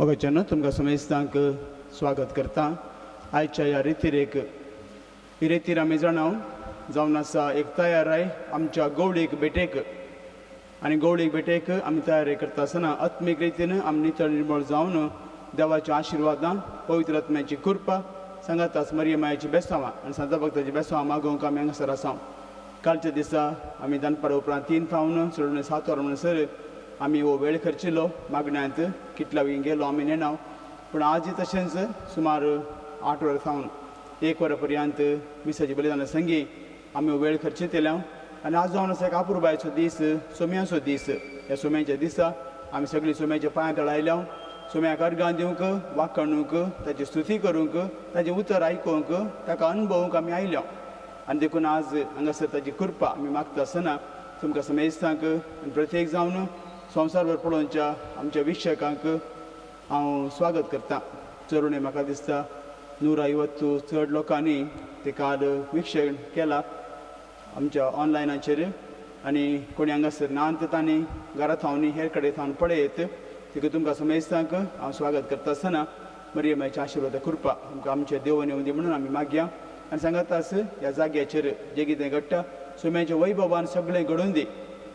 मोगाच्यान तुमकां समेस्तांक स्वागत करता आयच्या ह्या रितिरेक. ही रेतीर आमी जाणाव जावन आसा एक तयाराय आमच्या गवळीक भेटेक. आनी गवळीक भेटेक आमी तयारी करता आसतना आत्मीक रितीन आमी नितळ निर्मळ जावन देवाच्या आशिर्वादान पवित्र आत्म्याची कृपा सांगाताच मरियमायाची बेसांवां आनी सांता भक्ताची बेसांवां मागोवंक आमी हांगासर आसा. कालच्या दिसा आमी दनपारा उपरांत 3 थावन चडून 7 वरां म्हणसर आमी हो वेळ खर्चिलो मागण्यांत कितल्या वेगीन गेलो आमी नेणाव, पूण आजय तशेंच सुमार 8 वरां थावन 1 वरां पर्यंत मिसाची बलिदाना संगी आमी हो वेळ खर्चितले. आनी आज जावन आसा एक आपुरबायचो दीस, सोम्याचो दीस. ह्या सोम्याच्या दिसा आमी सगळीं सोम्याच्या पांयां तळा आयल्या, सोम्याक अर्गां दिवंक, वाखणूंक, ताची स्तुती करूंक, ताचें उतर आयकूंक, ताका अणभवूंक आमी आयल्या. आनी देखून आज हांगासर ताची कृपा आमी मागता आसतना तुमकां समेस्तांक आनी प्रत्येक जावन संवसारभर पळोवच्या आमच्या वीक्षकांक हांव स्वागत करता. चरुणे म्हाका दिसता 150 चड लोकांनी ते काल विक्षण केला आमच्या ऑनलायनाचेर. आनी कोणी हांगासर ना तांणी घरा थावन हेर कडेन थावन पळयत देखून तुमकां समेस्तांक हांव स्वागत करता आसतना मरियमाच्या आशिर्वादा कृपा तुमकां आमच्या देवान येवं दी म्हणून आमी मागया. आनी सांगाताच ह्या जाग्याचेर जें कितें घडटा सोम्याच्या वैभवान सगळें घडोवन दी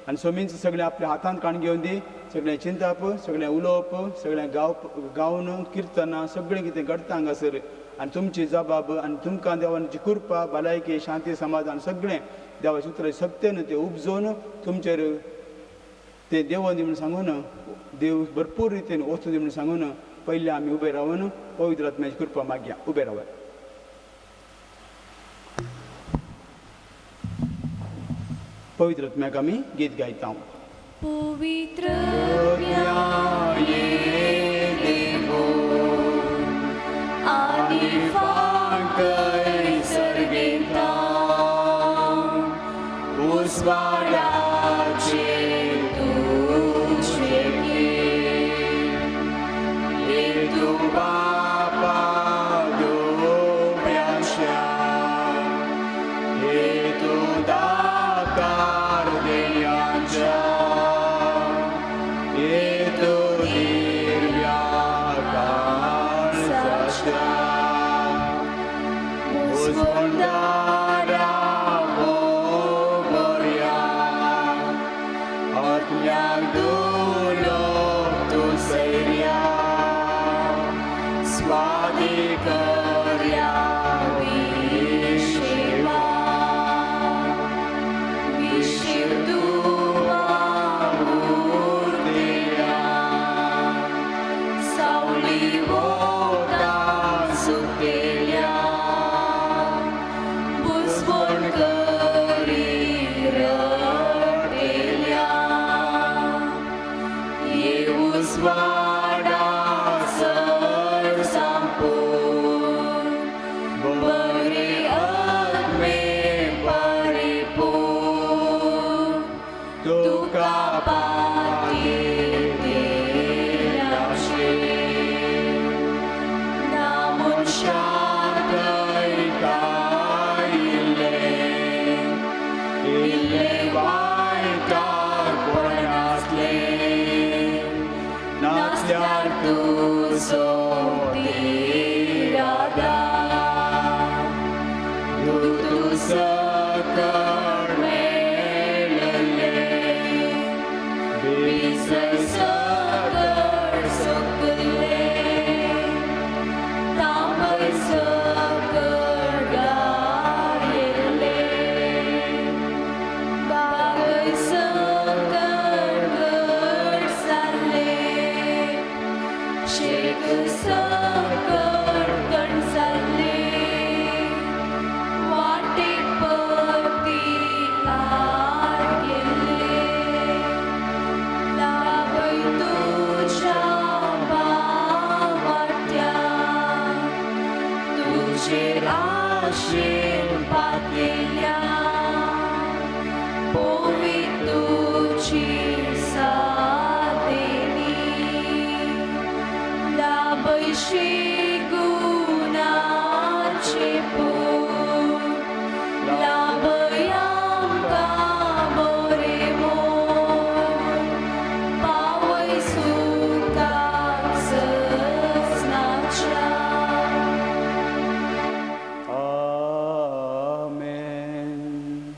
आनी सोमींच सगळें आपल्या हातांत काण घेवन दी. सगळें चिंताप, सगळें उलोवप, सगळें गावप, गावन किर्तनां सगळें कितें घडटा हांगासर आनी तुमची जबाब आनी तुमकां देवाची कृपा, भलायकी, शांती, समाधान सगळें देवाच्या उतराच्या शक्तेन तें उपजोवन तुमचेर ते देवोन दी म्हणून सांगून देव भरपूर रितीन वचूं दी म्हणून सांगून पयलीं आमी उबे रावन पवित्र आत्म्याची कृपा मागया. उबे रावात. पवित्र आत्म्याक आमी गीत गायता. पवित्र आनी फांकय सर्गेता उजवाडाचे तुझे येतू बापा दोब्याच्या येतू दातार देण्याच्या येतू दिव्या काळजाच्या उजवंदारा बऱ्या आत्म्याक दुलो तूं सैर्या स्वादिकर्या विशेवा विशीव तुवा मूर्तिया सावली वता सुकेल्या बुजवण करी रडटेल्या येउजवाडा सर सांपून बरे आत्मे परिपूर्ण तुका पातयेतेल्याशे ना मनशाक इल्ले इल्ले वायटाक पडनासले नासल्यार तुजो तिरादा दूत सकळ मेळले बीज सकळ सुकले तांबय सकळ गायले बागय सकळ घट जाल्ले शेत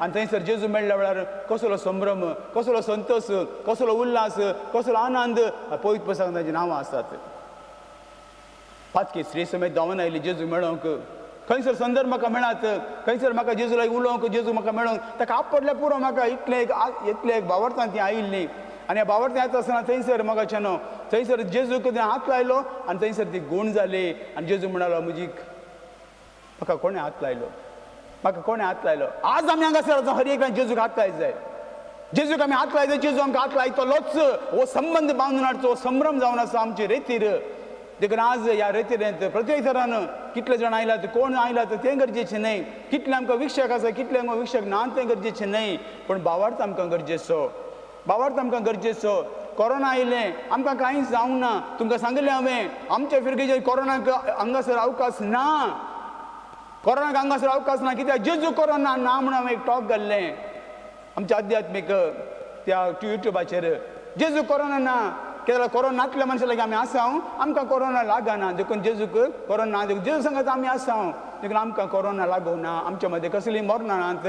आनी थंयसर जेजू मेळ्ळ्या वेळार कसलो संभ्रम, कसलो संतोश, कसलो उल्हास, कसलो आनंद, पवित्र पुस्तकांत तांचीं नांवां आसात. पातकी स्त्री समेत धांवन आयली जेजू मेळोवंक. खंयसर संदर्भ म्हाका मेळात, खंयसर म्हाका जेजू लागीं उलोवंक, जेजू म्हाका मेळोवंक, ताका आपडल्यार पुरो म्हाका, इतलें एक इतलें एक भावार्थान ती आयिल्ली. आनी ह्या भावार्थान येता आसतना थंयसर मोगाच्यानो थंयसर जेजूक हात लायलो आनी थंयसर ती गूण जाली. आनी जेजू म्हणालो, म्हजी म्हाका कोणें हात लायलो, म्हाका कोणें हात लायलो. आज आमी हांगासर हर एकल्यान जेजूक हात लायत जाय, जेजूक आमी हात लायत, जेजू आमकां हात लायतलोच. हो संबंद बांदून हाडचो, संभ्रम जावन आसा आमचे रेतीर. देखून आज ह्या रेतिरेंत प्रत्येक तरान कितले जाण आयलात, कोण आयलात तें गरजेचें न्हय, कितले आमकां विक्षक आसा, कितले आमकां विक्षक ना तें गरजेचें न्हय, पूण भावार्थ आमकां गरजेचो, भावार्थ आमकां गरजेचो. कोरोना आयलें आमकां कांय जावंक ना, तुमकां सांगिल्लें हांवें, आमच्या फिरगेचेर कोरोनाक हांगासर अवकाश ना, कोरोनाक हांगासर अवकाश ना. कित्याक जेजू कोरोना ना म्हणून हांवें एक टॉक घाल्लें आमच्या आध्यात्मीक त्या युट्यूबाचेर, जेजू कोरोना ना. कित्याक कोरोना नातल्या मनशां लागीं आमी आसा, आमकां कोरोना लागना, देखून जेजूक कोरोना ना, देखून जेजू सांगता आमी आसा, देखून आमकां कोरोना लागूना, आमच्या मदें कसलीं मरणां नात.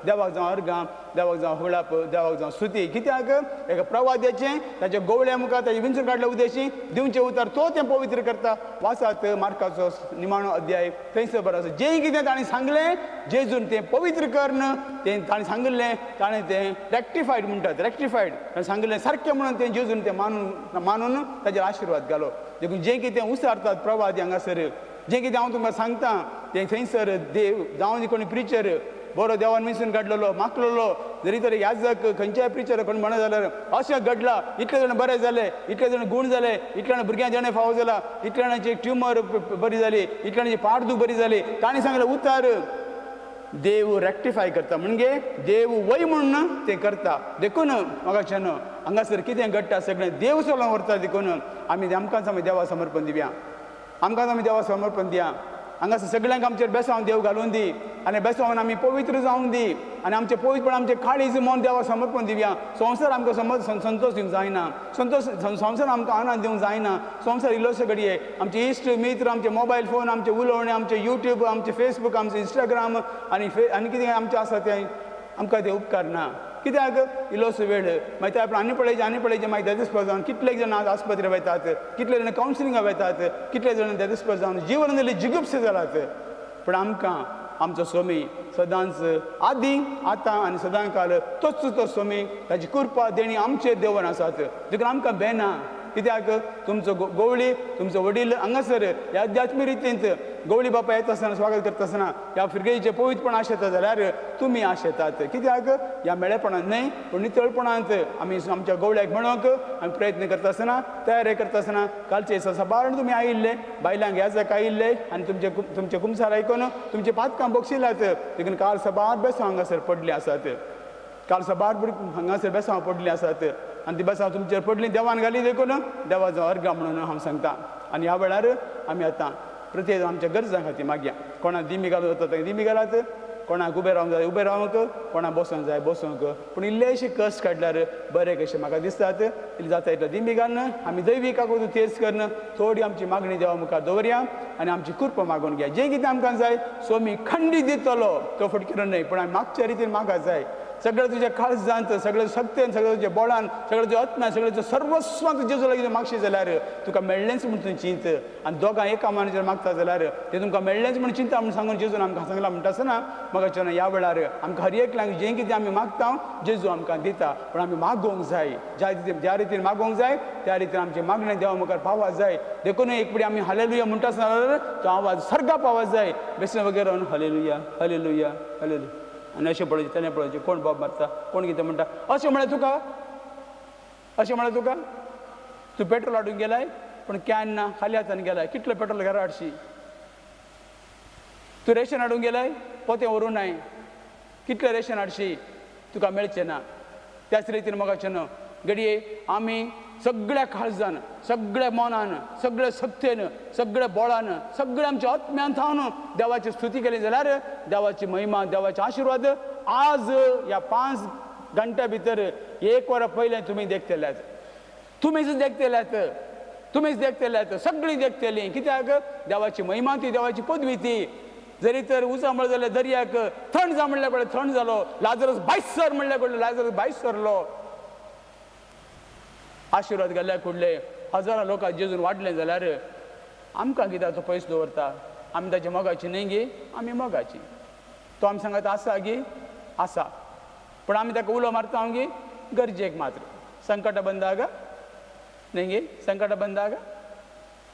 देवाक जावं अर्गां, देवाक जावं हुळाप, देवाक जावं स्तुती. कित्याक एका प्रवाद्याचें ताच्या गोवळ्या मुखार ताचे विंचून काडल्या उद्देशी दिवचें उतर तो तें पवित्र करता. वाचात मार्काचो निमाणो अध्याय, थंयसर बरो आसा. जें कितें ताणें सांगलें जेजून तें पवित्र करून तें ताणें सांगिल्लें, ताणें तें रेक्टिफायड म्हणटात, रेक्टिफायड ताणें सांगिल्लें सारकें म्हणून तें जेजून तें मानून मानून ताचेर आशिर्वाद घालो. देखून जें कितें उसारतात प्रवादी हांगासर, जें कितें हांव तुमकां सांगता तें थंयसर देव जावं कोणी प्रिचर बरो देवान विंचून काडलेलो मागलेलो जरी तरी याजक खंयच्याय प्रिचर कोण म्हणत जाल्यार अशें घडलां, इतले जाण बरे जाले, इतले जाण गूण जाले, इतले जाण भुरग्यां जेणे फावो जाला, इतले जाणांची ट्युमर बरी जाली, इतले जाणांची पाडदूख बरी जाली. ताणें सांगलें उतार देव रेक्टिफाय करता, म्हणजे देव वय म्हणून तें करता. देखून म्हाका हांगासर कितें घडटा सगळें देव चलोवन व्हरता. देखून आमी आमकांच आमी देवा समर्पण दिवया, आमकांच आमी देवा समर्पण दिया. हांगासर सगळ्यांक आमचेर बेसांव देव घालून दी आनी बेसांवान आमी पवित्र जावंक दी आनी आमचें पवित्रपण आमचें काळीज मन देवा समर्पण दिवया. संवसार आमकां समज संतोश दिवंक जायना, संतोश संवसार आमकां आनंद दिवंक जायना. संवसार इल्लोसो घडये आमचे इश्ट मित्र, आमचे मोबायल फोन, आमचें उलोवणें, आमचें युट्यूब, आमचें फेसबूक, आमचें इंस्टाग्राम आनी आनी कितें आमचें आसा तें आमकां तें उपकारना. कित्याक इल्लोसो वेळ मागीर ते आपणें आनी पळयचें आनी पळयचें, मागीर देदेस्पर जावन कितले जाण आज आस्पत्रे वयतात, कितले जाण कावन्सिलिंगाक वयतात, कितले जाण देदेस्पर जावन जिवन दिल्ली जिगुप्से जालात. पूण आमकां आमचो स्वामी सदांच आदी आतां आनी सदां काल तोच तो स्वामी, ताची कृपा देणी आमचेर देवन आसात. देखून आमकां बेना. कित्याक तुमचो गोवळी तुमचो वडील हांगासर ह्या अध्यात्मी रितींत गोवळी बापा येता आसतना स्वागत करता आसतना ह्या फिरगेचें पवित्रपण आशेता जाल्यार तुमी आशेतात. कित्याक ह्या मेळेपणांत न्हय पूण नितळपणांत आमी आमच्या गोवळ्याक मेळोवंक आमी प्रयत्न करता आसतना, तयारी करता आसतना कालचे सबार तुमी आयिल्ले, बायलांक याजक आयिल्ले आनी तुमचे तुमचे कुमसार आयकून तुमचे पातकां बक्षिल्यात. देखून काल सबार बेसांव हांगासर पडलीं आसात, काल सबार हांगासर बेसांव पडलीं आसात आनी ती बेसांव तुमचेर पडली देवान घाली. देखून देवाचो अर्गां म्हणून हांव सांगता. आनी ह्या वेळार आमी आतां प्रत्येक आमच्या गरजां खातीर मागया. कोणाक दिमी घालूं जाता तांकां दिमी घालात, कोणाक उबें रावंक जाय उबें रावंक, कोणाक बसोंक जाय बसोंक, पूण इल्लेशे कश्ट काडल्यार बरें कशें म्हाका दिसतात. इल्लें जाता इतलें दिमी घालून आमी दैवीक कागद तेज करून थोडी आमची मागणी देवा मुखार दवरया आनी आमची कृपा मागून घ्या. जें कितें आमकां जाय स्वामी खंडीत दितलो, तो फटकिरो न्हय, पूण आमी मागच्या रितीन मागा जाय. सगळें तुज्या काळजांत, सगळें शक्तेन, सगळें तुज्या बोळान, सगळें तुज्या आत्म्यान, सगळें तुज्या सर्वस्वान जेजू लागीं मागशी जाल्यार तुका मेळ्ळेंच म्हूण तूं चिंत. आनी दोगां एका मानाचेर मागता जाल्यार तें तुमकां मेळ्ळेंच म्हूण चिंता म्हूण सांगून जेजून आमकां सांगलां. म्हणटा आसतना म्हाका ह्या वेळार आमकां हर एकल्यांक जें कितें आमी मागता जेजू आमकां दिता, पूण आमी मागोवंक जाय. ज्या रितीन मागोवंक जाय त्या रितीन आमचें मागणें देवा मुखार पावा जाय. देखून एक पिडी आमी हालेलुया म्हणटा आसतना जाल्यार तो आवाज सर्गा पावा जाय. बेसन वगैरे हालेलुया हालेलुया हालेलुया आनी अशें पळोवचें तेणें पळोवचें कोण बोब मारता कोण कितें म्हणटा. अशें म्हळ्यार तुका, अशें म्हळ्यार तुका तूं पेट्रोल हाडूंक गेलाय पूण can ना, खाली हातान गेलाय, कितलो पेट्रोल घरा हाडशी? तूं रेशन हाडूंक गेलाय पोतें व्हरूं नाय, कितलें रेशन हाडशी? तुका मेळचें ना. त्याच रितीन मोगाचें न्हू घडये आमी सगळ्या काळजान, सगळ्या मनान, सगळ्या शक्तेन, सगळ्या बोळान, सगळ्या आमच्या आत्म्यान थावन देवाची स्तुती केली जाल्यार देवाची महिमा, देवाचे आशिर्वाद आज ह्या 5 घंट्या भितर एक वरां पयलें तुमी देखतल्यात, तुमीच देखतल्यात, तुमीच देखतल्यात, सगळीं देखतलीं. कित्याक देवाची महिमा ती, देवाची पदवी ती. जरी तर उजा म्हणलें जाल्यार दर्याक थंड जा म्हणल्या कडेन थंड जालो. लाजरस भायर सर म्हणल्या कडेन लाजरस भायर सरलो. आशिर्वाद घाल्ल्या कुडले हजारां लोकांक जेजून वाडलें जाल्यार आमकां कित्याक तो पयस दवरता? आमी ताच्या मोगाची न्हय गी, आमी मोगाची. तो आमी सांगता आसा गी, आसा, पूण आमी ताका उलो मारता गी गरजेक मात्र. संकट बंदाग न्हय गे, संकट बंदाग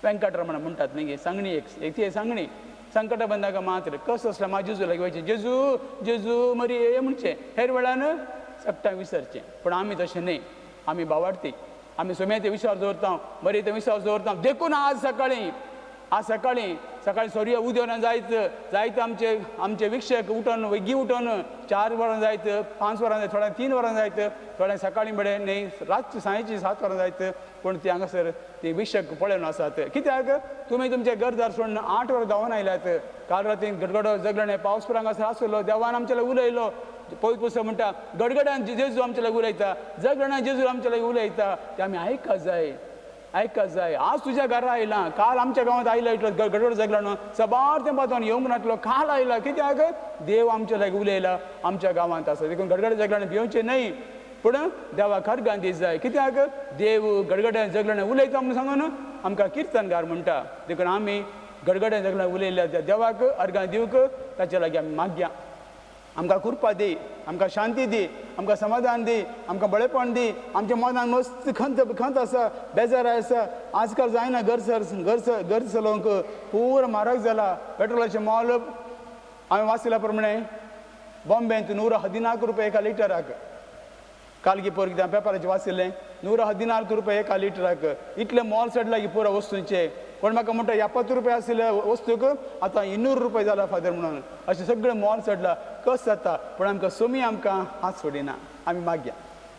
वेंकटरमण म्हणटात न्हय गे, सांगणी एक एक ती सांगणी. संकट बंदाग मात्र कसो आसल्यार मा जेजू लागीं वयचें, जेजू जेजू मरिये म्हणचें, हेर वेळान सगटांक विसरचें. पूण आमी तशें न्हय, आमी बावाडती, आमी सोम्याचे विश्वास दवरता, मरियेचो विश्वास दवरता. देखून आज सकाळीं, आज सकाळीं सकाळीं सूर्य उदेवन जायत जायत आमचे आमचे विक्षक उठोन वेगीं उठोन 4 वरां जायत, 5 वरां जायत, थोड्यांक 3 वरां जायत, थोड्यांक सकाळीं बरें न्हय रातची सांजेची 7 वरां जायत, पूण ती हांगासर ती विक्षक पळोवन आसात. कित्याक तुमी तुमचें घरदार सोडून 8 वरां धांवन आयल्यात. काल राती गडगडो जगलें, पावस पुरो हांगासर आसलो, देवान आमचे लागीं उलयलो. पवित्र पुस्तक म्हणटा गडगड्यान जेजू आमचे लागीं उलयता, जगण्यान जेजू आमचे लागीं उलयता, ते आमी आयका जाय, आयका जाय. आज तुज्या घरा आयला, काल आमच्या गांवांत आयला, इतलो गडगड जगलो न्हू, सबार तेंपांत येवंक नातलो, काल आयला. कित्याक देव आमच्या लागीं उलयला, आमच्या गांवांत आसा. देखून गडगड जगल्यान भिवचें न्हय, पूण देवाक अर्गां दी जाय. कित्याक देव गडगड्यान जगल्यान उलयता म्हणून सांगून आमकां किर्तनगार म्हणटा. देखून आमी गडगड्यान जगल्यान उलयल्या त्या देवाक अर्गां दिवंक ताच्या लागीं आमी मागया. आमकां कृपा दी, आमकां शांती दी, आमकां समाधान दी, आमकां बळेपण दी. आमच्या मनान मस्त खंत खंत आसा, बेजार आसा. आजकाल जायना घर सर घर घर चलोवंक पूरा म्हारग जाला. पेट्रोलाचें मोल हांवें वाचिल्ल्या प्रमाणे बॉम्बेंत 114 रुपया एका लिटराक. काल गी पोर कितें पेपराचेर वाचिल्लें, 114 रुपया एका लिटराक. इतलें मोल चडलां की पुरो वस्तूंचें. कोण म्हाका म्हणटा 70 रुपया आशिल्ल्या वस्तूक आतां 200 रुपया जाला फादर म्हणून. अशें सगळें मोल चडलां. कस जाता? पूण आमकां सोमी आमकां हात सोडिना. आमी मागया,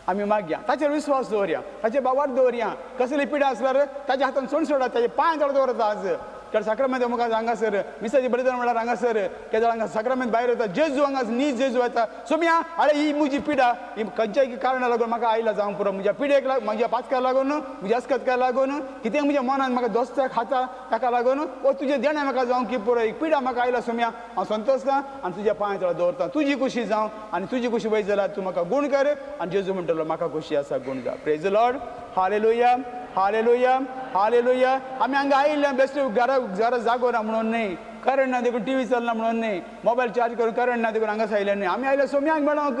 आमी मागया, ताचेर विस्वास दवरया, ताचेर बावार दवरया. कसली पिडा आसल्यार ताच्या हातान सोड सोडा, ताचे पांय तळ दवरता. आज कारण साक्रामेंत मुखार हांगासर मिसाची बलिदान म्हळ्यार हांगासर केदळ हांगा साक्रामेंत भायर वता, जेजू हांगा नीज जेजू येता. सोम्या आळे ही म्हजी पिडा, ही खंयच्याय कारणाक लागून म्हाका आयला जावंक पुरो, म्हज्या पिडेक लागून, म्हज्या पातकाक लागून, म्हज्या अस्कतकाक लागून, कितें म्हज्या मनान म्हाका दोस्ताक खाता ताका लागून, ओ तुजें देणें म्हाका जावंक की पुरो, एक पिडा म्हाका आयला सोम्या, हांव संतोषता आनी तुज्या पांय तळा दवरता. तुजी खुशी जावं आनी तुजी खुशी वयत जाल्यार तूं म्हाका गूण कर. आनी जेजू म्हणटलो म्हाका खुशी आसा, गूण जा. Praise Lord, hallelujah, hallelujah, hallelujah. आमी हांगा आयिल्ले बेश्टे घरा घरा जागो ना म्हणून न्हय, करंट ना देखून टीव्ही चलना म्हणून न्हय, मोबायल चार्ज करून करंट ना देखून हांगा आयिल्ले न्हय. आमी आयले सोम्यांक मेळोंक,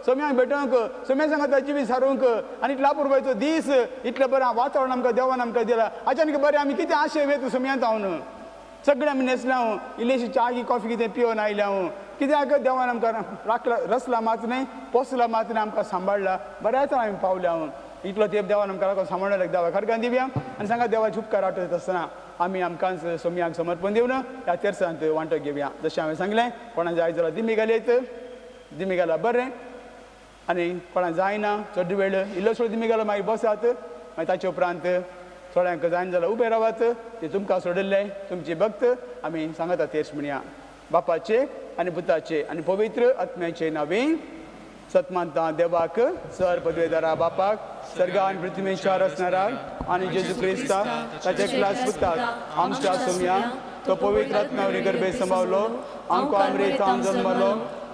सोम्यांक भेटोवंक, सोम्या सांगाता जिवीत सारूंक. आनी इतलो अपुरबायेचो दीस, इतलें बरें वातावरण आमकां देवान आमकां दिलां. अचानक बरें आमी कितें आशे वेता सोम्यांत हांव सगळें आमी न्हेसले हांव, इल्लीशी च्या की कॉफी कितें पिवन आयले हांव. कित्याक देवान आमकां राखला, रसला मात न्हय, पोसला मात न्हय, आमकां सांबाळ्ळा. बऱ्याच आमी पावले हांव. इतलो तेंप देवान आमकां राखून सांबाळ्ळा. देवा खरगान दिवया आनी सांगा देवाचे उपकार आठवत आसतना आमी आमकांच सोम्यांक समर्पण दिवन ह्या तेरसांत वांटो घेवया. जशें हांवें सांगलें, कोणा जाय जाल्यार दिमी घालयत, दिमी घाल्यार बरें, आनी कोणा जायना चड वेळ इल्लो दिमी घालो मागीर बसात, मागीर ताचे उपरांत थोड्यांक जायना जाल्यार उबे रावात. ते तुमकां सोडिल्लें तुमची भक्त आमी सांगता तेर्स म्हणया. बापाचे आनी पुताचे आनी पवित्र आत्म्याचे नांवी. सतमानता देवाक सर पदवेदारा बापाक, सर्गान पृथ्वीच्या रचणाराक आनी जेजू क्रिस्ताक ताचे क्लास पुताक आमच्या सोम्या, तो पवित्र आत्म्यावरी गर्भे संभावलो, आमकां आमरे जन्मलो,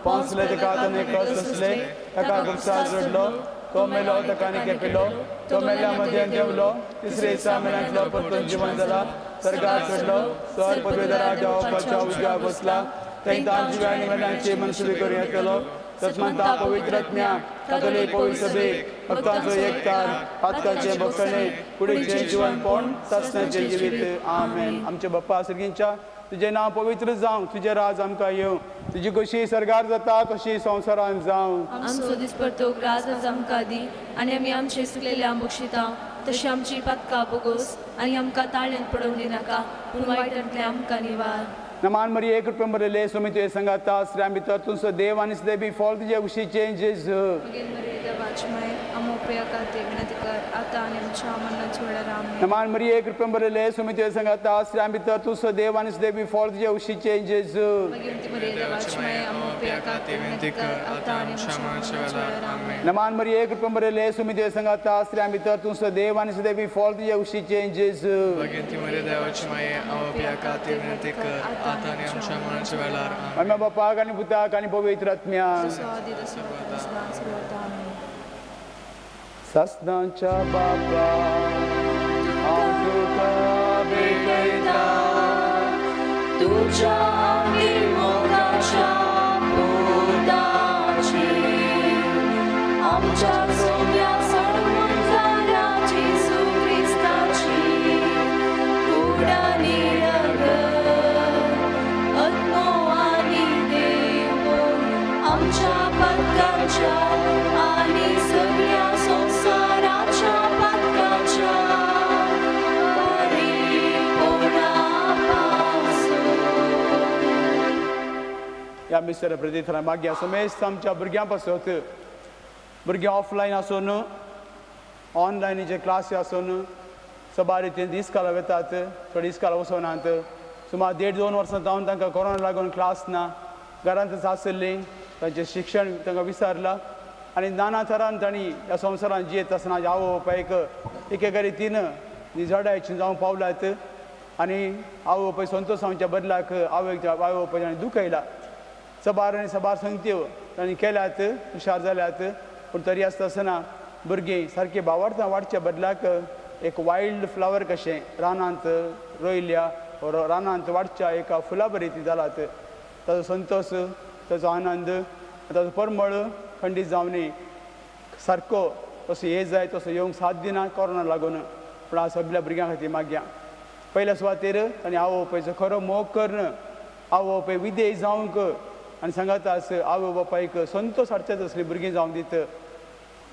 पावसले ताका ताणें कस सोंसले, ताका खुर्सार जोडलो, तो मेलो, ताका आनी खेपिलो, तो मेल्या मदयान देंवलो, तिसरे दिसा मेल्यांतलो परतून जिवन जाला, सर्गार चडलो, सर पदवेदारा देवाच्या उजव्या बसला, तांकां जिव्या आनी मेल्यांची मनसुबी करून येतलो. सतमंता पवित्र आत्म्या कातोलीक पवित्र सभेक, भक्तांचो एकतार, पातकाचे भक्षणे, कुडीचें जिवनपण, सासणाचें जिवीत. आमेन. आमचे बाप्पा सर्गींच्या, तुजें नांव पवित्र जावं, तुजें राज आमकां येवं, तुजी कशी सर्गार जाता तशी संवसारान जावं. आमचो दिसपडतो ग्रास आज आमकां दी आनी आमी आमचे चुकलेले बक्षिता तशी आमची पातकां बोगोस आनी आमकां ताळ्यांत पडोवंक दिनाका, पूण वायटांतलें आमकां निवार. नमान मरिये, कृपेन भरिल्ले, स्वामी तुजे संगाता, स्त्रियां भितर तूं देव आनी देवी फळ तुजे कुशीचें जेजू. मगेर मरिये देवाची देवाची माये आमो उपया खातीर विनंती कर आतां आनी आमच्या मरणाच्या वेळार. आमेन. नमान मरिये, कृपेन भरिल्ले, स्वामी तुज्या संगाता, स्त्रियां भितर तूं सदैव आनी सुदैवी फळ तुज्या उशीचें जेजू. भगवंती मरिये देवाची माये आमो उपया खातीर विनंती कर आतां आनी आमच्या मरणाच्या वेळार. आमेन. नमान मरिये, कृपेन भरिल्ले, स्वामी तुज्या संगाता, स्त्रियां भितर तूं सदैव आनी सुदैवी फळ तुज्या उशीचें जेजू. भगवंती मरिये देवाची माये आमो खातीर विनंती कर आतां आनी आमच्या मरणाच्या वेळार. आमेन. आम्या बापाक आनी पुताक आनी पवित्र आत्म्याक. जसो आदी तसो आतां सदांच सर्वदा. आमेन. सासनाच्या बापा, हांव तुका भेटयता तुझ्या मोगाच्या पुताची, आमच्या सोम्या सडमुंजाऱ्या जेजू क्रिस्ताची कूड आनी रगत, आत्मो आनी देव, आमच्या पातकाच्या आनी सगळ्या संवसाराच्या पातकाच्या परिपूर्णा पासून. ह्या मिस्टर प्रतीथरा मागया समेस्त आमच्या भुरग्यां पासत. भुरगीं ऑफलायन आसून, ऑनलायनीचे क्लासी आसून, सबार रितीन इस्काला वतात, थोडी इस्काला वचनात. सुमार देड दोन वर्सां जावन तांकां कोरोना लागून क्लास ना, घरांतच आशिल्लीं. तांचें शिक्षण तांकां विसरलां आनी नाना थरान तांणी ह्या संवसारांत जियेत आसतना आवय बापायक एक एका रितीन निजडायची जावंक पावलात आनी आवय बापाय संतोश जावच्या बदलाक आवयक आवय बापाय तांणी दुखयला. सबार आनी सबार संगत्यो तांणी केल्यात, हुशार जाल्यात, पूण तरी आसता आसतना भुरगीं सारकीं भावार्थां वाडच्या बदलाक एक वायल्ड फ्लावर कशें रानांत रोयल्या, रानांत वाडच्या एका फुला बरी ती जालात. ताजो संतोश, ताजो आनंद, ताजो परमळ खंडीत जावनी सारको तसो ये जाय तसो येवंक साथ दिना कोरोना लागून. पूण हांव सगल्या भुरग्यां खातीर मागया, पयल्या सुवातेर तांणी आवय बापायचो खरो मोग करून आवय बापाय विधेय जावंक आनी सांगाता आवय बापायक संतोश हाडच्याच असलीं भुरगीं जावंक दित.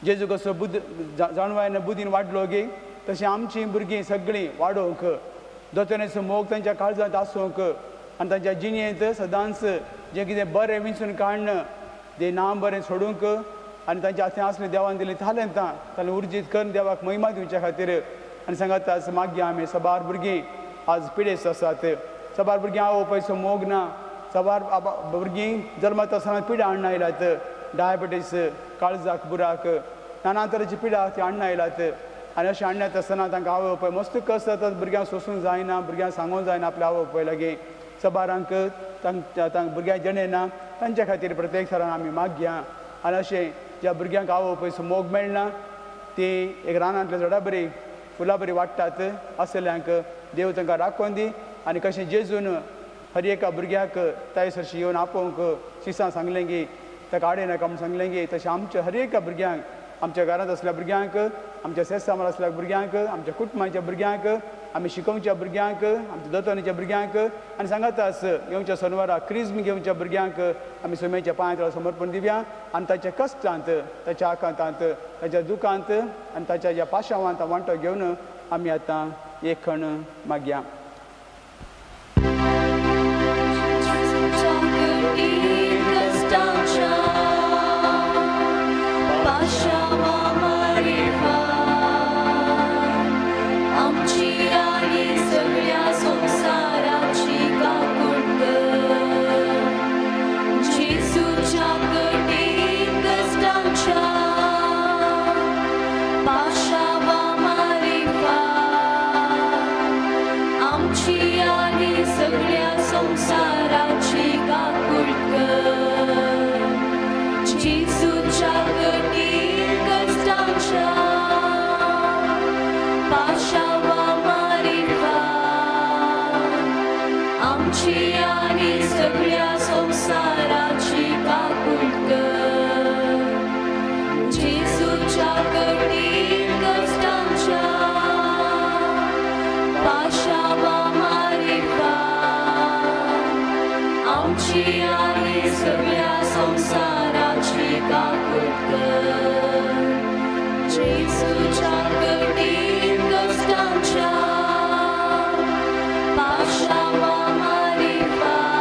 जेजू कसो बुद्द जाणवायन बुद्दीन वाडलो गे, तशें आमचीं भुरगीं सगळीं वाडोवंक, दोतोराचो मोग तांच्या काळजांत आसूंक आनी तांच्या जिणेंत सदांच जें कितें बरें विंचून काडून तें नांव बरें सोडूंक आनी तांच्या हातीन आसलीं देवान दिल्लीं तालेंतां तांणी उर्जीत करून देवाक महिमा दिवच्या खातीर आनी सांगाता मागया आमी. सबार भुरगीं आज पिडेस्त आसात, सबार भुरगीं आवय बापायचो मोग ना, सबार भुरगीं जल्मता आसतना पिडा हाडून आयल्यात, डायबिटीस, काळजाक बुराक, नाना तरेची पिडा ती हाडून आयल्यात. आनी अशें हाडण्यात आसतना तांकां आवय बापाय मस्त कश्ट जातात, भुरग्यांक सोंसूंक जायना, भुरग्यांक सांगूंक जायना आपल्या आवय बापाय लागीं. सबारांक तांकां भुरग्यांक जेणे ना, तांच्या खातीर प्रत्येक थरान आमी मागया. आनी अशें ज्या भुरग्यांक आवय बापायचो मोग मेळना, ती एक रानांतल्या झाडा बरी फुलां बरी वाडटात, आसल्यांक देव तांकां राखोवन दी. आनी कशें जेजून हर एका भुरग्याक ताय सरशी येवन आपोवंक शिसां सांगलें गी, ताका आडय नाका म्हूण सांगलें गी, तशें आमच्या हर एका भुरग्यांक, आमच्या घरांत आसल्या भुरग्यांक, आमच्या सेसामार आसल्या भुरग्यांक, आमच्या कुटुंबाच्या भुरग्यांक, आमी शिकोवच्या भुरग्यांक, आमच्या दोतोनीच्या भुरग्यांक आनी सांगातास येवच्या सोनवारा क्रिज्म घेवच्या भुरग्यांक आमी सुमेच्या पांयां समर्पण दिवया आनी ताच्या कश्टांत, ताच्या आकांतांत, ताच्या दुखांत आनी ताच्या ह्या पाशावांत वांटो घेवन आमी आतां एक खण मागया. कष्टाच्या पाशावा मारिफात आमची आनी सगळ्या संवसाराची काकूट कर. जेजूच्या कठीण कष्टाच्या पाशावा मारिफात आमची आनी सगळ्या संवसाराची काकूट कर. जेजूच्या कठीण कष्टाच्या पाशावा मारिफात आमची आनी सगळ्या संवसाराची काकूट कर. जेजूच्या कठीण कष्टाच्या पाशावा मारिफात आमची आनी सगळ्या संवसाराची काकूट कर. जेजूच्या कठीण कष्टाच्या पाशावा मारिफात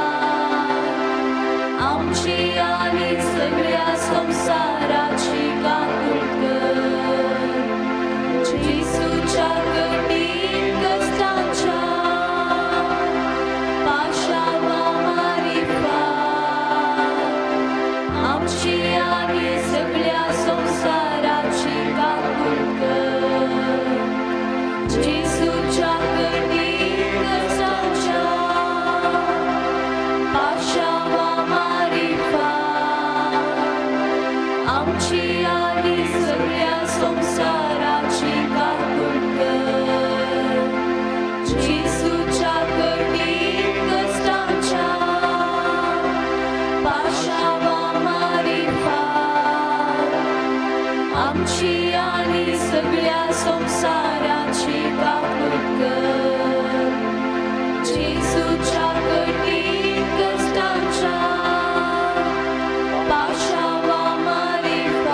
आमची आनी सगळ्या संवसाराची काकूट. आमची आनी सगळ्या संवसाराची काकूट कर. जेजूच्या कठीण कश्टांच्या पाशावा मारिफात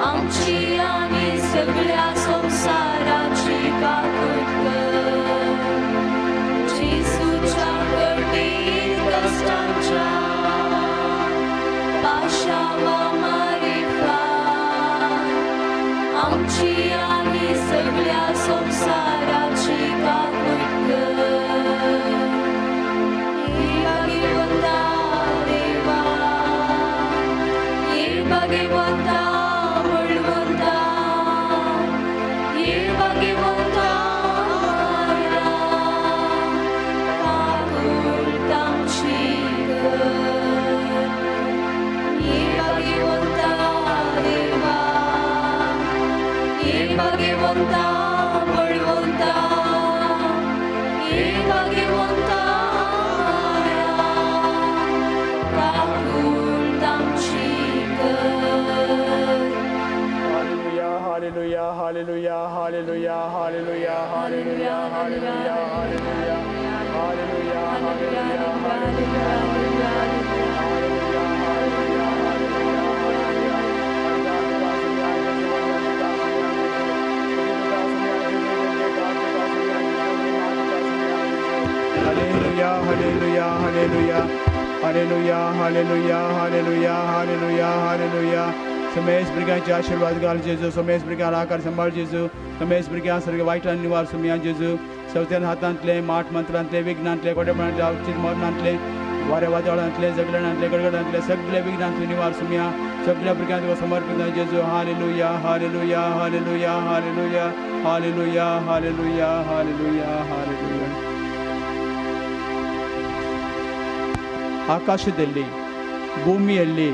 आमची आनी सगळ्या संवसाराची काकूट कर. जेजूच्या कठीण कश्टांच्या पाशावा मारिफात आमची आनी सगळ्या संवसाराची काकूट कर. ये भगवंता देवा, ये भगवंता बळवंता, ये भगवंता माया, काकूट आमची कर. ये भगवंता देवा, ये भगवंता बळवंता, ये भगवंता माया, काकूट आमची कर. Hallelujah, hallelujah, hallelujah, hallelujah, hallelujah, hallelujah, hallelujah, hallelujah, hallelujah, hallelujah, hallelujah, hallelujah. Hallelujah, hallelujah, hallelujah, hallelujah, hallelujah, hallelujah, hallelujah, hallelujah. Samesh भुरग्यांचे आशिर्वाद घाल जेजू, समेस भुरग्यांक आकार सांबाळ जेजू, समेस भुरग्यां सर्ग वायटान निवार सुमया जेजू. सवत्यान हातांतले, माठ मंत्रांतले, विघ्नांतले, कोटेपणांतले, अवचीत मरणांतले, वाऱ्या वादळांतले, झगडणांतले, गडगडांतले सगळे विघ्नांतले निवार सुमया. सगळ्या भुरग्यांक तुका समर्पित जेजू. Hallelujah, hallelujah, hallelujah, hallelujah, hallelujah, hallelujah, hallelujah, hallelujah. ಆಕಾಶದಲ್ಲಿ ಭೂಮಿಯಲ್ಲಿ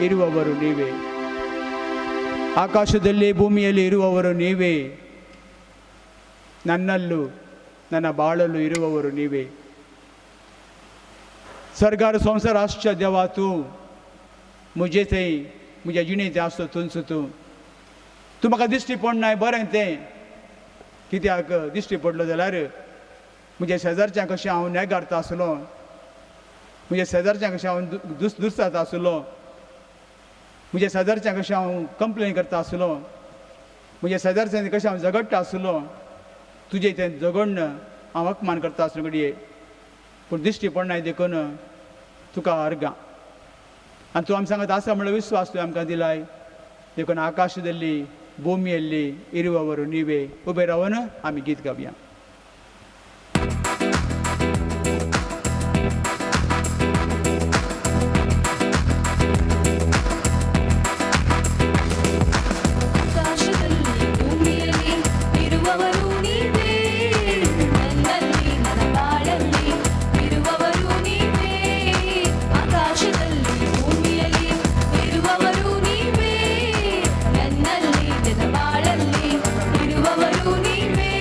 ಇರುವವರು ನೀವೇ, ಆಕಾಶದಲ್ಲಿ ಭೂಮಿಯಲ್ಲಿ ಇರುವವರು ನೀವೇ, ನನ್ನಲ್ಲೂ ನನ್ನ ಬಾಳಲ್ಲೂ ಇರುವವರು ನೀವೇ. सर्गार संवसार आसच्या देवा, तूं म्हजे थंय म्हज्या जिणेंत आसतो तूंच तूं. तूं म्हाका दिश्टी पडनाय, बरें तें, कित्याक दिश्टी पडलो जाल्यार म्हज्या शेजारच्या कशें हांव नेगारता आसलो, म्हज्या शेजारच्या कशें हांव दुस्ताता आसलो, म्हज्या शेजारच्या कशें हांव कंप्लेन करता आसलो, म्हज्या शेजारच्या कशें हांव झगडटा आसलो. तुजें तें झगडण हांव अपमान करता आसलो घडये, पूण दिश्टी पडनाय देखून तुका अर्गां. आनी तूं आमी सांगत आसा म्हणल्यार विस्वास तुवें आमकां दिलाय. देखून आकाशದಲ್ಲಿ ಭೂಮಿಯಲ್ಲಿ ಇರುವವರು ನೀವೇ. ಉಬೆ ರಾವನ್ आमी गीत गावया. ಆಕಾಶದಲ್ಲಿ ಭೂಮಿಯಲ್ಲಿ ಇರುವವರು ನೀವೇ, ನನ್ನಲ್ಲಿ ನನ್ನ ಬಾಳಲ್ಲಿ ಇರುವವರು ನೀವೇ. ಆಕಾಶದಲ್ಲಿ ಭೂಮಿಯಲ್ಲಿ ಇರುವವರು ನೀವೇ, ನನ್ನಲ್ಲಿ ನನ್ನ ಬಾಳಲ್ಲಿ ಇರುವವರು ನೀವೇ.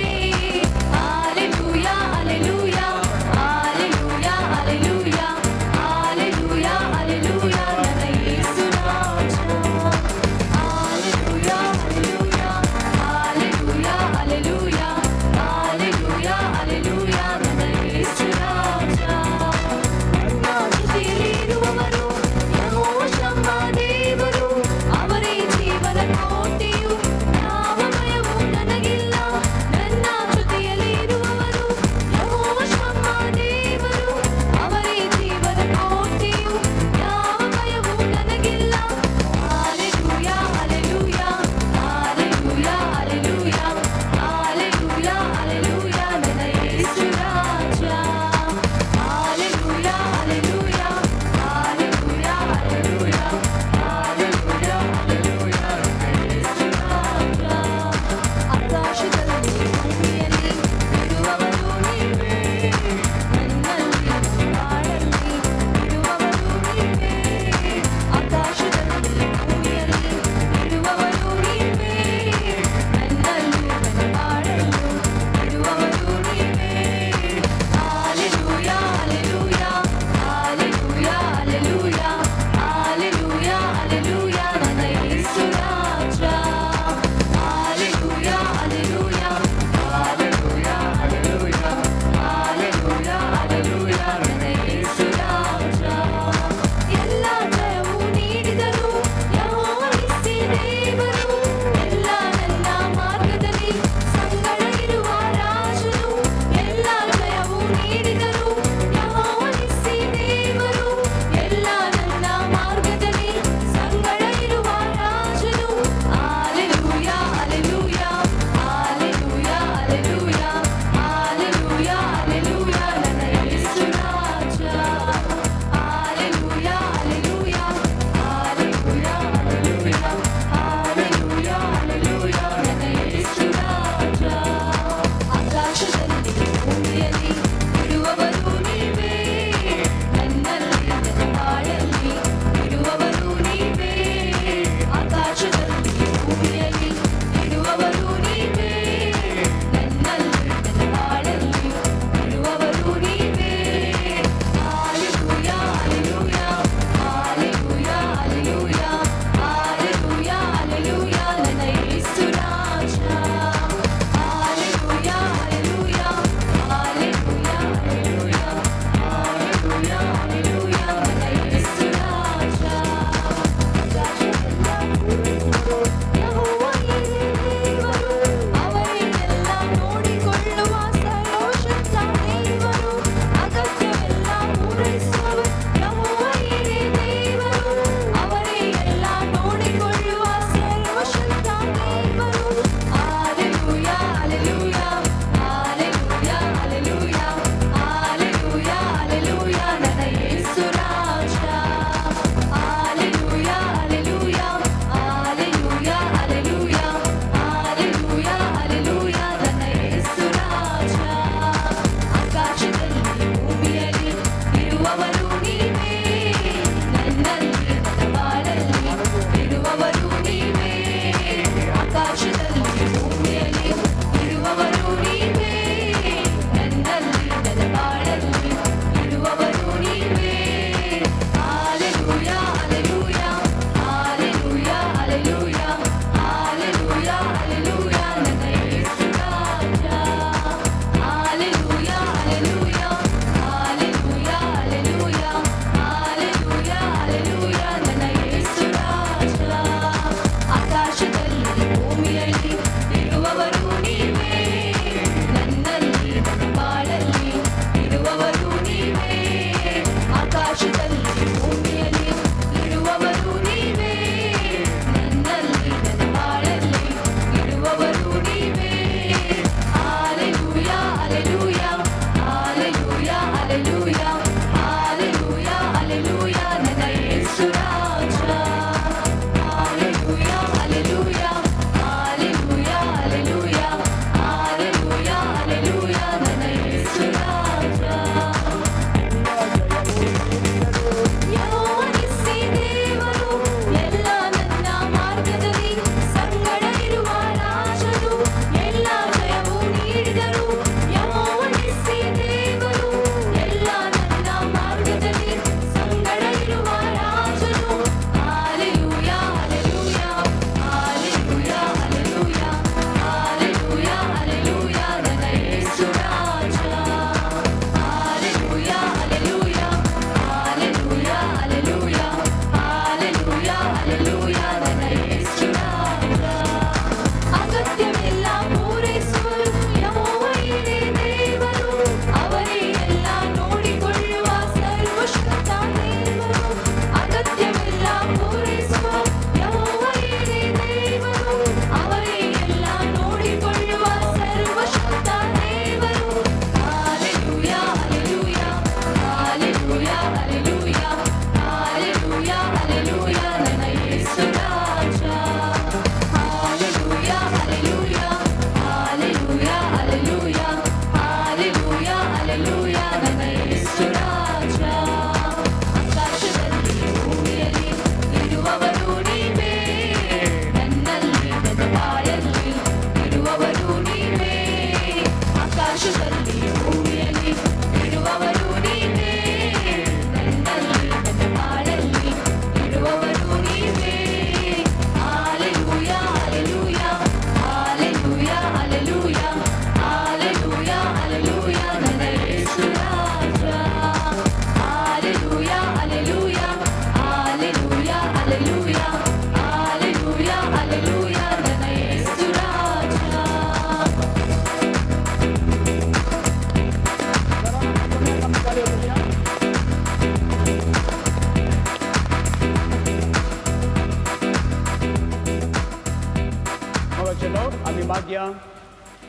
देवाचे लोक, आमी मागया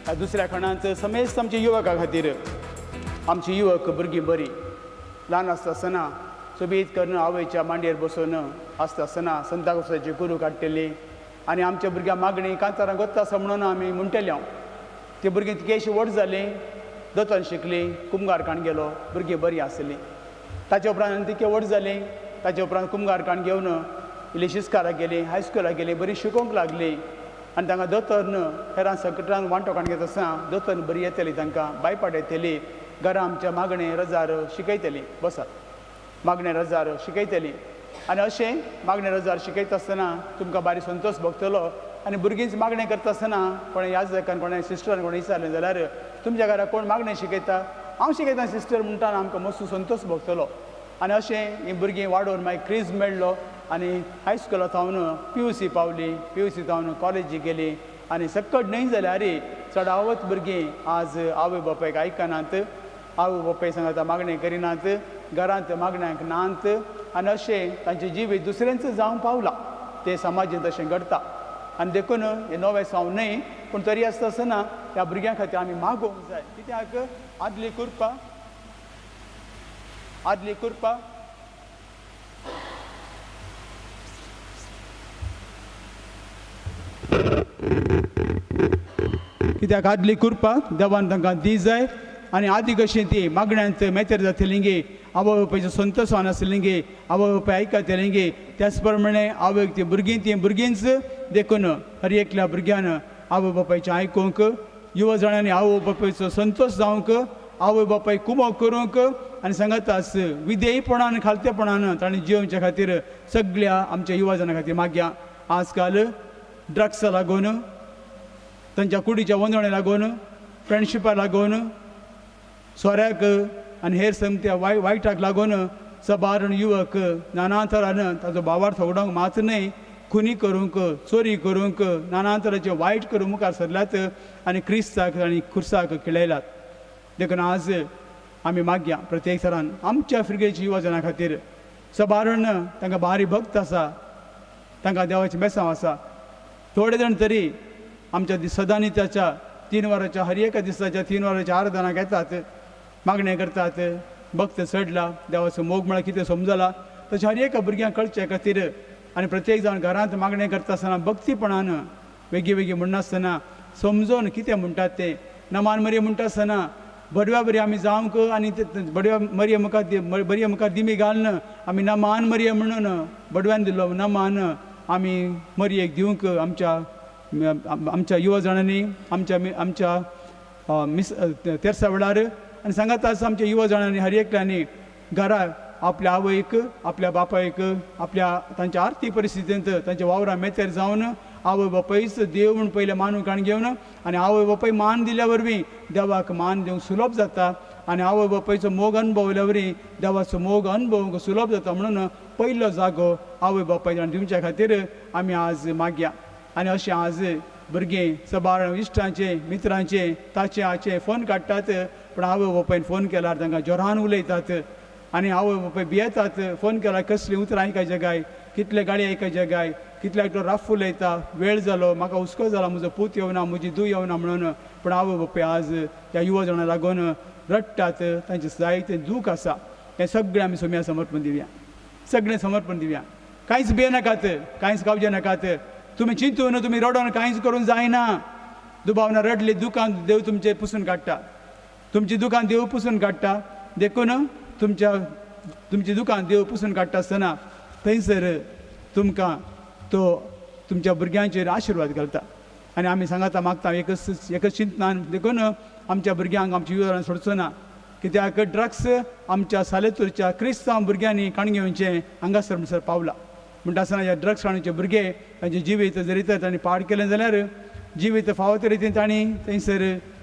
ह्या दुसऱ्या खणांत समेस्त आमच्या युवकां खातीर. आमची युवक भुरगीं बरीं ल्हान आसता आसतना सोबीत करून आवयच्या मांडयेर बसून आसता आसतना संताकुसाची कुरू काडटली आनी आमच्या भुरग्यां मागणी कांतारां गोत्ता आसा म्हणून आमी म्हणटले हांव. ती भुरगीं तिकेशी व्हड जालीं, दोतोन शिकलीं, कुमगार काण गेलो, भुरगीं बरीं आसलीं. ताच्या उपरांत तिके व्हड जालीं, ताच्या उपरांत कुमगार काण घेवन इल्ली शिस्काराक गेलीं, हायस्कुलाक गेलीं, बरीं शिकोवंक लागलीं आनी तांकां दोतोर हेरां संकटान वांटो काण घेत आसतना दोतोर बरी येतली, तांकां बायपाट येतली, घरा आमच्या मागणें रजार शिकयतलीं, बसात मागणें रजार शिकयतलीं. आनी अशें मागणें रजार शिकयता आसतना तुमकां बारीक संतोश भोगतलो. आनी भुरगींच मागणें करता आसतना कोणें याजकान, कोणें सिस्टरान कोणें विचारलें जाल्यार तुमच्या घरा कोण मागणें शिकयता? हांव शिकयता सिस्टर म्हणटा आमकां मस्त संतोश भोगतलो. आनी अशें हीं भुरगीं वाडोवन मागीर क्रीज मेळ्ळो आनी हायस्कुला थावन पी यू सी पावली, पी यू सी थावन कॉलेजीक गेली. आनी सक्कड न्हय जाल्यार चडावत भुरगीं आज आवय बापायक आयकनात, आवय बापाय सांगता मागणें करिनात, घरांत मागण्यांक नात आनी अशें तांचें जिवीत दुसऱ्यांच जावंक पावलां. तें समाजांत अशें घडटा आनी देखून हें नवें साव न्हय, पूण तरी आसता आसतना ह्या भुरग्यां खातीर आमी मागोवंक जाय. कित्याक आदली कृपा, आदली कृपा कित्याक आदली कृपा देवान तांकां दी जाय. आनी आदी कशी ती मागण्यांत मेतेर जातली गे, आवय बापायचो संतोशान आसली गे, आवय बापाय आयकतली गे, त्याच प्रमाणे आवयक ती भुरगीं ती भुरगींच. देखून हर एकल्या भुरग्यान आवय बापायचें आयकूंक, युवा जाणांनी आवय बापायचो संतोश जावंक, आवय बापाय कुमोक करूंक आनी सांगातास विधेयपणान खालतेपणान ताणें जियोवच्या खातीर सगळ्या आमच्या युवा जाणां खातीर मागया. आजकाल ड्रग्सा लागून, तांच्या कुडीच्या वंदणे लागून, फ्रेंडशिपा लागून, सोऱ्याक आनी हेर समत्या वायटाक लागून सबार युवक नाना तरान ताचो भावार्थ उडोवंक मात न्हय, खुनी करूंक, चोरी करूंक, नाना तरांचे वायट करूंक मुखार सरल्यात आनी क्रिस्ताक आनी खुर्साक खेळयल्यात. देखून आज आमी मागया प्रत्येक तरान आमच्या फिरगेची युवा जनां खातीर. सबारण तांकां भारी भक्त आसा, तांकां देवाचें बेसांव आसा. थोडे जाण तरी आमच्या सदांनित्याच्या 3 वरांच्या हर एका दिसाच्या 3 वरांच्या आराधनाक येतात, मागणें करतात, भक्त चडला, देवाचो मोग म्हळ्यार कितें समजला. तशें हर एका भुरग्यांक कळचे खातीर आनी प्रत्येक जाण घरांत मागणें करता आसतना भक्तीपणान वेगळी वेगळी म्हणनासतना समजून कितें म्हणटात तें नमान मरये म्हणटा आसतना बडव्या बरी आमी जावंक आनी बडव्या मरये मुखार बरये मुखार दिमी घालून आमी नमान मरये म्हणून बडव्यान दिल्लो नमान आमी मरयेक दिवंक आमच्या आमच्या युवा जाणांनी आमच्या आमच्या मिस तेरसा वेळार आनी सांगात आसा आमच्या युवा जाणांनी हर एकल्यांनी घरा आपल्या आवयक, आपल्या बापायक, आपल्या तांच्या आर्थीक परिस्थितींत तांच्या वावरा मेतेर जावन आवय बापायच देव म्हूण पयलें मानून काण घेवन आनी आवय बापाय मान दिल्या वरवीं देवाक मान दिवंक सुलभ जाता आनी आवय बापायचो मोग अणभवल्या वरवीं देवाचो मोग अणभवूंक सुलभ जाता. म्हणून पयलो जागो आवय बापाय दिवच्या खातीर आमी आज मागया. आनी अशें आज भुरगीं सबार इश्टांचे, मित्रांचे, ताचे हाचे फोन काडटात, पूण आवय बापायन फोन केल्यार तांकां जोरान उलयतात आनी आवय बापाय भियेतात. फोन केल्यार कसलीं उतरां आयकचे काय, कितले गाळी आयकचे काय, कितले एकटो रफ उलयता, वेळ जालो, म्हाका हुस्को जाला, म्हजो पूत येवना, म्हजी धूव येवना म्हणून. पूण आवय बापाय आज ह्या युवा जाणां लागून रडटात, तांचें जायतें दूख आसा. हें सगळें आमी सोम्या समर्पण दिवया, सगळें समर्पण दिवया. कांयच भियेनाकात, कांयच कावजें नाकात, तुमी चिंतून तुमी रडोन कांयच करूंक जायना. दुबावना रडली दुकान देव तुमचें पुसून काडटा, तुमची दुकान देव पुसून काडटा. देखून तुमच्या तुमची दुकान देव पुसून काडटा आसतना थंयसर तुमकां तो तुमच्या भुरग्यांचेर आशिर्वाद घालता. आनी आमी सांगाता मागता एकच एकच चिंतनान, देखून आमच्या भुरग्यांक आमच्या युवरान सोडचो ना. कित्याक ड्रग्स आमच्या सालेतूरच्या क्रिस्तांव भुरग्यांनी काणगेवचें हांगासर म्हणसर पावला. म्हणटा आसतना ह्या ड्रग्स काणूचे भुरगे तांचें जिवीत जरी तर तांणी पाड केलें जाल्यार, जिवीत फावो त्या रितीन तांणी थंयसर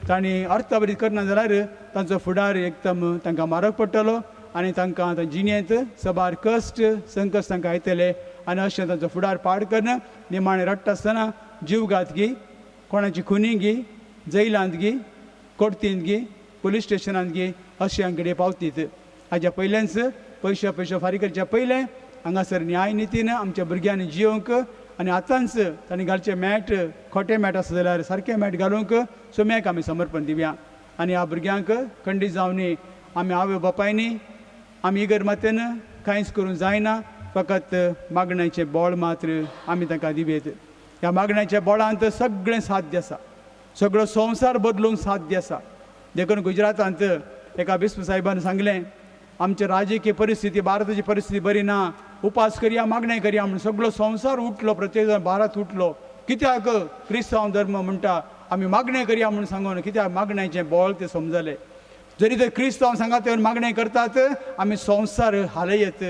तांणी अर्थाबरीत करना जाल्यार तांचो फुडार एकदम तांकां मारक पडटलो आनी तांकां तांच्या जिणेंत सबार कश्ट संकश्ट तांकां येतले आनी अशें तांचो फुडार पाड करून निमाणें रडटा आसतना जीवघात गी, कोणाची खुनी गी, जैलांत गी, कोर्तींत गी, पुलीस स्टेशनांत गी, अशें हांगडे पावतीत. हाज्या पयलेंच पयशे पयशे फारीक करच्या पयलें हांगासर न्याय नितीन आमच्या भुरग्यांनी जियोवंक आनी आतांच तांणी घालचें मॅट, खोटें मॅट आसा जाल्यार सारकें मॅट घालूंक सोम्याक आमी समर्पण दिवया. आनी ह्या भुरग्यांक खंडीत जावनी आमी आवय बापायनी आमी इगर मातेन कांयच करूंक जायना, फकत मागण्याचें बोळ मात्र आमी तांकां दिवयेत. ह्या मागण्याच्या बोळांत सगळें साध्य आसा, सगळो संवसार बदलूंक साध्य आसा. देखून गुजरातांत एका बिस्प साहेबान सांगलें, आमचे राजकीय परिस्थिती, भारताची परिस्थिती बरी ना, उपास करया, मागणें करया म्हूण सगळो संवसार उठलो, प्रत्येक जाण भारत उठलो. कित्याक क्रिस्तांव धर्म म्हणटा आमी मागणें करया म्हूण सांगून, कित्याक मागण्याचें बोळ तें समजलें. जरी तर क्रिस्तांव सांगात ते मागणें करतात, आमी संवसार हालयत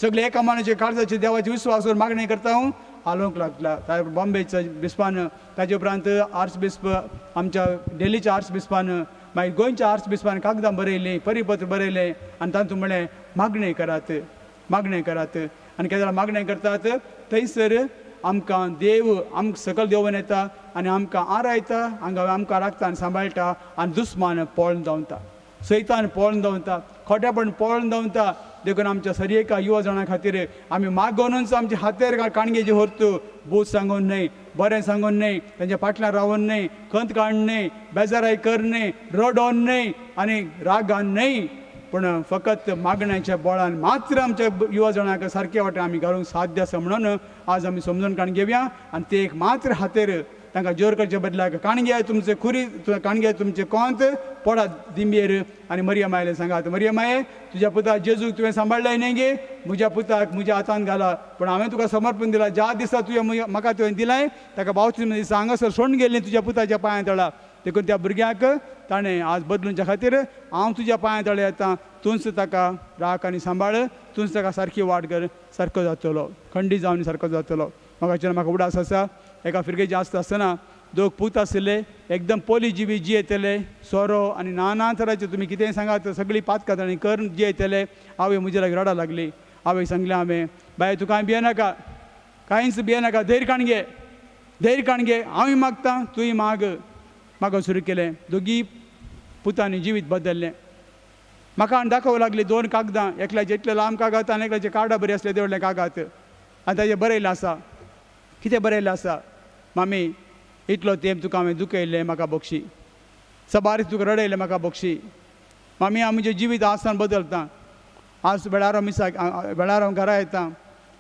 सगळे एका मनाचे काळजाचे देवाचे विस्वास करून मागणें करता हालोवंक लागला. बॉम्बेच्या बिस्पान, ताजे उपरांत आर्च बिस्प आमच्या डेल्लीच्या आर्च बिस्पान, मागीर गोंयच्या आर्च बिस्पान कागदां बरयलीं, परिपत्र बरयलें आनी तातूंत म्हळें मागणें करात, मागणें करात. आनी केन्ना मागणें करतात थंयसर आमकां देव आमकां सकयल देंवोन येता आनी आमकां आरायता, हांगा आमकां राखता आनी सांबाळटा आनी दुस्मान पळोवन दवरता, सैतान पळोवन दवरता, खोटेपण पळोवन दवरता. देखून आमच्या सरी एका युवा जाणां खातीर आमी मागोवनूच आमच्या हातेर काणगेची व्हरतू, बूज सांगून न्हय, बरें सांगून न्हय, तेंच्या फाटल्यान रावून न्हय, खंत काडून न्हय, बेजाराय कर न्हय, रडोन न्हय आनी रागान न्हय, पूण फकत मागण्याच्या बोळान मात्र आमच्या युवा जाणांक सारके वाटेन आमी घालूंक साध्य आसा म्हणून आज आमी समजून काडून घेवया. आनी ते एक मात्र हातेर तांकां जोर करचे बदलाक काणगे तुमचे खुरी, काणगे तुमचे कोंत पडात दिंबेर आनी मरिया मायले सांगात, मरिया माये तुज्या पुताक जेजूक तुवें सांबाळ्ळें न्ही गे, म्हज्या पुताक म्हज्या हातान घाला, पूण हांवें तुका समर्पण दिलां. ज्या दिसा तुवें म्हाका तुवें दिलाय ताका बावतीज्म दिसा हांगासर सोडून गेल्ली तुज्या पुताच्या पांयां तळा. देखून त्या भुरग्याक ताणें आज बदलूच्या खातीर हांव तुज्या पांयां तळा येता, तूंच ताका राख आनी सांबाळ, तूंच ताका सारकी वाट कर, सारको जातलो, खंडीत जावन सारको जातलो. म्हाका म्हाका उडास आसा एका फिरगेजी आसता आसतना दोग पूत आशिल्ले, एकदम पोली जिवी जियेतले, सोरो आनी नाना तराचे तुमी कितेंय सांगात सगळीं पातकां तांणी करून जियेतले. आवय म्हज्या लागीं रडा लागली. आवय सांगलें हांवें, बाय तूं कांय भियेनाका, कांयच भियेनाका, धैर्य काण घे, धैर्य काण घे, हांवूय मागतां तूंय माग. मागो सुरू केलें, दोगी पुतांनी जिवीत बदल्लें. म्हाका आनी दाखोवंक लागली दोन कागदां, एकल्याचें इतलें लांब कागद आनी एकल्याचें कार्डां बरी आसलें तें व्हडलें कागद आनी ताजें बरयलें आसा. कितें बरयलें आसा? मामी इतलो तेंप तुका हांवें दुखयल्लें म्हाका बक्षी, सबार तुका रडयलें म्हाका बक्षी, मामी हांव म्हजें जिवीत आसान बदलता, आज वेळार हांव मिसाक, वेळार हांव घरा येता,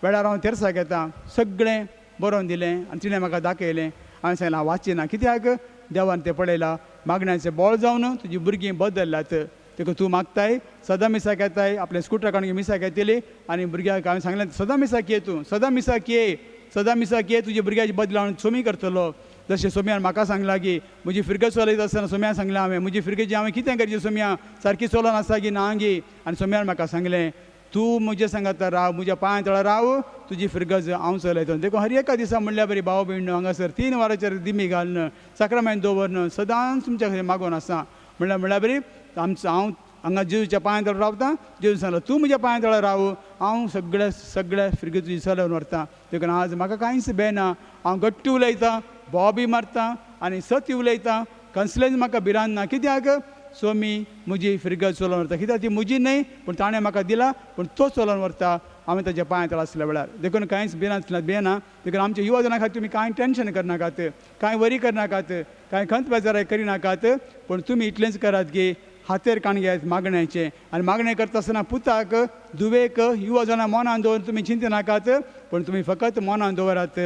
वेळार हांव तेर्साक येता, सगळें बरोवन दिलें आनी तिणें म्हाका दाखयलें. हांवें सांगलें हांव वाचिना, कित्याक देवान तें पळयलां, मागण्याचें बोळ जावन तुजी भुरगीं बदल्ल्यात, देखून तूं मागताय सदां मिसाक येताय, आपल्या स्कुटरा काडून मिसाक येतली आनी भुरग्याक हांवें सांगलें सदां मिसाक ये, तूं सदां मिसाक ये, सदां मिसाक ये, तुज्या भुरग्याची बदलावण सोमी करतलो. जशें सोम्यान म्हाका सांगलां की म्हजी फिरगज चलयता आसतना सोम्यान सांगलें हांवें म्हजी फिरगजी हांवें कितें करचें सोम्या, सारकी चलोन आसा की ना गी? आनी सोम्यान म्हाका सांगलें तूं म्हज्या सांगाता राव, म्हज्या पांयां तळा राव, तुजी फिरगज हांव चलयतलो. देखून हर एका दिसा म्हणल्यार बरी भाव भयण हांगासर 3 वरांचेर दिमी घालून साक्रामेंत दवरन सदांच तुमच्या खातीर मागून आसा. म्हणल्यार म्हणल्यार बरी आमचो हांव हांगा जेजूच्या पांयां तळा रावता, जेजून सांगलो तूं म्हज्या पांयां तळा राव, हांव सगळ्या सगळ्या फिरगज तुजी चलोवन व्हरता. देखून आज म्हाका कांयच बेना, हांव गट्टी उलयतां, बोबी मारता आनी सत्य उलयतां, कसलेंच म्हाका भिरांत ना, कित्याक सोमी म्हजी फिरगज चलोवन व्हरता, कित्याक ती म्हजी न्हय पूण ताणें म्हाका दिला, पूण तो चलोवन व्हरता, हांवें ताच्या पांयां तळा आसल्या वेळार. देखून कांयच भिरांत भियेना. देखून आमच्या युवा जणां खातीर तुमी कांय टेंशन करनाकात, कांय वरी करनाकात, कांय खंत बेजाराय करिनाकात, पूण तुमी इतलेंच करात की हातेर काण घेयात मागण्याचें आनी मागणें करता आसतना पुताक धुवेक युवा जाणां मनान दवरून तुमी चिंतनाकात, पूण तुमी फकत मनान दवरात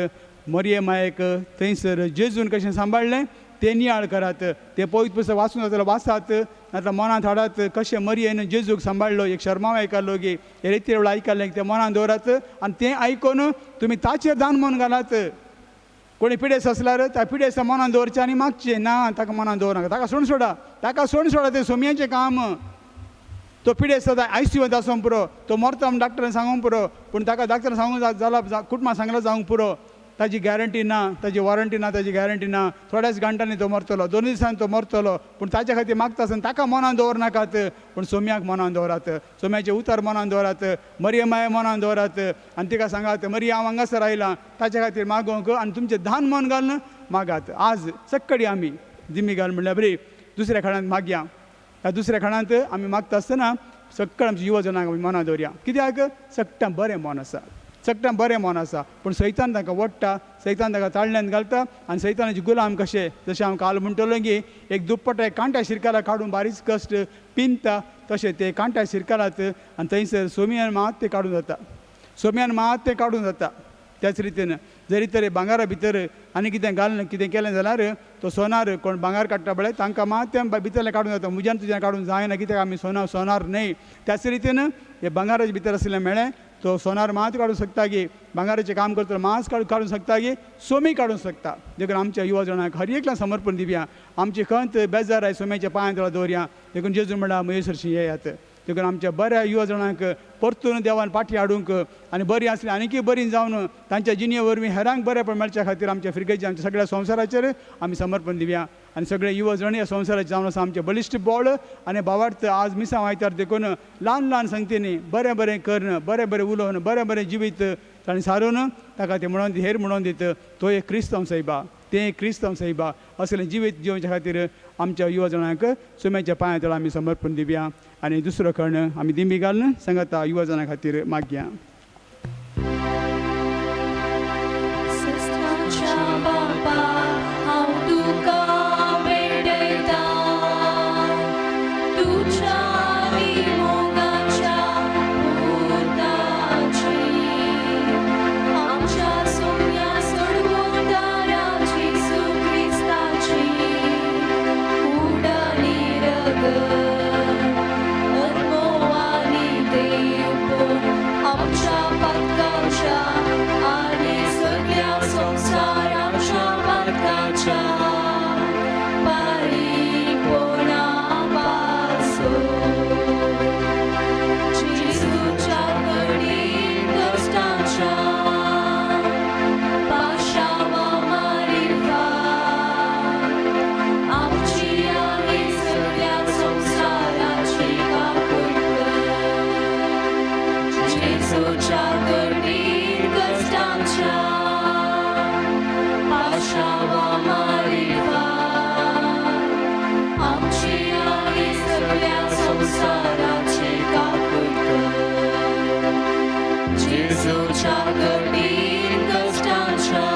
मरिये मायेक थंयसर जेजून कशें सांबाळ्ळें तें नियाळ करात, तें पवित्र पुस्तक वाचून जाता जाल्यार वाचात, नाजाल्यार मनांत हाडात कशें मरियेन जेजूक सांबाळ्ळो. एक शर्मांव आयकल्लो की हे रिती वेळार आयकल्लें तें मनान दवरात आनी तें आयकून तुमी ताचेर दान मन घालात. कोणी पिडेस्त आसल्यार त्या पिडेस्ता मनान दवरचें आनी मागचें ना, ताका मनान दवरनाका, ताका सोडून सोडा, ताका सोडून सोडा, तें सोमयाचें काम. तो पिडेस्त आतां आयसीयूंत आसूंक पुरो, तो मरता म्हूण डॉक्टरान सांगूंक पुरो, पूण ताका डॉक्टरान सांगूंक जाला, कुटुंबान सांगलां जावंक पुरो, ताजी गॅरंटी ना, ताजी वॉरंटी ना, ताजी गॅरंटी ना, थोड्याच घंटांनी तो मरतलो, 2 दिसांनी तो मरतलो, पूण ताच्या खातीर मागता आसतना ताका मनान दवरनाकात, पूण सोम्याक मनान दवरात, सोम्याचें उतर मनान दवरात, मरिये माये मनान दवरात आनी तिका सांगात मरिया हांव हांगासर आयलां ताच्या खातीर मागोवंक आनी तुमचें धान मन घालून मागात. आज सक्कडी आमी दिमी घाल म्हणल्यार बरी दुसऱ्या खणांत मागया, ह्या दुसऱ्या खणांत आमी मागता आसतना सगळ्या आमच्या युवा जणांक आमी मनां दवरया, कित्याक सगळ्यां बरें मन आसा, सगळ्यां बरें मन आसा, पूण सैतान तांकां वडटा, सैतान तांकां ताळण्यांत घालता आनी सैतानाचे गुलाम कशे, जशें हांव काल म्हणटलो की एक दुप्पट एक कांट्या शिरकाला काडून बारीक कश्ट पिंदता, तशें ते कांट्या शिरकालात आनी थंयसर सोमियान मात ते काडून जाता, सोम्यान मात तें काडून जाता. त्याच रितीन जरी तरी भांगारा भितर आनी कितें घालून कितें केलें जाल्यार तो सोनार कोण भांगार काडटा पळय तांकां मात तें भितरलें काडून जाता, म्हज्यान तुज्यान काडून जायना, कित्याक आमी सोना सोनार न्हय. त्याच रितीन हे भांगाराच्या भितर आशिल्लें मेळ्ळें तो सोनार मात काडूंक शकता की भांगाराचें काम करतलो मास काडूंक शकता की सोमी काडूंक शकता. देखून आमच्या युवा जाणांक हर एकल्यान समर्पण दिवया, आमची खंत बेजार आय सोम्याच्या पांयां तळा दवरया. देखून जेजू म्हणल्यार म्हजे सरशी येयात. देखून आमच्या बऱ्या युवा जाणांक परतून देवान पाठी हाडूंक आनी बरीं आसलीं आनीकय बरीं जावन तांच्या जिणे वरवीं हेरांक बरेंपण मेळच्या खातीर आमच्या फिरगेचे आमच्या सगळ्या संवसाराचेर आमी समर्पण दिवया. आनी सगळे युवा जाण ह्या संवसाराचेर जावन आसा आमचें बळिश्ट बळ आनी भावार्थ आज मिसां वायतार. देखून ल्हान ल्हान संगतींनी बरें बरें करून, बरें बरें उलोवन, बरें बरें जिवीत ताणें सारून ताका तें म्हणोन हेर म्हणोन दित तो एक क्रिस्तांव सायबा, तें एक क्रिस्तांव सायबा असलें जिवीत जिवच्या खातीर आमच्या युवा जाणांक सुम्याच्या पांया तळा आमी समर्पण दिवया. आनी दुसरो खण आमी दिंबी घालून सांगता युवा जाणां खातीर मागया. जेजूच्या कठीण कश्टांच्या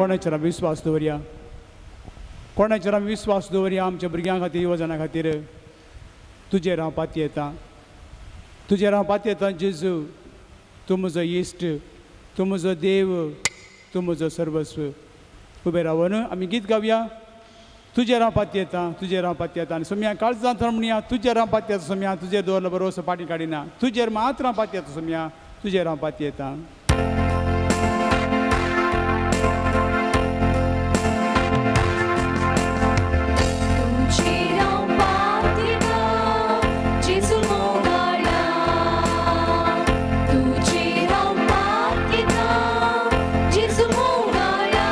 कोणाचेर आमी विस्वास दवरया, कोणाचेर आमी विस्वास दवरया आमच्या भुरग्यां खातीर, युवजणां खातीर. तुजेर हांव पातयेतां, तुजेर हांव पातयेतां जेजू. तूं म्हजो इश्ट, तूं म्हजो देव, तूं म्हजो सर्वस्व. उबें रावन आमी गीत गावया. तुजेर हांव पातयेतां, तुजेर हांव पातयेतां. आनी सोम्या काळजांत म्हणया, तुजेर हांव पातयेतां सोम्या, तुजेर दवरलो बरोसो फाटीं काडिना. तुजेर मात्र हांव पातयेतां सोम्या, तुजेर हांव पातयेतां. तुजेर हांव पातयेतां जेजू मोगाळा, तुजेर हांव पातयेतां जेजू मोगाळा.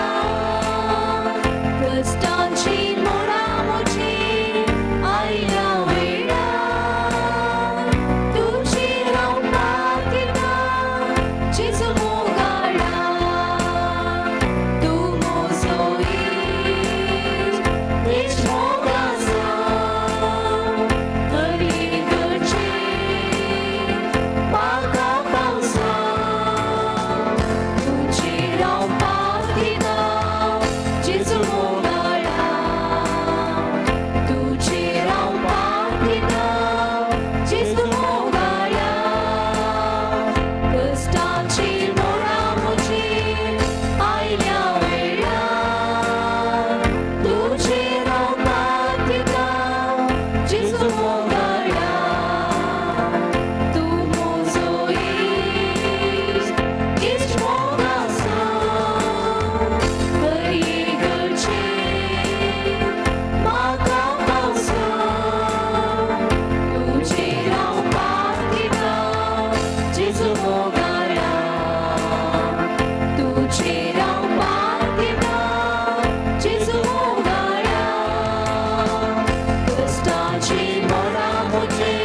कश्टांची मोडां म्हजीं आयल्या वेळार, तुजेर हांव पातयेतां जेजू मोगाळा. तूं म्हजो इश्ट, इश्ट मोगाचो, हर इगर्जेंत म्हाका पावसो. तुजेर हांव पातयेतां जेजू मोगाळा, तुजेर हांव पातयेतां जेजू मोगाळा. कश्टांची मोडां म्हजीं आयल्या वेळार, तुजेर हांव पातयेतां जेजू मोगाळा. तूं म्हजो इश्ट, इश्ट मोगाचो, हर इगर्जेंत म्हाका पावसो. तुजेर हांव पातयेतां जेजू मोगाळा, तुजेर हांव पातयेतां जेजू मोगाळा. कश्टांची मोडां म्हजीं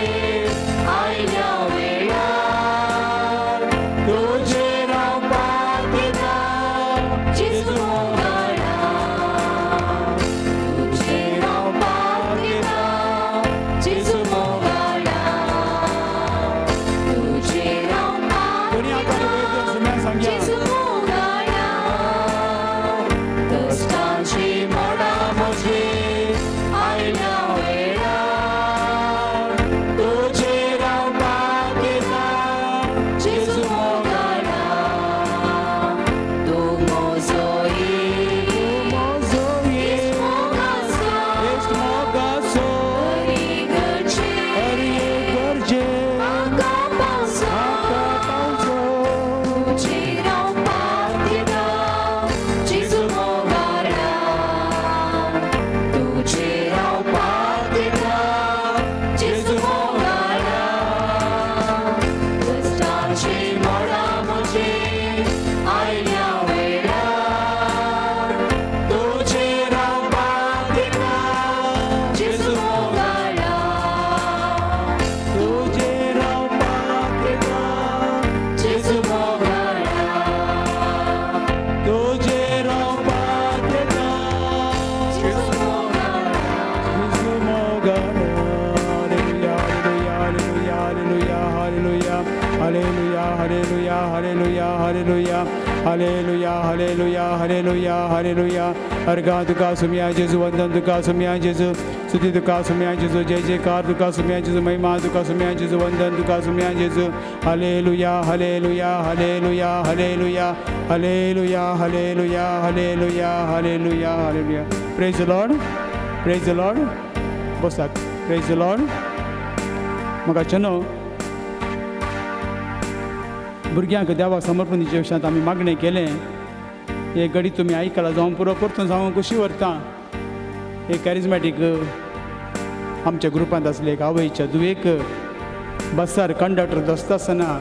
आयल्या वेळार, तुजेर हांव पातयेतां जेजू मोगाळा. तुजेर हांव पातयेतां जेजू मोगाळा, तुजेर हांव कोणी हातांनी वयर धरून सोम्या सांगया. जेजू मोगाळा. कश्टांची मोडां म्हजीं आयल्या वेळार, तुजेर हांव पातयेतां जेजू मोगाळा. तूं म्हजो म्हजो इश्ट मोगाचो, इश्ट मोगाचो, हर इगर्जेंत हर इगर्जेंत म्हाका पावसो. म्हाका पावसो. तुजेर हांव पातयेतां जेजू मोगाळा, तुजेर हांव पातयेतां जेजू मोगाळा. कश्टांची मोडां म्हजीं आयल्या वेळार, तुजेर हांव पातयेतां जेजू मोगाळा. तुजेर हांव पातयेतां जेजू मोगाळा, तुजेर हांव पातयेतां जेजू मोगाळा. जेजू मोगाळा. Hallelujah, hallelujah, hallelujah, hallelujah, hallelujah, hallelujah, hallelujah, hallelujah, hallelujah, hallelujah. अर्घां तुका सुम्या जेजू, वंदन तुका सुम्या जेजू, स्तुती तुका सुम्या जेजू, जय जयकार तुका सुम्या जेजू, महिमा तुका सुम्या जेजू, वंदन तुका सुम्या जेजू. Hallelujah, hallelujah, hallelujah, hallelujah, hallelujah, hallelujah, hallelujah, hallelujah, hallelujah. Praise the Lord, praise the Lord. बसात. Praise the Lord. म्हाका चनो भुरग्यांक देवाक समर्पण दिवच्या विशयांत आमी मागणें केलें. हे घडी तुमी आयकलां जावन पुरो, परतून सांगूंक खुशी व्हरता. एक कॅरिजमॅटीक आमच्या ग्रुपांत आसले एक आवयच्या धुवेक बसार कंडक्टर दोसता आसतना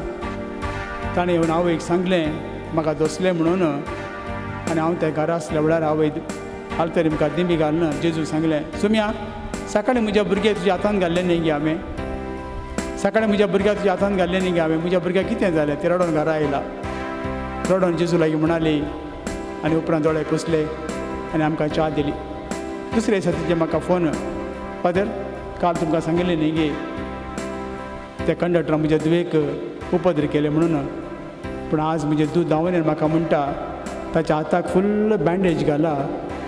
ताणें येवन आवयक सांगलें, म्हाका दोसलें म्हणून. आनी हांव त्या घरा आसल्या वेळार आवय आलतरी मुखार दिंबी घालून जेजूक सांगलें, सुम्या, सकाळीं म्हज्या भुरग्याक तुज्या हातान घाल्लें न्ही गे हांवें, सकाळीं म्हज्या भुरग्याक तुज्या हातान घाल्लें न्ही गे हांवें, म्हज्या भुरग्याक कितें जालें? ती रडोन घरा आयला, रडोन जेजू लागीं म्हणाली आनी उपरांत दोळे पुसले आनी आमकां च्या दिली. दुसरे दिसा तिचे म्हाका फोन, फादर, काल तुमकां सांगिल्लें न्ही गे त्या कंडक्टरान म्हज्या धुवेक उपद्र केले म्हणून, पूण आज म्हजें दूद धांवन येवन म्हाका म्हणटा, ताच्या हाताक फुल्ल बँडेज घाला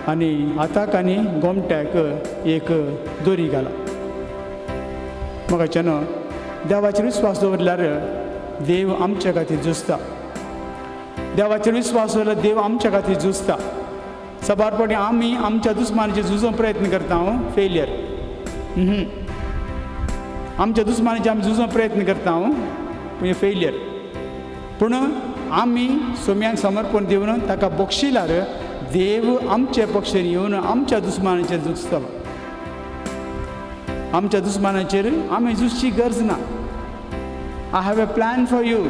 आनी हाताक आनी गोमट्याक एक दोरी घाला. मोगाच्यानो, देवाचेर विस्वास दवरल्यार देव आमच्या खातीर झुजता. देवाचेर विस्वास दवरल्यार देव आमच्या खातीर झुजता. साबार फावटी आमी आमच्या दुस्मानाचेर झुजोंक प्रयत्न करता. फेलियर. आमच्या दुस्मानाचेर आमी झुजोंक प्रयत्न करता, पूण फेलियर. पूण आमी सोम्याक समर्पण दिवन ताका बक्षिल्यार देव आमचे पक्षेर येवन आमच्या दुस्मानाचेर झुजतलो. आमच्या दुस्मानाचेर आमी झुजची गरज ना. I have a plan for you.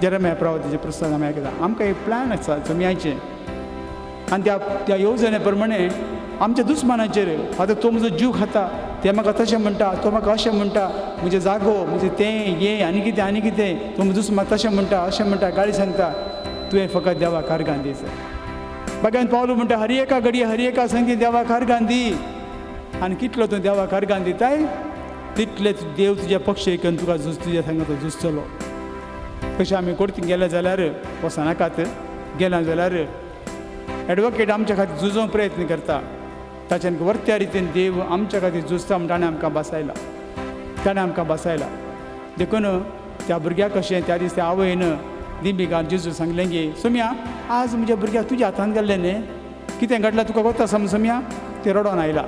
Jeremiah प्रवादाचे पुस्तक आमी आयकता. आमकां एक प्लॅन आसा सोम्याचें आनी त्या त्या येवजणे प्रमाणे आमच्या दुस्मानाचेर. आतां तो म्हजो जीव खाता, ते म्हाका तशें म्हणटा, तो म्हाका अशें म्हणटा, म्हजें जागो म्हजें तें हें आनी कितें आनी कितें, तो म्हजो दुस्मान तशें म्हणटा, अशें म्हणटा, गाळी सांगता. तुवें फकत देवाक आर्गां दी. बागान पावलो म्हणटा, हर एका घडये, हर एका संगी देवाक आर्गां दी. आनी कितलो तूं देवाक आर्गां दिताय तितले देव तुज्या पक्षे करून तुका झुज, तुज्या सांगा तो झुजतलो. कशें आमी कोर्तीन गेले जाल्यार, वचनाकात, गेल्या जाल्यार एडवोकेट आमच्या खातीर झुजोवंक प्रयत्न करता. ताच्यान वर्त्या रितीन देव आमच्या खातीर झुजता म्हण ताणें आमकां बसायला, ताणें आमकां बसायला. देखून त्या भुरग्याक कशें त्या दीस त्या आवयन दिंबी घालून जेजू सांगलें की सोम्या, आज म्हज्या भुरग्याक तुज्या हातान घाल्लें न्ही, कितें घडलां तुका कोत्ता समज सोम्या. तें रडोन आयला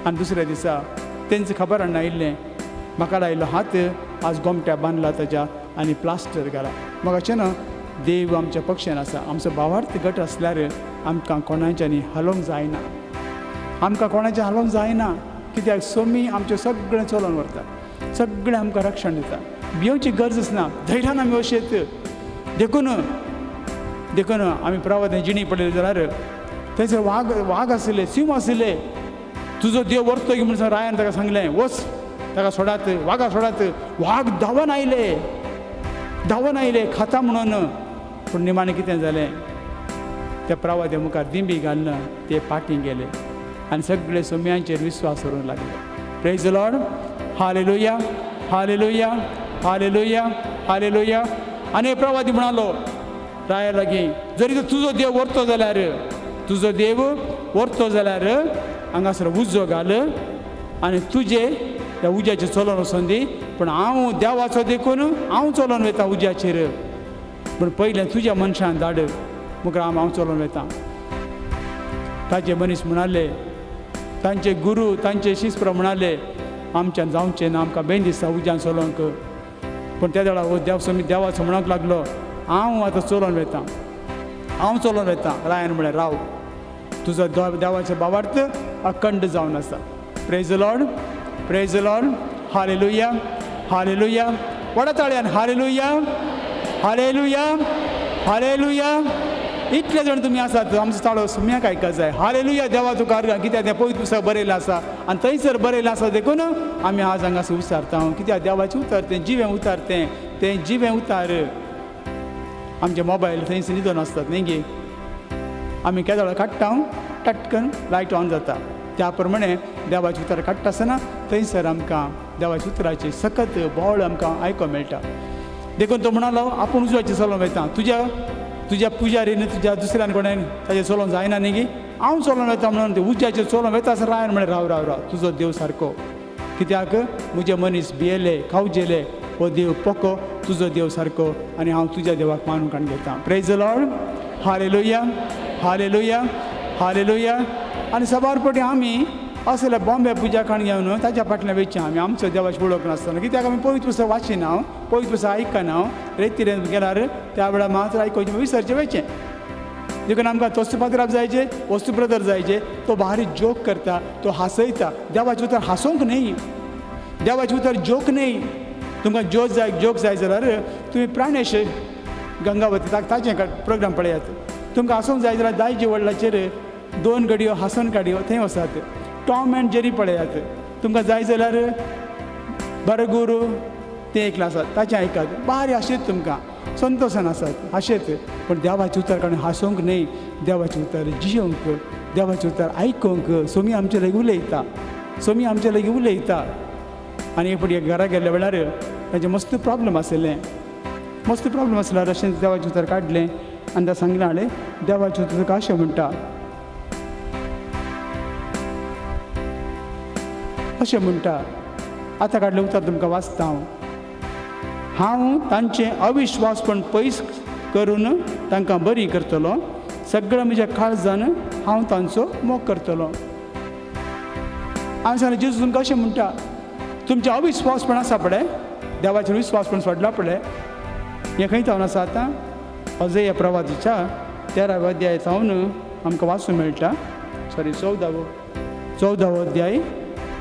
आनी दुसऱ्या दिसा तेंच खबर हाडून आयिल्लें, म्हाका लायलो हात, आज गोमट्या बांदला ताज्या आनी प्लास्टर घाला. म्हाका ना, देव आमच्या पक्षान आसा. आमचो भावार्थ गट आसल्यार आमकां कोणाच्यानी हालोवंक जायना, आमकां कोणाचें हालोवंक जायना. कित्याक सोमी आमचें सगळें चलोवन व्हरता, सगळें आमकां रक्षण दिता. भियोवची गरजच ना, धैर्यान आमी वशेत. देखून देखून आमी प्रवादान जिणी पडली जाल्यार थंयसर वाग वाग आशिल्ले, सिंह आशिल्ले. तुजो देव व्हरतो की म्हणून रायान ताका सांगलें, वच ताका सोडात, वागा सोडात. वाग धांवन आयले, धांवन आयले खाता म्हणून. पूण निमाणें कितें जालें? त्या प्रवाद्या मुखार दिंबी घालून ते फाटीं गेले आनी सगळे सोम्यांचेर विस्वास करूंक लागले. Praise Lord. Hallelujah, hallelujah, hallelujah, hallelujah. आनी प्रवादी म्हणालो राया लागीं, जरी तुजो देव व्हरतो जाल्यार, तुजो देव व्हरतो जाल्यार हांगासर उजो घाल आनी तुजे त्या उज्याचेर चलोवन वचोन दी. पूण हांव देवाचो देखून हांव चलोवन वयता उज्याचेर. पूण पयलें तुज्या मनशान धाड, मुखार हांव हांव चलोवन वयता. ताजे मनीस म्हणाले, तांचे गुरू, तांचे शिस्प्र म्हणाले, आमच्यान जावचें ना, आमकां बेन दिसता उज्यान चलोवंक. पूण त्या वेळार हो देव स्वामी देवाचो म्हणूंक लागलो, हांव आतां चलोवन वयता, हांव चलोवन वयता. रायान म्हळें, राव, तुजो देवाचो भावार्थ अखंड जावन आसा. Praise Lord, praise Lord. Hallelujah, hallelujah. व्हडा ताळ्यान हालेलुया, हालेलुया, हालेलुया. इतले जाण तुमी आसात, आमचो ताळो सुम्याक आयकूंक जाय. हालेलुया. देवा तुका आर्गां. कित्याक तें पवित्र पुस्तक बरयलें आसा आनी थंयसर बरयलें आसा. देखून आमी आज हांगासर विचारता, कित्याक देवाचें उतर तें जिवें उतर, तें तें जिवें उतार. आमचे मोबायल थंयसर न्हिदोन आसतात न्ही गे? आमी केदोळ काडटा, टटकन लायट ऑन जाता. त्या प्रमाणे देवाचें उतर काडटा आसतना थंयसर आमकां देवाच्या उतराचें सकत बोळ आमकां आयको मेळटा. देखून तो म्हणालो, आपूण उजवाचें चलोवन वयता. तुज्या तुज्या पुजारीन, तुज्या दुसऱ्यान कोणें ताजें चलोवंक जायना न्ही गी, हांव चलोवन वयता म्हणून ते उज्याचेर चलोवन वयता आसतना रायान म्हळें, राव राव राव, तुजो देव सारको. कित्याक म्हजे मनीस भियेले, खावजेले. हो देव पोको, तुजो देव सारको आनी हांव तुज्या देवाक मानून काडून घेता. Praise Lord. Hallelujah, hallelujah, hallelujah. आनी साबार फावटी आमी असले बॉम्बे पुजा काण घेवन ताच्या फाटल्यान वयचें. आमी आमचो देवाची वळख नासतना, कित्याक आमी पवित्र पुस्तक वाचिना, पवित्र पुस्तक आयकना. रेतीरेन गेल्यार त्या वेळार मात्र आयकोवचें, विसरचें, वयचें. देखून आमकां तोस्तू पात्राप जायचे, वस्तू ब्रदर जायचे. तो भारी जोक करता, तो हांसयता. देवाचें उतर हांसोवंक न्हय, देवाचें उतर जोक न्हय. तुमकां जोक जाय, जोक जाय जाल्यार तुमी प्राणेश गंगावती ताचें प्रोग्राम पळयात. तुमकां हांसोवंक जाय जाल्यार दायजी वडलाचेर दोन घडयो हांसोन काडयो, थंय वचात. टॉम एंड जेरी पळयात. तुमकां जाय जाल्यार बरगुरू तें एकलें आसा, ताचें आयकात. भारी हांशेत, तुमकां संतोशान आसात, हांशेत. पूण देवाचें उतर काडून हांसोवंक न्हय, देवाचें उतर जियोवंक, देवाचें उतर आयकोंक. सोमी आमचे लागीं उलयता, सोमी आमचे लागीं उलयता. आनी एक फावटी घरा गेल्ल्या वेळार तांचें मस्त प्रॉब्लम आशिल्लें, मस्त प्रॉब्लम आसल्यार अशें देवाचें उतर काडलें. आनी ताका सांगलें हाणें देवाचें तुका अशें म्हणटा, अशें म्हणटा. आतां काडलें उतर तुमकां वाचता हांव. हांव तांचें अविश्वासपण पयस करून तांकां बरी करतलो, सगळ्या म्हज्या काळजान हांव तांचो मोग करतलो. हांवें सांगलें जेजू तुमकां अशें म्हणटा, तुमचें अविश्वासपण आसा पळय, देवाचेर विश्वासपण सोडला पळय, हें खंय जावन आसा आतां अजय प्रवादीच्या 13व्या अध्याय जावन आमकां वाचूंक मेळटा, सॉरी 14वो अध्याय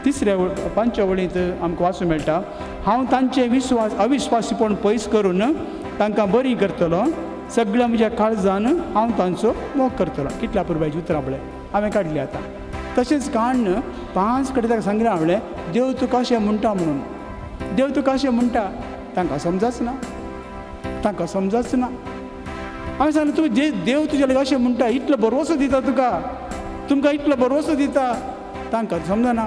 3ऱ्या 5व्या वळींत आमकां वाचूंक मेळटा. हांव तांचें विश्वास अविश्वासीपण पयस करून तांकां बरी करतलो, सगळ्या म्हज्या काळजान हांव तांचो मोग करतलो. कितल्या पुरबायची उतरां पळय हांवें काडली आतां. तशेंच काडून 5 कडेन ताका सांगलें हांवें, देव तुका अशें म्हणटा म्हणून, देव तुका अशें म्हणटा. तांकां समजच ना, तांकां समजच ना. हांवें सांगलें तुमी जे देव तुज्या लागीं अशें म्हणटा, इतलो भरवंसो दिता तुका, तुमकां इतलो भरवंसो दिता, तांकां समजना.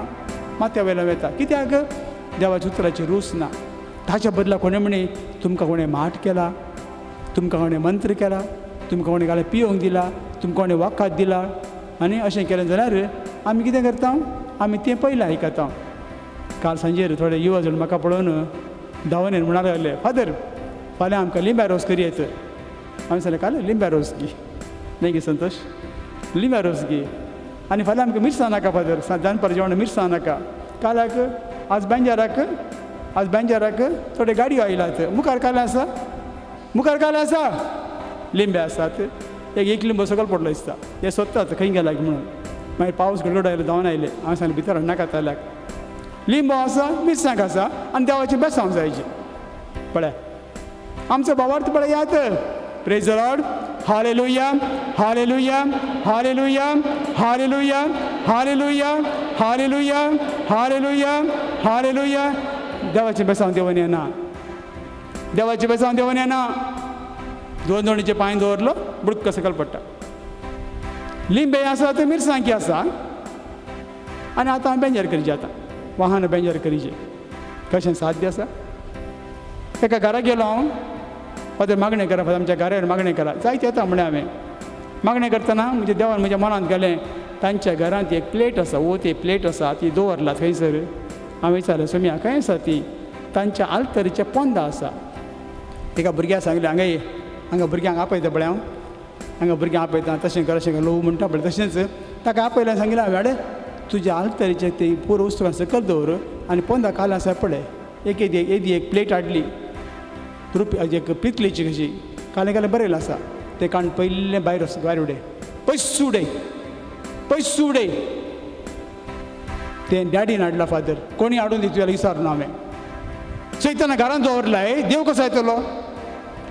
माथ्या वयल्यान वता कित्याक देवाच्या उतराची रूच ना. ताच्या बदला कोणें म्हणी तुमकां कोणें माठ केला, तुमकां कोणें मंत्र केला, तुमकां कोणें घालें पियोंक दिला, तुमकां कोणें वखद दिला, आनी अशें केलें जाल्यार आमी कितें करता, आमी तें पयलें आयकता. काल सांजेर थोडे युवा जाण म्हाका पळोवन धांवन येवन म्हणपाक लागले, फादर फाल्यां आमकां लिंब्या रोस करयेत. हांवें सांगलें काल लिंब्या रोस गी, न्ही गी संतोश, लिंब्या रोस गी, आनी फाल्यां आमकां मिरसां नाका फादर, दनपार जेवण मिरसां नाका. कालाक आज बेंजाराक, आज बेंजाराक थोडे गाडयो आयल्यात, मुखार काल आसा, मुखार काल आसा लिंबे आसात, एक एक लिंबो सकयल पडलो दिसता, हे सोदतात खंय गेला म्हणून. मागीर पावस गडगड आयलो, धांवन आयले. हांवें सांगलें भितर हाडनाका जाल्यार लिंबो आसा, मिरसांग आसा, आनी देवाचें बेसांव जायचें. पळय आमचो भावार्थ पळयात. Praise the Lord, hallelujah, hallelujah, hallelujah, hallelujah, hallelujah, hallelujah, hallelujah, hallelujah. देवाचें बेसांव देवन येना, देवाचें बेसांव देवन येना. दोन दोणीचे पांय दवरलो, बुडक सकयल पडटा. लिंबे आसा ते मिरसांकी आसा, आनी आतां हांवें बेंजार करचें, आतां वाहन बेंजार करचें कशें साध्य आसा? एका घरा गेलो हांव, फादर मागणें करा, फादर आमच्या घरार मागणें करा, जायते येता म्हणलें हांवें. मागणें करतना म्हज्या देवान म्हज्या मनांत घालें, तांच्या घरांत एक प्लेट आसा, वो ती प्लेट आसा ती दवरला थंयसर. हांवें विचारलें सोम्या खंय आसा ती? तांच्या आल्तरीच्या पोंदा आसा. एका भुरग्याक सांगलें हांगा ये, हांगा भुरग्यांक आपयता पळय हांव, हांगा भुरग्यांक आपयता, तशें कर अशें कर, लोव म्हणटा पळय तशेंच ताका आपयलें. सांगलें हांवें, आडे तुज्या आल्तरीचें ती पुरो वस्तू सकयल दवर आनी पोंदा काल आसा पळय. एक येदी येदी एक प्लेट हाडली, रुपया एक पितलेची कशी, कालें कालें बरयलें आसा, तें काण पयलें भायर भायर उडय, पयस उडय, पयस उडय. तें डॅडीन हाडला फादर, कोणी हाडून दित जाल्यार विचारना हांवें. सैताना घरांत दवरलाय, देव कसो येतलो?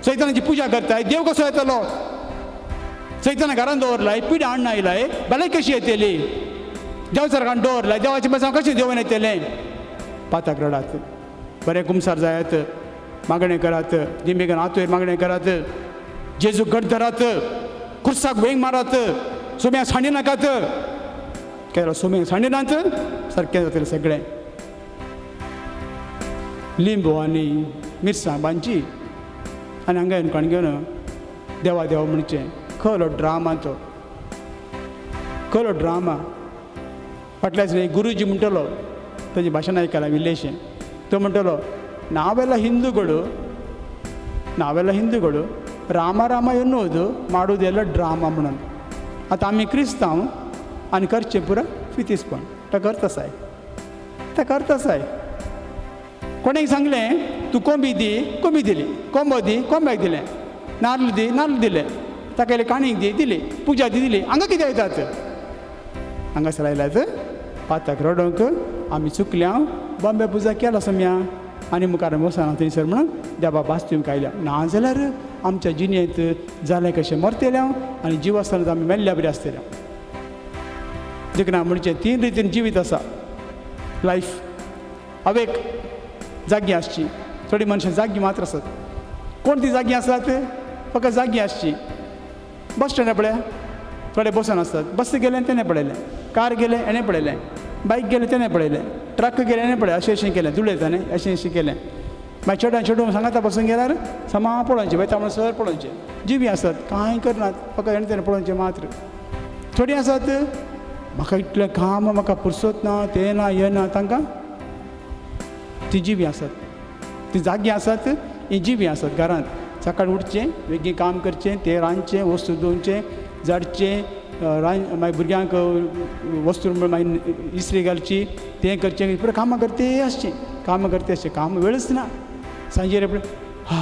सैतानाची पुजा करताय, देव कसो येतलो? सैताना घरांत दवरलाय, पिड्या हाडून आयलाय, भलायकी कशी येतली? देव सारकान दवरलाय, देवाचें बेसांव कशें देवून येतलें? पाताक रडात, बरें कुमसार जायात, मागणें करात, दिंबेगन आतोयर मागणें करात, जेजू घट धरात, खुर्साक वेंग मारात, सोम्या सांडी नाकात. केन्ना सोम्या सांडी नात सारकें जातलें सगळें. लिंबू आनी मिरसांग बांदची आनी हांगा येवन कोण घेवन देवा देवा म्हणचें. खरो ड्रामा तो, खरो ड्रामा. फाटल्याच एक गुरुजी म्हणटलो, ताजी भाशण आयकलां इल्लेशें, तो म्हणटलो ನಾವೆಲ್ಲ ಹಿಂದೂಗಳು, ನಾವೆಲ್ಲ ಹಿಂದೂಗಳು ರಾಮ ರಾಮ ಎನ್ನುವುದು ಮಾಡುವುದೆಲ್ಲ ಡ್ರಾमा म्हणून. आतां आमी क्रिस्तांव आनी करचें पुरो फितीसपण. ताका अर्थ आसाय, ताका अर्थ आसाय. कोणेक सांगलें तूं कोंबी दी, कोंबी दिली, कोंबो दी, कोंब्याक दिलें, नार्ल दी, नार्ल दिलें, ताका इल्लें काणीक दी, दिली, पुजा दी, दिली. हांगा कितें येतात? हांगासर आयल्यात पाताक रडोवंक. आमी चुकल्या, बॉम्बे पुजा केला सोम्या आनी मुखार वचना थंयसर म्हणून देवा बास्तीम आयल्या. नाजाल्यार आमच्या जिणेंत जालें कशें मरतलें हांव आनी जीव आसतना आमी मेल्ल्या बरी आसतलें. देखून हांव म्हणचें तीन रितीन जिवीत आसा लायफ. अवेक जागी आसची, थोडीं मनशां जागी मात्र आसत. कोण ती जागी आसात? फकत जागी आसची. बस स्टँडार पळया थोडे बसून आसतात. बस गेलें तेणें पळयलें, कार गेलें हेणें पळयलें, बायक गेलें तेणें पळयलें, ट्रक गेलें हेणें पळयलें, अशें अशें केलें, जुळयता न्ही, अशें अशें केलें. मागीर चेडवां चेडूं सांगाता बसून गेल्यार समा पळोवचें, वयता म्हणसर पळोवचें. जिवीं आसात, कांय करनात, फकत हेणें तेणें पळोवचें मात्र. थोडीं आसात, म्हाका इतलें काम, म्हाका पुरसत ना, तें ना, हें ना. तांकां तीं जिवीं आसात, तीं जागीं आसात, हीं जिवीं आसात घरांत. सकाळीं उठचें, बेगीन काम करचें, तें रांदचें, वस्तू धुवचें, झाडचें, मागीर भुरग्यांक वस्तू मागीर इस्त्री घालची, तें करचें, पुरो कामां करते आसचें, कामां करते आसचें. काम वेळच ना. सांजेर हा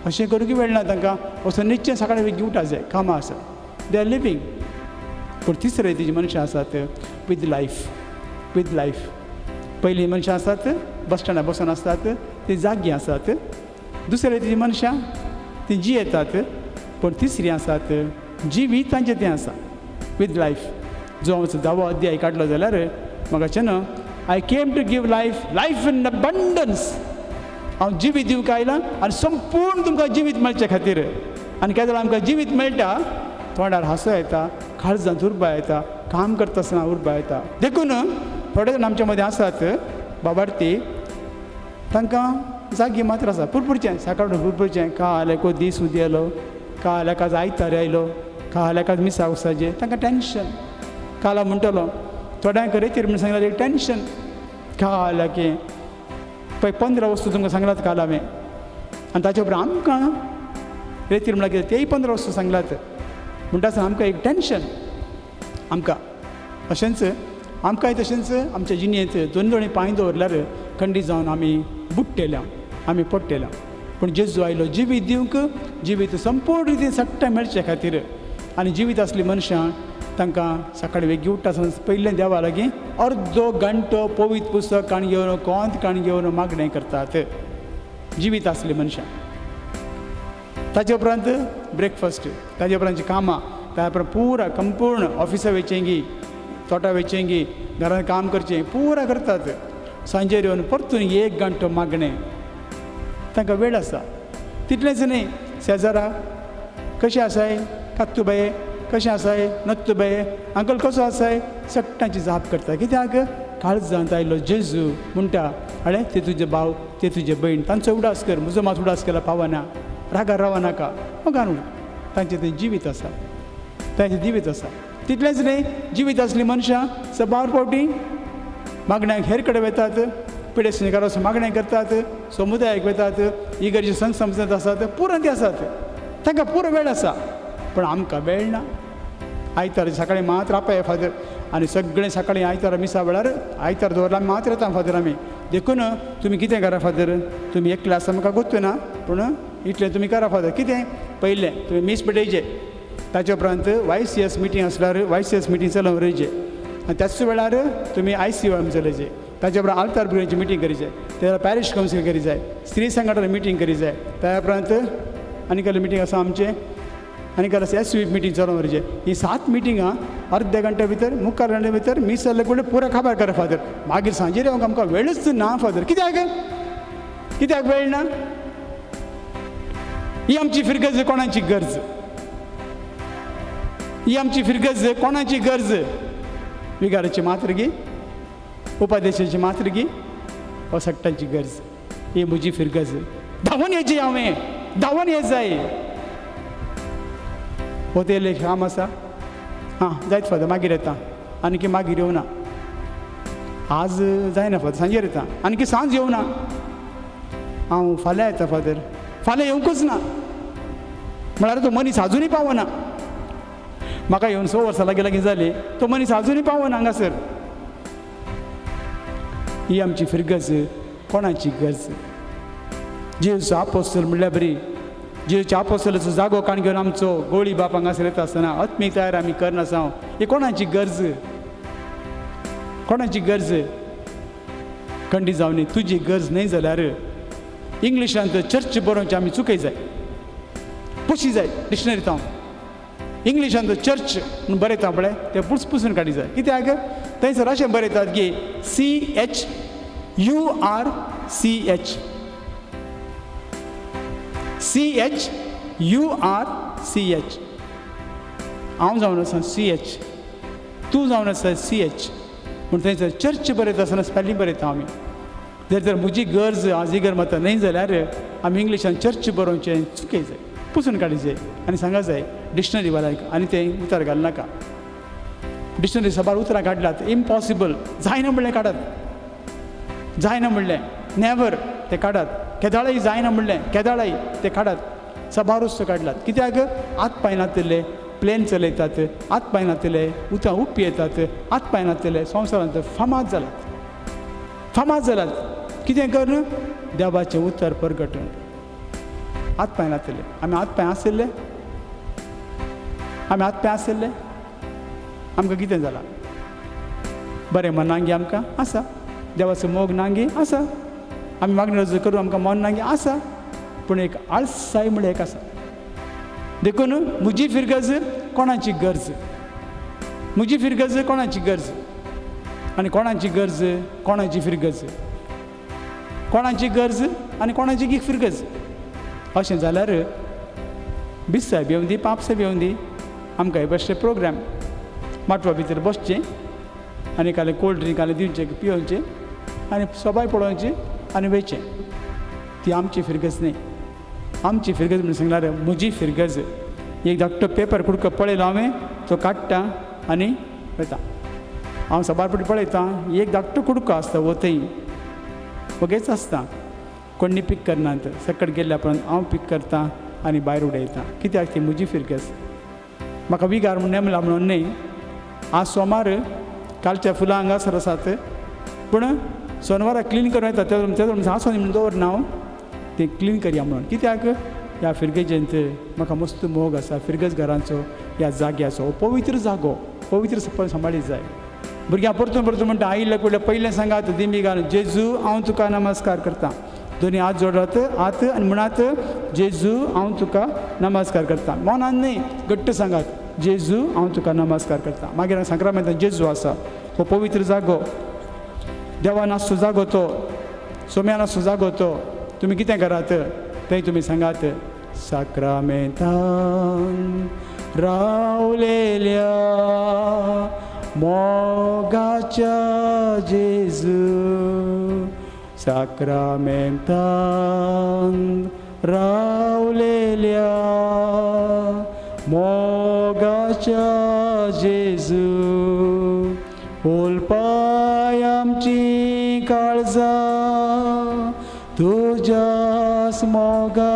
अशें करूंक वेळ ना तांकां. वचून न्हिदचें, सकाळीं बेगीन उठा जाय, कामां आसा. They are living. पूण तिसरे तेजी मनशां आसात विथ लायफ, विथ लायफ. पयलीं मनशां आसात बस स्टँडार बसून आसतात, तीं जागीं आसात. दुसरे तेजी मनशां तीं जियेतात. पूण तिसरीं आसात जिवीत तांचें तें आसा, विथ लायफ. जो हांव धावो अध्याय काडलो जाल्यार म्हाका न्हू, I came to give life, life in abundance. हांव जिवीत दिवंक आयलां आनी संपूर्ण तुमकां जिवीत मेळचे खातीर. आनी केन्ना आमकां जिवीत मेळटा, तोंडार हांसो येता, काळजांत उर्बा येता, काम करता आसतना उर्बा येता. देखून थोडे जाण आमच्या मदें आसात बाबार्थी, तांकां जागी मात्र आसा, पुरपुरचें, सकाळ पुरपुरचें. काल एको दीस उदेलो, काल एकाच आयतार आयलो, काल एकाच मिसा वचपाचें, तांकां टेंशन. काल हांव म्हणटलो थोड्यांक रेतीर म्हण सांगल्यार एक टेंशन. काल की पळय 15 वस्तू तुमकां सांगलात काल हांवें, आनी ताचे उपरांत आमकां रेतीर म्हणल्यार कितें तेय 15 वस्तू सांगलात. म्हणटा आसतना आमकां एक टेंशन. आमकां अशेंच, आमकांय तशेंच आमच्या जिणेंत दोन दोनी पांय दवरल्यार खंडीत जावन आमी बुडटेल्या, आमी पडटेल्या. पूण जेजू आयलो जिवीत दिवंक, जिवीत संपूर्ण रितीन सट्ट मेळचे खातीर. आनी जिवीत आसली मनशां तांकां सकाळीं बेगी उठ्ठा आसतना पयलें देवा लागीं अर्दो घंटो पवित्र पुस्तक काण घेवन, कोंत काण घेवन मागणें करतात जिवीत आसली मनशां. ताचे उपरांत ब्रेकफास्ट, ताचे उपरांत कामां, त्या उपरांत पुरा संपूर्ण ऑफिसा वयचेंगी, तोटा वयचेंगी, घरांत काम करचें, पुरा करतात. सांजेर येवन परतून एक घंटो मागणें. तांकां वेळ आसा. तितलेंच न्ही, शेजारा कशें आसाय, कात्तूबाये कशें आसाय, नत्तूबाये, अंकल कसो आसाय, सगळ्यांची जाप करता. कित्याक काळजांत आयलो जेजू म्हणटा, अळे ते तुजे भाव, ते तुजे भयण, तांचो उडास कर, म्हजो मात उडास केला पावना, रागार रावनाका. मोगान तांचें तें जिवीत आसा, तांचें जिवीत आसा. तितलेंच न्ही, जिवीत आसलीं मनशां सबार फावटी मागण्याक हेर कडेन वतात, पिडेस्तीकार मागणें करतात, समुदायाक वतात, इगर्जे संघ संस्थेंत आसात, पुरो ते आसात. तांकां पुरो वेळ आसा, पूण आमकां वेळ ना. आयतार सकाळीं मात्र आपय फादर, आनी सगळें सकाळीं आयतार मिसा वेळार आयतार दवरला मात्र येता फादर आमी. देखून तुमी कितें करा फादर, तुमी एकले आसा म्हाका गोत्तू ना, पूण इतलें तुमी करा फादर. कितें? पयलें तुमी मीस पेटयचे, ताच्या उपरांत वाय सी एस मिटींग आसल्यार वाय सी एस मिटींग चलोवंक रोयचे, आनी त्याच वेळार तुमी आय सी एम चलयचे. ताच्या उपरांत आल्तार भुरग्यांची मिटींग करी जाय, त्या पॅरिश कावन्सील करी जाय, स्त्री संघटना मिटींग करी जाय. त्या उपरांत आनी कसलें मिटींग आसा आमचें, आनी कसलें एस वी मिटींग चलोवंक वरचें. ही 7 मिटिंगां अर्द्या घंट्या भितर, मुखार घंट्या भितर मीस जाल्ले कडेन पुरो खबर करा फादर. मागीर सांजेर येवंक आमकां वेळूच ना फादर. कित्याक? कित्याक वेळ ना? ही आमची फिरगज कोणाची गरज? ही आमची फिरगज कोणाची गरज? विगाराची मात्रगी, उपादेशाची मात्रगी, हो सगळ्यांची गरज. ही म्हजी फिरगज धांवून येची, हांवें धांवून येत जाय. हो ते लेख काम आसा. हां जायत फादर, मागीर येता. आनी मागीर येवना, आज जायना फादर, सांजेर येता. आनी सांज येवना, हांव फाल्यां येता फादर. फाल्यां येवंकूच ना म्हळ्यार तो मनीस आजुनूय पावना. म्हाका येवन 6 वर्सां लागीं लागीं जालीं, तो मनीस आजुनूय पावना हांगासर. ही आमची फिरगज कोणाची गरज? जेजूचो आपोस्तल म्हणल्यार बरी, जेजूच्या आपोस्तलाचो जागो काण घेवन आमचो गोळी बाप हांगासर येता आसतना आत्मीक तयार आमी करनासा. ही कोणाची गरज? कोणाची गरज? खंडीत जावन तुजी गरज न्हय जाल्यार इंग्लिशांत चर्च बरोवचे आमी चुकय जाय, पुशी जाय डिक्शनरींत. हांव इंग्लिशांत चर्च म्हणून बरयता पळय, तें पुसून काडी जाय. कित्याक थंयसर अशें बरयतात की CHURCH, CHURCH. हांव जावन आसा CH, तूं जावन आसा CH. पूण थंयसर चर्च बरयता आसतना स्पेलिंग बरयता आमी. जर तर म्हजी गरज आज इगर माता न्हय जाल्यार आमी इंग्लिशान चर्च बरोवचें चुकय जाय, पुसून काडी जाय आनी सांगा जाय डिक्शनरी वाल्यांक आनी तें उतर घालनाका. डिक्शनरी साबार उतरां काडल्यात, इम्पॉसिबल जायना म्हणलें काडात, जायना म्हणलें नेवर तें काडात, केदाळय जायना म्हणलें केदाळय तें काडात, साबार वस्तू काडल्यात. कित्याक हात पांय नातिल्ले प्लेन चलयतात, हात पांय नातिल्ले उतां उप्पी येतात, हात पांय नातिल्ले संवसारांत फामाद जाल्यात, फामाद जाल्यात. कितें कर देवाचें उतर परगटून हात पांय नातिल्ले. आमी हात पांय आशिल्ले, आमी हात पांय आशिल्ले, आमकां कितें जालां? बरें मन नांगी आमकां आसा, देवाचो मोग नांगी आसा, आमी मागणी रज करूं आमकां मन नांगी आसा, पूण एक आळसाय म्हळ्यार एक आसा. देखून म्हजी फिरगज कोणाची गरज, म्हजी फिरगज कोणाची गरज, आनी कोणाची गरज कोणाची फिरगज, कोणाची गरज आनी कोणाची फिरगज. अशें जाल्यार बिस्सायब येवं दी, पापसायब येवं दी, आमकां हे बेश्टे प्रोग्राम माटवा भितर बसचें आनी काले कोल्ड ड्रिंक काले दिवचें पियोवचें आनी सबाय पळोवचें आनी वयचें. ती आमची फिरगज न्हय. आमची फिरगज म्हणून सांगल्यार म्हजी फिरगज एक धाकटो पेपर कुडको पळयलो हांवें, तो काडटा आनी वयता. हांव साबार फावटी पळयतां एक धाकटो कुडको आसता वो थंय वगेच आसता, कोण्णी पीक करनात, सकट गेल्ल्या उपरांत हांव पीक करता आनी भायर उडयता. कित्याक ती म्हजी फिरगज. म्हाका विगार म्हूण नेमला म्हणून न्हय. आज सोमार, कालच्या फुलां हांगासर आसात, पूण सोनवारा क्लीन करून येता तेजो आसो म्हणून दवरना हांव, तें क्लीन करया म्हणून. कित्याक ह्या फिरगजेंत म्हाका मस्त मोग आसा, फिरगज घरांचो, ह्या जाग्याचो, पवित्र जागो, पवित्र सांबाळीत जाय. भुरग्यां परतून परतून म्हणटा आयिल्ल्या कुडल्या पयलें सांगात दिमी घालून जेजू हांव तुका नमस्कार करता, दोनी हात जोडात हात आनी म्हणात जेजू हांव तुका नमस्कार करता. मनान न्हय, घट्ट सांगात जेजू हांव तुका नमस्कार करता. मागीर सांक्रामेंतान जेजू आसा, हो पवित्र जागो, देवान आसचो जागो तो, सोम्यान आसचो जागो तो. तुमी कितें करात तें तुमी सांगात साक्रामेंतान रावलेल्या मोगाच्या जेजू, साक्रामेंतान रावलेल्या मोगाच्या जेजू, उलपाय आमची काळजां तुज्याच मोगान,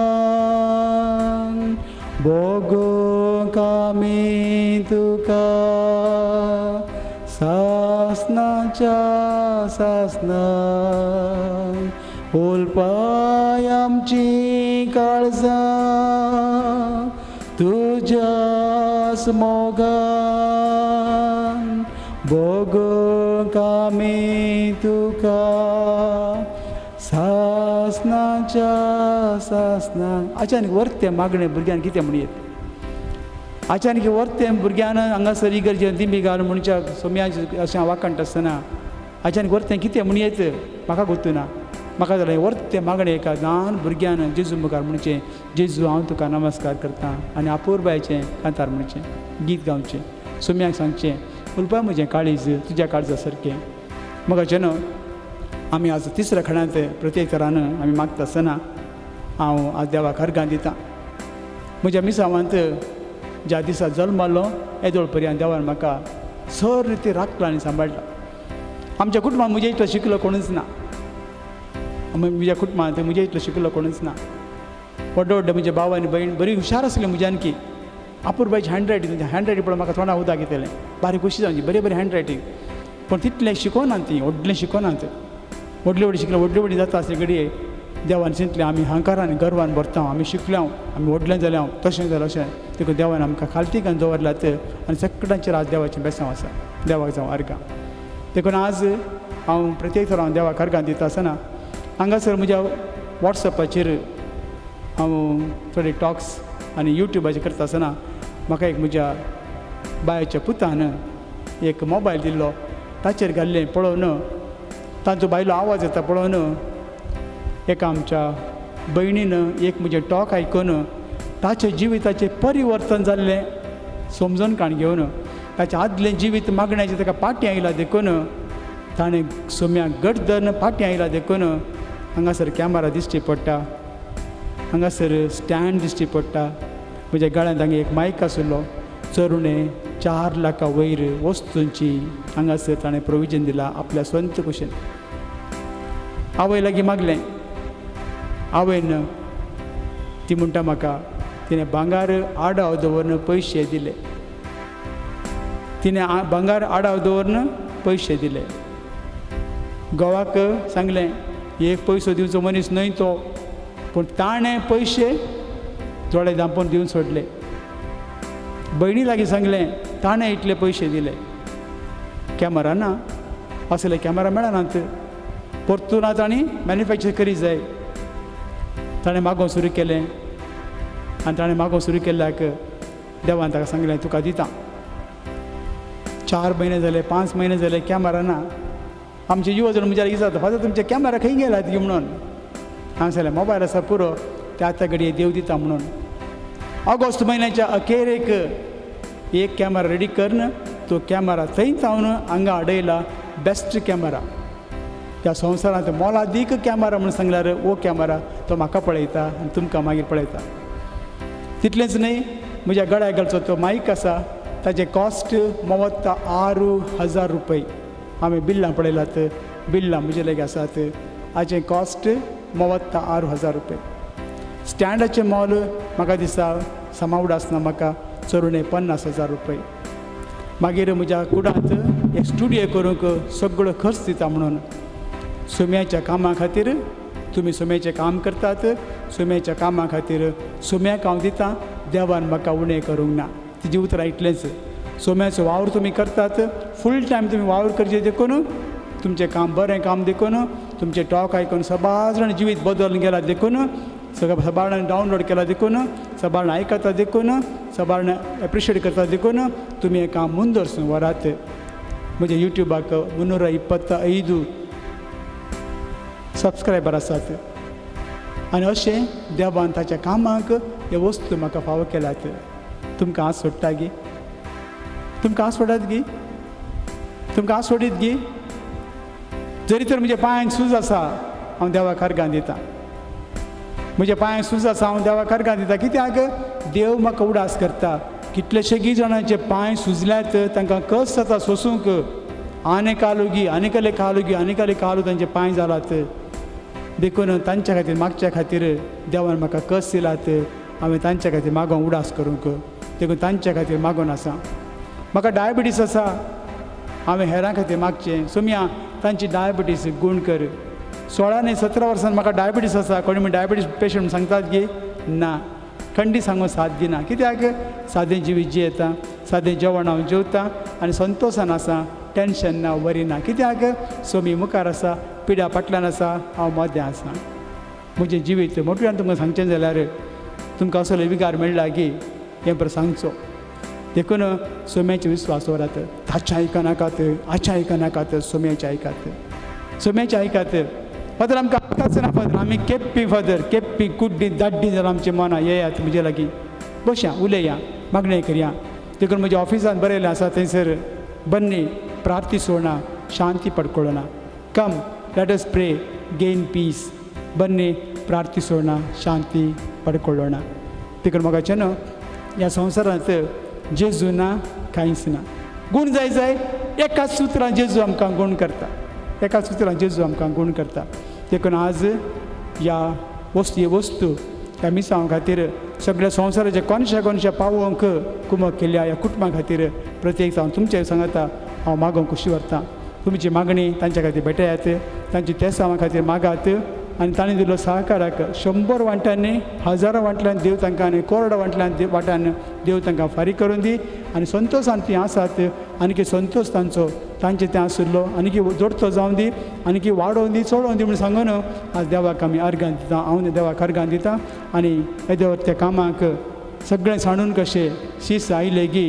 भोगूंक आमी तुका सासनाच्या सासनान, उलपाय आमची काळजां तुज्याच मोगान, भोगूंक आमी तुका सासनाच्या सासनान. अचानक वर्तें मागणें भुरग्यान कितें म्हणयेत, अचानक वर्तें भुरग्यान हांगासर इगर्जेन दिंबी घाल म्हणच्या सोम्याचें अशें वाकांट आसतना अचानक वर्तें कितें म्हणयेत म्हाका गोत्तू ना. म्हाका जालें वर्तें मागणें एका ल्हान भुरग्यान जेजू मुखार म्हणचें जेजू हांव तुका नमस्कार करता, आनी अपुरबायेचें कांतार म्हणचें, गीत गावचें, सोम्याक सांगचें उलपा म्हजें काळीज तुज्या काळजा सारकें. मगाचें न्हू आमी आज तिसऱ्या खणांत प्रत्येक तरान आमी मागता आसतना हांव आज देवाक अर्गां दितां. म्हज्या मिसावांत ज्या दिसा जल्मालो येदोळ पर्यंत देवान म्हाका सर रिती राखला आनी सांबाळटा. आमच्या कुटुंबांत म्हजे इतलो शिकलो कोणूच ना, म्हज्या कुटुंबांत म्हजे इतलो शिकलो कोणूच ना. व्हडले व्हडले म्हजे भाव आनी भयण बरी हुशार आसली म्हज्यानकी. अपुरबायची हँडरायटींग, हँडरायटींग पळोवन म्हाका तोंडा उदक येतलें, बारीक खुशी जावची, बरी बरी हँडरायटींग. पूण तितलें शिकोनात ती, व्हडलें शिकोनात, व्हडली व्हडली शिकलें, व्हडली व्हडली जाता आसली घडये देवान चिंतलें आमी अहंकारान गर्वान भरता, आमी शिकल्या, आमी व्हडलें जालें, तशें जालें अशें. देखून देवान आमकां खालतीकान दवरल्यात आनी सगळ्यांचेर आज देवाचें बेसांव आसा. देवाक जावं अर्गां. देखून आज हांव प्रत्येक थर हांव देवाक अर्गां दिता आसतना हांगासर म्हज्या वॉट्सएपाचेर हांव थोडे टॉक्स आनी युट्यूबाचेर करता आसतना म्हाका एक म्हज्या बायच्या पुतान एक मोबायल दिल्लो, ताचेर घाल्लें पळोवन तांचो बायलो आवाज येता पळोवन एका आमच्या भयणीन एक म्हजें टॉक आयकून ताचें जिविताचें परिवर्तन जाल्लें समजून काण घेवन ताचें आदलें जिवीत मागण्याचें ताका पाटी आयलां. देखून ताणें सोम्याक घट धरून फाटीं आयला देखून हांगासर कॅमरा दिश्टी पडटा, हांगासर स्टँड दिश्टी पडटा. म्हज्या गळ्यांत हांगा एक मायक आशिल्लो. चरुणे 4 लाखा वयर वस्तूंची हांगासर ताणें प्रोविजन दिलां आपल्या स्वंत कुशेन. आवय लागीं मागलें, आवयन ती म्हणटा म्हाका तिणें भांगार आडाव दवरून पयशे दिले, तिणें भांगार आडाव दवरून पयशे दिले. घोवाक सांगलें एक पयसो दिवचो मनीस न्हय तो, पूण ताणें पयशे दोळे धांपून दिवन सोडले. भयणी लागीं सांगलें ताणें इतले पयशे दिले. कॅमरा ना, असले कॅमरा मेळनात, परतून आतां आनी मॅन्युफॅक्चर करी जाय. ताणें मागोवंक सुरू केलें आनी ताणें मागोवंक सुरू केल्ल्याक देवान ताका सांगलें तुका दिता. 4 म्हयने जाले, 5 म्हयने जाले, कॅमरा ना. आमचे युवा जण म्हज्या लागीं जाता, फादर तुमचे कॅमरा खंय गेला ती म्हणून. हांवें सांगलें मोबायल आसा पुरो, ते आतां घडये देव दिता म्हणून. ऑगस्ट म्हयन्याच्या अखेरेक एक कॅमरा रेडी करून तो कॅमरा थंयच हांव हांगा हाडयला. बेस्ट कॅमरा ह्या संवसारांत मोलादीक कॅमरा म्हणून सांगल्यार हो कॅमरा तो म्हाका पळयता आनी तुमकां मागीर पळयता. तितलेंच न्हय, म्हज्या गळ्या घालचो तो मायक आसा ताजें कॉस्ट मोवत्ता 6,000 रुपये. हांवें बिल्लां पळयलात, बिल्लां म्हजे लागीं आसात. हाजें कॉस्ट मोवत्ता 6,000 रुपये. स्टँडाचें मोल म्हाका दिसता समावड आसना म्हाका चरुणे 50,000 रुपये. मागीर म्हज्या कुडांत एक स्टुडियो करूंक सगळो खर्च दिता म्हणून. सुम्याच्या कामा खातीर तुमी सुम्याचें काम करतात, सुम्याच्या कामा खातीर सुम्याक हांव दिता, देवान म्हाका उणें करूंक ना. तिजी उतरां इतलेंच. सोम्याचो वावर तुमी करतात, फूल टायम तुमी वावर करचे देखून तुमचें काम बरें काम देखून तुमचें टॉक आयकून सबार जाण जिवीत बदलून गेला देखून, सगळ्या सबार जाणांनी डावनलोड केला देखून, सबार जाण आयकता देखून, सबार जाण एप्रिशिएट करता देखून तुमी हें काम मुंदरसून व्हरात. म्हज्या युट्युबाक 325 सबस्क्रायबर आसात आनी अशें देवान ताच्या कामाक हे वस्तू म्हाका फावो केल्यात. तुमकां आस सोडटा गी? तुमकां आस सोडात गी? तुमकां आस सोडीत गी? जरी तर म्हज्या पांयांक सूज आसा हांव देवाक अर्गां दिता, म्हज्या पांयांक सूज आसा हांव देवाक अर्गां दिता. कित्याक देव म्हाका उडास करता. कितलेशेगी जाणांचे पांय सुजल्यात, तांकां कस जाता सोसूंक, आनी कालुगी आनीकले कालुगी आनीकले कालू तांचे पांय जालात. देखून तांच्या खातीर मागच्या खातीर देवान म्हाका कस दिलात, हांवें तांच्या खातीर मागोवंक उडास करूंक, देखून तांच्या खातीर मागून आसा. म्हाका डायबिटीस आसा, हांवें हेरां खातीर मागचें, सोमया तांची डायबिटीस गूण कर. 16 न्ही 17 वर्सां म्हाका डायबिटीस आसा. कोणी म्हण डायबिटीस पेशंट म्हूण सांगतात की ना, खंडी सांगूं साथ दिना. कित्याक सादें जिवीत जियेता, सादें जेवण हांव जेवता आनी संतोशान आसा, टेंशन ना, वरी ना. कित्याक सोमी मुखार आसा, पिड्या फाटल्यान आसा, हांव मदें आसा. म्हजें जिवीत मोटव्यान तुमकां सांगचें जाल्यार तुमकां असलो विगार मेळ्ळा की हें बरें सांगचो. देखून सोम्याचे विस्वास दवरात, ताचें आयकनाकात, हाचें आयकनाकात, सोम्याचें आयकात, सोम्याचें आयकात. फादर आमकां आयकाच ना फादर, आमी केप्पी फादर, केप्पी कुड्डी दाड्डी जाल्यार आमचें मनां येयात म्हजे लागीं, बसया, उलया, मागणें करया. देखून म्हज्या ऑफिसान बरयलें आसा थंयसर, बन्नी ಪ್ರಾರ್ಥಿಸೋಣ ಶಾಂತಿ ಪಡ್ಕೊಳ್ಳೋಣ. Come let us pray, gain peace. ಬನ್ನಿ ಪ್ರಾರ್ಥಿಸೋಣ ಶಾಂತಿ ಪಡ್ಕೊಳ್ಳೋಣ. देखून मोगाचें न्हू ह्या संवसारांत जेजू ना, कांयच ना. गूण जाय जाय एका सुत्रान जेजू आमकां गूण करता, एका सुत्रान जेजू आमकां गूण करता. देखून आज ह्या वस्तू, ही वस्तू ह्या मिसांव खातीर सगळ्या संवसाराच्या कोनशा कोनशा पावोवंक कुमक केल्या ह्या कुटुंबा खातीर प्रत्येक हांव तुमचे सांगता, हांव मागोवंक खुशी व्हरता. तुमची मागणी तांच्या खातीर भेटयात, तांची तेसांवा खातीर मागात आनी तांणी दिल्लो सहकाराक 100 वांट्यांनी, हजारां वांटल्यान देव तांकां आनी कोरडा वांटल्यान वाट्यान देव तांकां फारीक करून दी आनी संतोशान तीं आसात. आनीक संतोश तांचो तांचे तें आशिल्लो आनीक जोडतो जावन दी, आनीक वाडोवन दी, चडोवन दी म्हूण सांगून आज देवाक आमी अर्गां दिता, हांव देवाक अर्गां दिता. आनी येद्या त्या कामाक सगळें सांडून कशें शीस आयले गी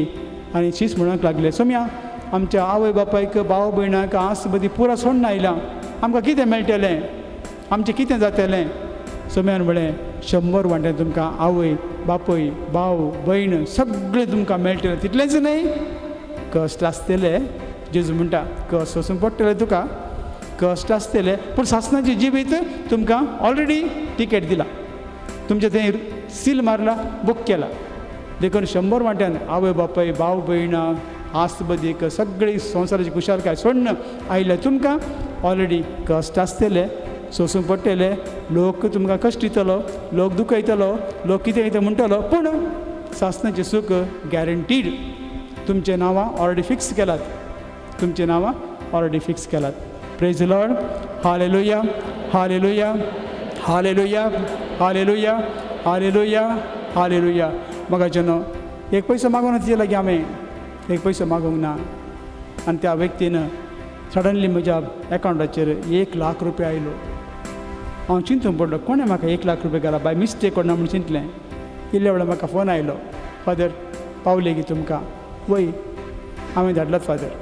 आनी शीस म्हणूंक लागले, सोम्या आमच्या आवय बापायक भाव भयणाक आस बदी पुरा सोडून आयला, आमकां कितें मेळटलें, आमचें कितें जातलें? सोम्यान म्हळें 100 वांट्यान तुमकां आवय बापूय भाव भयण सगळें तुमकां मेळटलें. तितलेंच न्हय, कश्ट आसतले, जेजू म्हणटा कश्ट सोसूंक पडटलें तुका, कश्ट आसतले, पूण सासणाचें जिवीत तुमकां ऑलरेडी टिकेट दिला, तुमचें थंय सील मारला, बूक केला. देखून 100 वांट्यान आवय बापाय भाव भयणां आस्तबदीक सगळी संवसाराची खुशालकाय सोडून आयिल्ले तुमकां ऑलरेडी कश्ट आसतले, सोसूंक पडटले. लोक तुमकां कश्ट दितलो, लोक दुखयतलो, लोक कितें कितें म्हणटलो, पूण सासणाचें सूख गॅरंटीड. तुमचें नांवां ऑलरेडी फिक्स केलात, तुमचें नांवां ऑलरेडी फिक्स केलात. Praise Lord. Hallelujah, hallelujah, hallelujah, hallelujah, hallelujah, hallelujah. म्हाका न्हू एक पयसो मागूंक ना तिचे लागीं, हांवें एक पयसो मागूंक ना. आनी त्या व्यक्तीन सडनली म्हज्या एकावंटाचेर 1 लाख रुपया आयलो. हांव चिंतून पडलो, कोणें म्हाका 1 लाख रुपया घाला, बाय मिस्टेक कोण ना म्हूण चिंतलें. इल्ल्या वेळार म्हाका फोन आयलो, फादर पावले की तुमकां? वय हांवें धाडलात फादर.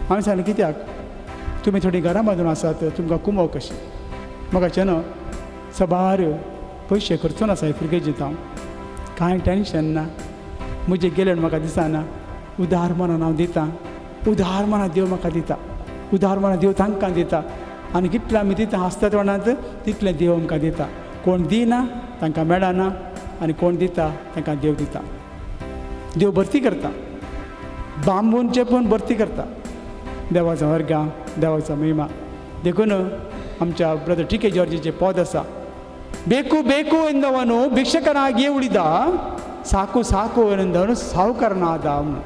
हांवें सांगलें कित्याक, तुमी थोडीं घरां बांदून आसात, तुमकां कुमोव कशी? म्हाका चेनो सबार पयशे खर्चून आसा फिरगेजींत, हांव कांय टेंशन ना, म्हजें गेलें म्हाका दिसना. उदार मनान हांव दितां, उदार मनान देव म्हाका दिता, उदार मनान देव तांकां दिता. आनी कितलें आमी दिता आसता तोंडांत तितलें देव आमकां दिता. कोण दिना तांकां मेळना, आनी कोण दिता तांकां देव दिता. देव भरती करता, बांबून चेपून भरती करता. देवाचो वर्गां, देवाचो महिमा. देखून आमच्या ब्रदर टी के जॉर्जीचें पद आसा, ಬೇಕು ಬೇಕು ಎಂದವನು ಭಿಕ್ಷಕನಾಗಿಯೇ ಉಳಿದ, ಸಾಕು ಸಾಕು ಎಂದವನು ಸಾಹುಕಾರನಾದ. ಅವನು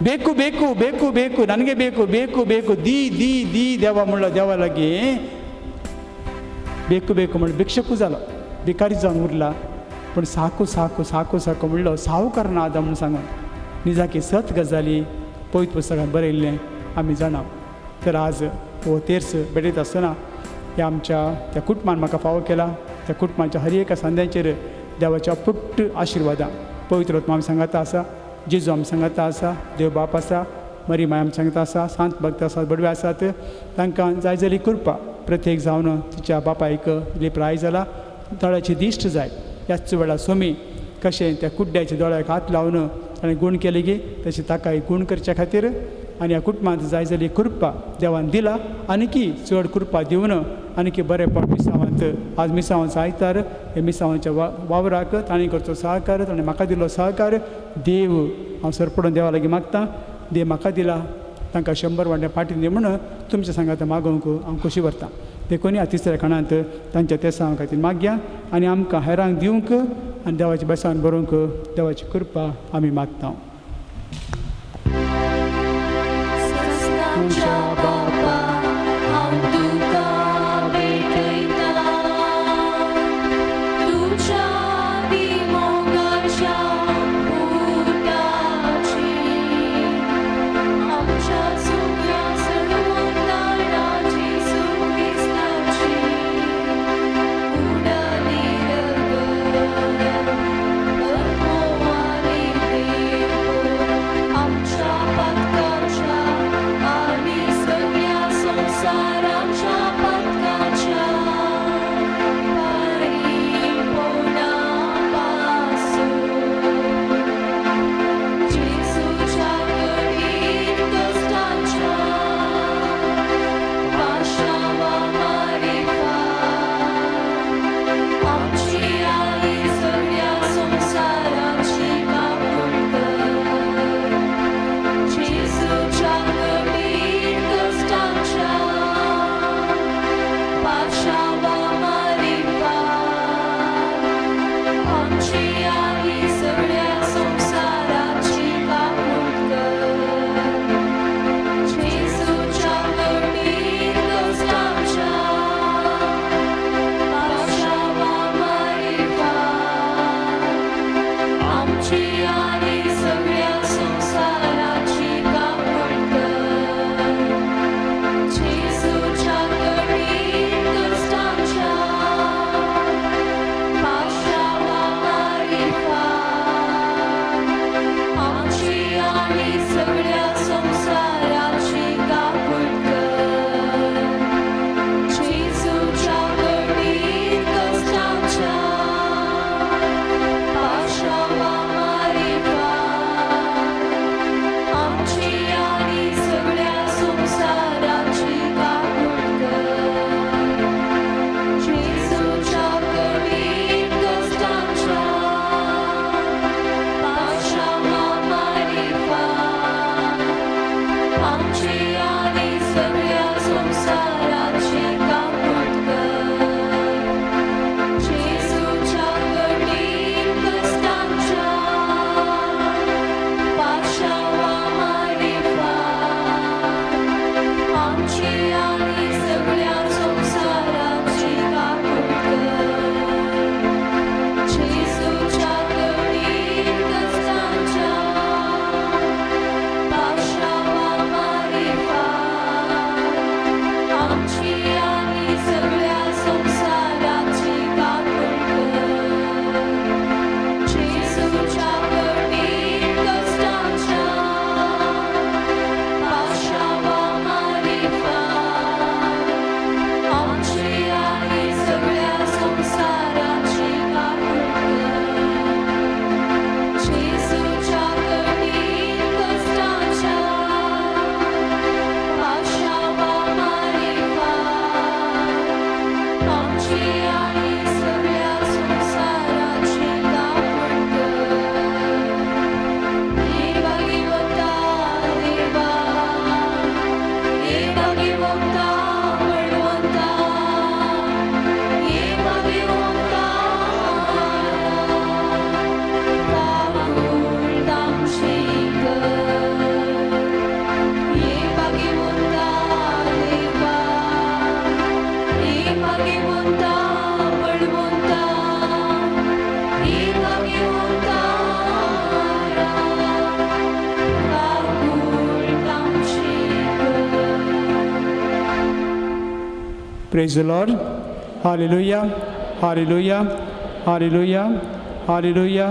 ಬೇಕು ಬೇಕು ಬೇಕು ಬೇಕು, ನನಗೆ ಬೇಕು ಬೇಕು ಬೇಕು, दी दी दी देवा म्हणलो देवा लागीं ಬೇಕು ಬೇಕು म्हणलो भिक्षकू जालो, भिकारी जावन उरला. पूण साकू साकू साकू साकू म्हणलो साहुकारनाद म्हणून सांगून निजाकी सत गजाली पवित्र पुस्तकान बरयल्लें आमी जाणा. तर आज हो तेर्स भेटयता आसतना ह्या आमच्या त्या कुटुंबान म्हाका फावो केला, त्या कुटुंबाच्या हर एका सांद्यांचेर देवाच्या अपुट्ट आशिर्वादां. पवित्र आत्मा आमी सांगाता आसा, जेजू आमी सांगाता आसा, देव बाप आसा, मरी माय आमी सांगता आसा, सांत भक्त आसात, बडवे आसात. तांकां जाय जाली कृपा प्रत्येक जावन तिच्या बापायक इल्ली प्राय जाला, दोळ्याची दिश्ट जाय. ह्याच वेळार स्वामी कशें त्या कुड्ड्याच्या दोळ्याक हात लावन ताणें गूण केले गी, तशें ताकाय गूण करच्या खातीर आनी ह्या कुटुंबांत जाय जाली कृपा देवान दिला. आनीकी चड कृपा दिवन आनीकी बरेंपण मिसांवांत आज मिसांवांचो आयतार, हे मिसांवाच्या वावराक ताणें करचो सहकार, ताणें म्हाका दिल्लो सहकार देव हांव सरपडून देवा लागीं मागता. देव म्हाका दिला तांकां 100 वांटे फाटीं दी म्हणून तुमच्या सांगाता मागोवंक हांव खोशी व्हरता. देखून ह्या तिसऱ्या खणांत तांच्या तेसां खातीर मागया आनी आमकां हेरांक दिवंक आनी देवाच्या बेसान बरोवंक देवाची कृपा आमी मागता. सस्नाच्या बापा हांव तुका भेटयता, तुज्या दिमोगाच्या पुताची, आमच्या सुख्या सडवताडा जेजू क्रिस्ताची उडाली रगत आनी देव आमच्या पातकाच्या आनी सगळ्या Praise the Lord. Hallelujah. Hallelujah. Hallelujah. Hallelujah.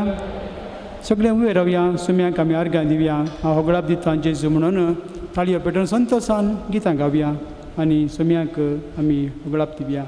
सगळे उबे रावया सुम्यांक आमी आर्गां दिवया. हांव होगळाप दिता जेजू म्हणून ताळयो पेटोवन संतोसान गितां गावया आनी सुम्यांक आमी होगळाप दिवया.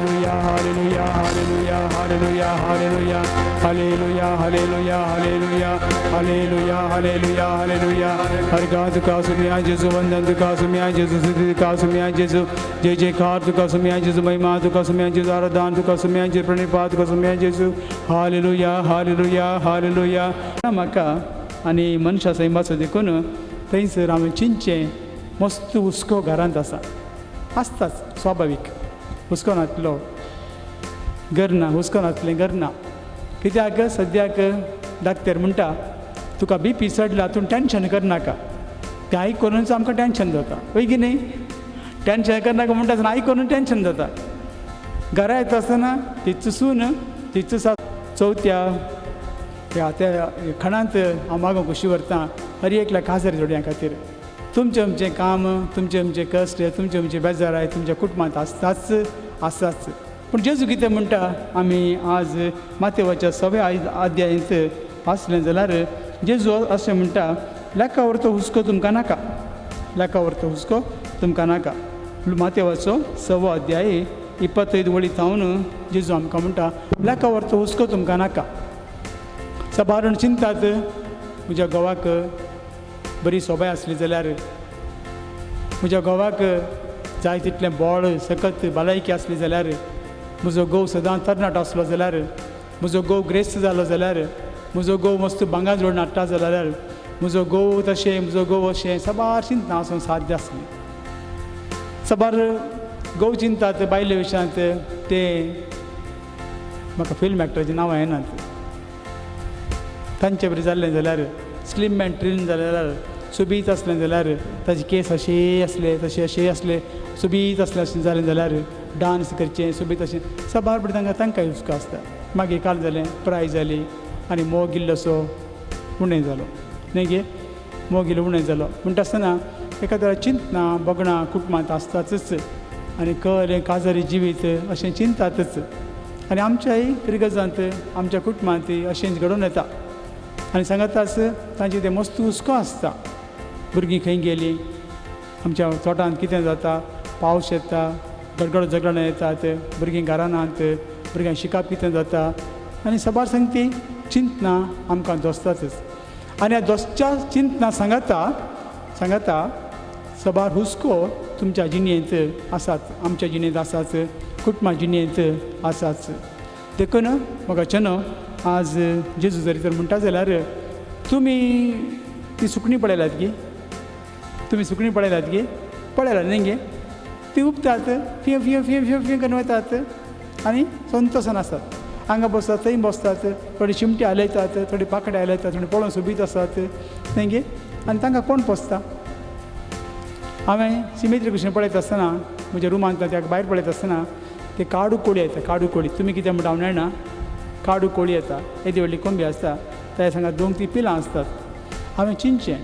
Hallelujah, hallelujah, hallelujah, hallelujah, hallelujah, hallelujah, hallelujah, hallelujah. हरगा तुका सुम्या जेजू, वंदन तुका सुम्या जेजू, स्तुती तुका सुम्या जेजू, जय जयकार तुका सुम्या जेजू, महिमा तुका सुम्या जेजू, आराधना तुका सुम्या जेजू, प्रणिपात तुका सुम्या जेजू. Hallelujah, hallelujah, hallelujah. म्हाका आनी मनशा सैमाचो देखून थंयसर हांवें चिंतचें मस्त हुस्को घरांत आसा, आसताच स्वाभावीक. हुस्को नातलो घर ना, हुस्को नासलें घर ना. कित्याक सद्याक डाक्टर म्हणटा तुका बी पी चडला, तूं टेंशन करनाका. तें आयकूनच आमकां टेंशन जाता, हय की न्ही? टेंशन करनाका म्हणटा आसतना आयकून टेंशन जाता. घरा येता आसतना तीच सून तीच सा चवथ्या ह्या त्या खणांत हांव मागूंक खुशी व्हरता हर एकल्या काजार जोडयां खातीर. तुमचें आमचें काम, तुमचें आमचें कश्ट, तुमचें आमचें बेजाराय तुमच्या कुटुंबांत आसताच आसाच. पूण जेजू कितें म्हणटा, आमी आज मातेवाच्या सव्या अध्यायंत आसलें जाल्यार जेजू अशें म्हणटा, लेखावरतो हुस्को तुमकां नाका, लेखावरतो हुस्को तुमकां नाका. मातेवाचो सवो अध्याय 25 वळी थावन जेजू आमकां म्हणटा, लेखावरतो हुस्को तुमकां नाका. साबारण चिंतात म्हज्या घोवाक बरी सोबाय आसली जाल्यार, म्हज्या घोवाक जाय तितलें बळ सकत भलायकी आसली जाल्यार, म्हजो घोव सदां तरणाटो आसलो जाल्यार, म्हजो घोव ग्रेस्त जालो जाल्यार, म्हजो घोव मस्त भांगार जोडून हाडटा जाल्यार, म्हजो घोव तशें म्हजो घोव अशें, साबार चिंतना आसूं साध्य आसलें. साबार घोव चिंतात बायले विशयांत, ते म्हाका फिल्म एक्टराचीं नांवां येनात, तांचे बरें जाल्लें जाल्यार, स्लीम अँड ट्रीम जालें जाल्यार, सोबीत आसलें जाल्यार, ताजे केंस अशे आसले तशे अशे आसले, सोबीत आसलें अशें जालें जाल्यार डांस करचें सोबीत अशें साबार पळय तांकां तांकां हुस्को आसता. मागीर काल जालें प्राय जाली आनी मोग इल्लोसो उणें जालो न्ही गे, मोग इल्लो उणें जालो. म्हणटा आसतना एखाद्या चिंतना बगणां कुटुंबांत आसतातच आनी कल काजारी जिवीत अशें चिंतातच आनी आमच्याय फिरगजांत आमच्या कुटुंबांत अशेंच घडोवन येता. आनी सांगाताच तांचे ते मस्त हुस्को आसता, भुरगीं खंय गेलीं, आमच्या तोटांत कितें जाता, पावस येता, गडगड झगडणां येतात, भुरगीं घरां नात, भुरग्यांक शिकप कितें जाता आनी साबार संगती चिंतना आमकां दोसतातच. आनी ह्या दोसच्या चिंतना सांगाता सांगाता साबार हुस्को तुमच्या जिणेंत आसात, आमच्या जिणेंत आसात, कुटुंबा जिणेंत आसाच. देखून म्हाका चेनो आज जेजू जरी तर म्हणटा जाल्यार तुमी ती सुकणीं पळयल्यात गी, तुमी सुकणीं पळयल्यात गी, पळयला न्ही गे, ती उबतात फिय फिय फिय फिय फिय करून वतात आनी संतोसान आसात. हांगा बसतात थंय बसतात, थोडी शिमटी हालयतात, थोडी पाकड्या हालयतात, थोडी पळोवंक सोबीत आसात न्ही गे. आनी तांकां कोण पोसता? हांवें सिमेत्री भशेन पळयता आसतना म्हज्या रुमांत त्या भायर पळयता आसतना ते काडू कोळी येता, काडू कोळी तुमी कितें म्हणटा हांव जाणा, काडू कोळी येता, येदी व्हडली कोंबी आसता, त्या सांगा 2 3 पिलां आसतात. हांवें चिंतचें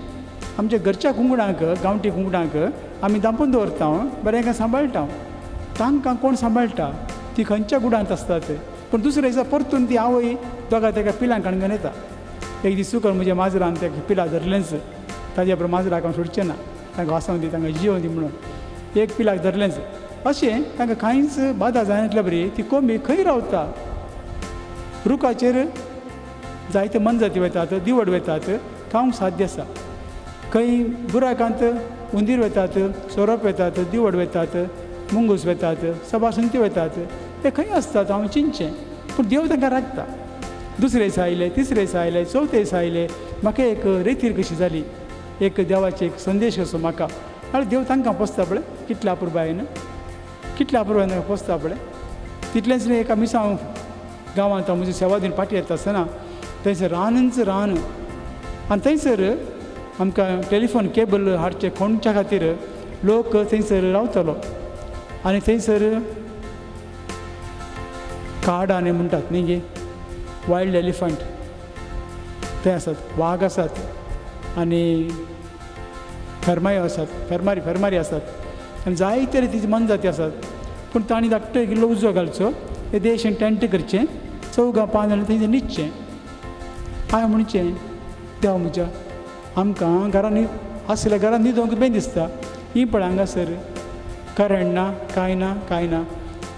आमच्या घरच्या कुंगडांक, गांवठी कुंगडांक आमी धांपून दवरता, बरें हांकां सांबाळटा, तांकां कोण सांबाळटा? ती खंयच्या गुडांत आसतात? पूण दुसऱ्या दिसा परतून ती आवय दोगां तेका पिलांक काडून येता. एक दीस चुकून म्हज्या माजरान तेका पिलां धरलेंच, ताजे बरोबर माजराक हांव सोडचें ना, तांकां वासोवं दी, तांकां जियोवं दी म्हणून एक पिलाक धरलेंच. अशें तांकां कांयच बादा जायनातल्या बरी ती कोंबी खंय रावता? रुखाचेर जायते मनजाती वतात, दिवड वतात, खावंक साध्य आसा. खंय बुराकांत उंदीर वतात, सोरोप वतात, दिवड वतात, मुंगूस वतात, सभासंती वतात, ते खंय आसतात हांव चिंतचें. पूण देव तांकां राखता. दुसरे दिसा आयले, तिसरे दिसा आयले, चवथे दिसा आयले, म्हाका एक रेतीर कशी जाली, एक देवाचे एक संदेश असो म्हाका. आनी देव तांकां पोसता पळय कितल्या अपुरबायेन, कितल्या अपुरबायेन तांकां पोसता पळय. तितलेंच न्ही, एका मिसांव गांवांत हांव म्हजी सेवा दिवन फाटीं येता आसतना थंयसर रानच रान आनी थंयसर आमकां टेलिफोन केबल हाडचे खोणच्या खातीर लोक थंयसर रावतालो आनी थंयसर काड आनी म्हणटात न्ही गे, वायल्ड एलिफंट थंय आसात, वाग आसात आनी फेरमायो आसात, फेरमारी फेरमारी आसात आनी जायते रितीची मनजाती आसात. पूण तांणी धाकटो एक इल्लो उजो घालचो, हे देशेन टेंट करचें, चवगां 5 जाणां थंय न्हिदचें. हांवें म्हणचें देवा म्हज्या, आमकां घरांनी आसल्या घरान न्हिदोंक बें दिसता, ही पळय हांगासर करंट ना, कांय ना, कांय ना,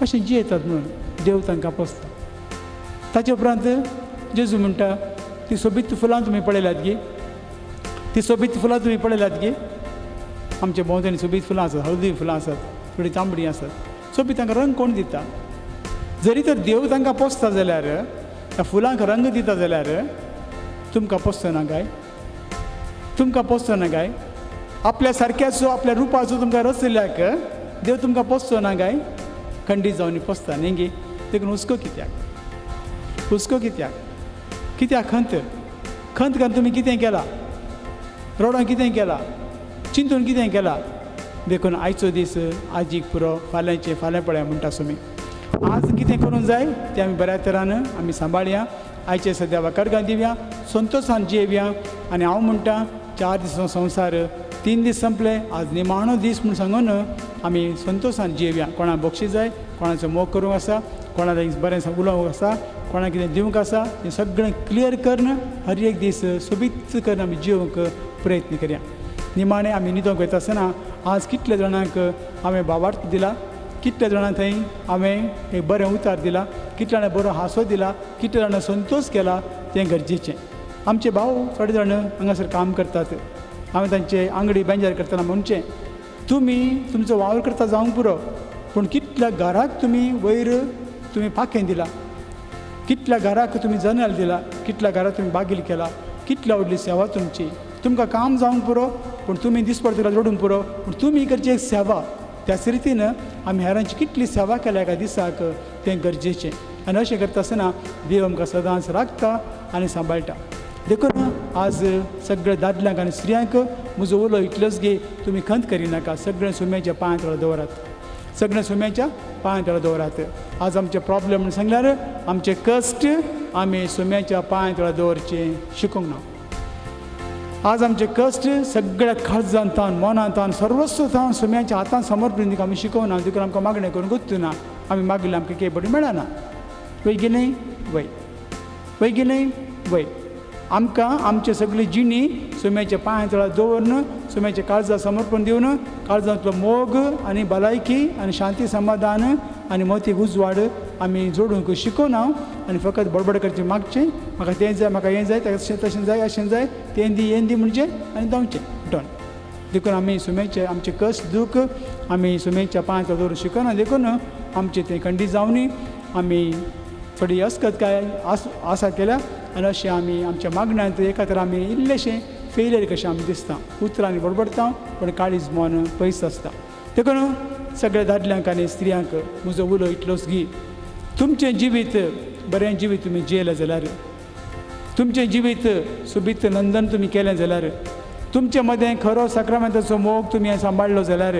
अशें जियेतात म्हणून देव तांकां पोसता. ताचे उपरांत जेजू म्हणटा ती सोबीत फुलां तुमी पळयल्यात गी, ती सोबीत फुलां तुमी पळयल्यात गी. आमच्या भोंवतणी सोबीत फुलां आसात, हळदी फुलां आसात, थोडीं तांबडीं आसात, सोबीत तांकां रंग कोण दिता? जरी तर देव तांकां पोसता जाल्यार, त्या फुलांक रंग दिता जाल्यार तुमकां पोसचो ना काय? तुमकां पोसचो ना काय? आपल्या सारक्याचो, आपल्या रुपाचो तुमकां रचल्याक देव तुमकां पोसचो ना काय? खंडीत जावन पोसता न्ही गे. देखून हुस्को कित्याक, हुस्को कित्याक, कित्याक खंत? खंत करून तुमी कितें केलां? रडोन कितें केलां? चिंतून कितें केलां? देखून आयचो दीस आजीक पुरो, फाल्यांचें फाल्यां पळया म्हणटा सुमी. आज कितें करूंक जाय तें आमी बऱ्या तरान आमी सांबाळया, आयचे सद्या वाकरगां दिवया, संतोशान जियेवया. आनी हांव म्हणटा 4 दीस संवसार, 3 दीस संपले, आज निमाणो दीस म्हूण सांगून आमी संतोशान जियेवया. कोणाक बक्षीस जाय, कोणाचो मोग करूंक आसा, कोणाक बरें उलोवंक आसा, कोणाक कितें दिवंक आसा, हें सगळें क्लियर करून हर एक दीस सोबीत करून आमी जिवंक प्रयत्न करया. निमाणें आमी न्हिदोंक वयता आसतना आज कितले जाणांक हांवें भावार्थ दिला, कितले जाणां थंय हांवें एक बरें उतार दिला, कितले जाणां बरो हांसो दिला, कितले जाणां संतोश केला, तें गरजेचें. आमचे भाव थोडे जाण हांगासर काम करतात, हांवें तांचे आंगडी बेंजार करतना म्हणचें तुमी तुमचो वावर करता जावंक पुरो, पूण कितल्या घराक तुमी वयर तुमी पाखें दिला, कितल्या घराक तुमी जनेल दिला, कितल्या घराक तुमी बागील केला, कितल्या व्हडली सेवा तुमची. तुमकां काम जावंक पुरो, पूण तुमी दिसपड तुका जोडूंक पुरो, पूण तुमी करची एक सेवा. त्याच रितीन आमी हेरांची कितली सेवा केल्या एका दिसाक तें गरजेचें. आनी अशें करता आसतना देव आमकां सदांच राखता आनी सांबाळटा. देखून आज सगळ्या दादल्यांक आनी स्त्रियांक म्हजो उलो इतलोच गे, तुमी खंत करिनाका, सगळें सुम्याच्या पांयां तळा दवरात, सगळें सुम्याच्या पांयां तळा दवरात. आज आमचे प्रॉब्लेम म्हणून सांगल्यार आमचे कश्ट आमी सुम्याच्या पांयां तळा दवरचें शिकूंक ना. आज आमचे कश्ट सगळ्या काळजान तावन मनान तावन सर्वस्व तावन सुम्याच्या हातान समर्पण आमी शिकोवना. देखून आमकां मागणें करूंक गुत्तुना. आमी मागलें आमकां केबडी बरी मेळना. वय की न्हय? वय. वय की न्हय? वय. आमकां आमचे सगळी जिणी सुम्याच्या पांयां तळा दवरून सुम्याच्या काळजा समर्पण दिवन काळजांतलो मोग आनी भलायकी आनी शांती समाधान आनी मोतीक उजवाड आमी जोडूंक शिकोना आनी फकत बडबड करचें मागचें, म्हाका तें जाय, म्हाका हें जाय, तशें तशें जाय, अशें जाय, तें दी हें दी म्हणचें आनी धांवचें डन. देखून आमी सुमेचे आमचें कश्ट दूख आमी सुमेच्या पांयां तळा दवरून शिकना. देखून आमचें तें खंडीत जावनी आमी थोडी अस्कत काय आसा केल्या आनी अशें आमी आमच्या मागण्यांत एका तर आमी इल्लेशें फेलियर कशें आमी दिसता. उतरांनी बडबडता पूण काळीज मन पयस आसता. देखून सगळ्या दादल्यांक आनी स्त्रियांक म्हजो उलो इतलोच की तुमचें जिवीत बरें जिवीत तुमी जियेलें जाल्यार, तुमचें जिवीत सोबीत नंदन तुमी केलें जाल्यार, तुमचे मदें खरो साक्रामेंताचो मोग तुमी सांबाळ्ळो जाल्यार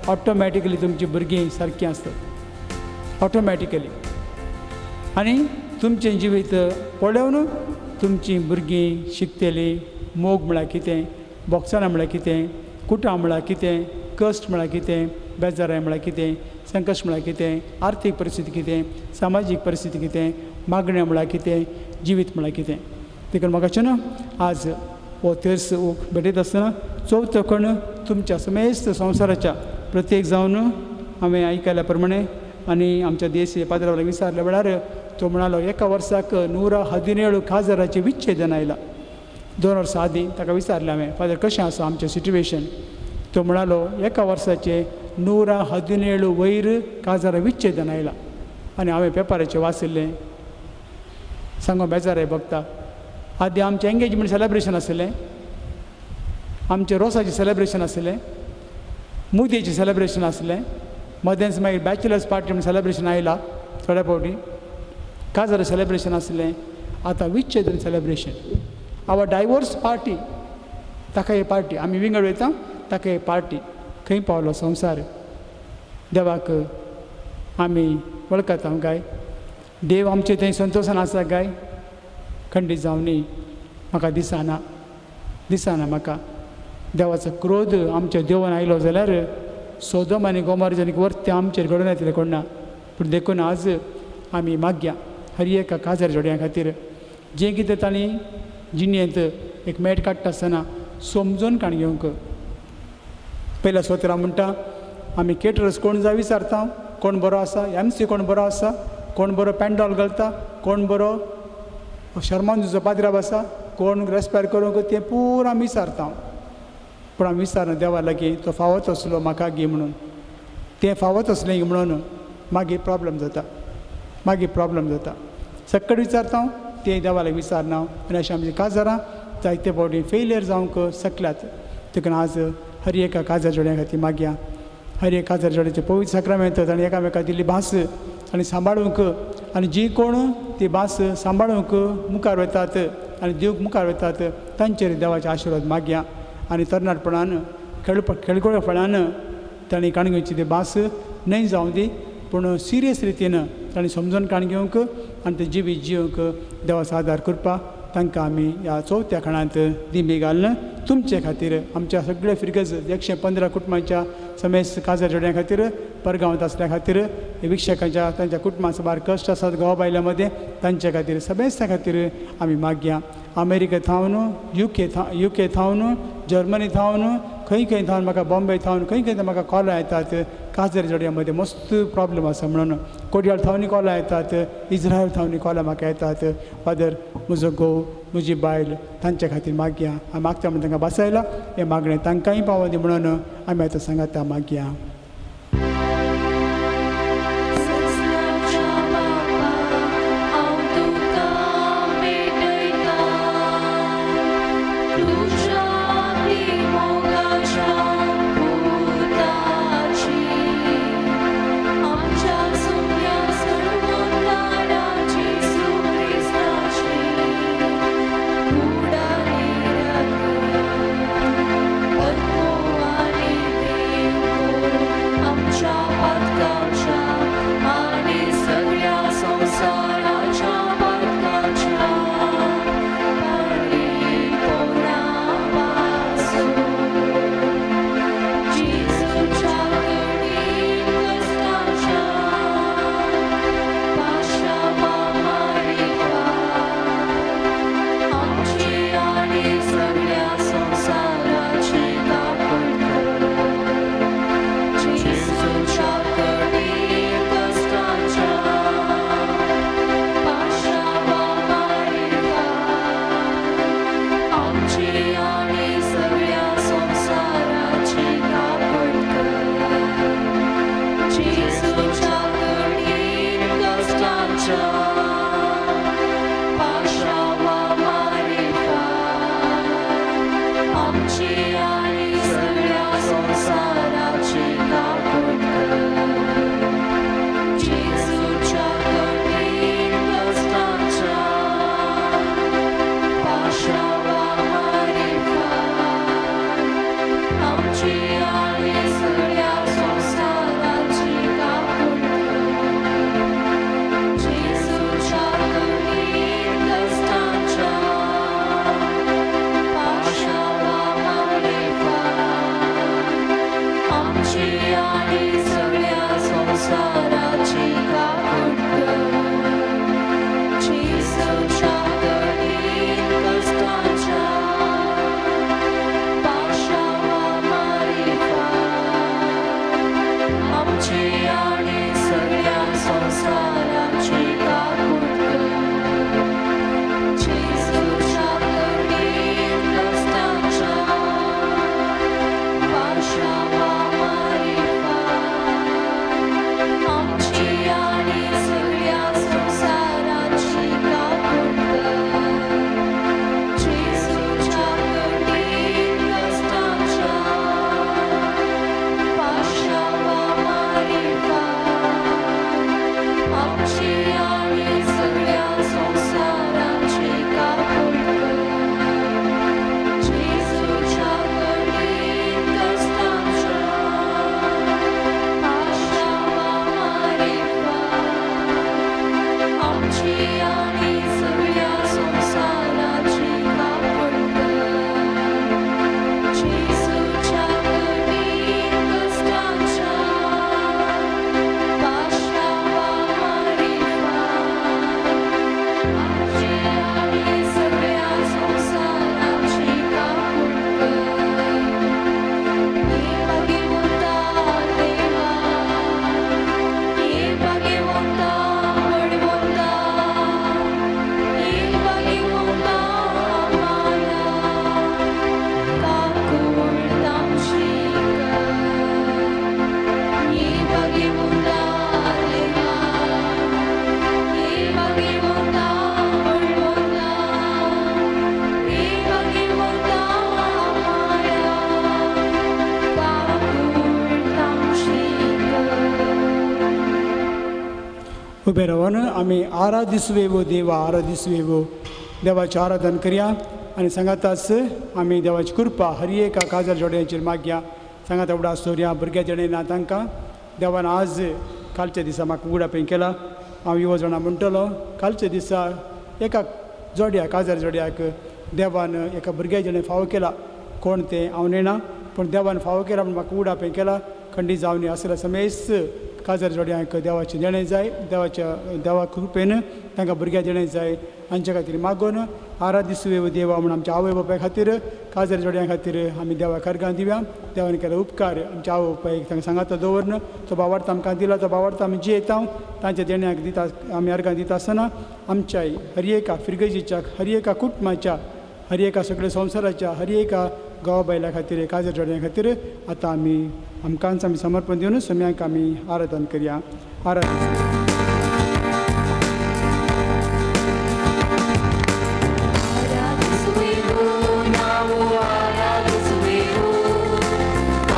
ऑटोमॅटिकली तुमचीं भुरगीं सारकीं आसतात ऑटोमॅटिकली. आनी तुमचें जिवीत पळोवन तुमचीं भुरगीं शिकतलीं मोग म्हळ्यार कितें, बोगसाणां म्हळ्यार कितें, कुटां म्हळ्यार कितें, कश्ट म्हळ्यार कितें, बेजाराय म्हळ्यार कितें, संकश्ट म्हळ्यार कितें, आर्थीक परिस्थिती कितें, सामाजीक परिस्थिती कितें, मागणें म्हळ्यार कितें, जिवीत म्हळ्यार कितें. देखून म्हाका न्हू आज हो तेर्स भेटयता आसतना चवथो कण तुमच्या समेस्त संवसाराच्या प्रत्येक जावन हांवें आयकल्या प्रमाणे आनी आमच्या देश पाद्रा विचारल्या वेळार तो म्हणालो एका वर्साक 117 काजराचें विच्छेदन आयलां. 2 वर्सां आदीं ताका विचारलें हांवें, फादर कशें आसा आमचें सिट्युएशन? तो म्हणालो एका वर्साचें 117 वयर काजारा विच्छेदन आयलां. आनी हांवें पेपराचेर वाचिल्लें, सांगो बेजाराय भोगता. आदीं आमचें एंगेजमेंट सेलेब्रेशन आशिल्लें, आमचें रोसाचें सेलेब्रेशन आशिल्लें, मुदयेचें सेलेब्रेशन आसलें, मदेंच मागीर बॅचलर्स पार्टी म्हूण सेलेब्रेशन आयलां थोड्या फावटी, काजार सेलेब्रेशन आसलें, आतां विच्छेदन सेलेब्रेशन, our divorce party. ताका ही पार्टी आमी विंगड वयता, ताका ही पार्टी. खंय पावलो संवसार? देवाक आमी वळखता काय? देव आमचे थंय संतोशान आसा काय? खंडीत जावनी म्हाका दिसना, दिसना म्हाका. देवाचो क्रोध आमच्या देवान आयलो जाल्यार सोदम आनी गोमोराचें वर्ते आमचेर घडून येतलें कोण ना. पूण देखून आज आमी मागया हर एका काजार जोडयां खातीर जें कितें तांणी जिणेंत एक मेट काडटा आसतना समजून काण घेवंक. पयल्या सोतरा म्हणटा आमी केटरर्स कोण जाय विचारता, कोण बरो आसा, एम सी कोण बरो आसा, कोण बरो पेंडॉल घालता, कोण बरो शर्मांजूचो पाद्राब आसा, कोण रेस्पेर करूंक, तें पुरा आमी विचारता. पूण आमी विचारना देवा लागीं तो फावत आसलो म्हाका गी म्हणून, तें फावत आसलें म्हणून मागीर प्रॉब्लम जाता, मागीर प्रॉब्लम जाता. सक्कड विचारता तें देवा लागीं विचारना आनी अशें आमचीं काजारां जायते फावटी फेलियर जावंक शकल्यात. देखून आज हर एका काजार जोड्या खातीर मागया, हर एक काजार जोड्याचें पवित्र साक्रामेंत ताणें एकामेका दिल्ली भास आनी सांबाळूंक आनी जी कोण ती भास सांबाळूंक मुखार वतात आनी दिवंक मुखार वतात तांचेर देवाचे आशिर्वाद मागया. आनी तरणाटपणान खेळगोळपणान तांणी काण घेवची ती भास न्हय जावं दी, पूण सिरियस रितीन तांणी समजून काण घेवंक आनी ते जिवीत जिवंक देवाचो आदार करपाक तांकां आमी ह्या चवथ्या खणांत दिंबी घालून तुमचे खातीर आमच्या सगळे फिरगज 115 कुटुंबांच्या समेस्त काजार जोड्यां खातीर, परगांवांत आसल्या खातीर, विक्षकांच्या तांच्या कुटुंबां साबार कश्ट आसात घोवा बायल्या मदें तांच्या खातीर समेस्ता खातीर आमी मागया. अमेरिका थावन, युके थावन, जर्मनी थावन, खंय खंय थावन म्हाका बॉम्बे थावन खंय खंय म्हाका कॉलां येतात काजार जोड्यां मदें मस्त प्रॉब्लम आसा म्हणून. कोडयाळ थावनूय कॉलां येतात, इस्रायल थावनूय कॉलां म्हाका येतात, फादर म्हजो घोव म्हजी बायल तांच्या खातीर मागया, हांव मागता म्हणून तांकां बासायला, हें मागणें तांकांय पावों दी म्हणून आमी आतां सांगाता मागया. पाशावा मारिफात आमची आनी सगळ्या संवसाराची काकूट कर. जेजूच्या कठीण कश्टांच्या पाशावा मारिफात आमची आनी सगळ्या संवसाराची काकूट कर. जेजूच्या कठीण कश्टांच्या पाशावा मारिफात आमची आनी सगळ्या संवसाराची काकूट कर. जेजूच्या कठीण कश्टांच्या पाशावा मारिफात आमची आनी सगळ्या संवसाराची काकूट कर. जेजूच्या कठीण कश्टांच्या पाशावा मारिफात आमची आनी सगळ्या संवसाराची काकूट कर. जेजूच्या कठीण कश्टांच्या पाशावा मारिफात आमची आनी सगळ्या संवसाराची काकूट कर. जेजूच्या कठीण कश्टांच्या पाशावा मारिफात आमची आनी सगळ्या संवसाराची काकूट कर. जेजूच्या कठीण कश्टांच्या पाशावा मारिफात आमची आनी सगळ्या संवसाराची काकूट कर. ये भगवंता देवा, ये भगवंता बळवंता, ये भगवंता माया, काकूट आमची कर. ये भगवंता देवा, ये भगवंता बळवंता, ये भगवंता माया, काकूट आमची कर. उबे रावन आमी आराधिसुवेवो देवा आराधिसुवेवो देवाचें आराधन करया आनी सांगाताच आमी देवाची कृपा हर एका काजार जोड्यांचेर मागया. सांगाता उडास दवरया भुरग्या जेणे ना तांकां देवान आज कालच्या दिसा म्हाका उगडापें केला. हांव युवा जाणां म्हणटलो कालच्या दिसा एका जोड्याक काजार जोड्याक देवान एका भुरग्या जेणे फावो केला. कोण तें हांव नेणा पूण देवान फावो केला म्हूण म्हाका उगडापें केला. खंडीत जावन आसल्या समेस्त काजार जोड्यांक देवाचें देणें जाय. देवाच्या देवा कृपेन तांकां भुरग्यां देणें जाय. हांचे खातीर मागून आराधिसुवेव देवा म्हूण आमच्या आवय बापाय खातीर काजार जोड्यां खातीर आमी देवा अर्गां दिवया. देवान केलो उपकार आमच्या आवय बापायक तांकां सांगाता दवरन तो बावार्थ आमकां दिला तो बावार्थ आमी जियेता तांच्या देण्याक दिता आमी अर्गां दिता आसतना आमच्या हर एका फिरगजीच्या हर एका कुटुंबाच्या हर एका सगळ्या संवसाराच्या हर एका गांव बायलां खातीर काजार जोड्यां खातीर आतां आमी आमकांच आमी समर्पण दिवन सम्यांक आमी आराधन करया. आराधन. ಆರಾಧಿಸುವೆವು ನಾವು ಆರಾಧಿಸುವೆವು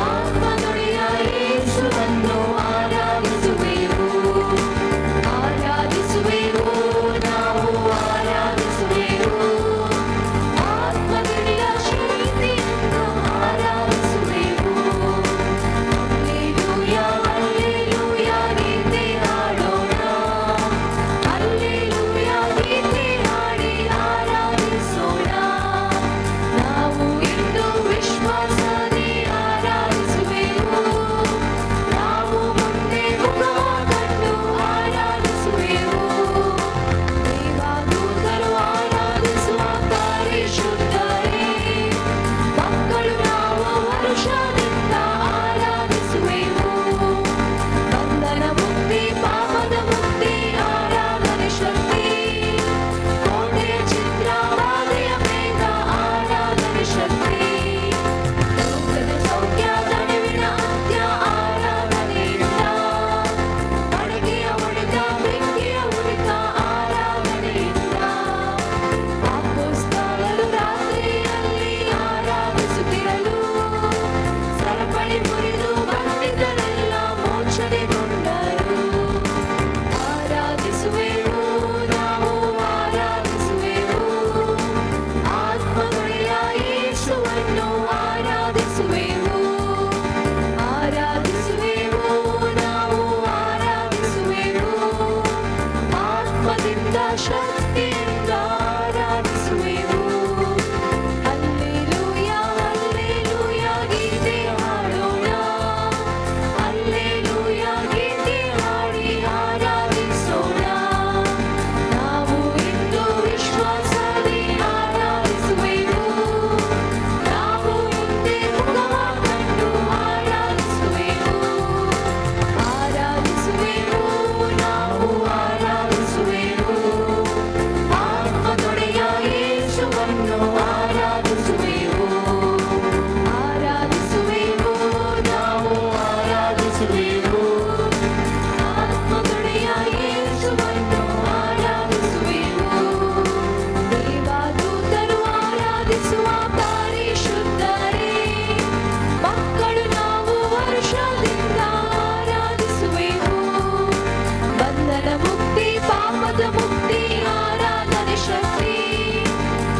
ಆತ್ಮನುಡಿಯ ಯೇಸುವನ್ನು ಆರಾಧಿಸುವೆವು. ಆರಾಧಿಸುವೆವು ನಾವು ಆರಾಧಿಸುವೆವು ಆತ್ಮನುಡಿಯ ಶಕ್ತಿಯನ್ನು ಆರಾಧಿಸುವೆವು. ಹಲ್ಲೆಲೂಯಾ ಹಲ್ಲೆಲೂಯಾ ಗೀತೆ ಹಾಡೋಣ. ಆತ್ಮದಿಂದ ಶಕ್ತಿಯಿಂದ ಆರಾಧಿಸುವೆವು. ಅಲ್ಲೇಲೂಯ, ಅಲ್ಲೇಲೂಯ, ಗೀತೆ ಹಾಡೋಣ. ಅಲ್ಲೇಲೂಯ, ಗೀತೆ ಹಾಡಿ ಆರಾಧಿಸೋಣ. ನಾವು ಇಂದು ವಿಶ್ವಾಸದಿ ಆರಾಧಿಸುವೆವು. ನಾವು ಮುಂದೆ ಮುಖವ ಕಂಡು ಆರಾಧಿಸುವೆವು. ಆರಾಧಿಸುವೆವು, ನಾವು ಆರಾಧಿಸುವೆವು. ಆತ್ಮದೊಡೆಯ ಯೇಸುವನ್ನು ಆರಾಧಿಸುವೆವು. ಆರಾಧಿಸುವೆವು, ನಾವು ಆರಾಧಿಸುವೆವು. ಆತ್ಮದೊಡೆಯ ಯೇಸುವನ್ನು ಆರಾಧಿಸುವೆವು. ದೇವದೂತರು ಆರಾಧಿಸುವ ಪರಿಶುದ್ಧರೇ, ಮಕ್ಕಳು ನಾವು ಹರ್ಷದಿಂದ ಆರಾಧಿಸುವೆವು. ಬಂಧನ ಮುಕ್ತಿ, ಪಾಪದ ಮುಕ್ತಿ, ಆರಾಧನೆ ಶಕ್ತಿ.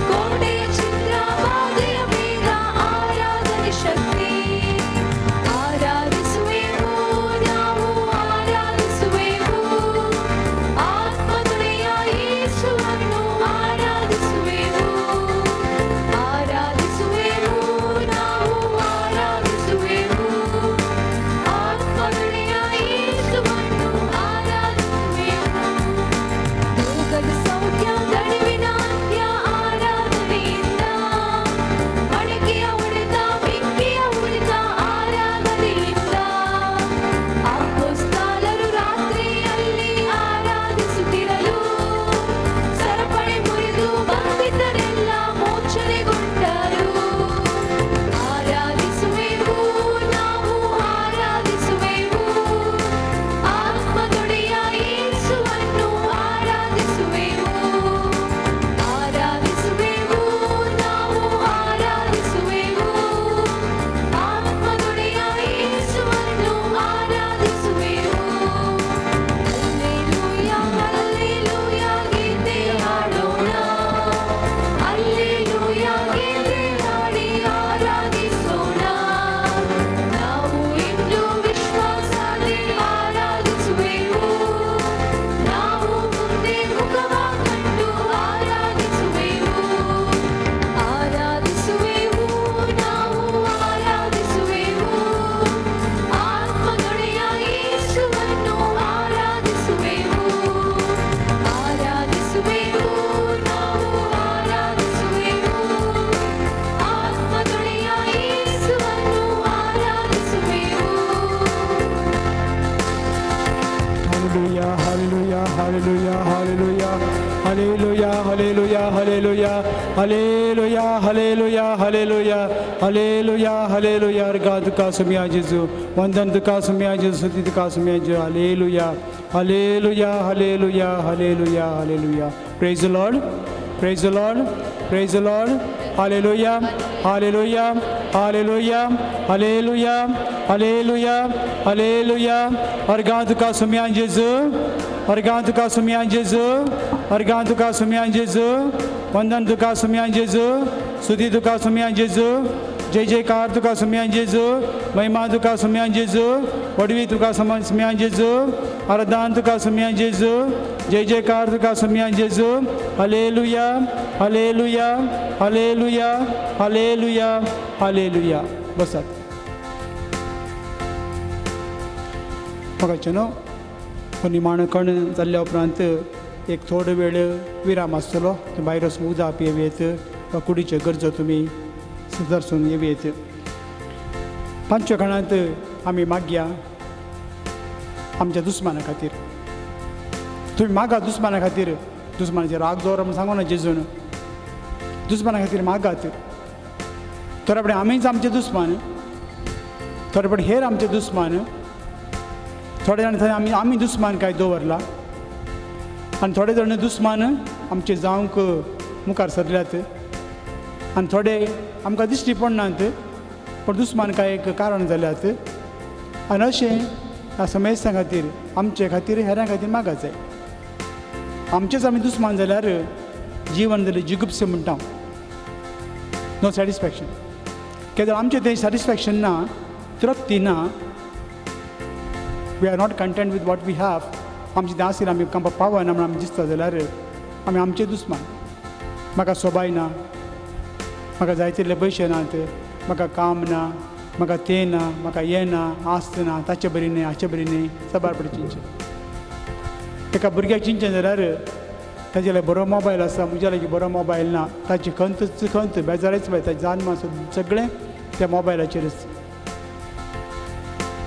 ಕೋಟೆಯ ಛಿದ್ರ, ಬಾಧೆಯ ಭೇದ, ಆರಾಧನೆ ಶಕ್ತಿ. ಆರಾಧಿಸುವೆವು, ನಾವು ಆರಾಧಿಸುವೆವು. ಆತ್ಮದೊಡೆಯ ಯೇಸುವನ್ನು ಆರಾಧಿಸುವೆವು. ಆರಾಧಿಸುವೆವು, ನಾವು ಆರಾಧಿಸುವೆವು. ಆತ್ಮದೊಡೆಯ ಯೇಸುವನ್ನು ಆರಾಧಿಸುವೆವು. ರೋಗದ ಸೌಖ್ಯ, ದಣಿವಿನ ಅಂತ್ಯ ಆರಾಧನೆಯಿಂದ. ಮಡಕೆಯ ಹೊಡೆತ, ಬೆಂಕಿಯ ಉರಿತ ಆರಾಧನೆಯಿಂದ. ಅಪೊಸ್ತಲರು ರಾತ್ರಿಯಲ್ಲಿ ಆರಾಧಿಸುತ್ತಿರಲು ಸರಪಳಿ ಮುರಿದು ಬಂಧಿತರೆಲ್ಲ ಮೋಚನೆಗೊಂಡರು. ಆರಾಧಿಸುವೆವು, ನಾವು ಆರಾಧಿಸುವೆವು. ಆತ್ಮದೊಡೆಯ ಯೇಸುವನ್ನು ಆರಾಧಿಸುವೆವು. ಆರಾಧಿಸುವೆವು, ನಾವು ಆರಾಧಿಸುವೆವು. ಆತ್ಮದೊಡೆಯ ಯೇಸುವನ್ನು ಆರಾಧಿಸುವೆವು. ಅಲ್ಲೇಲೂಯ, ಅಲ್ಲೇಲೂಯ, ಗೀತೆ ಹಾಡೋಣ. ಅಲ್ಲೇಲೂಯ, ಗೀತೆ ಹಾಡಿ ಆರಾಧಿಸೋಣ. ನಾವು ಇಂದು ವಿಶ್ವಾಸದಿ ಆರಾಧಿಸುವೆವು. ನಾವು ಮುಂದೆ ಮುಖವ ಕಂಡು ಆರಾಧಿಸುವೆವು. ಆರಾಧಿಸುವೆವು, ನಾವು ಆರಾಧಿಸುವೆವು. ಆತ್ಮದೊಡೆಯ ಯೇಸುವನ್ನು ಆರಾಧಿಸುವೆವು. ಆರಾಧಿಸುವೆವು, ನಾವು ಆರಾಧಿಸುವೆವು. ಆತ್ಮದೊಡೆಯ ಯೇಸುವನ್ನು ಆರಾಧಿಸುವೆವು. Hallelujah, hallelujah, hallelujah, hallelujah, hallelujah, hallelujah, hallelujah, hallelujah, hallelujah, hallelujah, hallelujah, hallelujah. अर्घा तुका सुमिया जेजू, वंदन तुका सुमिया जेजू, स्तुती तुका सुमिया जेजू. Hallelujah, hallelujah, hallelujah, hallelujah, hallelujah. Praise the Lord, praise the Lord, praise the Lord. Hallelujah, hallelujah, hallelujah, hallelujah, hallelujah, hallelujah. अर्घा तुका सुमिया जेजू, अर्घा तुका सुमिया जेजू, अर्घा तुका सुमिया जेजू, वंदन तुका सुमिया जेजू, स्तुती तुका सुमिया जेजू, जय जयकार तुका सुमिया जेजू, महिमा तुका सुमिया जेजू, वडवी तुका सुमिया जेजू, आराधन तुका सुमिया जेजू, जय जयकार तुका सुमिया जेजू. Hallelujah, hallelujah, hallelujah, hallelujah, hallelujah. बसात. मोगाचें न्हू, निमाणो कण जाल्ल्या उपरांत एक थोडो वेळ विराम आसतलो. तुमी भायर वचून उदक पियेत वा कुडीच्यो गरजो तुमी सुदारसून येवयेत. पांचव्या खणांत आमी मागया आमच्या दुस्माना खातीर. तुमी मागा दुस्माना खातीर. दुस्मानाचेर राग दवर म्हूण सांगू ना जेजून. दुस्माना खातीर मागात. थोड्या फावटी आमीच आमचे दुस्मान, थोडे फावटी हेर आमचे दुस्मान, थोडे जाण थंय आमी दुस्मान काय दवरला आनी थोडे जाण दुस्मान आमचे जावंक मुखार सरल्यात आनी थोडे आमकां दिश्टी पडनात पूण दुस्मान काय एक कारण जाल्यात. आनी अशें ह्या समेस्तां खातीर, आमचे खातीर, हेरां खातीर मागा जाय. आमचेच आमी दुस्मान जाल्यार जीवन जालें जिगुप्से म्हणटा, नो सॅटिस्फॅक्शन. कित्याक आमचें तें सॅटिस्फॅक्शन ना, तृप्ती ना. We are not content with what we have. आमचे तें आशिल्लें आमी कांपा पावना म्हण आमी दिसता जाल्यार आमी आमचे दुस्मान. म्हाका सोबाय ना, म्हाका जाय तितले पयशे नात, म्हाका काम ना, म्हाका तें ना, म्हाका हें ना, आस्त ना, ताचे बरी न्हय, हाचे बरी न्हय, साबार पडे चिंतचें. एका भुरग्याक चिंतचें जाल्यार ताजे लागीं बरो मोबायल आसा, म्हज्या लागीं बरो मोबायल ना, ताची खंतच खंत, बेजारच बाय, ताजें जान सगळें त्या मोबायलाचेरच.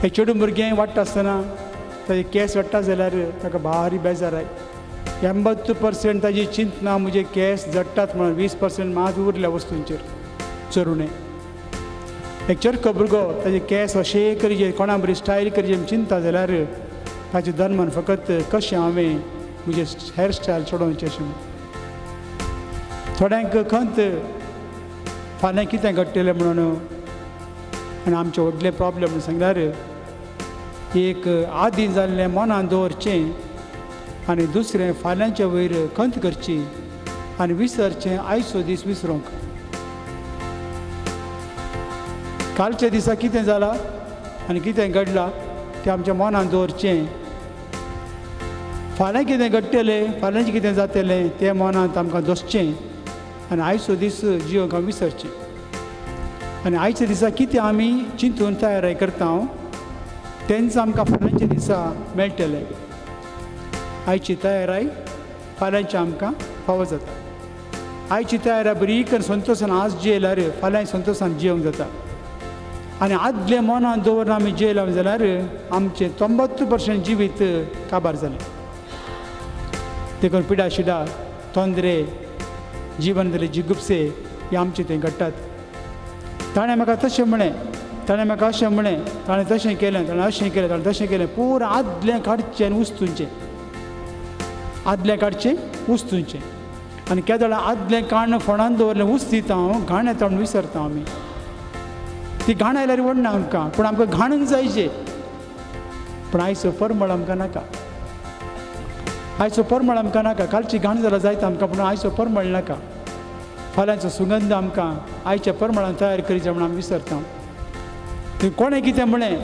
एक चेडूं भुरगें वाडटा आसतना ताजे केंस वाडटा जाल्यार ताका भारी बेजार I. 80% ताजी चिंतना म्हजे केंस जडटात म्हणून, 20% मात उरल्या वस्तूंचेर चरुणें. एक चरको भुरगो ताजे केंस अशें करचे, कोणा बरी स्टायल करचे म्हूण चिंता जाल्यार ताचें धर्मान फकत कशें हांवें म्हजें हेअर स्टायल चडोवचें अशें म्हूण. थोड्यांक खंत फाल्यां कितें घडटलें म्हणून. आनी आमचें व्हडलें प्रॉब्लम म्हणून सांगल्यार एक आदी जाल्लें मनान दवरचें आनी दुसरें फाल्यांचे वयर खंत करची आनी विसरचें आयचो दीस विसरूंक. कालच्या दिसा कितें जालां आनी कितें घडलां तें आमच्या मनान दवरचें, फाल्यां कितें घडटलें, फाल्यांचें कितें जातलें तें मनांत आमकां दसचें आनी आयचो दीस जिवंक आमी विसरचें. आनी आयच्या दिसा कितें आमी चिंतून तयारी करता तेंच आमकां फाल्यांच्या दिसा मेळटलें. आयची तयाराय फाल्यांची आमकां फावो जाता. आयची तयारी बरी करून संतोशान आज जियेल्यार फाल्यां संतोशान जियोंक जाता. आनी आदलें मनान दवरून आमी जियेले जाल्यार आमचें 90% जिवीत काबार जालें. देखून पिडा शिडा तोंदरे जिवन जाले जिगुपसे हे आमचें थंय घडटात. ताणें म्हाका तशें म्हळें, ताणें म्हाका अशें म्हळें, ताणें तशें केलें, ताणें अशें केलें, ताणें तशें केलें, पुराय आदलें काडचें आनी उस्तुचें, आदलें काडचें उस्तुचें. आनी केदोळा आदलें काण्ण फोणान दवरलें उस्तिता हांव, घाण येता म्हूण विसरता आमी. ती घाण आयल्यार व्हडना आमकां, पूण आमकां घाणून जायचे. पूण आयचो परमळ आमकां नाका, आयचो परमळ आमकां नाका. कालची घाण जाल्यार जायता आमकां, पूण आयचो परमळ नाका. फाल्यांचो सुगंध आमकां आयच्या परमळान तयार करीत म्हूण आमी विसरता. थंय कोणें कितें म्हळें,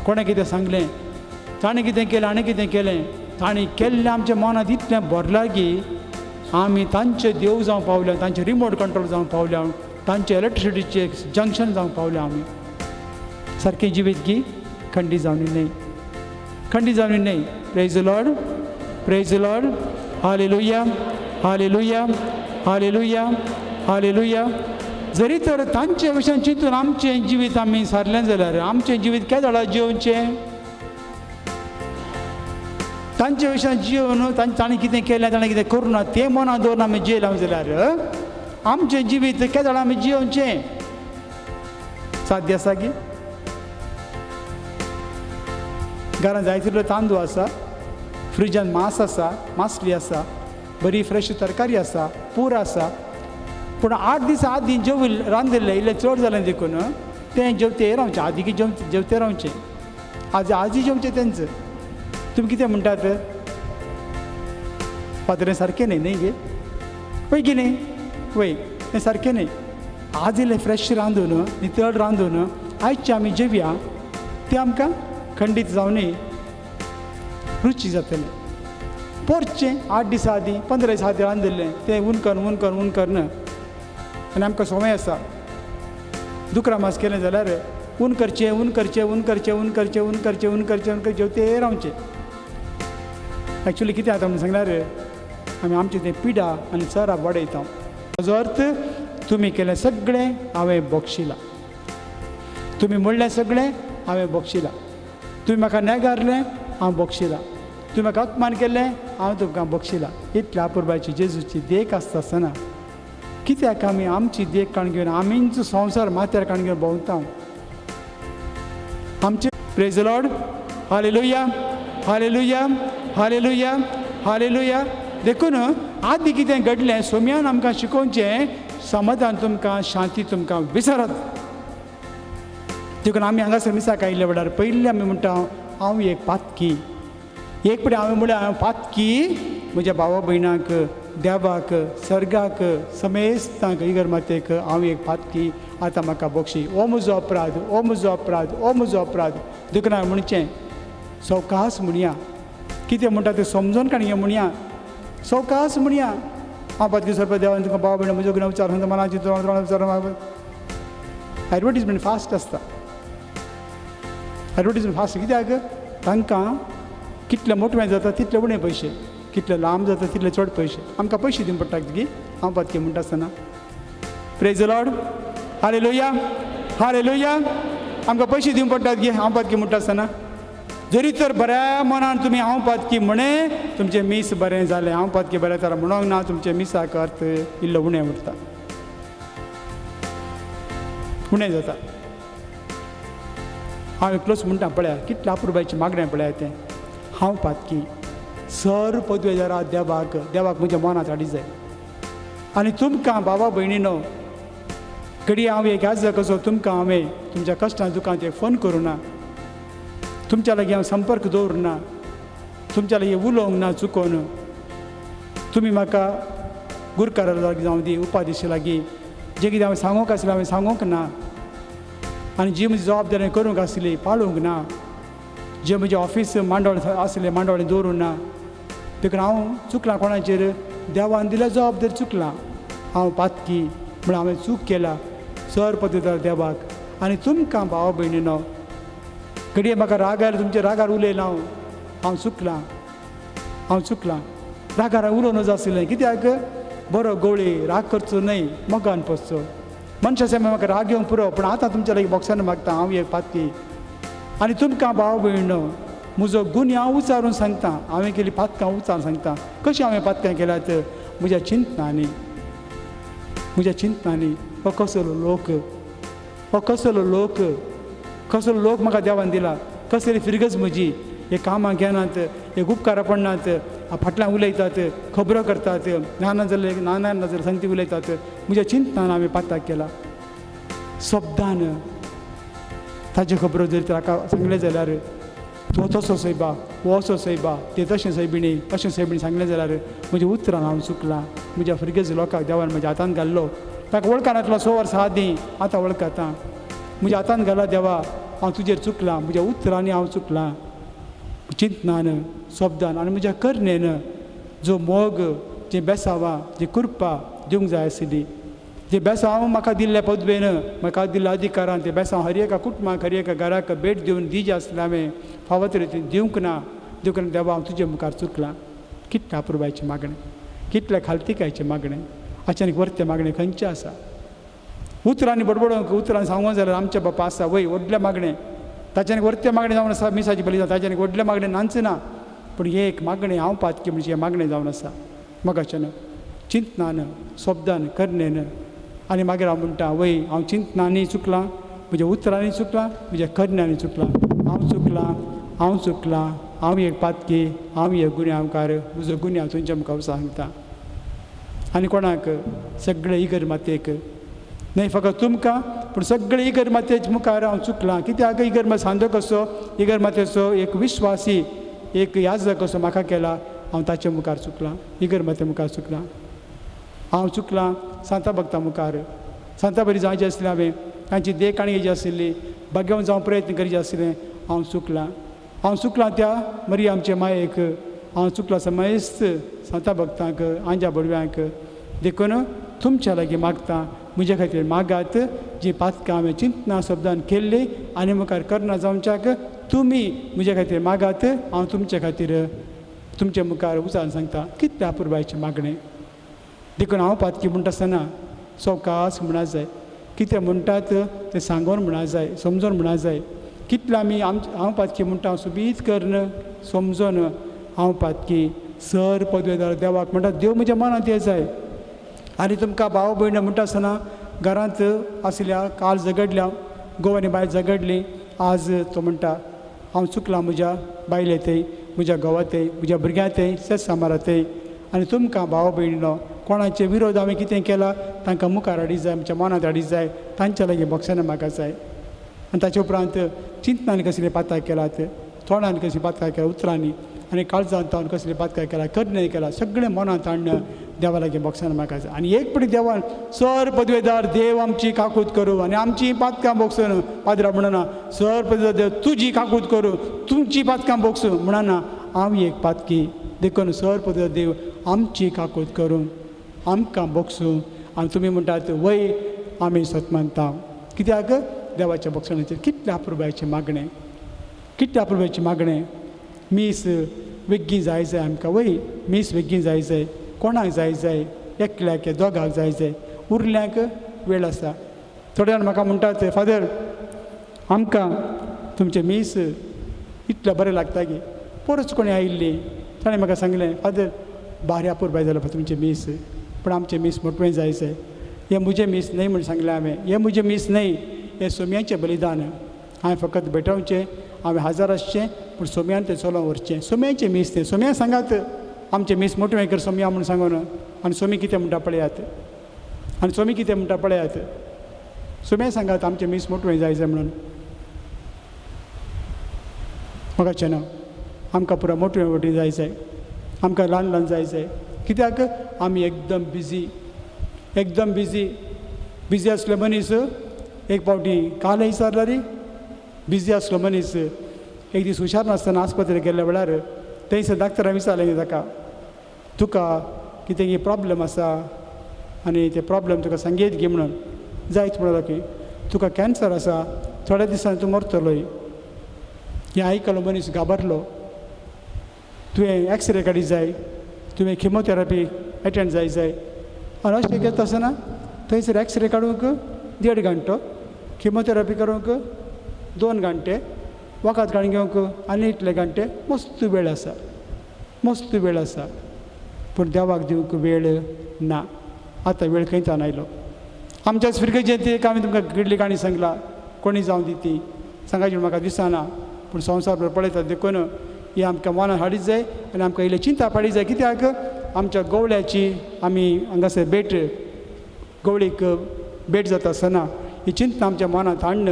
कोणें कितें सांगलें, ताणें कितें केलें, हाणें कितें केलें, ताणें केल्लें आमच्या मनांत इतलें भरलां की आमी तांचे देव जावंक पावल्या, तांचे रिमोट कंट्रोल जावंक पावल्या, तांचे इलेक्ट्रिसिटीचे जंक्शन जावंक पावल्या. आमी सारकें जिवीत की खंडी जावनी न्हय, खंडी जावनी न्हय. Praise Lord, praise Lord, hallelujah, hallelujah, hallelujah, hallelujah. जरी तर तांचे विशयान चिंतून आमचें जिवीत आमी सारलें जाल्यार आमचें जिवीत केदोळा जियोवचें. तांचे विशयान जियोवन ताणें कितें केलें, ताणें कितें करूं ना तें मनां दवरून आमी जियेले जाल्यार आमचें जिवीत केदोळा आमी जियोवचें. साध्य आसा की घरांत जाय तितलो तांदूळ आसा, फ्रिजान मांस आसा, मासली आसा, बरी फ्रेश तरकारी आसा, पूर आसा, पूण 8 दीस आदीं जेवल रांदिल्लें इल्लें चड जालें देखून तें जेवते रावचें, आदीं जेवते रावचें, आज आजी जेवचें तेंच. तुमी कितें म्हणटात फादरें सारकें न्हय, न्हय गे, वय की न्हय, वय तें सारकें न्हय. आज इल्लें फ्रेश रांदून नितळ रांदून आयचें आमी जेवया तें आमकां खंडीत जावनय रुची जातलें. पोरचें 8 दिसां आदीं 15 दिसां आदीं रांदिल्लें तें ऊन करून ऊन करून ऊन करून आनी आमकां संवय आसा दुकरा मास केलें जाल्यार ऊन करचें, ऊन करचें, ऊन करचें, ऊन करचें, ऊन करचें, ऊन करचें, ऊन करचें, जेवते रावचें. एक्चुली कितें जाता म्हणून सांगल्यार आमी आमचें तें पिडा आनी चराब वाडयता. ताजो अर्थ तुमी केलें सगळें हांवें बक्षिलां, तुमी म्हणलें सगळें हांवें बक्षिलां, तुमी म्हाका नेगारलें हांव बक्षिलां, तुमी म्हाका अपमान केलें हांव तुमकां बक्षिलां. इतल्या अपुरबायची जेजूची देख आसता आसतना कित्याक आमी आमची देख काडून घेवन आमीच संवसार माथ्यार काडून घेवन भोंवता. आमचे praise Lord, hallelujah, hallelujah, hallelujah, hallelujah. देखून आदीं कितें घडलें सोम्यान आमकां शिकोवचें, समाधान तुमकां, शांती तुमकां विसरात. देखून आमी हांगासर मिसाक आयिल्ले वेळार पयलीं आमी म्हणटा हांव एक पातकी. एक पटी हांवें म्हणलें हांव पातकी, म्हज्या भावा भयणांक, देवाक, सर्गाक, समेस्तांक, इगर मातेक हांव एक पातकी, आतां म्हाका बक्षी, ओ म्हजो अपराध, ओ म्हजो अपराध, ओ म्हजो अपराध. देखून हांवें म्हणचें सवकास म्हणया, कितें म्हणटा तें समजून काणी म्हणया, सवकास म्हणया. हांव पातकी सर्प देवान तुका भाव भयण म्हजो गुन्यांव उच्चार सांगता, मनाची तोंड एडवर्टीजमेंट फास्ट आसता. एडवर्टीजमेंट फास्ट कित्याक तांकां कितलें मोटवें जाता तितले उणें पयशे, कितले लांब जाता तितले चड पयशे. आमकां पयशे दिवंक पडटा की हांव पातकी म्हणटा आसतना. Praise the Lord, hallelujah, hallelujah. आमकां पयशे दिवंक पडटात की हांव पातकी म्हणटा आसतना. जरी तर बऱ्या मनान तुमी हांव पातकी म्हणे तुमचें मीस बरें जालें, हांव पातकी बरें तर म्हणोंक ना, तुमचें मिसाक अर्थ इल्लो उणें उरता, उणें जाता. हांव एकलोच म्हणटा पळया कितलें अपुरबायचें मागणें पळया तें. हांव पातकी सर पदवेदारा देवाक, देवाक म्हज्या मनांत हाडी जाय. आनी तुमकां बाबा भयणीनो घडये हांव एक याद कसो तुमकां हांवें तुमच्या कश्टां दुकांत एक फोन करूं ना, तुमच्या लागीं हांव संपर्क दवरूं ना, तुमच्या लागीं उलोवंक ना चुकोन. तुमी म्हाका गुरकारा लागीं जावं दी, उपादेशा लागीं जें कितें हांवें सांगूंक आसलें हांवें सांगूंक ना, आनी जी म्हजी जबाबदारी करूंक आसली पाळूंक ना, जे म्हजें ऑफीस मांडोळ आसलें मांडोळे दवरूंक ना. देखून हांव चुकलां कोणाचेर, देवान दिल्या जबाबदारी चुकलां. हांव पातकी म्हळ्यार हांवें चूक केला सर पदवेदार देवाक. आनी तुमकां भाव भयणीनो घडये म्हाका रागार आयलो, तुमच्या रागार उलयलां हांव, हांव चुकलां, हांव चुकलां. रागार उलोवं नजो आशिल्लें कित्याक बरो गोळी राग करचो न्हय, मोगान पोसचो. मनशा सामकार म्हाका राग येवंक पुरो, पूण आतां तुमच्या लागीं बोक्सान मागता हांव एक पातकी. आनी तुमकां भाव भयणो म्हजो गुन्यांव उचारून सांगता, हांवें केली पातकां उचारून सांगता. कशीं हांवें पातकां केल्यात म्हज्या चिंतनांनी, म्हज्या चिंतनांनी. हो कसलो लोक, हो कसलो लोक, कसलो लोक म्हाका देवान दिला, कसली फिरगज म्हजी. हे कामाक येनात, हे उपकारा पडनात, फाटल्यान उलयतात, खबरो करतात, ना जाल्यार ना ना जाल्यार संगती उलयतात. म्हज्या चिंतनान हांवें पाताक केला. शब्दान ताच्यो खबरो जर ताका सांगलें जाल्यार तो तसो सैबा, हो असो सैबा, ते तशें सैबिणी, अशें सैबिणी सांगलें जाल्यार म्हज्या उतरान हांव चुकलां. म्हज्या फिरगेज लोकांक देवान म्हज्या हातान घाल्लो, ताका वळखनातलो 6 वर्सां आदीं, आतां वळखता. म्हज्या हातान घाला देवा, हांव तुजेर चुकलां, म्हज्या उतरांनी हांव चुकलां, चिंतनान, शब्दान आनी म्हज्या करणेन. जो मोग, जे बेसांवां, जी कृपा दिवंक जाय आशिल्ली, जे बेसांव म्हाका दिल्ल्या पदवेन, म्हाका दिल्ल्या अधिकारान, ते बेसांव हर एका कुटुंबाक, हर एका घराक भेट दिवन दिजे आसलें हांवें फावो रितीन दिवंक ना. देखून देवा हांव तुजे मुखार चुकलां. कितलें अपुरबायचें मागणें, कितलें खालतिकायचें मागणें, अचानक वर्तें मागणें खंयचें आसा. उतरांनी बडबडोवंक, उतरांनी सांगूंक जाल्यार आमच्या बापा आसा वय व्हडलें मागणें, ताच्यान वर्तें मागणें जावन आसा. मिसाची बली जावन ताच्यान व्हडलें मागणें नाच ना, पूण हें एक मागणें हांव पातकी म्हणजे हें मागणें जावन आसा. मगाच्यान चिंतनान, शब्दान, करणेन. आनी मागीर हांव म्हणटा वय हांव चिंतनांनी चुकलां, म्हज्या उतरांनी चुकलां, म्हज्या करण्यांनी चुकलां. हांव चुकलां, हांव चुकलां, हांव एक पातकी, हांव एक गुन्यांवकार, म्हजो गुन्यांव तुमच्या मुखार सांगता. आनी कोणाक सगळे इगर मातयेक न्हय फकत तुमकां पूण सगळे इगर मातयेच्या मुखार हांव चुकलां. कित्याक इगर मात सांदो कसो, इगर मातयेचो एक विश्वासी, एक याजक कसो म्हाका केला, हांव ताचे मुखार चुकलां, इगर माते मुखार चुकलां. हांव चुकलां सांता भक्ता मुखार. सांता बरी जावची आसली हांवें, तांची देख काणी घेवची आशिल्ली, भाग्यवंत जावंक प्रयत्न करचे आशिल्लें. हांव चुकलां, हांव चुकलां त्या मरी आमचे मायेक, हांव चुकलां समयस्त सांता भक्तांक, आंज्या बडव्यांक. देखून तुमच्या लागीं मागता म्हज्या खातीर मागात. जी पातकां हांवें चिंतना शब्दान केल्ली आनी मुखार करना जावच्याक तुमी म्हज्या खातीर मागात. हांव तुमचे खातीर तुमचे मुखार उचारून सांगता. कितलें अपुरबायचें मागणें. देखून हांव पातकी म्हणटा आसतना सवकास म्हणा जाय, कितें म्हणटात तें सांगोन म्हणा जाय, समजोन म्हणा जाय. कितलें आमी हांव पातकी म्हणटा हांव सुबीत करून समजोन हांव पातकी सर पदवेदार देवाक म्हणटा देव म्हज्या मनांत ये जाय. आनी तुमकां भाव भयण म्हणटा आसतना घरांत आशिल्ल्या काल झगडल्या, घोव आनी बायल झगडली, आज तो म्हणटा हांव चुकलां म्हज्या बायले थंय, म्हज्या घोवा थंय, म्हज्या भुरग्यां थंय, शेत थंय. आनी तुमकां भाव भयणीनो कोणाचे विरोध हांवें कितें केला तांकां मुखार हाडी जाय, आमच्या मनांत हाडी जाय, तांच्या लागीं बोक्सानां मागा जाय. आनी ताचे उपरांत चिंतनान कसले पाताक केलात, तोंडान कसली पातकां केला, उतरांनी आनी काळजान तावन कसले पातकां केला, करणे केला, सगळें मनांत हाडून देवा लागीं बोक्सानां मागा जाय. आनी एक पटी देवान सर पदवेदार देव आमची काकूत करूं आनी आमची पातकां बोगसून. पाद्रा म्हणना सर पदवेदार देव तुजी काकूत करूं, तुमची पातकां बोगसूं म्हणना. हांव एक पातकी. देखून सर पद देव आमची काकूत करून आमकां बोगसूं. आनी तुमी म्हणटात वय आमी सत मानता. कित्याक देवाच्या बोगसण्याचेर कितल्या अपुरबायचें मागणें, कितल्या अपुरबायचें मागणें. मीस वेगीं जाय जाय आमकां वय, मीस वेगीं जाय जाय, कोणाक जाय जाय, एकल्याक दोगाक जाय जाय, उरल्यांक वेळ आसा. थोडे जाण म्हाका म्हणटात फादर आमकां तुमचें मीस इतलें बरें लागता की. परस कोणी आयिल्ली ताणें म्हाका सांगलें फादर बारी अपुरबाय जालो पळय तुमचें मीस, पूण आमचें मीस मोटवें जाय जाय. हें म्हजें मीस न्हय म्हूण सांगलें हांवें, हें म्हजें मीस न्हय, हें सोम्याचें बलिदान. हांवें फकत भेटोवचें, हांवें हाजर आसचें, पूण सोम्यान तें चलोवन व्हरचें. सोम्याचें मीस तें. सोम्या सांगात आमचें मीस मोटवें कर सोम्या म्हूण सांगून. आनी सोमी कितें म्हणटा पळयात, आनी सोमी कितें म्हणटा पळयात. सोम्या सांगात आमचें मीस मोटवें जाय जाय म्हणून. म्हाका ना आमकां पुरा मोटवें मोटवें जाय जाय, आमकां ल्हान ल्हान जाय जाय. कित्याक आमी एकदम बिजी, एकदम बिजी. बिजी आसलो मनीस एक फावटी कालय विचारल्यार बिजी आसलो मनीस एक दीस हुशार नासतना आस्पत्रेक गेल्ल्या वेळार थंयसर डाक्टरान विचारलें ताका, तुका कितें प्रॉब्लम आसा आनी ते प्रॉब्लम तुका सांगयत गी म्हणून. जायत म्हणलो की तुका कॅन्सर आसा, थोड्या दिसांनी तूं मरतलोय. हें आयकलो मनीस घाबरलो. तुवें एक्सरे काडी जाय, तुवें किमोथेरपी एटेंड जाय जाय. आनी अशें करता आसतना थंयसर एक्सरे काडूंक 1.5 घंटो, किमोथेरपी करूंक 2 घंटे, वखद काडून घेवंक आनी इतले घंटे. मस्त वेळ आसा, मस्त वेळ आसा, पूण देवाक दिवंक वेळ ना. आतां वेळ खंयच्यान आयलो? आमच्या फिरगेजेंत एक आमी तुमकां घडली काणी सांगला, कोणी जावं दी ती सांगायची म्हाका दिसना, पूण संवसार पळयता देखून ही आमकां मनान हाडीत जाय आनी आमकां इल्ली चिंता पाडी जाय. कित्याक आमच्या गवळ्याची आमी हांगासर भेट, गवळीक भेट जाता आसतना ही चिंता आमच्या मनांत हाडन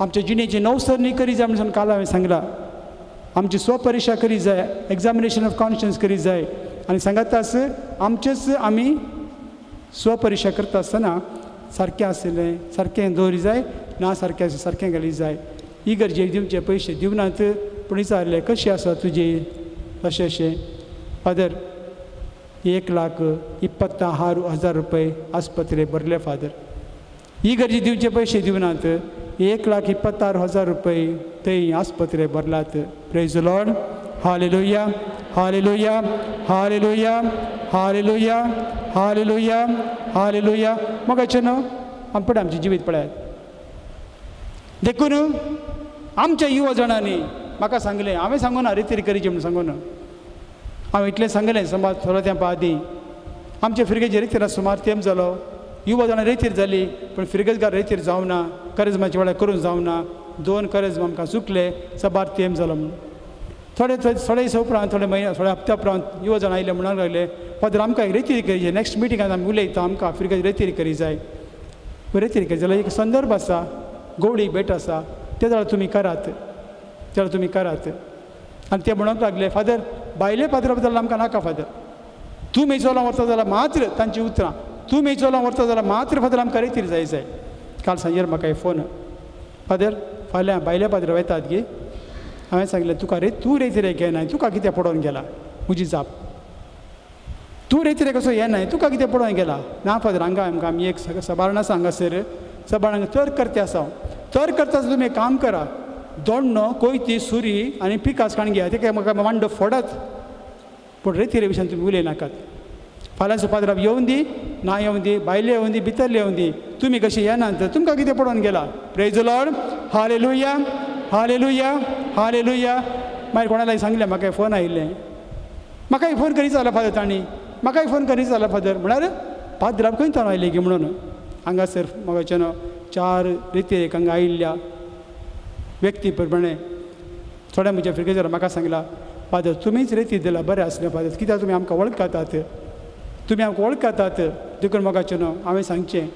आमच्या जिणेची नवसरणी करी जाय म्हणून काल हांवें सांगलां. आमची स्वपरिक्षा करी जाय, एग्जामिनेशन ऑफ कॉन्शियन्स करी जाय. आनी सांगाताच आमचेच आमी स्वपरिक्षा करता आसतना सारकें आशिल्लें सारकें दवरी जाय, ना सारकें आसलें सारकें घाली जाय. ही गरजेक दिवचे पयशे दिवनात, पूण विचारलें कशी आसा तुजी, अशें अशें फादर 1,26,000 रुपये आस्पत्रे भरले फादर. ही गरजे दिवचे पयशे दिवनात, 1,26,000 रुपये थंय आस्पत्रे भरलात. Praise Lord. Hallelujah, hallelujah, hallelujah, hallelujah, hallelujah, hallelujah. मगाचें न्हू आमी पळय आमचें जिवीत पळयात. देखून आमच्या युवा जाणांनी म्हाका सांगलें, हांवें सांगू ना रितीर करीची म्हूण सांगू ना, हांवें इतलें सांगलें समज थोडो तेंपा आदीं आमच्या फिरगेचे रितीर सुमार तेंप जालो, युवा जाणां रेतीर जाली, पूण फिरगेजगार रेतीर जावना, करेजमाचे वेळार करून जावना. 2 करेजमा आमकां चुकले, सबार तेंप जालो म्हणून. थोडे थोडे दिसा उपरांत, थोडे म्हयने, थोड्या हप्त्या उपरांत युवा जाणां आयले म्हणूंक लागले, फादर आमकां एक रेतीर करी जाय, नॅक्स्ट मिटिंगान आमी उलयता, आमकां फिरगेज रेतीर करी जाय. रेतीर करी जाल्यार एक संदर्भ आसा, गोवडी भेट आसा, ते जाल्यार तुमी करात, ते जाल्यार तुमी करात. आनी ते म्हणूंक लागले, फादर भायले पाद्रा बद्दल आमकां नाका फादर, तूं मेजोला व्हरता जाल्यार मात्र, तांची उतरां, तूं मेजोला व्हरता जाल्यार मात्र फादर आमकां रेतीर जाय जाय. काल सांजेर म्हाका एक फोन, फादर फाल्यां भायल्या पाद्रा वयतात गे. हांवें सांगलें तुका रे, तूं रेतीर घेनाय, तुका कितें पडोवन गेला? म्हजी जाप, तूं रेतीर कसो येनाय, तुका कितें पडोवन गेला? ना फादर हांगा आमकां आमी एक सबारण आसा हांगासर, सबारण तर करते आसा, तर करता आसतना तुमी एक काम करा, दोण्णो कोयती सुरी आनी पिकास काडून घेया, ते म्हाका मांडो फोडात, पूण रेतीरे विशयान तुमी उलय नाकात. फाल्यांचो पाद्राब येवन दी, ना येवन दी, भायले येवन दी, भितरले येवन दी, तुमी कशी येनात, तुमकां कितें पडोवन गेला? Praise Lord, hallelujah, hallelujah, hallelujah. मागीर कोणालाय सांगलें, म्हाका फोन आयिल्लें, म्हाकाय फोन करीत जालो फादर, तांणी म्हाकाय फोन करीत जालो फादर, म्हळ्यार पाद्राब खंय ताणो आयले की म्हणून. हांगासर म्हाका 4 रितीर हांगा आयिल्ल्या व्यक्ती प्रमाणे थोड्या म्हज्या फिरगेजारान म्हाका सांगला, फादर तुमीच रेती दिला बरें आसलें फादर, कित्याक तुमी आमकां वळखतात, तुमी आमकां वळखतात. देखून मोगाचें न्हू हांवें सांगचें,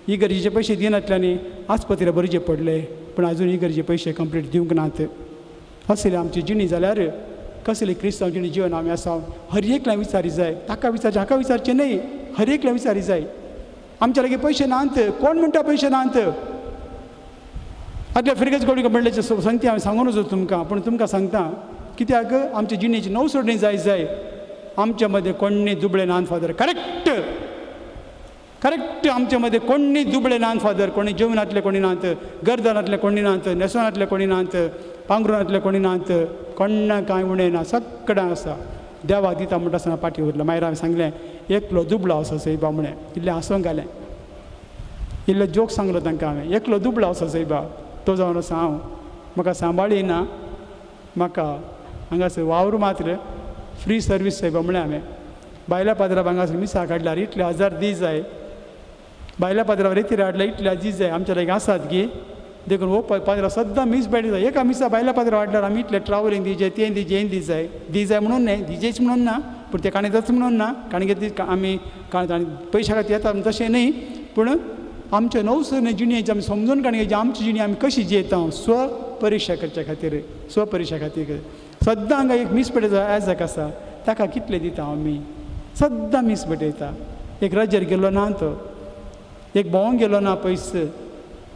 ही गरजेचे पयशे दिनातल्यानी आस्पत्रे भरचे पडले, पूण आजून ही गरजे पयशे कंप्लीट दिवंक नात. असली आमची जिणी जाल्यार कसली क्रिस्तांव जिणी जिवन आमी आसा. हर एकल्या विचारी जाय, ताका विचारचें हाका विचारचें न्हय, हर एकल्या विचारी जाय. आमच्या लागीं पयशे नात, कोण म्हणटा पयशे नात? आदल्या फिरगेज गोडी म्हणल्याचे संगती हांवें सांगून वचो तुमकां, पूण तुमकां सांगता कित्याक आमचे जिणेची नव सोडणी जाय जाय. आमच्या मदें कोण्णी Dubale naan father, correct correct. आमच्या मदें कोण्णी दुबळे नान फादर, कोणी जेवणांतले कोणी नात, गर्दनांतले कोणी नात, न्हेसणांतले कोणी नात, पांगरुणांतले कोणी नात, कोण्णा कांय उणें ना, सगळ्यां आसा. देवा दिता म्हणटा आसतना पाटी उरलो. मागीर हांवें सांगलें एकलो दुबळो आसा सैबा म्हणें, इल्लें हांसोंक घालें, इल्लो जोक सांगलो तांकां हांवें. एकलो दुबळो आसा सैबा, तो जावन आसा हांव, म्हाका सांबाळी ना, म्हाका हांगासर वावर मात्र फ्री सर्वीस सैबा म्हणलें हांवें. बायल्या पाद्राक हांगासर मिसाक हाडल्यार इतले हजार दी जाय, बायल्या पाद्राक रेतीर हाडल्यार इतले दी जाय, आमच्या लागीं आसात गी, देखून हो पाद्रा सद्दां मीस भेट जाय. एका मिसा बायल्या पाद्रा हाडल्यार आमी इतले ट्रावलींग दिजे, तें दिजे, हें दिजाय, दिजाय म्हणून न्हय, दिजेच म्हणून ना, पूण ते काणयताच म्हणून ना, काणगे आमी पयशा खातीर येता तशें न्हय, पूण आमच्या नवसरणे जिणेची आमी समजून काणगे आमची जिणी आमी कशी जियेता, स्वपरिक्षा करच्या खातीर, स्वपरिक्षा खातीर. सद्दां हांगा एक मीस पेटयता एजाक आसा, ताका कितले दिता आमी, सद्दां मीस पेटयता. एक रजेर गेलो ना तो, एक भोंवंक गेलो ना पयस,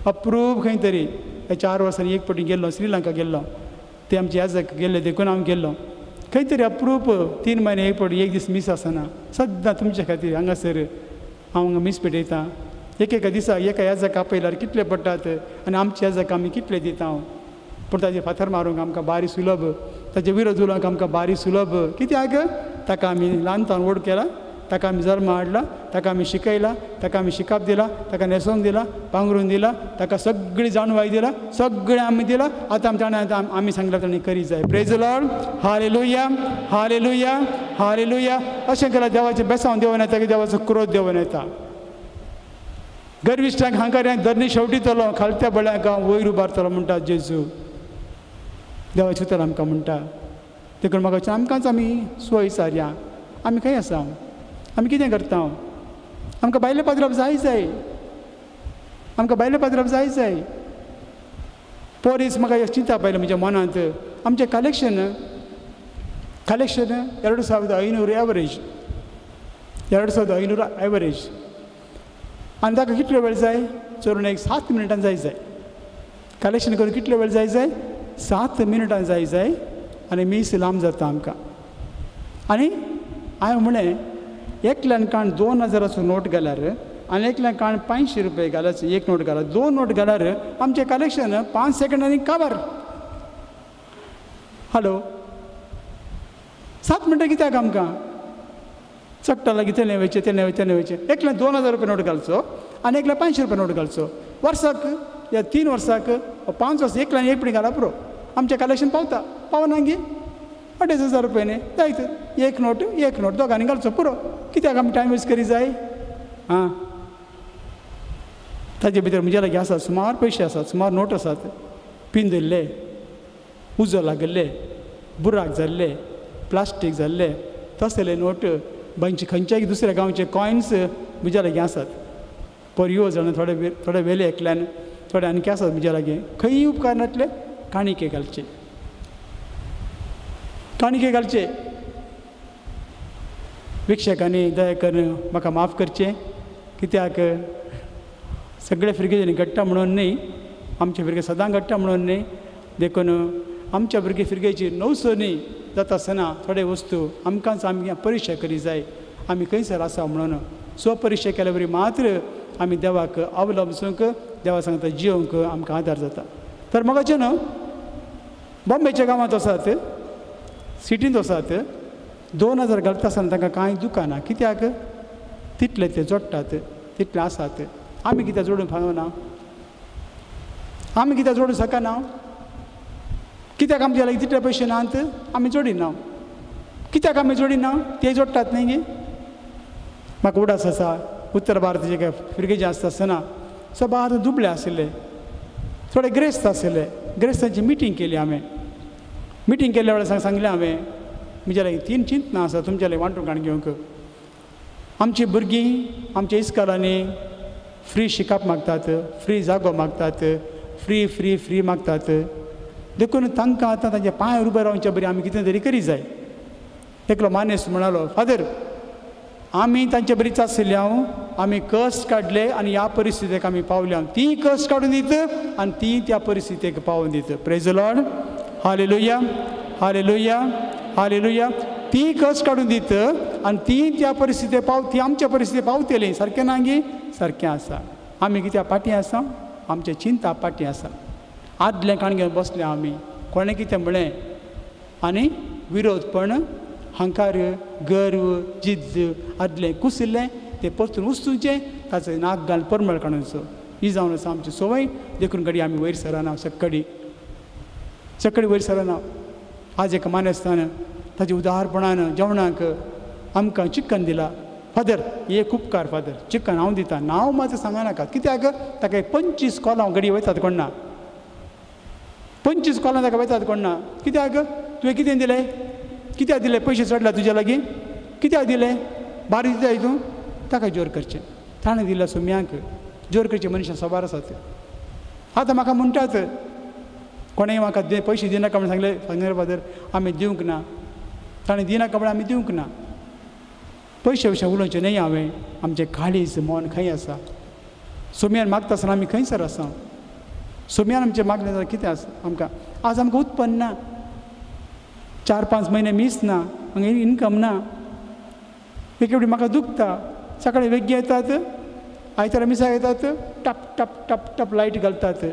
अप्रूप खंय तरी. ह्या 4 वर्सांनी एक फावटी गेल्लो, श्रीलंका गेल्लो, ते आमचे याजक गेल्ले देखून हांव गेल्लो. खंय तरी अप्रूप 3 म्हयने एक फावटी एक दीस मीस आसना. सद्दां तुमच्या खातीर हांगासर हांव हांगा मीस पेटयता. एक एका दिसा एका याजक आपयल्यार कितले पडटात आनी आमच्या याजक आमी कितले दिता. पूण ताजे फातर मारूंक आमकां बारी सुलभ, ताजे विरोध उलोवंक आमकां बारी सुलभ. कित्याक ताका आमी ल्हानतान व्हड केला, ताका आमी जल्म हाडला, ताका आमी शिकयला, ताका आमी शिकाप दिला, ताका न्हेसोवंक दिला, पांगरून दिला, ताका सगळी जाणवाय दिला, सगळें आमी दिला. आतां आमच्या आतां आमी सांगला ताणें करी जाय. Praise Lord, hallelujah, hallelujah, hallelujah. अशें केल्यार देवाचें बेसांव देवून येता की देवाचो क्रोध देवून येता. गर्विश्टांक हांकाऱ्यांक धरणी शेवटितलो, खालत्या बळ्यांक हांव वयर उबारतलो म्हणटा जेजू. देवाचें उतर आमकां म्हणटा. देखून म्हाका आमकांच आमी सोय सारया, आमी खंय आसा, आमी कितें करता. आमकां बायले पाद्राप जाय जाय, आमकां बायले पाद्राप जाय जाय. पोरीस म्हाका चिंता पयलें म्हज्या मनांत, आमचें कलेक्शन कलेक्शन 2500 एवरेज, 2500 एवरेज. आनी ताका कितलो वेळ जाय, चोरून एक 7 मिनटां जाय जाय. कलेक्शन करून कितलो वेळ जाय जाय, 7 मिनटां जाय जाय. आनी मीस लांब जाता आमकां. आनी हांवें म्हणलें एकल्यान काण 2000 नोट घाल्यार आनी एकल्यान काण 500 रुपये घाल्यार, एक नोट घाल्यार, 2 नोट घाल्यार आमचें कलेक्शन 5 सेकंडांनी काबार. हॅलो, 7 मिनटां कित्याक आमकां चडटा लागीं तें वयचें, तें वयचें, तें वयचें. एकल्यान 2000 रुपये नोट घालचो आनी एकल्यान 500 रुपये नोट घालचो. वर्साक या 3 वर्साक 5 वर्सां एकल्यान एक पणी घाला पुरो, आमचें कलेक्शन पावता. पावना गे 2500 रुपये न्ही जायत, एक नोट एक नोट दोगांनी घालचो पुरो. कित्याक आमी टायम वेस्ट करी जाय. आं, ताजे भितर म्हज्या लागीं आसात सुमार पयशे आसात, सुमार नोट आसात, पिंजल्ले, उजो लागिल्ले, बुराक जाल्ले, प्लास्टीक जाल्ले, तसले नोट बांयचे खंयच्याय दुसऱ्या गांवचे कॉयन्स म्हज्या लागीं आसात. पर यो जाण थोडे थोडे वेले एकल्यान, थोडे आनी आसात म्हज्या लागीं. खंयी उपकारनातले काणिके घालचे, काणिके घालचे. विक्षकांनी दया करून म्हाका माफ करचें, कित्याक सगळे फिरगेजांनी घडटा म्हणून न्हय, आमचे भुरगे सदां घडटा म्हणून न्हय. देखून आमच्या भुरगे फिरगेची नवसनी जाता आसतना थोडे वस्तू आमकांच आमी परिक्षा करी जाय, आमी खंयसर आसा म्हणून. स्वपरिक्षा केल्या बरी मात्र आमी देवाक अवलंबसूंक, देवा सांगता जियोंक आमकां आदार जाता. तर म्हाका न्हू बॉम्बेच्या गांवांत वसात, सिटींत वसात, 2000 घालता आसतना तांकां कांय दुकानां, कित्याक तितले ते जोडटात, तितले आसात. आमी कित्याक जोडून फावना, आमी कित्याक जोडूं शकना, कित्याक आमच्या लागीं तितले पयशे नात, आमी जोडिना. कित्याक आमी जोडिना, ते जोडटात न्ही गे. म्हाका उडास आसा उत्तर भारताचे काय फिरगेजे आसता आसतना सबार दुबळे आशिल्ले, थोडे ग्रेस्त आशिल्ले. ग्रेस्तांची मिटींग केली हांवें. मिटींग केल्ल्या वेळार सांगलें हांवें, म्हज्या लागीं 3 चिंतनां आसा तुमच्या लागीं वांटून काण घेवंक. आमची भुरगीं आमच्या इस्कॉलांनी फ्री शिकप मागतात, फ्री जागो मागतात, फ्री फ्री फ्री मागतात. देखून तांकां आतां तांच्या पांयार उबे रावच्या बरी आमी कितें तरी करी जाय. एकलो मानेस म्हणालो, फादर आमी तांचे बरीच आशिल्ले, हांव आमी कश्ट काडले आनी ह्या परिस्थितीक आमी पावले. ती कश्ट काडून दित आनी ती त्या परिस्थितीक पावून दित. Praise Lord, hallelujah, hallelujah, hallelujah. ती कश्ट काडून दित आनी ती त्या परिस्थिती पाव, ती आमच्या परिस्थिती पावतली. सारकें ना गी? सारकें आसा. आमी कित्याक फाटीं आसा? आमचें चिंता फाटीं आसा. आदलें काण घेवन बसले आमी, कोणें कितें म्हळें आनी विरोधपण, हंकार, गर्व, जिद्द, आदलें कुशिल्लें तें परतून उस्तुचें, ताचो नाक घालून परमळ काडूचो. ही जावन आसा आमची संवय. देखून घडये आमी वयर सरना, सक्कडी सक्कडी वयर सरना. आज एका मानेस्तान ताच्या उदारपणान जेवणाक आमकां चिकन दिला. फादर एक उपकार, फादर चिकन हांव दिता, नांव मातशें सांगा नाका. कित्याक ताका 25 कोलां घडये वयतात कोण ना, 25 कोलां ताका वयतात कोण ना. कित्याक तुवें कितें दिलें? कित्याक दिलें? पयशे चडला तुज्या लागीं, कित्याक दिलें? बारी दिताय तूं? ताका जोर करचें. ताणें दिल्या सुम्यांक जोर करचें मनशां साबार आसात. आतां म्हाका म्हणटात कोणेंय म्हाका पयशे दिनाका म्हण सांगलें. सांगलें फादर आमी दिवंक ना, ताणें दिनाका म्हण आमी दिवंक ना. पयशे विशय उलोवचें न्हय हांवें. आमचें काळीज मन खंय आसा? सोम्यान मागता आसतना आमी खंयसर आसा? सोम्यान आमचें मागलें जाल्यार कितें आसा आमकां? आज आमकां उत्पन्न ना, 4-5 म्हयने मीस ना, हांगा इनकम ना. एक फावटी म्हाका दुखता. सकाळीं वेगळी येतात, आयतारा मिसाक येतात, टप टप टप टप लायट घालतात.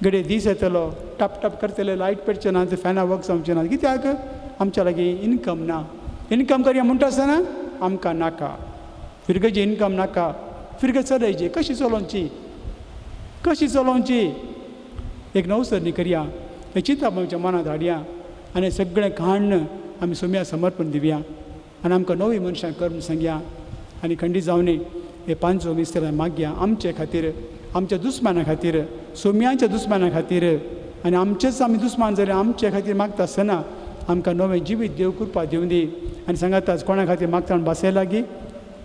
घडये दीस येतलो टप टप करतले, लायट पेटचे ना, फॅनां वर्क जावचें ना. कित्याक? आमच्या लागीं इनकम ना. इनकम करया म्हणटा आसतना आमकां नाका, फिरगजी इनकम नाका, फिरगज चलयची कशी चलोवची, कशी चलोवची? एक नवसरणी करया, हें चिंतप आमच्या मनांत हाडया आनी सगळें काण्ण आमी सोम्या समर्पण दिवया आनी आमकां नवी मनशां कर म्हूण सांगया. आनी खंडीत जावनी हे पांचवो मिस्तर मागया आमचे खातीर, आमच्या दुस्माना खातीर, सोम्यांच्या दुस्माना खातीर, आनी आमचेच आमी दुस्मान जाल्यार आमचे खातीर मागता आसतना आमकां नवें जिवीत देव कृपा दिवं दी. आनी सांगाताच कोणा खातीर मागता म्हूण भासय लागीं,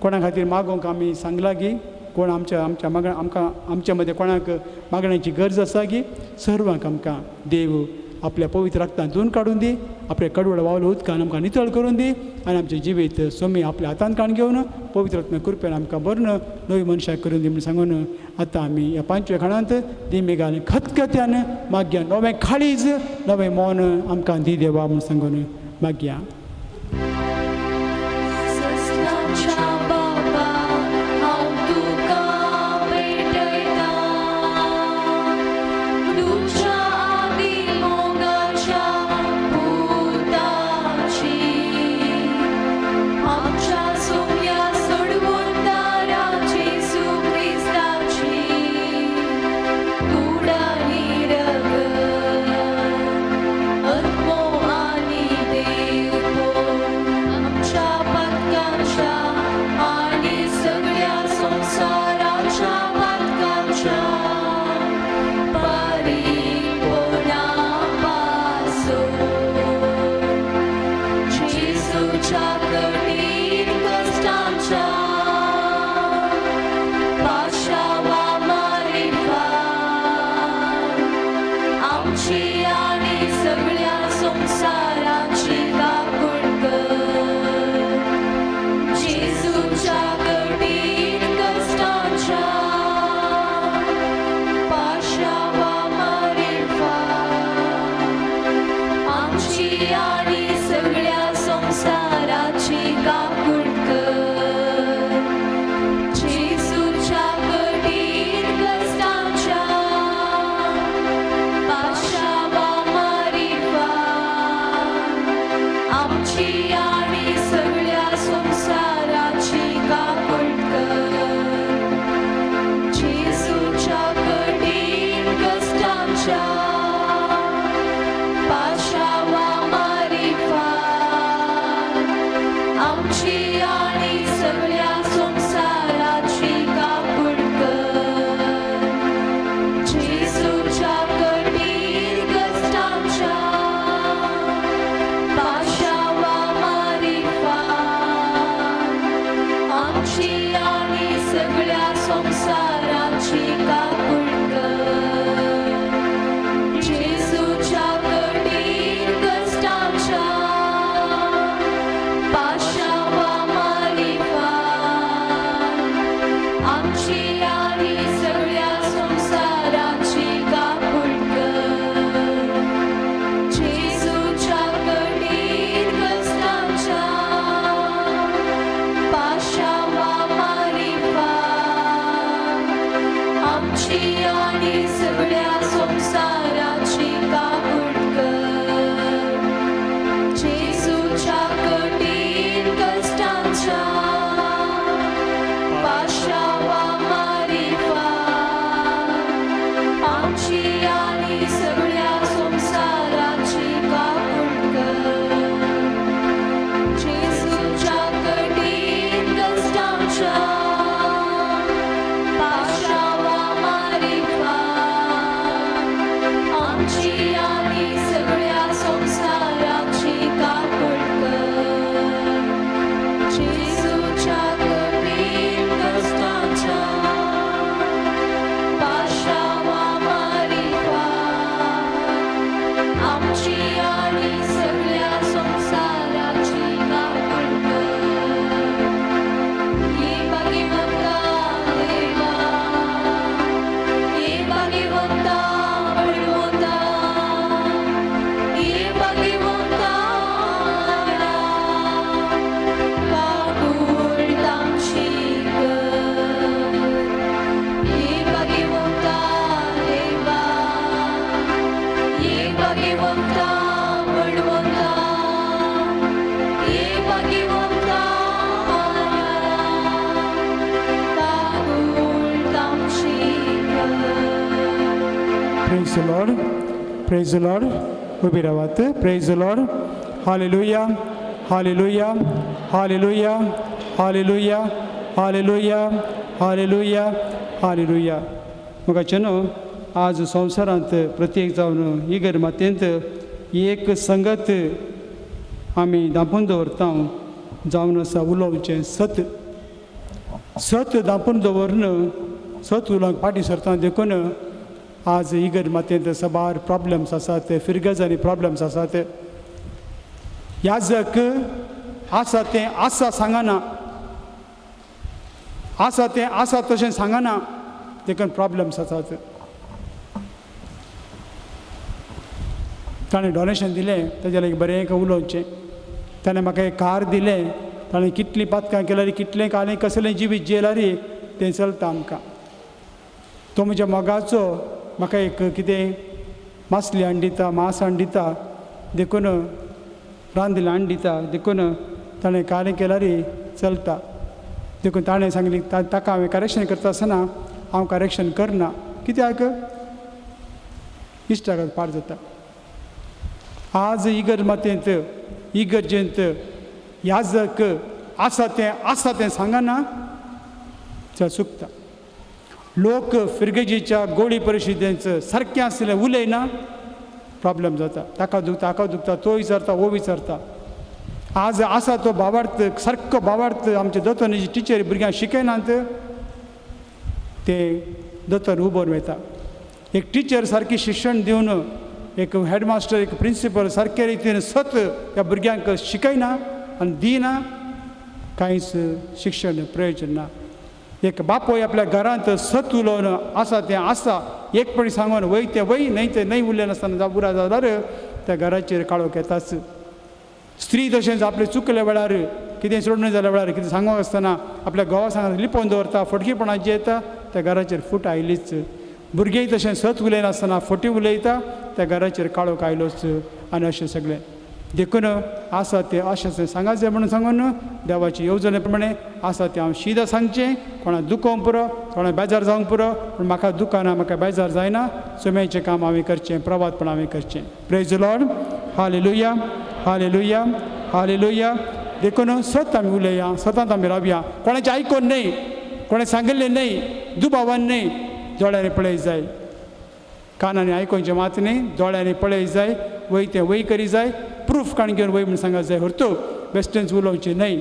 कोणा खातीर मागोंक आमी सांगला गी, कोण आमच्या आमच्या मागण्या आमकां आमच्या मदें कोणाक मागण्याची गरज आसा गी, सर्वांक आमकां देव आपल्या पवित्र रक्तान धुवन काडून दी, आपल्या कडवळ वावल उदकान आमकां नितळ करून दी आनी आमचें जिवीत सोमी आपल्या हातान काण घेवन पवित्र आत्म्या कृपेन आमकां भरून नवी मनशां करून दी म्हूण सांगून आतां आमी ह्या पांचव्या खणांत दिमेगान खतखत्यान मागया नवें काळीज नवें मन आमकां दी देवा म्हूण सांगून मागया. जेजूच्या Praise Lord, praise Lord. उबी रावात. Praise Lord. Hallelujah, hallelujah, hallelujah, hallelujah, hallelujah, hallelujah, hallelujah. मोगाचे न्हू, आज संवसारांत प्रत्येक जावन इगर मातयेंत एक संगत आमी धांपून दवरता, जावन आसा उलोवचें सत. सत धांपून दवरन सत उलोवंक फाटीं सरता. देखून आज इगर मातयेंत साबार प्रॉब्लम्स आसात, फिरगजांनी प्रॉब्लम्स आसात. याजक आसा तें आसा सांगना, आसा तें आसा तशें सांगना, देखून प्रॉब्लम्स आसात. ताणें डोनेशन दिलें, ताज्या लागीं बरें एक उलोवचें. ताणें म्हाका एक कार दिलें, ताणें कितलीं पातकां केल्यार, कितलें कालें, कसलें जिवीत जियेल्यार तें चलता आमकां. तो म्हज्या मोगाचो म्हाका एक कितें मासली हाडून दिता, मांस हाडून दिता, देखून रांदलें हाडून दिता, देखून ताणें कालें केल्यार चलता. देखून ताणें सांगलें, ताका हांवें करेक्शन करता आसतना हांव करेक्शन करना, कित्याक इश्टागत पाड जाता. आज इगर्ज मातयेंत इगर्जेंत याजक आसा तें आसा तें सांगना, चुकता. लोक फिरगेजीच्या गोडी परिशदेंत सारकें आसलें उलयना, प्रॉब्लम जाता. ताका दुखता, हाका दुखता, तो विचारता, हो विचारता. आज आसा तो भावार्थ सारको भावार्थ आमचे दोतोराची टिचर भुरग्यांक शिकयनात, ते दोतोर उबोन वयता. एक टिचर सारकी शिक्षण दिवन, एक हेडमास्टर, एक प्रिंसिपल सारके रितीन सत त्या भुरग्यांक शिकयना आनी दिना, कांयच शिक्षण प्रयोजन ना. एक बापूय आपल्या घरांत सत उलोवन आसा तें आसा एक पणी सांगून वय तें वय, न्हय तें न्हय उरलें नासतना उरा जाल्यार त्या घराचेर काळोख येताच. स्त्री तशेंच आपले चुकल्या वेळार, कितें सोडून जाल्या वेळार, कितें सांगूंक आसतना आपल्या घोवा सांगा लिपोवन दवरता, फटकीपणाची जी येता त्या घराचेर फूट आयलीच. भुरगेंय तशें सत उलयनासतना फटी उलयता, त्या घराचेर काळोख आयलोच. आनी अशें सगळें देखून आसा तें अशें सांगाचें म्हणून सांगून देवाची येवजणे प्रमाणे आसा तें हांव शिदा सांगचें. कोणा दुखोवंक पुरो, कोणा बेजार जावंक पुरो, पूण म्हाका दुखना, म्हाका बेजार जायना. सुम्याचें काम हांवें करचें, प्रवातपण हांवें करचें. Praise Lord. Hallelujah, hallelujah, hallelujah. देखून सत आमी उलया, सतांत आमी रावया. कोणाचें आयकून न्हय, कोणें सांगिल्लें न्हय, दुबावान न्हय, दोळ्यांनी पळय जाय, कानांनी आयकोवचें मात न्हय, दोळ्यांनी पळय जाय, वय तें वय करी जाय, प्रूफ काण घेवन वय म्हूण सांगा जाय, हरतो बेश्टेंच उलोवचें न्हय.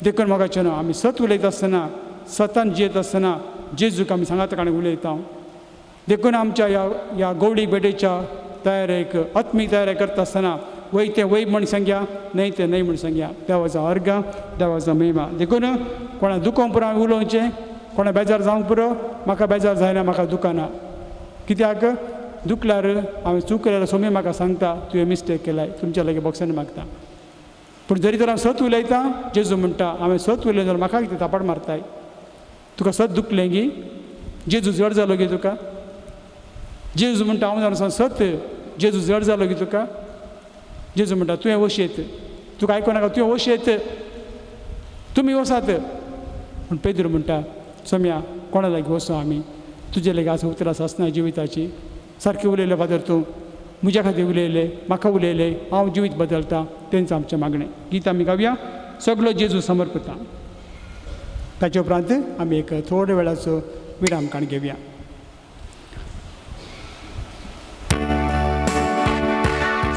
देखून मोगाचें न्हू, आमी सत उलयता आसतना, सतान जियेत आसतना जेजूक आमी सांगाता काणी उलयता. देखून आमच्या ह्या ह्या गोवडी भेटेच्या तयारेक, आत्मीक तयारी करता आसतना वय तें वय म्हण सांगया, न्हय तें न्हय म्हण सांगया. देवाचो अर्घ, देवाचो महिमा. देखून कोणा दुखोवंक पुरो हांवें उलोवचें, कोणा बेजार जावंक पुरो, म्हाका बेजार जायना, म्हाका दुखना. कित्याक दुखल्यार हांवें चूक केल्यार सोमी म्हाका सांगता, तुवें मिस्टेक केलाय, तुमच्या लागीं बोक्सान मागता. पूण जरी तर हांव सत उलयतां, जेजू म्हणटा हांवें सत उलयलें जाल्यार म्हाका कितें थापट मारताय, तुका सत दुखलें गी, जेजू जड जालो गी तुका. जेजू म्हणटा हांव जाणा सत, जेजू जड जालो गी तुका. जेजू म्हणटा तुवें वशेत, तुका आयकूं नाका, तुवें वशेत, तुमी वसात. पूण पेद्रू म्हणटा सोम्या कोणा लागीं वचूं आमी, तुजे लागीं आसा उतरां आसना जिविताची. सारकें उलयलें फादर, तूं म्हज्या खातीर उलयलें, म्हाका उलयलें, हांव जिवीत बदलता. तेंच आमचें मागणें. गीत आमी गावया, सगलो जेजू समर्पता. ताचे उपरांत आमी एक थोड्या वेळाचो विराम काण घेवया.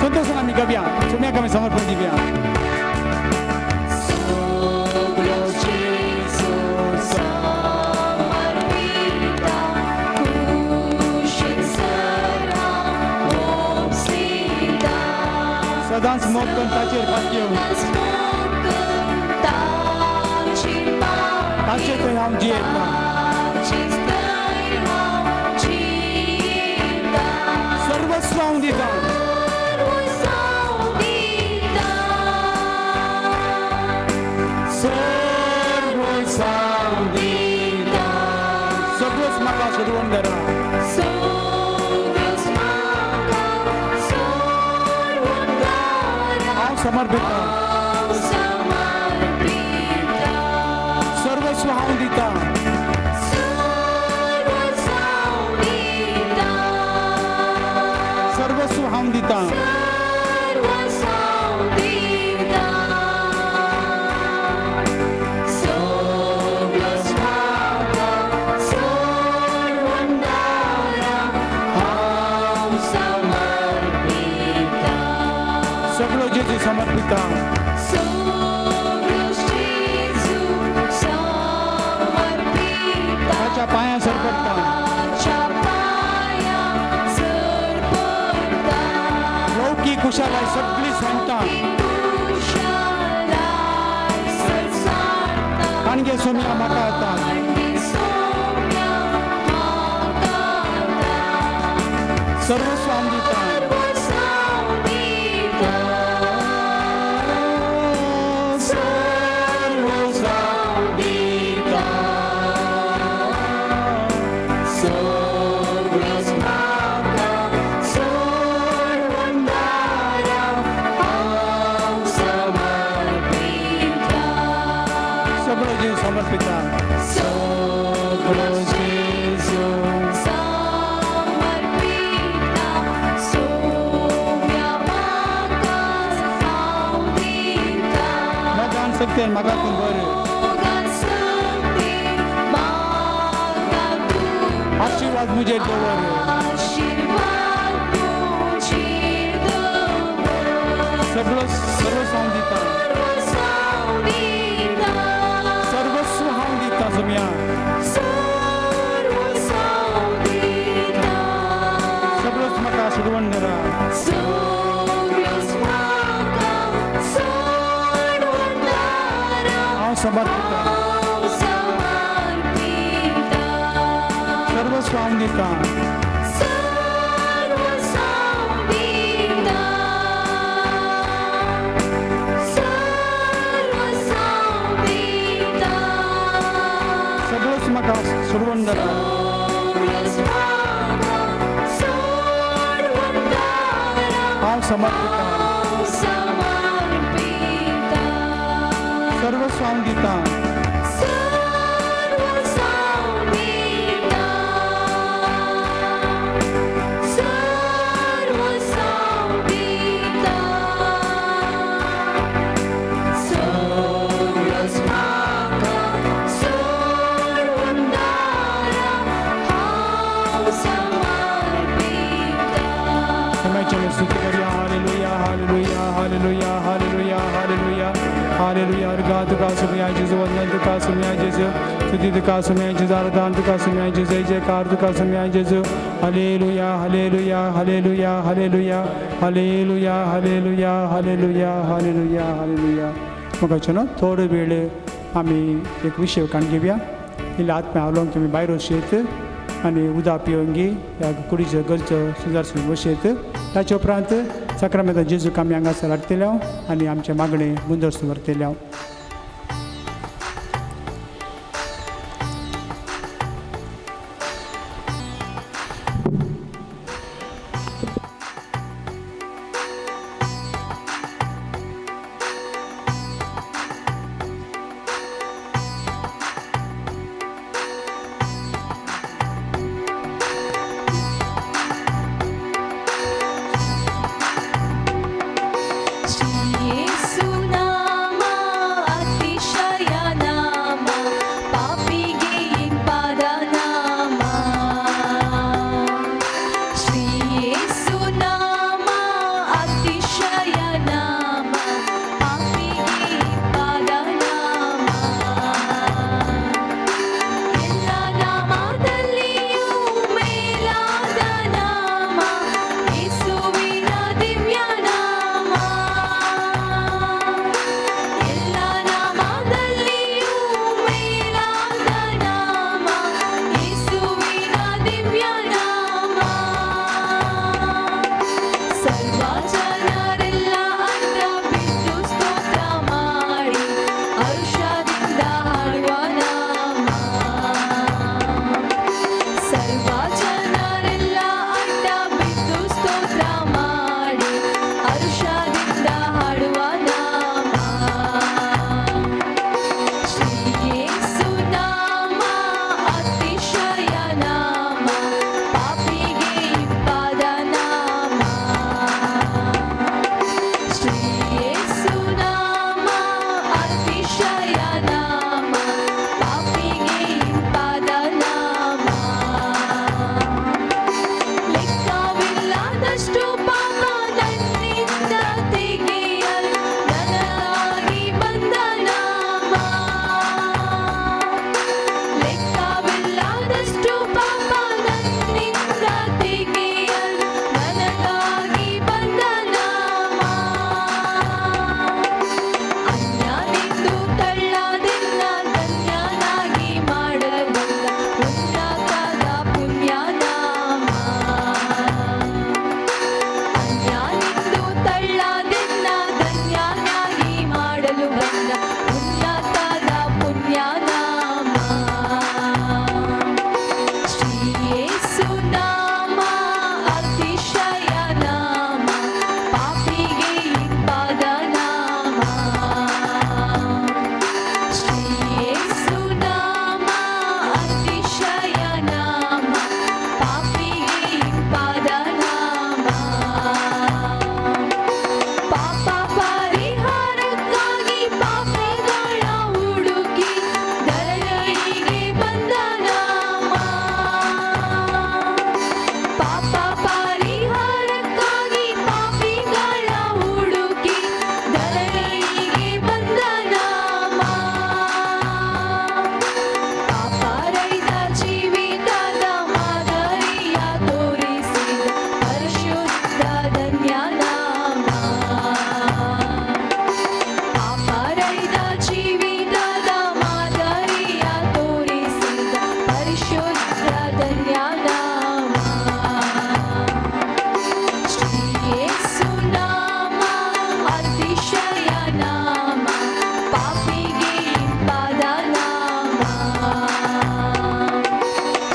संतोषान आमी गावया, सोम्याक आमी समर्पण दिवया. सदांच मोग करून ताचेर पातयो, ताचेर थंय हांव जियेतां, सर्वस्व हांव दितां. सर्वस्व हांव दितां, सगळोच म्हाका सोडवण धरा. हांव समर्पिता, सर्वस्व हांव दितां. समर्पिता. सगळोच जेजू समर्पिता. ताच्या पांयां सरपडटा. ताच्या पांयां सरपडटा. लौकीक खुशालाय सगळी सांडटा. कुशालाय सरसाडटा. काणगे सोम्या म्हाका आतां. आनी सोम्या म्हाका आतां. सर्वस्व हांव दिता. सर्वस्व दिता. सर्वस्व दिता. सगळोच म्हाका सोडवणारा हांव समर्पिता. सगळो जीव समर्पिता. सगळो जेजू समर्पिता. सोम्या म्हाका हांव दिता. मोगान सक्तेन म्हाका तूं बर. मोगान सक्तेन म्हाका तूं आशिर्वाद मुजेर दवर. आशिर्वाद मुजेर दवर. सगळो सर्वस्व हांव दिता. सर्वस्व दिता. सर्वस्व हांव दिता सोम्या. सर्वस्व दिता. सगळोच म्हाका सोडवण धरा. सगळोच म्हाका सोडवणारा हांव समर्पिता. हांव समर्पिता. सर्वस्व हांव दिता. सर्वस्व दिता. सर्वस्व दिता. सगळोच म्हाका सोडवण धरा. सगळोच म्हाका सोडवणारा हांव समर्पिता. हांव समर्पिता. सर्वस्व हांव दिता. सर्वस्व दिता. सर्वस्व दिता. सगळोच म्हाका सोडवणारा हांव समर्पिता. समायच्या स्तुती करूया. Hallelujah, hallelujah, hallelujah, hallelujah, hallelujah, hallelujah. अर्घा तुका सुमया जेजू, वंदन तुका सुमया जेजू, स्तुती तुका सुमया जेजू, आराधन तुका सुमया जेजू, जय जयकार तुका सुमया जेजू. Hallelujah, hallelujah, hallelujah, hallelujah, hallelujah, hallelujah, hallelujah, hallelujah, hallelujah. मोगाचो न्हू, थोडो वेळ आमी एक विशय काण घेवया. इल्ले आत्म्या हालोवन तुमी भायर वचयत आनी उदक पिवन घे ह्या कुडीचो गरजो सुदार वशयत. ताचे उपरांत साक्रामेंता जेजूक आमी हांगासर हाडटले आनी आमचें मागणें मुंदर्स व्हरतले. श्री येसु नामा.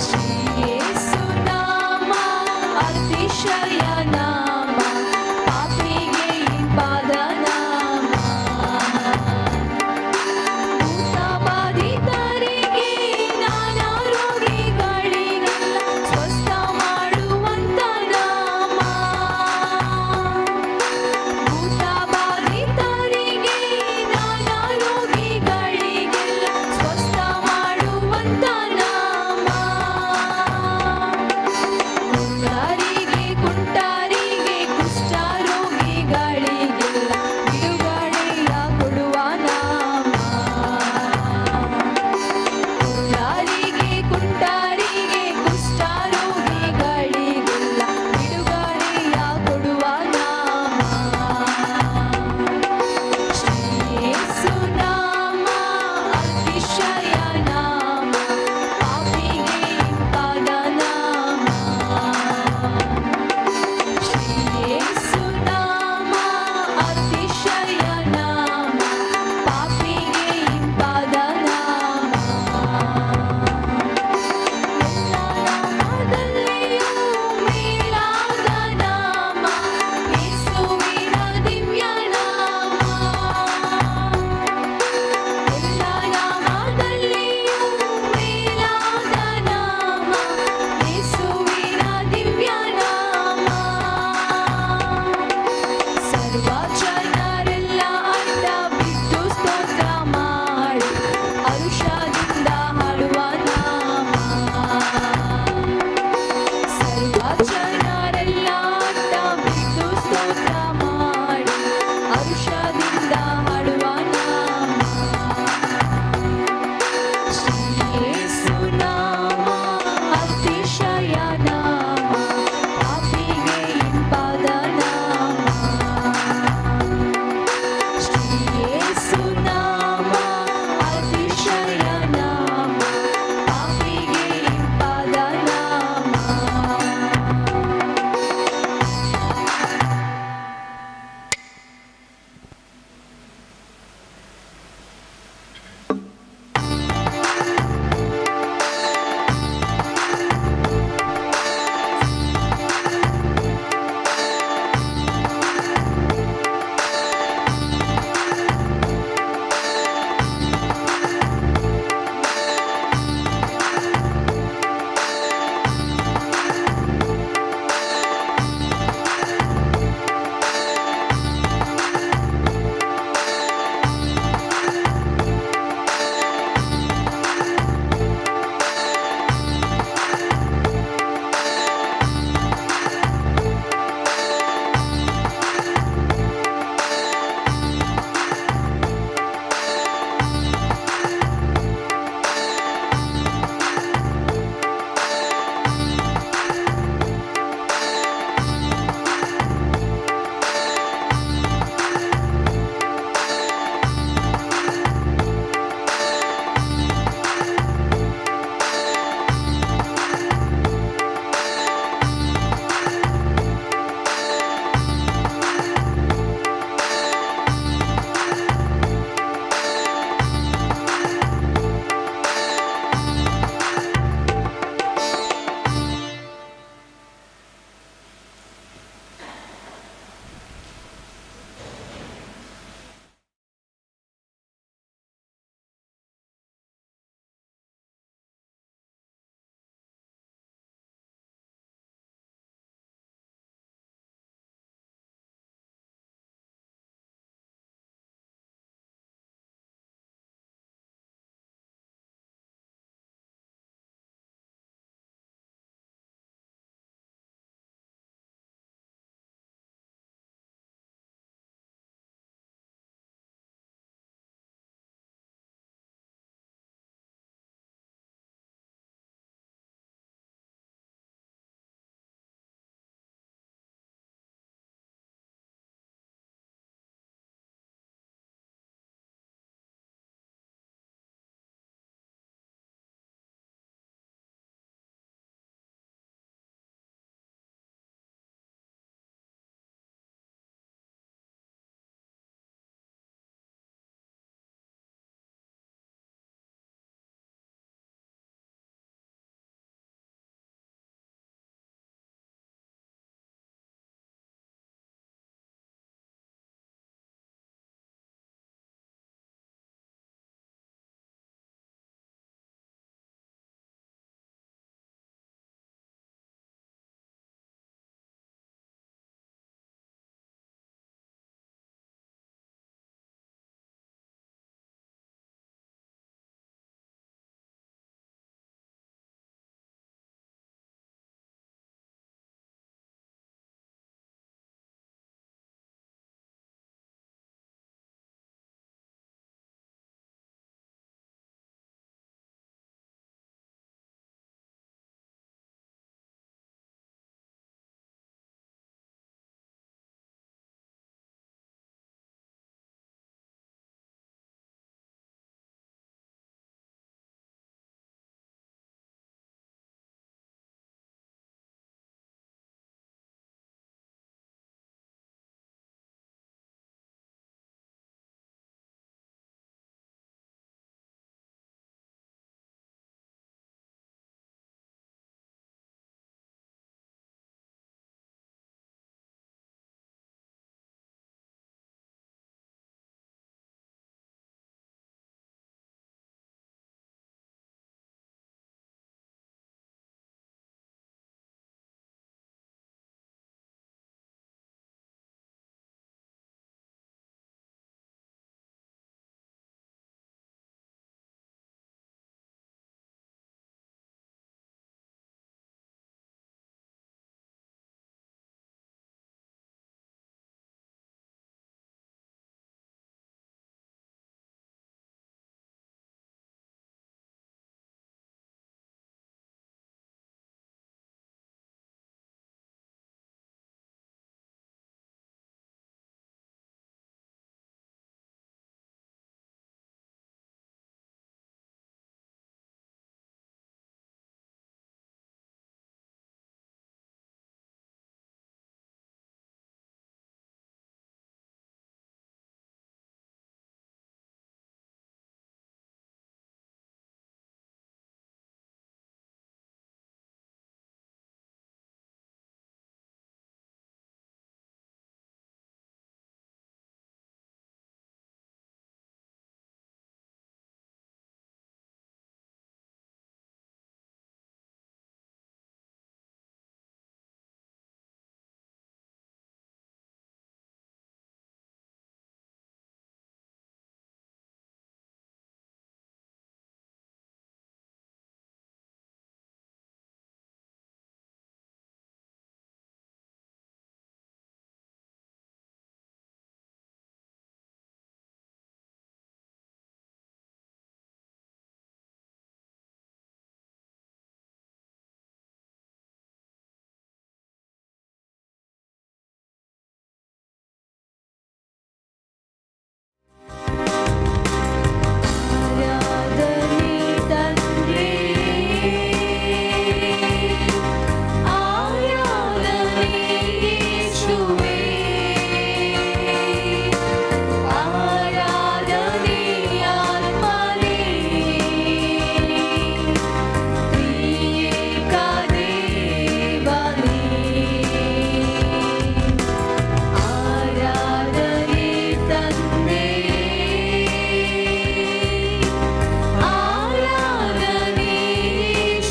ಶ್ರೀ ಯೇಸು ನಾಮ ಅತಿಶಯ ನಾಮ, ಪಾಪಿಗೆ ಇಂಪಾದ ನಾಮ. ಭೂತಬಾಧಿತರಿಗೆ ನಾನಾ ರೋಗಿಗಳಿಗೆಲ್ಲ ಸ್ವಸ್ಥ ಮಾಡುವಂತ ನಾಮ. ಭೂತಬಾಧಿತರಿಗೆ ನಾನಾ ರೋಗಿಗಳಿಗೆಲ್ಲ ಸ್ವಸ್ಥ ಮಾಡುವಂತ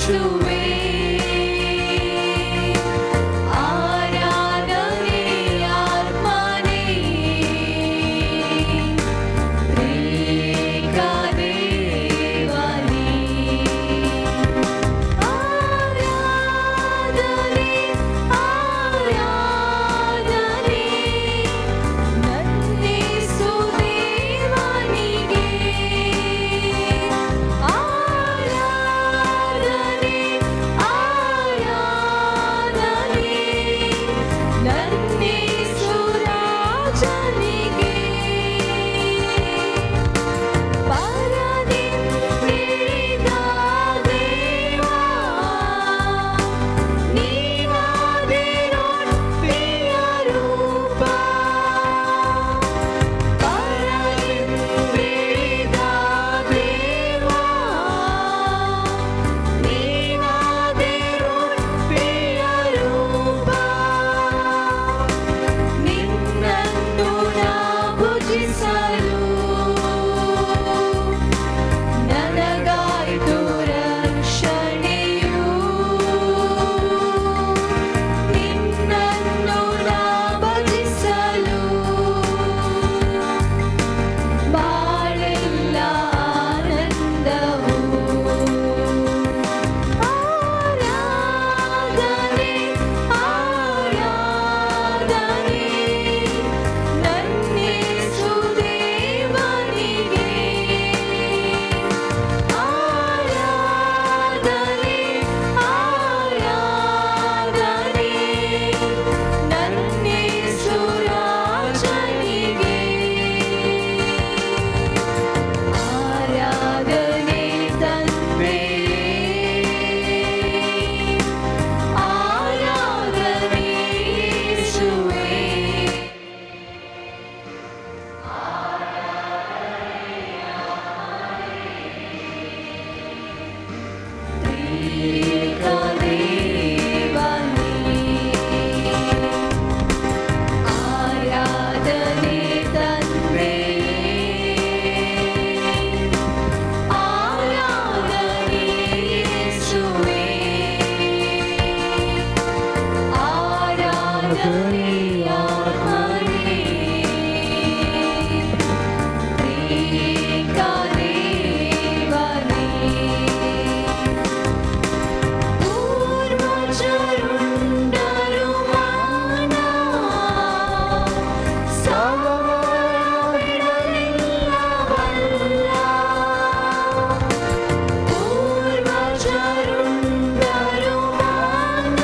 ಯೇಸುವೇ ಆರಾಧನೆ ಆತ್ಮನೇ ತ್ರಿಕದೇವನೇ ಆರಾಧನೆ ಆರಾಧನೆ ನನ್ನೇಸು ದೇವನಿಗೆ ಆರಾಧನೆ ಆರಾಧನೆ ನನ್ನೇಸು ರಾಜನಿಗೆ ಪರದಿಂದಿಳಿದ ದೇವಾ ನೀನಾದೆ ರೊಟ್ಟಿಯ ರೂಪ ಪರದಿಂದಿಳಿದ ದೇವಾ ನೀನಾದೆ ರೊಟ್ಟಿಯ ರೂಪ ನಿನ್ನನ್ನು ನಾ ಭುಜಿಸಲು ನನಗಾಯಿತು ರಕ್ಷಣೆಯು ನಿನ್ನನ್ನು ನಾ ಭಜಿಸಲು ಬಾಳೆಲ್ಲ ಆನಂದವು ಆರಾಧನೆ ಆರಾಧನೆ ನನ್ನೇಸು ದೇವನಿಗೆ ಆರಾಧನೆ ಆರಾಧನೆ ನನ್ನೇಸು ರಾಜನಿಗೆ ಆರಾಧನೆ ತಂದೆಯೇ ಆರಾಧನೆ ಯೇಸುವೇ. ತ್ರಿಕದೇವನೇ ಆರಾಧನೆ ತಂದೆಯೇ ಆರಾಧನೆ ಯೇಸುವೇ ಆರಾಧನೆ ಆತ್ಮನೇ ತ್ರಿಕದೇವನೇ ಪೂರ್ವಜರುಂಡರು ಮಾನ ಸಾವರವಿರಲಿಲ್ಲವಲ್ಲ ಪೂರ್ವಜರುಂಡರು ಮಾನ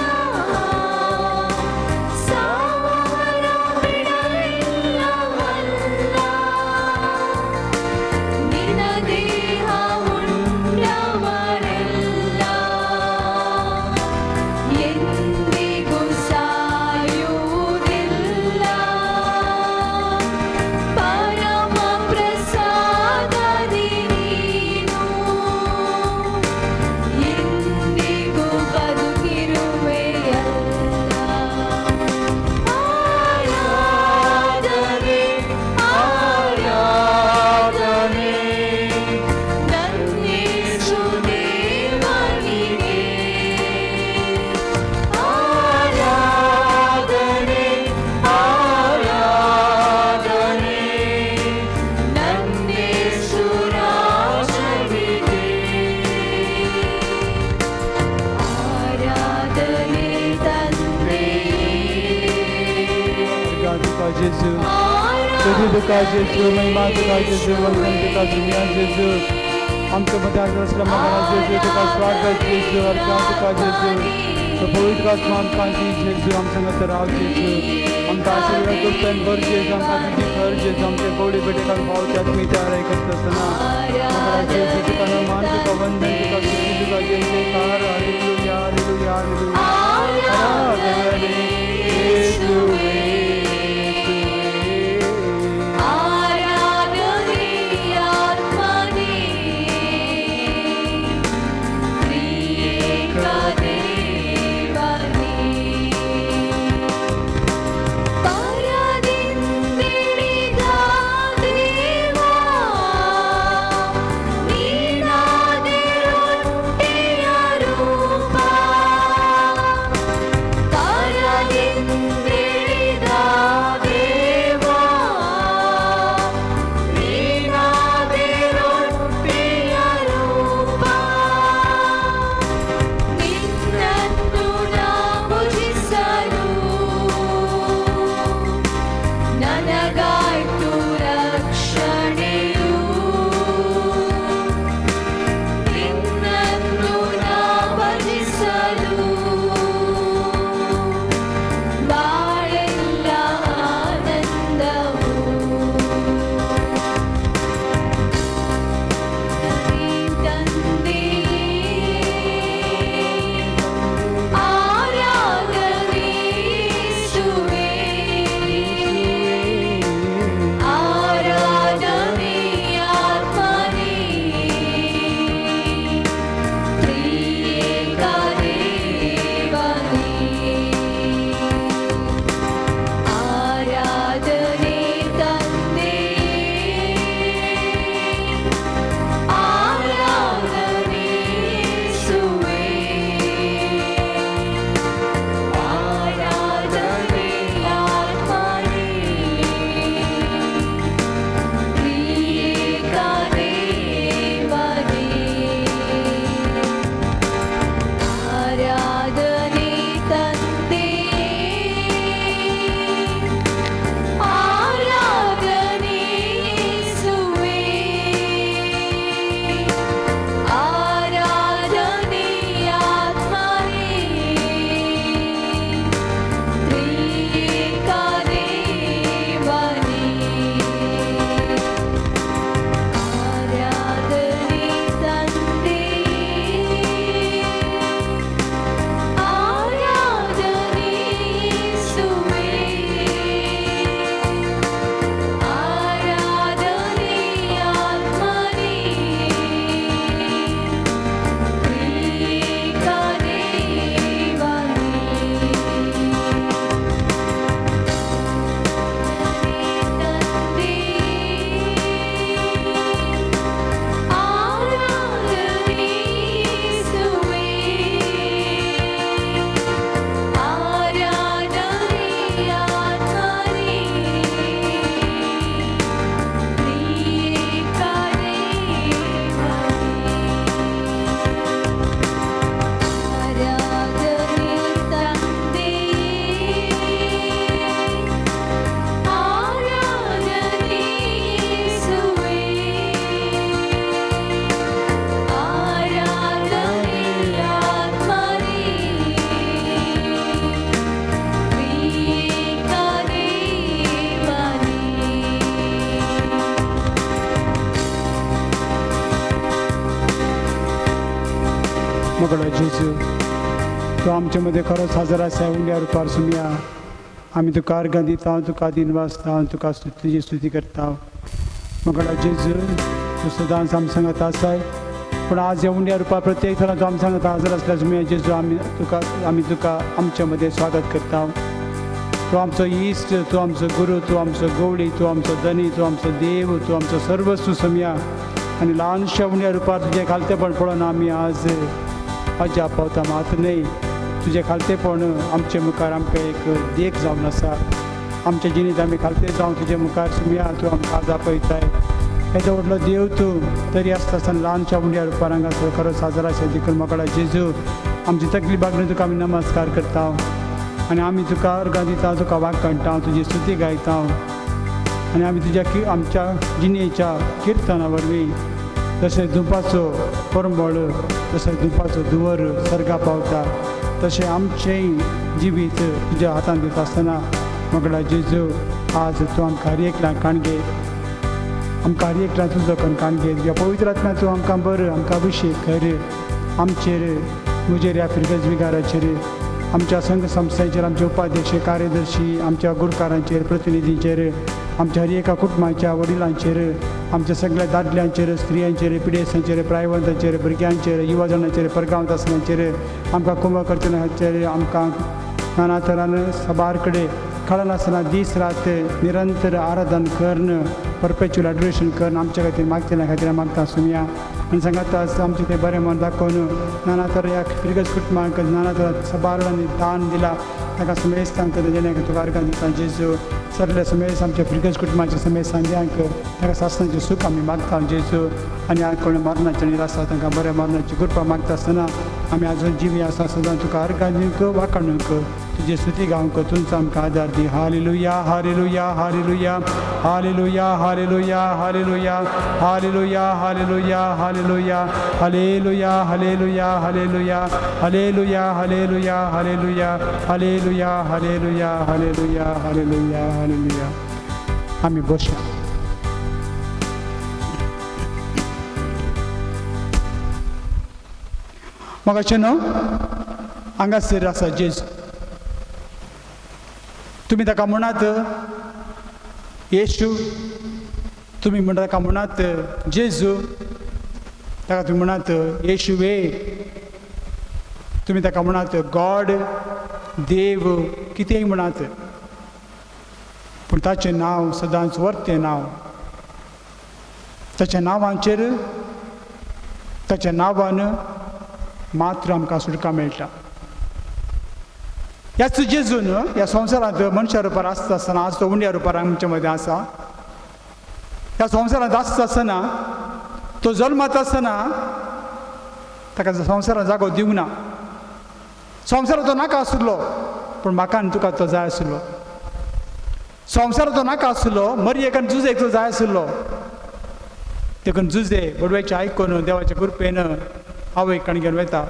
ಸಾವರವಿರಲಿಲ್ಲವಲ್ಲ ನಿನ್ನ ದೇಹ ಉಂಡವರೆಲ್ಲ ಎಂದಿಗೂ ಸಾಯುವುದಿಲ್ಲ ಪರಮ ಪ್ರಸಾದದಿ ನೀನು ಎಂದಿಗೂ ಬದುಕಿರುವೆಯಲ್ಲ ಆರಾಧನೆ ಆರಾಧನೆ ನನ್ನೇಸು ದೇವನಿಗೆ ಆರಾಧನೆ ಆರಾಧನೆ ನನ್ನೇಸು ರಾಜನಿಗೆ ಆರಾಧನೆ ತಂದೆಯೇ तुका जेजू, स्तुती तुका जेजू, महिमा तुका जेजू, वंदन तुका जुमिया जेजू. आमच्या मध्ये आसलेल्या मगना जेजू, तुका स्वागत जेजू, अर्घा तुका जेजू. तो पवित्र आत्मा आमकां दी जेजू, आम संगत राव जेजू. आमकां आशिर्वाद करता भर जेजू, आमकां तुजी खर जेजू, आमचे गोडी भेटेकान पावचे आत्मी तयार करता आसतना मगना जेजू, तुका नमन, तुका वंदन, तुका स्तुती तुका जय जयकार. हालेलुया, हालेलुया, हालेलुया. आराधने येशुवे, येशुवे. ಆರಾಧನೆ ಆತ್ಮನೇ ತ್ರಿಯೇಕ ದೇವನೇ ಪರದಿಂದಿಳಿದ ದೇವಾ ನೀನಾದೆ ರೊಟ್ಟಿಯ ರೂಪ. मोगडो जेजू, तूं आमचे मदें खरोच हजर आसा उंड्या रुपार सुमया. आमी तुका अर्गां दिता, तुका दिनवासता, तुका तुजी स्तुती करता. मोगडो जेजू, तूं सदांच आम सांगत आसाय, पूण आज ह्या उंड्या रुपार प्रत्येक थरां तूं आम सांगत हजर आसल्यार सुमया जेजू, आमी तुका आमचे मदें स्वागत करता. तूं आमचो इश्ट, तूं आमचो गुरू, तूं आमचो गवळी, तूं आमचो धनी, तूं आमचो देव, तूं आमचो सर्वस्व सुमया. आनी ल्हानशा उंड्या रुपार तुजें खालतेपण पळोवन आमी आज अजाप पावता. मात न्हय, तुजें खालतेपण आमचे मुखार आमकां एक देख जावन आसा. आमच्या जिणेंत आमी खालते जावन तुजे मुखार सुमया तूं आमकां आज आपयताय. येदो व्हडलो देव तूं, तरी आसता आसतना ल्हानशा उंड्या रुपार हांगासर खरो साजर आसा. देखून मोगाळा जेजू, आमची तकली बागडून तुका आमी नमस्कार करता आनी आमी तुका अर्गां दिता, तुका वाग काडटा, तुजी स्तुती गायता. आनी आमी तुज्या आमच्या जिणेच्या किर्तना वरवीं जशें धुपाचो परमळ, जशें धुपाचो धुंवर सर्गा पावता, तशें आमचेंय जिवीत तुज्या हातांत दिता आसतना मोगडा जेजू, आज तूं आमकां हर एकल्याक काणगे, आमकां हर एकल्याक तुजो काणगे. तुज्या पवित्र आत्म्या तूं आमकां बरो, आमकां अभिशेक कर. आमचेर, म्हजेर, ह्या फिरगज विगाराचेर, आमच्या संघ संस्थेचेर, आमचे उपाध्यक्ष, कार्यदर्शी, आमच्या गुरकारांचेर, प्रतिनिधींचेर, आमच्या हर एका कुटुंबाच्या वडिलांचेर, आमच्या सगळ्या दादल्यांचेर, स्त्रियांचेर, पिडेस्तांचेर, प्रायवंतांचेर, भुरग्यांचेर, युवा जाणांचेर, परगांवांत आसल्यांचेर, आमकां कुंभ करतल्यांचेर, आमकां नाना तरान साबार कडेन कळनासतना दीस रात निरंतर आराधन करून, परपेच्युअल एडोरेशन करून आमच्या खातीर मागतल्या खातीर मागता सुमया. आनी सांगाता आमचें तें बरें मन दाखोवन नाना तर ह्या फिरगज कुटुंबांक नाना तर साबार दान दिला, ताका समेस्तांक जेणे तुका अर्गां दिता जेजू. सगळे समेस्त आमच्या फिरगज कुटुंबाच्या समेस्त सांद्यांक ताका सासणाचें सूख आमी मागता जेजू. आनी कोण मरणाचें निराश आसा तांकां बरें मरणाची कृपा मागता आसतना आमी आजून जिवी आसा सदां तुका अर्गां दिवंक, वाखाणूंक, तुजी स्तुती गावंक तुमचो आमकां आदार दी. Hallelujah, hallelujah, hallelujah, hallelujah, hallelujah, hallelujah, hallelujah, hallelujah, hallelujah, hallelujah, hallelujah, hallelujah, hallelujah, hallelujah, hallelujah, hallelujah, hallelujah, hallelujah, hallelujah, hallelujah. आमी बसया. म्हाका न्हू हांगासर आसा जेजू. तुमी ताका म्हणात येशू, तुमी म्हणटा ताका म्हणात जेजू, ताका तुमी म्हणात येशू वे, तुमी ताका म्हणात गॉड, देव, कितेंय म्हणात, पूण ताचें नांव सदांच वर्तें नांव. ताच्या नांवांचेर, ताच्या नांवान मात्र आमकां सुटका मेळटा. ह्याच जेजून ह्या संवसारांत मनशा रुपार आसता आसतना, आज तो उंड्या रुपार आमच्या मदें आसा. ह्या संवसारांत आसता आसतना, तो जल्मात आसतना ताका संवसारांत जागो दिवंक ना. संवसारांत तो नाका आशिल्लो, पूण म्हाका आनी तुका तो जाय आशिल्लो. संवसारांत तो नाका आशिल्लो, मरयेक आनी जुजेक तो जाय आशिल्लो. देखून जुजे बडव्याचें आयकून देवाच्या कृपेन आवय काण घेवन वता,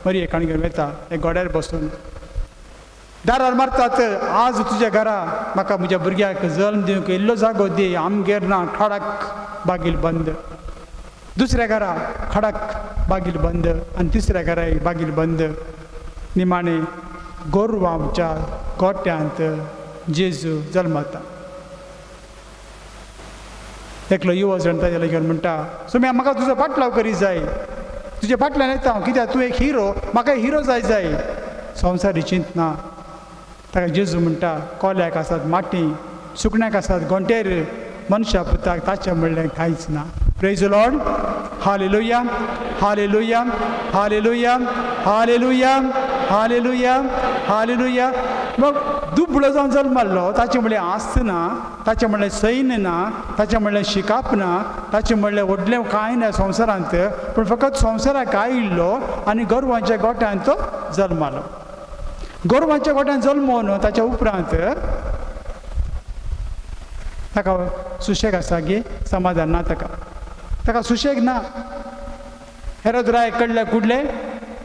मरये काण घेवन वता. एक गोड्यार बसून दारार मारतात, आज तुज्या घरा म्हाका म्हज्या भुरग्याक जल्म दिवंक इल्लो जागो दी, आमगेर ना. खडक, बागील बंद. दुसऱ्या घरा खडक, बागील बंद. आनी तिसऱ्या घराय बागील बंद. निमाणें गोरवांच्या गोट्यांत जेजू जल्मता. एकलो युवा जण ताज्या लागीं म्हणटा, सुम्या, म्हाका तुजो फाटलाव करी जाय, तुज्या फाटल्यान येता हांव, कित्याक तूं एक हिरो, म्हाका हिरो जाय जाय. संवसारी चिंतना. ताका जेजू म्हणटा, कोल्याक आसात माटी, सुकण्याक आसात गोंटेर, मनशा पुताक ताचें म्हणलें कांयच ना. Praise Lord. Hallelujah, hallelujah, hallelujah, hallelujah, hallelujah, hallelujah. मग दुबळो जावन जल्मल्लो, ताचें म्हणलें आस्त ना, ताचें म्हणलें सैन्य ना, ताचें म्हणलें शिकाप ना, ताचें म्हणलें व्हडलें कांय ना संवसारांत, पूण फकत संवसाराक आयिल्लो आनी गोरवांच्या गोट्यांत तो जल्मालो. गोरवांच्या गोट्यांत जल्मोन ताच्या उपरांत ताका सुशेग आसा गे? समाधान ना ताका, ताका सुशेग ना. हेरोद राय कडले कुडले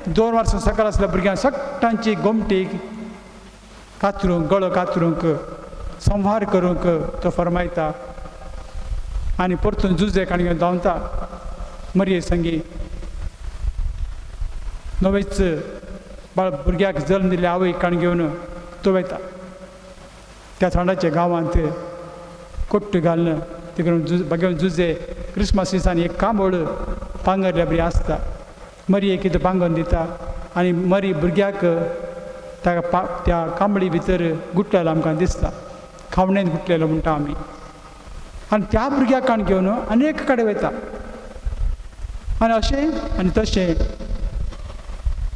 2 वर्सां सकल आसल्या भुरग्यांक सगटांची गोमटी कातरूंक, गळो कातरूंक, संहार करूंक तो फरमायता आनी परतून जुजे काणी घेवन धांवता मरये संगी. नवेच बाळ भुरग्याक जल्म दिल्ले आवय काण घेवन तो वयता त्या थोंडाच्या गांवांत कोट्ट घालून तिकडून जुज बागेवन जुजे क्रिसमस दिसांनी एक कांबळ पांगरल्या बरी आसता. मरी एक कितें पांगरून दिता आनी मरी भुरग्याक ताका पा त्या कांबळी भितर गुटलेलो आमकां दिसता, खावणेंत गुटलेलो म्हणटा आमी. आनी त्या भुरग्याक काण घेवन अनेक कडेन वयता आनी अशें आनी तशें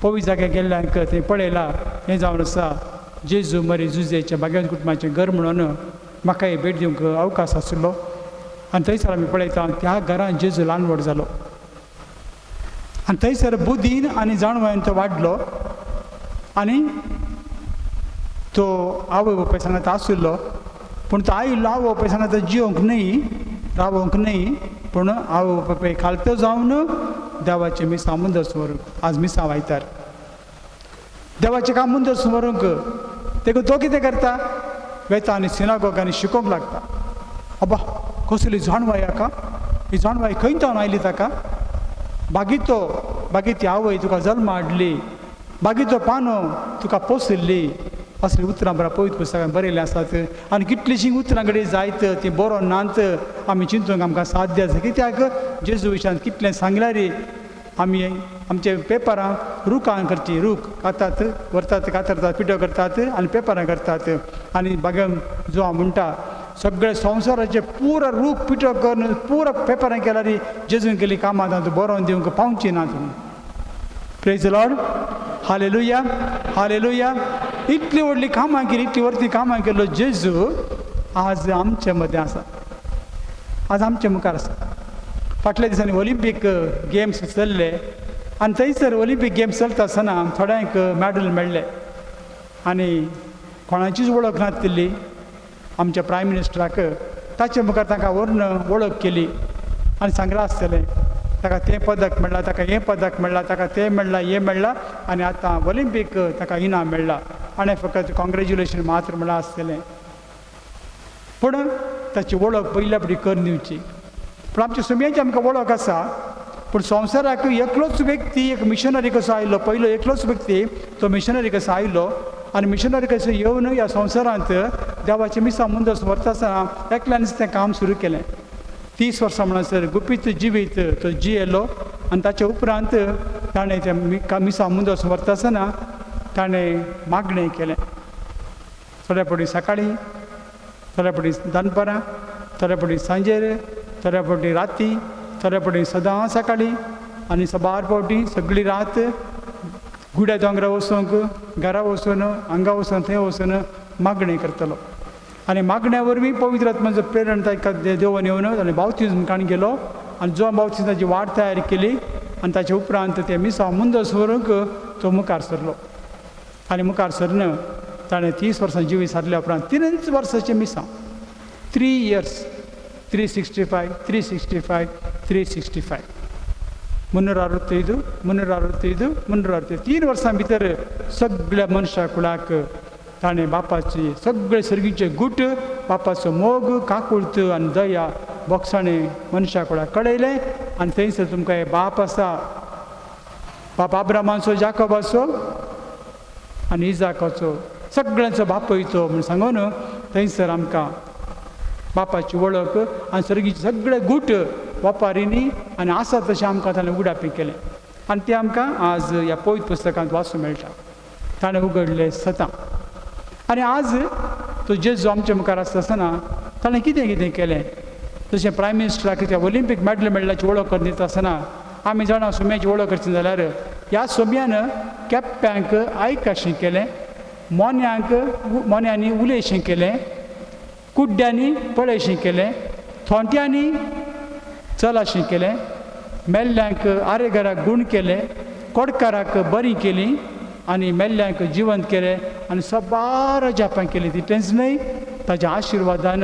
पवी जाग्यार गेल्ल्यांक थंय पळयलां. हें जावन आसा जेजू मरी जुजेचें बागेवन कुटुंबाचें घर म्हणून म्हाका हे भेट दिवंक अवकाश आशिल्लो. आनी थंयसर आमी पळयता त्या घरान जेजू ल्हान व्हड जालो आनी थंयसर बुद्दीन आनी जाणवायेन तो वाडलो आनी तो आवय बापाय सांगात आशिल्लो. पूण तो आयिल्लो आवय बापाय सांगात जियोंक न्हय, रावोंक न्हय, पूण आवय बापाय खालतो जावन देवाचें मिसां मुंदस व्हरूंक आज मिसां वायतार देवाचें काम मुंदस व्हरूंक तेका तो कितें करता, वेता आनी सिनागोगांनी शिकोवंक लागता. अब्बा कसली जाणवाय हाका, ही जाणवाय खंय तावन आयली ताका. बागीतो बागी ती आवय तुका जल्मा हाडली, बागीतो पानो तुका पोसिल्ली, असलीं उतरां बऱ्या पवित्र पुस्तकान बरयल्लीं आसात. आनी कितलींशीं उतरां घडये जायत तीं बरोवन नात, आमी चिंतूंक आमकां साध्य आसा. कित्याक जेजू विशयान कितलें सांगल्यार आमी आमचे पेपरां रुखां करचीं, रूख कातात व्हरतात, कातरतात, पिठो करतात आनी पेपरां करतात. आनी बागेवन जो हांव म्हणटा सगळे संवसाराचे पुरा रूख पिठो करून पुरा पेपरां केल्यार जेजून केल्ली कामां तातूंत बरोवन दिवंक पावची ना तुमी. प्रेज लॉर्ड, हालेलुया, हालेलुया. इतली व्हडली कामां केली, इतली व्हडली कामां केल्लो जेजू आज आमचे मदें आसा, आज आमचे मुखार आसा. फाटल्या दिसांनी ऑलिंपीक गेम्स चल्ले आनी थंयसर ऑलिंपीक गेम्स चलता आसतना थोड्यांक मॅडल मेळ्ळें आनी कोणाचीच वळख नातिल्ली आमच्या प्रायम मिनिस्टराक ताचे मुखार तांकां व्हरून वळख केली आनी सांगलां आसतलें ताका तें पदक मेळ्ळां, ताका हें पदक मेळ्ळां, ताका तें मेळ्ळां, हें मेळ्ळां आनी आतां ऑलिंपीक ताका इनाम मेळ्ळां आनी फकत कॉंग्रेच्युलेशन मात्र म्हळ्यार आसतलें. पूण ताची वळख पयल्या फावटी करून दिवची. पूण आमच्या सुम्यांची आमकां वळख आसा, पूण संवसाराक एकलोच व्यक्ती एक मिशनरी कसो आयलो, पयलो एकलोच व्यक्ती तो मिशनरी कसो आयलो आनी मिशनरी कसो येवन ह्या संवसारांत देवाचें मिसां मुंदस व्हरता आसतना एकल्यानच तें काम सुरू केलें. 30 वर्सां म्हणसर गुपीत जिवीत तो जियेलो आनी ताचे उपरांत ताणें तें मिसां मुंदस व्हरता आसतना ताणें मागणें केलें. थोड्या फावटी सकाळीं, थोड्या फावटी दनपारां, थोड्या फावटी सांजेर, थोड्या फावटी राती, थोड्या फावटी सदां सकाळीं आनी सबार फावटी सगळी रात गुड्या दोंगरा वचूंक, घरा वचून, हांगा वचून, थंय वचून मागणें करतलो. आनी मागण्या वरवीं पवित्र आत्म्याचो प्रेरण ताका देवन येवन ताणें बावतिज्म काण गेलो आनी जो बावतिज्माची वाट तयार केली आनी ताचे उपरांत ते मिसांव मुंदस व्हरूंक तो मुखार सरलो. आनी मुखार सरन ताणें 30 वर्सां जिवीत सारल्या उपरांत 3 वर्साचें मिसांव, 3 इयर्स, 365, 365, 365, 365, 365, 365, 3 वर्सां भितर सगळ्या मनशा कुळाक ताणें बापाची सगळे सर्गीचे गुट, बापाचो मोग, काकुळत आनी दया बोगसाणे मनशा कुळाक कळयलें. आनी थंयसर तुमकां हे बाप आसा, बाप आब्रामाचो, जाकोबाचो आनी इजाकाचो, सगळ्यांचो बापूय तो म्हूण सांगून थंयसर आमकां बापाची वळख आनी सर्गीचे सगळे गूट वपारींनी आनी आसा तशें आमकां ताणें उगडापी केलें आनी तें आमकां आज ह्या पवित्र पुस्तकांत वाचूंक मेळटा. ताणें उगडलें सतां. आनी आज तो जेजू आमच्या मुखार आसता आसतना ताणें कितें कितें केलें, जशें प्रायम मिनिस्टराक त्या ऑलिंपीक मॅडल मेळ्ळ्याची वळख करून दिता आसतना आमी जाणां सोम्याची वळख करची जाल्यार ह्या सोम्यान केप्प्यांक आयकाशें केलें, मोन्यांक मोन्यांनी उलयशें केलें, कुड्ड्यांनी पळयशें केलें, थोंट्यांनी चलाशें केलें, मेल्ल्यांक आरेघराक गूण केलें, कोडकाराक बरी केली आनी मेल्ल्यांक जिवंत केलें आनी सबार जापां केली. तितलेंच न्हय, ताच्या आशिर्वादान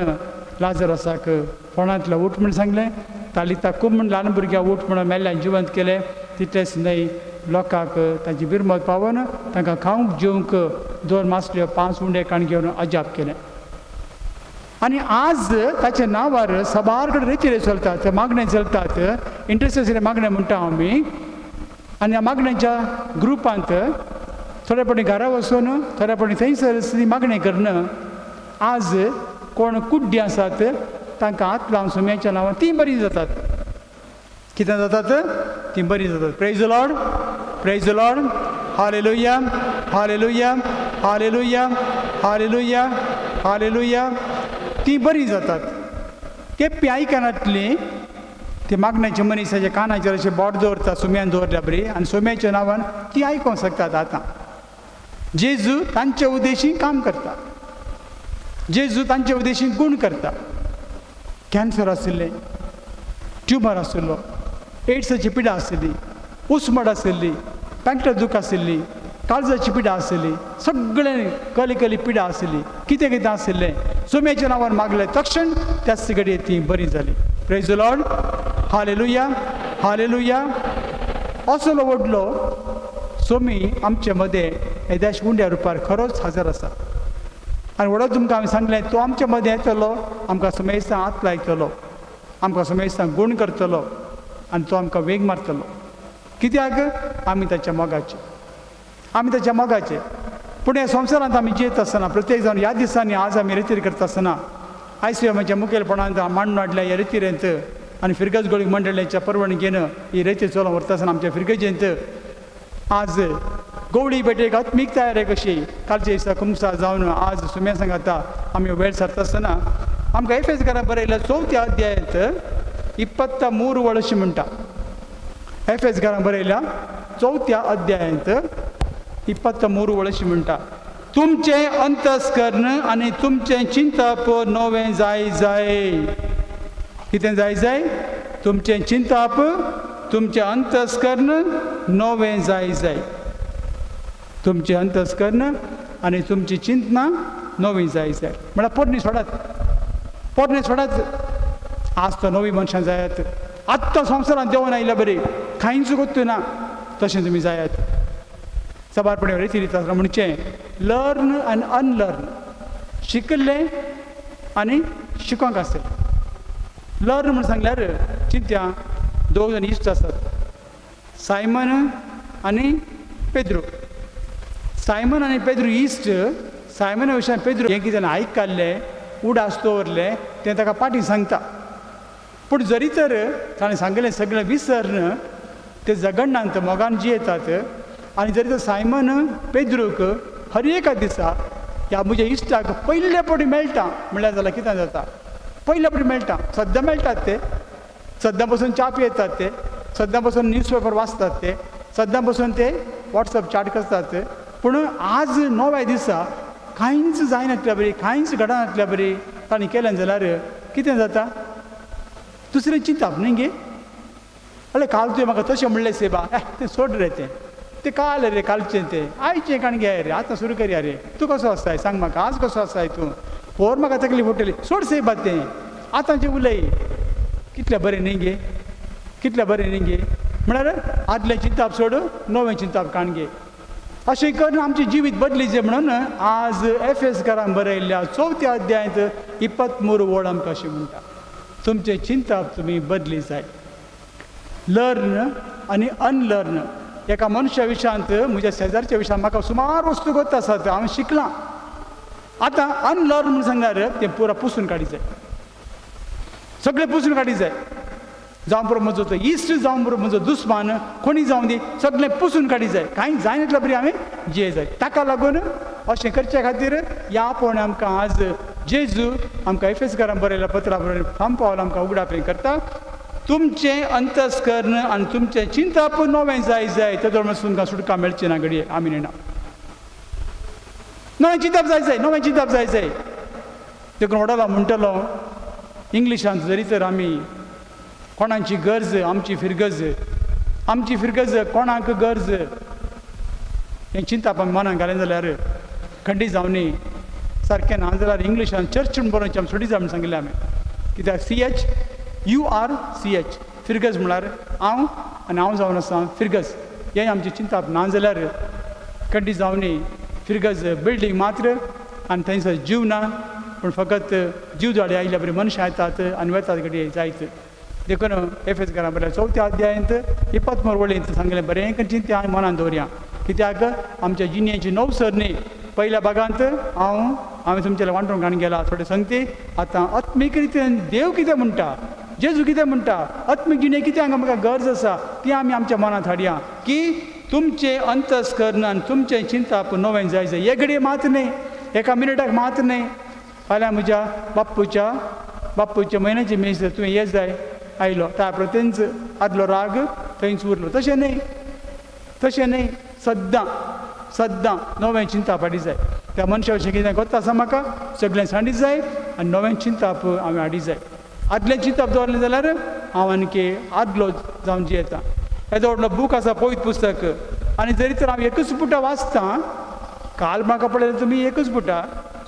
लाजरसाक फोणांतलो उठ म्हूण सांगलें, तालिता खूब म्हूण ल्हान भुरग्याक उठ म्हणून मेल्ल्यांक जिवंत केलें. तितलेंच न्हय, लोकांक ताची बिरमत पावोवन तांकां खावंक जेवंक 2 मासल्यो 5 उंडे काण घेवन अजाप केलें. आनी आज ताच्या नांवार सबार कडेन रेतिरे चलतात, मागणें चलतात, इंटरसेसरी मागणें म्हणटा आमी. आनी ह्या मागण्यांच्या ग्रुपांत थोड्या फावटी घरा वचून, थोड्या फावटी थंयसर ती मागणें करून आज कोण कुड्डी आसात तांकां हात लावन सुम्याच्या नांवान तीं बरीं जातात. कितें जातात? तीं बरीं जातात. Praise the Lord, praise the Lord, hallelujah, hallelujah, hallelujah, hallelujah, hallelujah. तीं बरीं जातात. ते आयकनातलीं ती मागण्याच्या मनीसाच्या कानाचेर अशें बोट दवरता, सुम्यान दवरल्या बरी, आनी सुम्याच्या नांवान ती आयकोंक शकतात. आतां जेजू तांचे उद्देशी काम करता, जेजू तांचे उद्देशी गूण करता. कॅन्सर आशिल्लें, ट्युमर आशिल्लो, एड्साची पिडा आशिल्ली, उस्मड आशिल्ली, पेंकटा दूख आशिल्ली, काळजाची पिडा आशिल्ली, सगळें कली कली पिडा आशिल्ली, कितें कितें आशिल्लें. सुम्याच्या नांवान मागलें तक्षण त्याच घडये ती बरी जाली. Praise the Lord, hallelujah, hallelujah. असलो व्हडलो सोमी आमचे मदें येद्याश उंड्या रुपार खरोच हजर आसा. आनी व्हडो तुमकां हांवें सांगलें, तो आमचे मदें येतलो, आमकां सुमेस्तां हात लायतलो, आमकां सुमेस्तां गूण करतलो आनी तो आमकां वेग मारतलो. कित्याक? आमी ताच्या मोगाचे, आमी ताच्या मोगाचे. पूण ह्या संवसारांत आमी जियेत आसतना प्रत्येक जावन ह्या दिसांनी आज आमी रितीर करता आसतना आयसीएमाच्या मुखेलपणान मांडून हाडल्या ह्या रितीरेंत आनी फिरगज गोळी मंडळाच्या परवणगेन ही रेती चलोवन व्हरता आसतना आमच्या फिरगजेंत आज गवळी भेटेक आत्मीक तयारी कशी कालच्या दिसा कुमसा जावन आज सुम्या सांगाता आमी वेळ सारता आसतना आमकां एफेस घरा बरयल्या चवथ्या अध्यायांत 23 वळ अशी म्हणटा. एफेस घरा बरयल्या चवथ्या अध्यायांत 23 वळ अशी म्हणटा, तुमचें अंतस्कर्ण आनी तुमचें चिंतप नवें जाय जाय. कितें जाय जाय? तुमचें चिंतप, तुमचें अंतस्कर्ण नवें जाय जाय. तुमचें अंतस्कर्ण आनी तुमची चिंतना नवी जाय जाय. म्हळ्यार पोरणी सोडात, पोरणे सोडात, आज तो नवी मनशां जायात. आत्तां संवसारांत देंवन आयल्या बरी कांयच गोत्तू ना, तशें तुमी जायात. साबारपणे रिती रित आसतना म्हणचें लर्न आनी अनलर्न, शिकल्लें आनी शिकोंक आसतलें. लर्न म्हूण सांगल्यार चिंत्या दोग जाण इश्ट आसात, सायमन आनी पेद्रू. सायमन आनी पेद्रू इश्ट. सायमना विशयान पेद्रू हें कितें आयक काडलें, उडास दवरलें, तें ताका पाटी सांगता. पूण जरी तर ताणें सांगलें सगळें विसरून ते झगडणांत मोगान जियेतात. आनी जरी तर सायमन पेद्रूक हर एका दिसा ह्या म्हज्या इश्टाक पयले फावटी मेळटा म्हणल्यार जाल्यार कितें जाता? पयले फावटी मेळटा, सद्दां मेळटात ते, सद्दां बसून च्या पियेतात ते, सद्दां बसून न्यूज पेपर वाचतात ते, सद्दां बसून ते वॉट्सएप चॅट करतात. पूण आज नव्या दिसा कांयच जायनातल्या बरी, कांयच घडनातल्या बरी तांणी केलें जाल्यार कितें जाता? दुसरें चिंतप न्ही गे, अरे काल तुवें म्हाका तशें म्हणलें सेबा, ए तें सोड रे, तें तें काल रे, कालचें तें, आयचें काण घे रे, आतां सुरू करया रे, तूं कसो आसाय सांग म्हाका, आज कसो आसाय तूं, पोर म्हाका तकली फोडटली, सोड सेबा तें, आतांचें उलय. कितलें बरें न्ही गे, कितलें बरें न्ही गे. म्हळ्यार आदलें चिंतप सोड, नवें चिंतप काण घे. अशें करून आमचें जिवीत बदलीचें म्हणून आज एफ एस घरान बरयल्ल्या चवथ्या अध्यायांत 23 वळ आमकां अशें म्हणटा, तुमचें चिंतप तुमी बदली जाय. लर्न आनी अनलर्न. एका मनशा विशयांत, म्हज्या शेजारच्या विशयांत म्हाका सुमार वस्तू गोत आसात, हांवें शिकलां. आतां अनलर्न म्हूण सांगल्यार तें पुरा पुसून काडी जाय, सगळें पुसून काडी जाय. जावं बरो म्हजो तो इश्ट, जावं बरो म्हजो दुस्मान, कोणी जावं दी, सगळें पुसून काडी जाय. कांय जायनातल्या बरी हांवें जिये जाय. ताका लागून अशें करचे खातीर ह्या पोवणे आमकां आज जेजू आमकां एफेस घरान बरयल्या पत्रा बरोबर फाम पावल आमकां उगडापें करता, तुमचें अंतस्कर्ण आनी तुमचें चिंतप नवें जाय जाय, तेदो म्हणून तुमकां सुटका मेळची ना घडये. आमी नेणा नवें चिंतप जाय जाय, नवें चिंतप जाय जाय. देखून व्हडलो म्हणटलो इंग्लिशांत जरी तर आमी कोणाची गरज आमची फिरगज, आमची फिरगज कोणाक गरज हें चिंतप आमी मनाक घालें जाल्यार खंडीत जावनी सारकें ना जाल्यार इंग्लिशान चर्च म्हूण बरोवचें आमी सोडी जाय म्हूण सांगिल्लें आमी. कित्याक CHURCH फिरगज म्हळ्यार हांव आनी हांव जावन आसा फिरगज, हें आमचें चिंतप ना जाल्यार खंडीत जावनी फिरगज बिल्डींग मात्र आनी थंयसर जीव ना, पूण फकत जीव जाडे आयिल्ल्या बरी मनशां येतात आनी वतात घडये जायत. देखून एफेसकारां बरयल्या चवथ्या अध्यायांत 23 वळींत सांगलें बरें चिंत्या आमी मनान दवरया, कित्याक आमच्या जिणेची नवसर न्ही. पयल्या भागांत हांवें तुमच्या वांटून काडून गेला थोडे संगती. आतां आत्मीक रितीन देव कितें म्हणटा, जेजू कितें म्हणटा, आत्मीक जिणे कितें हांगा आमकां गरज आसा ती आमी आमच्या मनांत हाडया की तुमचें अंतस्कर्ण आनी तुमचें चिंताप नवें जाय जाय. एक घडये मात न्ही, एका मिनटाक मात न्ही. फाल्यां म्हज्या बाप्पूच्या म्हयन्याची मीस तुवें येत जाय आयलो त्या थंयच आदलो राग थंयच उरलो. तशें न्ही, तशें न्ही. सद्दां सद्दां नवें चिंताप हाडी जाय. त्या मनशा विशीं कितें कोत्ता आसा म्हाका सगळें सांडी जाय आनी नवें चिंताप हांवें हाडी जाय. आदलें चिंताप दवरलें जाल्यार हांव आणकी आदलो जावन जियेता. येदो व्हडलो बूक आसा पवित्र पुस्तक आनी जरी तर हांव एकूच पुटा वाचतां, काल म्हाका पळयलें तुमी एकूच पुटा,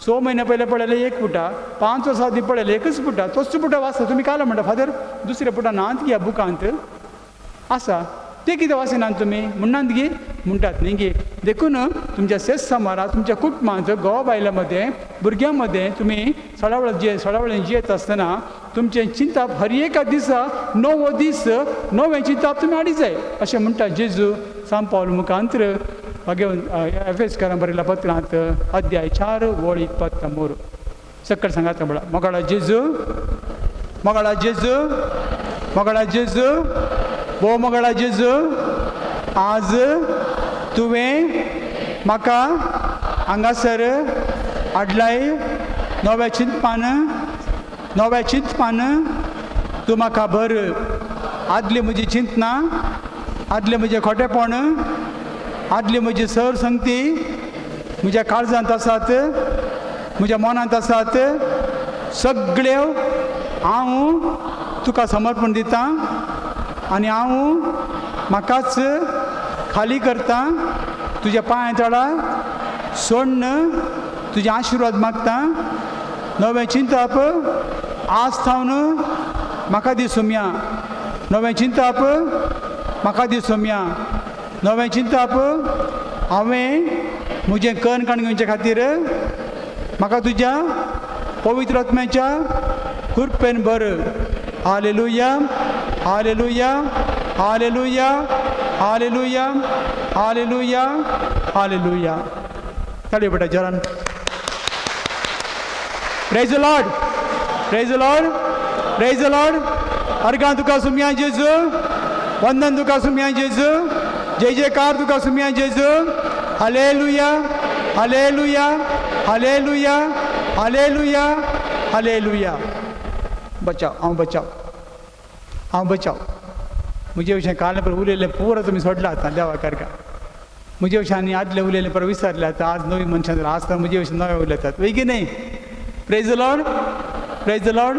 6 म्हयने पयलें पळयलें एक पुटा, 5 वर्सां आदीं पळयलें एकूच पुटा, तोच पुटा वाचता. तुमी काल म्हणटा फादर दुसऱ्या पुटा नात गे बुकांत आसा ते कितें वाचिनात तुमी म्हणनात गे, म्हणटात न्ही गे. देखून तुमच्या शेत समारा तुमच्या कुटुंबांत घोव बायलां मदें भुरग्यां मदें तुमी सडावळेन जियेत आसतना तुमचें चिंताप हर एका दिसा नवो दीस नवें चिंताप तुमी हाडी जाय अशें म्हणटा जेजू सांत पावल मुखांत्र घेवन एफेसकारां बरयल्या पत्रांत अध्याय 4 वळ 23. सकयल सांगात म्हणा मोगाळा जेजू, मोगाळा जेजू, मोगाळा जेजू, भोव मोगाळा जेजू, आज तुवें म्हाका हांगासर हाडलाय नव्या चिंतपान, नव्या चिंतपान तूं म्हाका भर. आदली म्हजी चिंतना, आदलें म्हजें खोटेपण, आदली म्हजी सर संगती म्हज्या काळजांत आसात, म्हज्या मनांत आसात, सगळ्यो हांव तुका समर्पण दितां आनी हांव म्हाकाच खाली करता, तुज्या पांया तळा सोण्ण तुजे आशिर्वाद मागता. नवें चिंताप आज थावन म्हाका दी सोम्या, नवें चिंताप म्हाका दी सोम्या, नवें चिंताप हांवें म्हजें कर्ण काडून घेवचे खातीर म्हाका तुज्या पवित्र आत्म्याच्या कृपेन भर. Hallelujah, hallelujah, hallelujah, hallelujah, hallelujah, hallelujah. ताळयो बेटा Jaran. Praise the Lord, praise the Lord, praise the Lord. अर्गां तुका सुम्या जेजू, वंदन तुका सुम्या जेजू, जय जयकार तुका सुम्या जेजू. Hallelujah, hallelujah, hallelujah, hallelujah, hallelujah. बचाव, हांव बचाव, हांव बचाव. म्हजे विशीं काल पर उलयलें पुरो तुमी सोडला आतां देवा करका. म्हजे विशीं आनी आदलें उलयलें पर विसरलें आतां. आज नवी मनशां जाल्यार आज तर म्हजे विशीं नवें उलयतात वय की न्ही? Praise the Lord, praise the Lord.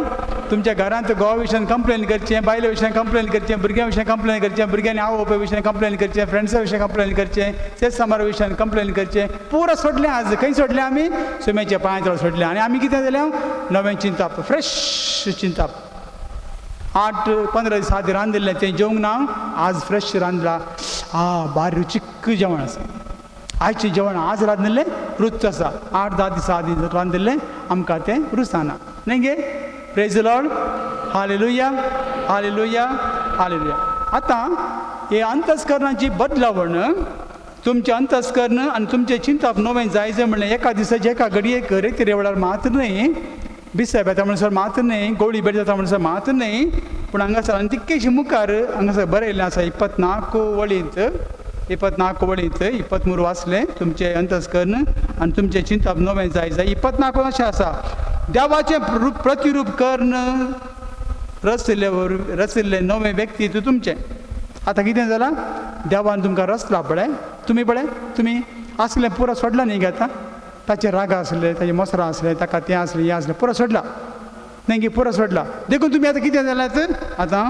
तुमच्या घरांत घोवा विशयान कंप्लेन करचें, बायले विशयान कंप्लेन करचें, भुरग्यां विशयान कंप्लेन करचें, भुरग्यांनी आवय बापाय विशयान कंप्लेन करचें, फ्रेंड्सा विशयान कंप्लेन करचें, तेच समारा विशयान कंप्लेन करचें, पुरो सोडलें. आज खंय सोडलें आमी? सुम्याच्या पांया तळ सोडलें. आनी आमी कितें जालें? नवें चिंताप, फ्रेश चिंताप. 8-15 दीस आदी रांदिल्लें तें जेवंक ना, आज फ्रेश रांदलां. आ भारी रुचीक जेवण आसा. आयचें जेवण आज रांदिल्लें रुच आसा, 8-10 दिसां आदी रांदिल्लें आमकां तें रुचाना न्ही गे? Praise the Lord, hallelujah, hallelujah, hallelujah. आतां हे अंतस्करणाची बदलावण, तुमचें अंतस्कर्ण आनी तुमचें चिंतप नवें जाय जाय म्हणलें एका दिसाचें एका घडयेक रेती रेवडार मात न्हय, बिसाय बेता म्हणसर मात न्हय, गोळी बेट जाता म्हणसर मात न्हय, पूण हांगासर आनी तितकेशी मुखार हांगासर बरयल्लें आसा 24 वळींत, 24 वळींत 23 वाचलें. तुमचें अंतस्कर्ण आनी तुमचें चिंतप नवें जाय जाय. 24 अशें आसा, देवाचें प्रतिरूप कर्ण रचिल्ले रचिल्लें नवें व्यक्तित्व तुमचें. आतां कितें जालां? देवान तुमकां रचला पळय, तुमी पळय तुमी आसलें पुरो सोडलां न्ही गे. आतां ताचे रागा आसले, ताचे मोसरां आसले, ताका तें आसलें हें आसलें, पुरो सोडला न्ही गे, पुरो सोडला. देखून तुमी आतां कितें जाल्यात? आतां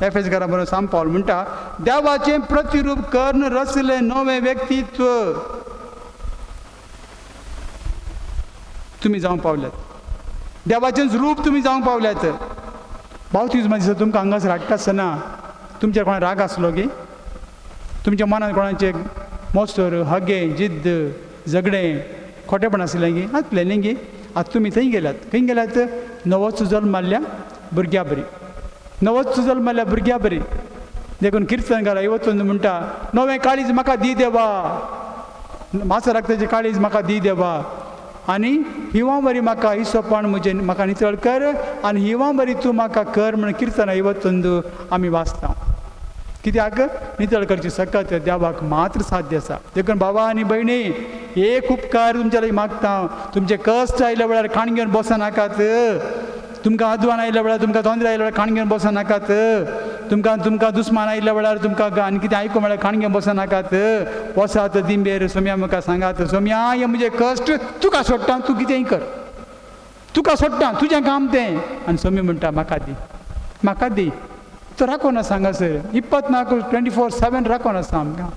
एफेसकारां बरोबर सांत पावल म्हणटा, देवाचें प्रतिरूप कर्ण रचलें नवें व्यक्तित्व तुमी जावंक पावल्यात, देवाचेंच रूप तुमी जावंक पावल्यात. बावतिज्मा दिसा तुमकां हांगासर हाडटा आसतना तुमचेर कोणा राग आसलो की, तुमच्या मनांत कोणाचें मोसर, हगें, जिद्द, झगडें, खोटेपण आसलें की आसलें न्ही गे? आतां तुमी थंय गेल्यात. खंय गेल्यात? नवोच जल्म मारल्या भुरग्या बरी. नवोच जल्मल्या भुरग्या बरी. देखून किर्तनकार 51 म्हणटा, नवें काळीज म्हाका दी देवा, मासा राखताचें काळीज म्हाका दी देवा, आनी हिंवा बरी म्हाका हिसोपण म्हजें म्हाका नितळ कर, आनी हिंवा बरी तूं म्हाका कर म्हण किर्तन 51 आमी वाचता. कित्याक नितळ करची सकत देवाक मात्र साध्य आसा. देखून बाबा आनी भयणी, एक उपकार तुमच्या लागीं मागता, तुमचे कश्ट आयल्या वेळार खाण घेवन बसनाकात, तुमकां अदवान आयल्या वेळार, तुमकां तोंदरे आयल्या वेळार खाण घेवन बसनाकात, तुमकां तुमकां दुस्मान आयल्या वेळार, तुमकां आनी कितें आयकूं म्हळ्यार खाण घेवन बसनाकात. वसात दिंबेर सोम्या म्हाका सांगात, सोम्या हे म्हजे कश्ट तुका सोडटा, तूं कितेंय कर, तुका सोडटा, तुजें काम तें. आनी सोमी म्हणटा म्हाका दी, म्हाका दी. तो राखोन आसा हांगासर 24 24/7 राखोन आसा आमकां,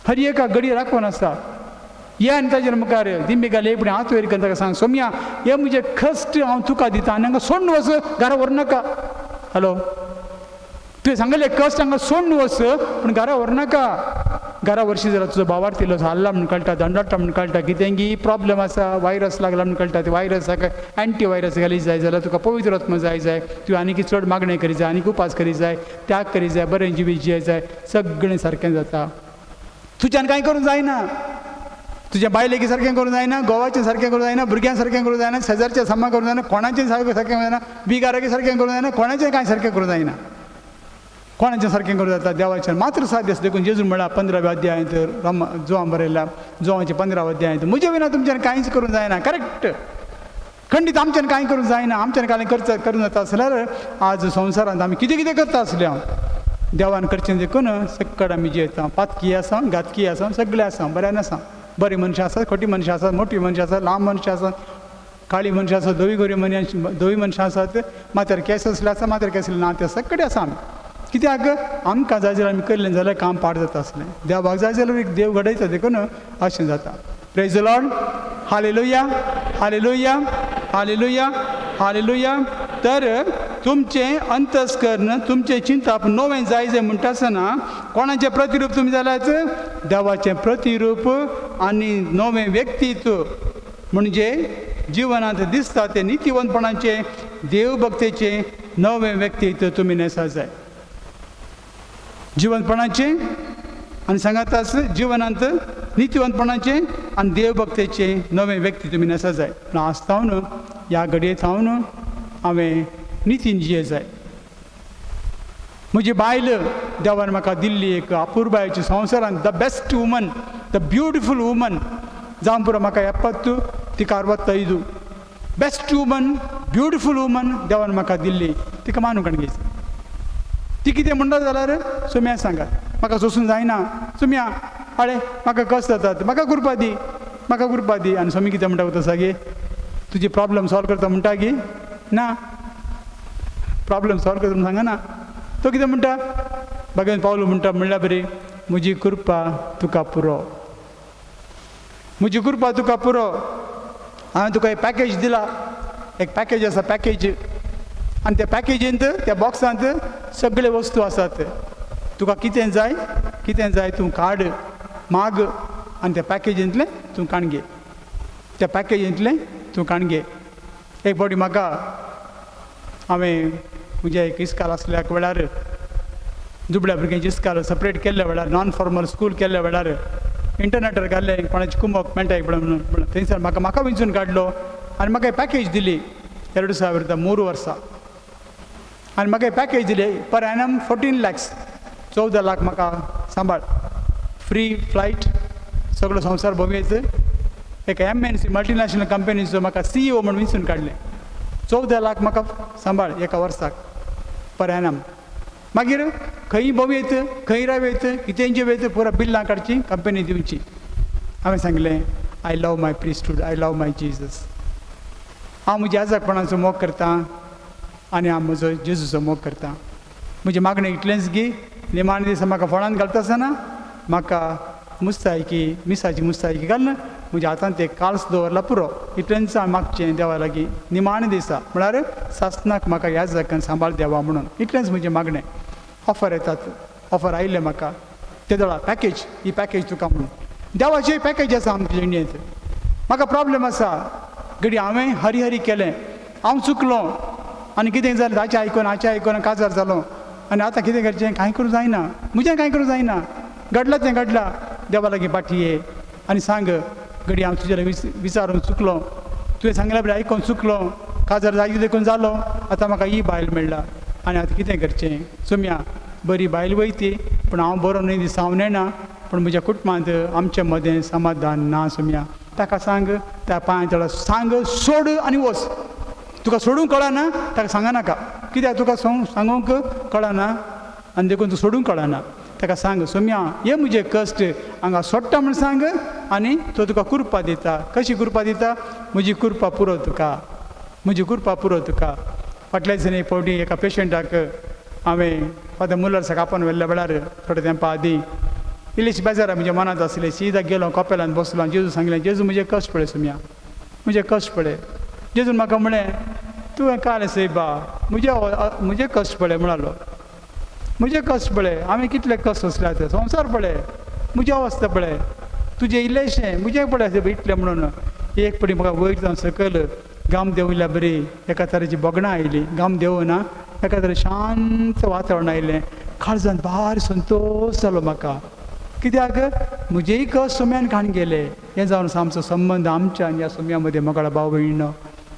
हर एका घडी राखोन आसा. ये आनी ताजेर मुखार दिंबी घाली एक हात वयर करून ताका सांग, सोम्या हे म्हजे कश्ट हांव तुका दिता आनी हांगा सोडून वच, घरा व्हरनाका. हॅलो, तुवें सांगलें कश्ट हांगा सोडून वच, पूण घरा व्हरनाका. घरा व्हरशी जाल्यार तुजो भावार्थ इल्लो हाल्ला म्हूण कळटा, दंडाटा म्हूण कळटा, कितेंगी प्रॉब्लम आसा, वायरस लागला म्हूण कळटा. ते वायरसाक एंटी वायरस घाली जाय जाल्यार तुका पवित्र आत्मा जाय जाय, तुवें आनीक चड मागणें करी जाय, आनीक उपास करी जाय, त्याग करी जाय, बरें जिवीत जिये जाय, सगळें सारकें जाता. तुज्यान कांय करूंक जायना, तुज्या बायलेकी सारकें करूंक जायना, घोवाचें सारकें करूंक जायना, भुरग्यां सारकें करूंक जायना, शेजारच्या सामा करूंक जायना, कोणाचें सारकें करूंक जायना, बिगाराकी सारकें करूंक जायना, कोणाचें कांय सारकें करूंक जायना. कोणाचें सारकें करूं जाता? देवाचें मात्र साध्य आसा. देखून जेजून म्हळ्यार 15व्या अध्यायांत रोमा जुवां बरयला, जुवांचे 15 अध्यायांत, म्हजे विना तुमच्यान कांयच करूंक जायना. करेक्ट, खंडीत आमच्यान कांय करूंक जायना. आमच्यान कांय करूंक जाता आसल्यार आज संवसारांत आमी कितें कितें करता आसले. हांव देवान करचें देखून सक्कड आमी जियेता. पातकी आसा, घातकी आसा, सगळें आसा, बऱ्यान आसा. बरीं मनशां आसात, खोटी मनशां आसात, मोटी मनशां आसात, लांब मनशां आसात, काळी मनशां आसात, धवी गोरी मनशां, धवी मनशां आसात, माथ्यार केंस आसले आसा, माथ्यार केंस ना, ते सगळे आसा आमी. कित्याक आमकां जाय जाल्यार आमी केल्लें जाल्यार काम पाड जाता आसलें. देवाक जाय जाल्यार एक देव घडयता, देखून अशें जाता. Praise the Lord, hallelujah, hallelujah, hallelujah, hallelujah. तर तुमचें अंतस्कर्ण, तुमचें चिंताप नवें जाय जाय म्हणटा आसतना कोणाचें प्रतिरूप तुमी जाल्यात? देवाचें प्रतिरूप आनी नवें व्यक्तित्व म्हणजे जिवनांत दिसता तें नितीवंतपणाचें, देवभक्तेचें नवें व्यक्तित्व तुमी न्हेसा जाय. जिवनपणाचें आनी सांगाताच जिवनांत नितीवंतपणाचें आनी देवभक्तेचें नवें व्यक्ती तुमी न्हेसा जाय. पूण आज थावन, ह्या घडये थावन हांवें नितीन जिये जाय. म्हजी बायल देवान म्हाका दिल्ली एक अपुरबायेची, संवसारांत the best woman, the beautiful woman जावन पुरो म्हाका एपत्तू तिका 65, बेस्ट वुमन, ब्युटिफूल वुमन देवान म्हाका दिल्ली, तिका मानूंक घेयची. ती कितें म्हणटा जाल्यार सोम्या सांगात, म्हाका सोसून जायना सोम्या, आळे म्हाका कश्ट जातात, म्हाका कृपा दी, म्हाका कृपा दी. आनी सोमी कितें म्हणटा तसा गे, तुजी प्रॉब्लम सॉल्व करता म्हणटा गी ना, प्रॉब्लम सॉल्व करता म्हूण सांगना. तो कितें म्हणटा, बागेन पावलो म्हणटा म्हणल्यार बरी म्हजी कृपा तुका पुरो, म्हजी कृपा तुका पुरो. हांवें तुका एक पॅकेज दिला, एक पॅकेज आसा, पॅकेज, आनी त्या पॅकेजींत, त्या बॉक्सांत सगळे वस्तू आसात. तुका कितें जाय, कितें जाय तूं काड, माग, आनी त्या पॅकेजींतलें तूं काण घे, त्या पॅकेजींतलें तूं काण घे. एक फावटी म्हाका हांवें म्हजें एक इस्काल आसल्या वेळार, दुबळ्या भुरग्यांची इस्काल सेपरेट केल्ल्या वेळार, नॉन फॉर्मल स्कूल केल्ल्या वेळार इंटरनेटार घाल्लें कोणाची कुमक मेळटा एक म्हणून, थंयसर म्हाका म्हाका विंचून काडलो आनी म्हाका एक पॅकेज दिली 2003 वर्सां. आनी म्हाका एक पॅकेज दिली पर एनम 14 लॅक्स, 14 लाख म्हाका सांबाळ, फ्री फ्लायट, सगळो संवसार भोंवयत. एक MNC multinational कंपनीचो म्हाका CEO म्हूण विंचून काडलें. 14 लाख म्हाका सांबाळ एका वर्साक पर एनम. मागीर खंय भोंवयत, खंय रावयत, कितेंय जेवयत, पुरो बिल्लां काडचीं, कंपनी दिवची. हांवें सांगलें, I love my priesthood, I love my Jesus. हांव म्हज्या आजाकपणाचो मोग करतां आनी हांव म्हजो जेजूचो मोग करतां. म्हजें मागणें इतलेंच गी निमाणे दिसा म्हाका फोणान घालता आसतना म्हाका मुस्तायकी, मिसाची मुस्तायकी घालून म्हज्या हातांत एक काल्स दवरला पुरो, इतलेंच हांवें मागचें देवा लागीं निमाणे दिसा, म्हळ्यार सासनाक म्हाका ह्या जाग्यान सांबाळ देवा म्हणून, इतलेंच म्हजें मागणें. ऑफर येतात, ऑफर आयिल्लें म्हाका ते दोळा पॅकेज, ही पॅकेज तुका म्हणून देवाची पॅकेज आसा आमच्या इंडियेंत. म्हाका प्रॉब्लम आसा, घडी हांवें हरी हरी केलें, हांव चुकलो, आनी कितें जालें ताचें आयकून हाचें आयकून काजार जालो आनी आतां कितें करचें, कांय करूं जायना, म्हजें कांय करूं जायना, घडलां तें घडलां. देवा लागीं फाटी ये आनी सांग, घडये हांव तुजे लागीं विचारून चुकलो, तुवें सांगल्या बरें आयकून चुकलो, काजार जायत देखून जालो, आतां म्हाका ही बायल मेळ्ळा आनी आतां कितें करचें. सोम्या बरी बायल वयती पूण हांव बरो न्हय दिसा हांव नेणा, पूण म्हज्या कुटुंबांत आमचे मदें समाधान ना. सोम्या ताका सांग, त्या पांय तळा सांग, सोड आनी वच. तुका सोडूंक कळना ताका सांगनाका, कित्याक तुका सांगूंक कळना आनी देखून तूं सोडूंक कळना. ताका सांग, सोम्या हे म्हजे कश्ट हांगा सोडटा म्हूण सांग आनी तो तुका कृपा दिता. कशी कृपा दिता? म्हजी कृपा पुरो तुका, म्हजी कृपा पुरो तुका. फाटल्या दिसांनी एक फावटी एका पेशंटाक हांवें फादर मुलर्साक आपोवन व्हेल्ल्या वेळार थोडे तेंपा आदीं इल्लीशी बेजारां म्हज्या मनांत आसली. सीदा गेलो कपेलांत बसलो, जेजू सांगलें, जेजू म्हजे कश्ट पळय सोम्या, म्हजे कश्ट पळय. जेजून म्हाका म्हळें, तुवें काल सैबा म्हजे म्हजे कश्ट पळय म्हणालो, म्हजे कश्ट पळय, हांवें कितले कश्ट सोंसल्यात, संवसार पळय, म्हजी अवस्था पळय, तुजें इल्लेशें म्हजें पळय इतलें म्हणून. एक पडी म्हाका वयर जावन सकयल गाम देंवल्या बरी एका तरेची भोगणां आयली. गाम देंवना एका तरे शांत वातावरण आयलें, काळजांत भार संतोश जालो म्हाका. कित्याक म्हजेय कश्ट सोम्यान काण गेले. हें जावन आसा आमचो संबंद आमच्या आनी ह्या सोम्या मदें. मोगाळ भाव भयणीनो,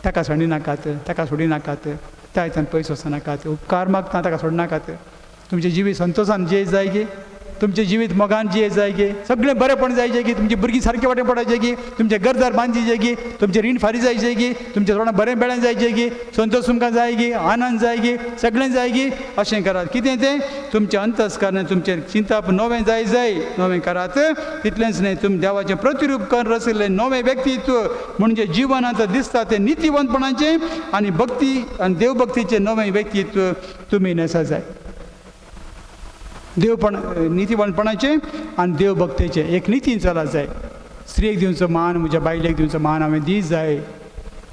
ताका सांडी नाकात, ताका सोडी नाकात, त्या आयच्यान पयस वचनाकात, उपकार मागता ताका सोडनाकात. तुमचें जिवीत संतोशान जिये जाय गे, तुमचें जिवीत मोगान जिये जाय गे, सगळें बरेंपण जायचें गी, तुमची भुरगीं सारकें वाटेन पडायचें गी, तुमचें घरदार बांदचें गी, तुमचें रीण फारीक जायचें गी, तुमचें तोंडां बरें बेळें जायचें गी, संतोश तुमकां जाय गी, आनंद जाय गी, सगळें जाय गी. अशें करात. कितें तें तुमचें अंतस्करण तुमचें चिंतप नवें जाय जाय, नवें करात. तितलेंच न्हय, तुमी देवाचें प्रतिरूप करून रचिल्लें नवें व्यक्तित्व म्हणजे जिवनांत दिसता तें नितीवंतपणाचें आनी भक्ती आनी देवभक्तीचें नवें व्यक्तित्व तुमी न्हेसा जाय. देवपण नितीवंतपणाचें आनी देवभक्तीचें एक नितीन चला जाय. स्त्रियेक दिवचो मान, म्हज्या बायलेक दिवचो मान हांवें दी जाय.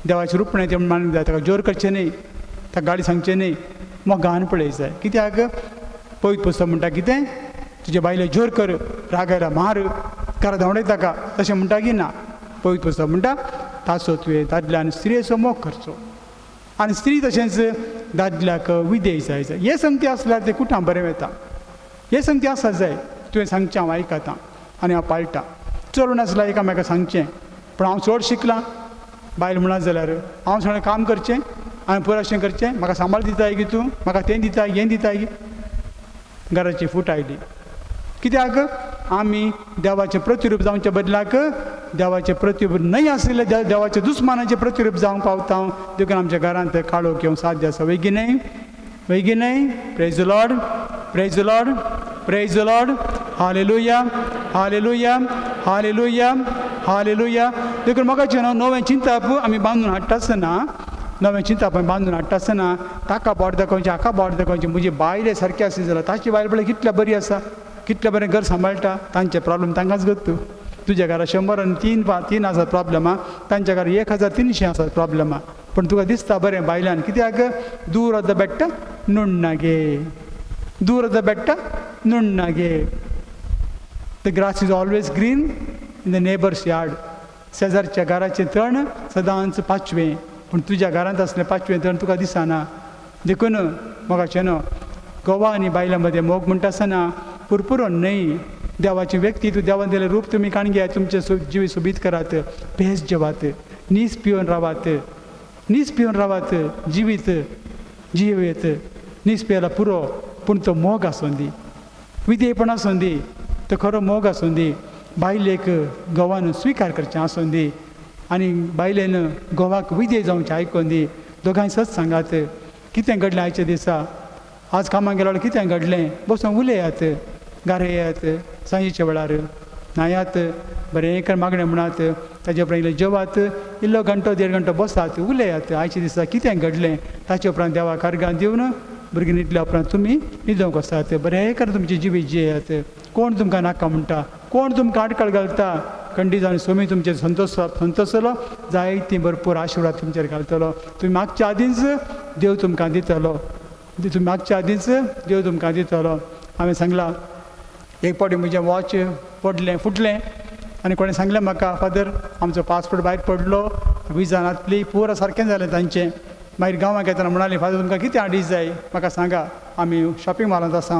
देवाचें रूप न्हय तें म्हूण मानूंक जाय. ताका जोर करचें न्हय, ताका गाळी सांगचें न्हय, मोगान पळय जाय. कित्याक पवित्र पुस्तक म्हणटा कितें, तुज्या बायलेक जोर कर, रागायला मार, घरा धांवडय ताका, तशें म्हणटा की ना. पवित्र पुस्तक म्हणटा ताचो तुवें दादल्यान स्त्रियेचो मोग करचो आनी स्त्री तशेंच दादल्याक विधेय जाय जाय. हे संगती आसल्यार तें कुटां बरें वता. हे संगती आसा जाय. तुवें सांगचें हांव आयकतां आनी हांव पाळटां. चलून आसल्यार एकामेका सांगचें, पूण हांव चड शिकलां बायल म्हणत जाल्यार हांव सगळें काम करचें, हांवें पुराशें करचें, म्हाका सांबाळ दिताय की तूं, म्हाका तें दिताय हें दिताय की. घराची फूट आयली. कित्याक आमी देवाचें प्रतिरूप जावच्या बदलाक देवाचें प्रतिरूप न्हय आशिल्लें देवाच्या दुस्मानाचें प्रतिरूप जावंक पावता. देखून आमच्या घरांत काळोख येवंक साध्य आसा. वैगी न्हय, वैगी न्हय. Praise the Lord, praise the Lord, praise the Lord. Hallelujah, hallelujah, hallelujah, hallelujah. देखून मोगाचें न्हू नवें चिंतप आमी बांदून हाडटा आसतना, नवें चिंतप आमी बांदून हाडटा आसतना ताका बोट दाखोवचें, हाका बोट दाखोवचें, म्हजी बायले सारकी आसली जाल्यार ताची बायल पळय कितल्या बरी आसा, कितलें बरें घर सांबाळटा. तांचे प्रॉब्लम तांकांच गत्तू. तुज्या घरा 100 आनी 3 आसात प्रॉब्लमां, तांच्या घरा 1300 आसात प्रॉब्लमां. पूण तुका दिसता बरें बायल्यान. कित्याक दूर the बेट्टा नुण्णा गे, दूर the बेट्टा नुण्णा गे. The grass is always green in the neighbour's yard. शेजारच्या घराचें तण सदांच पाचवें, पूण तुज्या घरांत आसलें पाचवें तण तुका दिसना. देखून मोगाचें न्हू घोवा आनी बायलां मदें मोग म्हणटा आसतना पुरपुरोन न्हय, देवाचें व्यक्ती तूं देवान दिलें रूप तुमी काण घेयात, तुमचें जिवीत सोबीत करात, भेस जेवात, नीस पिवन रावात, नीस पिवन रावात, जिवीत जियेत. नीस पियेला पुरो, पूण तो मोग आसूं दी, विधेयपण आसूं दी, तो खरो मोग आसूं दी. बायलेक घोवान स्विकार करचें आसूं दी आनी बायलेन घोवाक विधेय जावचें आयकून दी. दोगांय सत सांगात कितें घडलें आयच्या दिसा, आज कामाक गेल्यार कितें घडलें, बसून उलयात, घरा येयात सांजेच्या वेळार न्हायात, बरें कर मागणें म्हणात, ताजे उपरांत इल्लें जेवात, इल्लो घंटो देड घंटो बसात, उलयात आयच्या दिसा कितें घडलें. ताचे उपरांत देवाक अर्गां दिवन भुरगीं न्हिदल्या उपरांत तुमी न्हिदोंक वचात. बरें कर तुमचें जिवीत जियेयात. कोण तुमकां नाका म्हणटा, कोण तुमकां आडखळ घालता, खंडीत आनी सोमी तुमचेर संतोश संतोशलो, जायतीं भरपूर आशिर्वाद तुमचेर घालतलो. तुमी मागच्या आदींच देव तुमकां दितलो, तुमी मागच्या आदींच देव तुमकां दितलो. हांवें सांगलां एक फावटी म्हजें वॉच पडलें, फुटलें आनी कोणें सांगलें म्हाका, फादर आमचो पासपोर्ट भायर पडलो, विजा नातली, पुरो सारकें जालें तांचें. मागीर गांवांत येतना म्हणाली, फादर तुमकां कितें हाडीत जाय म्हाका सांगा, आमी शॉपिंग मॉलांत आसा.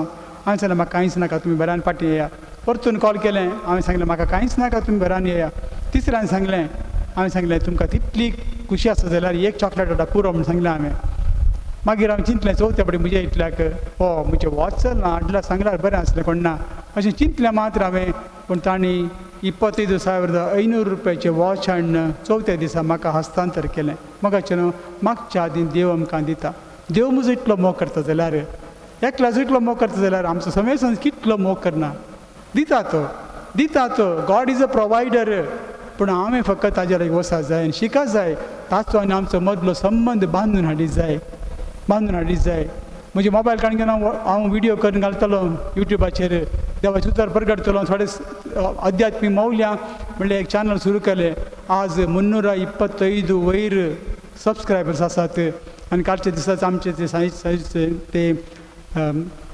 हांवें सांगलें म्हाका कांयच नाका, तुमी बऱ्यान फाटीं येया. परतून कॉल केलें, हांवें सांगलें म्हाका कांयच नाका, तुमी बऱ्यान येया. तिसऱ्यान सांगलें, हांवें सांगलें तुमकां तितली खुशी आसा जाल्यार एक चॉकलेट हाडा पुरो म्हूण सांगलें हांवें. मागीर हांवें चिंतलें चवथ्या फावटी म्हज्या इतल्याक हो म्हजें वॉच चलना हाडल्यार सांगल्यार बरें आसलें कोण ना अशें चिंतलें मात्र हांवें. पूण तांणी 25,500 रुपयाचें वॉच हाडून चवथ्या दिसा म्हाका हस्तांतर केलें. मोगाचें न्हू मागच्या आदीं देव आमकां दिता. देव म्हजो इतलो मोग करता जाल्यार, एकल्याचो इतलो मोग करता जाल्यार आमचो समेसन कितलो मोग करना. दिता तो, दिता तो. गॉड is a provider. पूण हांवें फकत ताज्या लागीं वचत जाय आनी शिका जाय. ताचो आनी आमचो मदलो संबंद बांदून हाडीत जाय, बांदून हाडीत जाय. म्हजे मोबायल काडून घेवन हांव व्हिडियो करून घालतलो युट्यूबाचेर, देवाचें उतर परगटतलो. थोडे अध्यात्मीक मौल्यां म्हणल्यार एक चॅनल सुरू केलें. आज 325 वयर सबस्क्रायबर्स आसात. आनी कालच्या दिसाच आमचे ते साई ते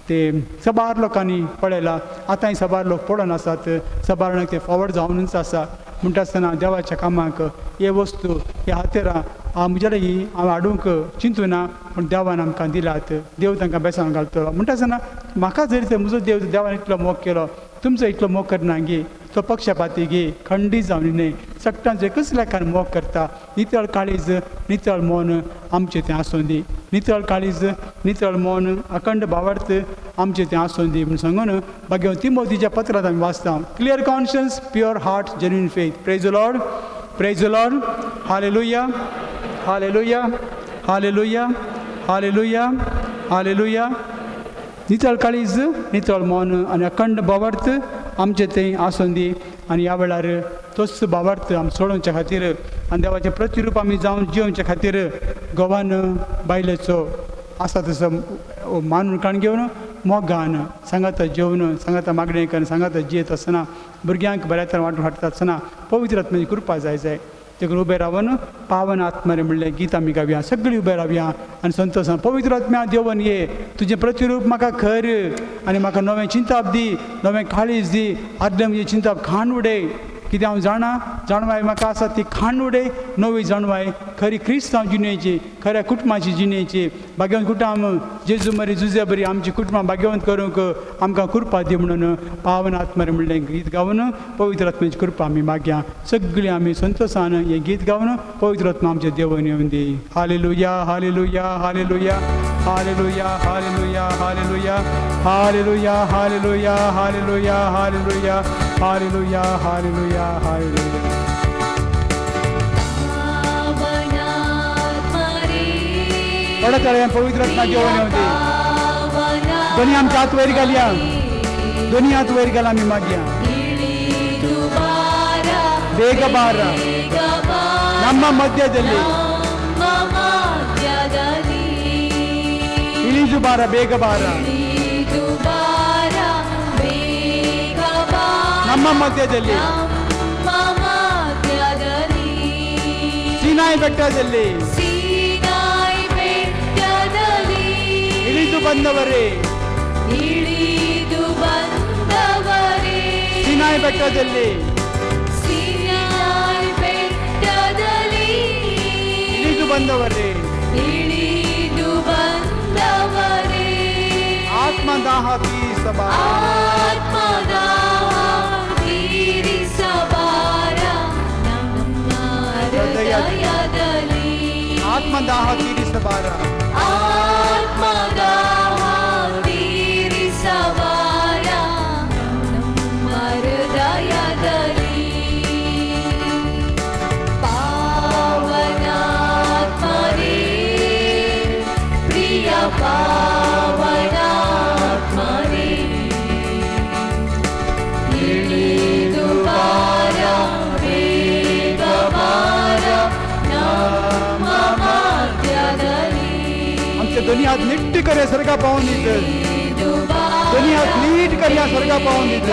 ते सबार लोकांनी पळयलां. आतांय सबार लोक पळोवन आसात, सबार जाणांक ते फॉवर्ड जावनूच आसा. म्हणटा आसतना देवाच्या कामाक हे वस्तू, हे हातेरां म्हज्या लागीं हांव हाडूंक चिंतूना, पूण देवान आमकां दिलात. देव तांकां बेसांव घालतलो. म्हणटा आसतना म्हाका जरी ते म्हजो देव देवान इतलो मोग केलो, तुमचो इतलो मोग करना गे, तो पक्षपाती गे, खंडीत जावन न्हय, सगटांचो एकच लेखान मोग करता. नितळ काळीज, नितळ मन आमचें तें आसूं दी. नितळ काळीज, नितळ मन, अखंड भावार्थ आमचें तें आसूं दी म्हूण सांगून बाकी तिमोतीच्या पत्रांत आमी वाचता, clear conscience, pure heart, genuine faith. Praise Lord, praise Lord. Hallelujah, hallelujah, hallelujah, hallelujah, hallelujah. नितळ काळीज, नितळ मन आनी अखंड भावार्थ आमचें तें आसूं दी. आनी ह्या वेळार तोच भावार्थ आमी सोडोवच्या खातीर आनी देवाचें प्रतिरूप आमी जावन जियोवच्या खातीर घोवान बायलेचो आसा तसो मानून काण घेवन मोगान सांगाता जेवन, सांगाता मागणें करून, सांगाता जियेत आसतना, भुरग्यांक बऱ्या तरेन वांटून हाडटा आसतना पवित्र आत्म्याची कृपा जाय जाय. देखून उबे रावन पावन आत्मारे म्हणलें गीत आमी गावया. सगळीं उबे रावया आनी संतोशान पवित्र आत्म्या देवन ये, तुजें प्रतिरूप म्हाका खर आनी म्हाका नवें चिंताप दी, नवें काळीज दी. आदलें म्हजें चिंताप खाण उडय, कितें हांव जाणा जाणवाय म्हाका आसा ती खाण उडय, नवी जाणवाय खरी क्रिस्तांव जिणेची, खऱ्या कुटुंबाची जिणेची. भाग्यवंत कुटुंब जेजू मरी जुजे बरी आमची कुटुंबां भाग्यवंत करूंक आमकां कृपा दी म्हणून पावन आत्मारे म्हणलें गीत गावन पवित्र आत्म्याची कृपा आमी मागया. सगळीं आमी संतोशान हें गीत गावन पवित्र आत्मा आमचें देवन येवन दी. Hallelujah, hallelujah, hallelujah, hallelujah, hallelujah, hallelujah, hallelujah, hallelujah, hallelujah, hallelujah, hallelujah, hallelujah, hallelujah. थोड्या थोड्या पवित्र आत्मा जेवण येवन दी. दोन्ही आमच्या हात वयर घालया, दोन्ही हात वयर घाल, आमी मागया. ಬೇಗ ಬಾರ ನಮ್ಮ ಮಧ್ಯದಲ್ಲಿ, ಇಳಿದು ಬಾರ, ಬೇಗ ಬಾರ ನಮ್ಮ ಮಧ್ಯದಲ್ಲಿ. ಸೀನಾಯಿ ಬೆಟ್ಟದಲ್ಲಿ ಇಳಿದು ಬಂದವರೇ, ಸೀನಾಯಿ ಬೆಟ್ಟದಲ್ಲಿ ಇಳಿದು ಬಂದವರೇ, ಆತ್ಮದಾಹ ತೀರಿಸಬಾರ, ಆತ್ಮದಾಹ ತೀರಿಸಬಾರ, आमचे दोन्ही हात निट्ट करया स्वर्गा पावून दित, दोन्ही हात नीट करया स्वर्गा पावून दित,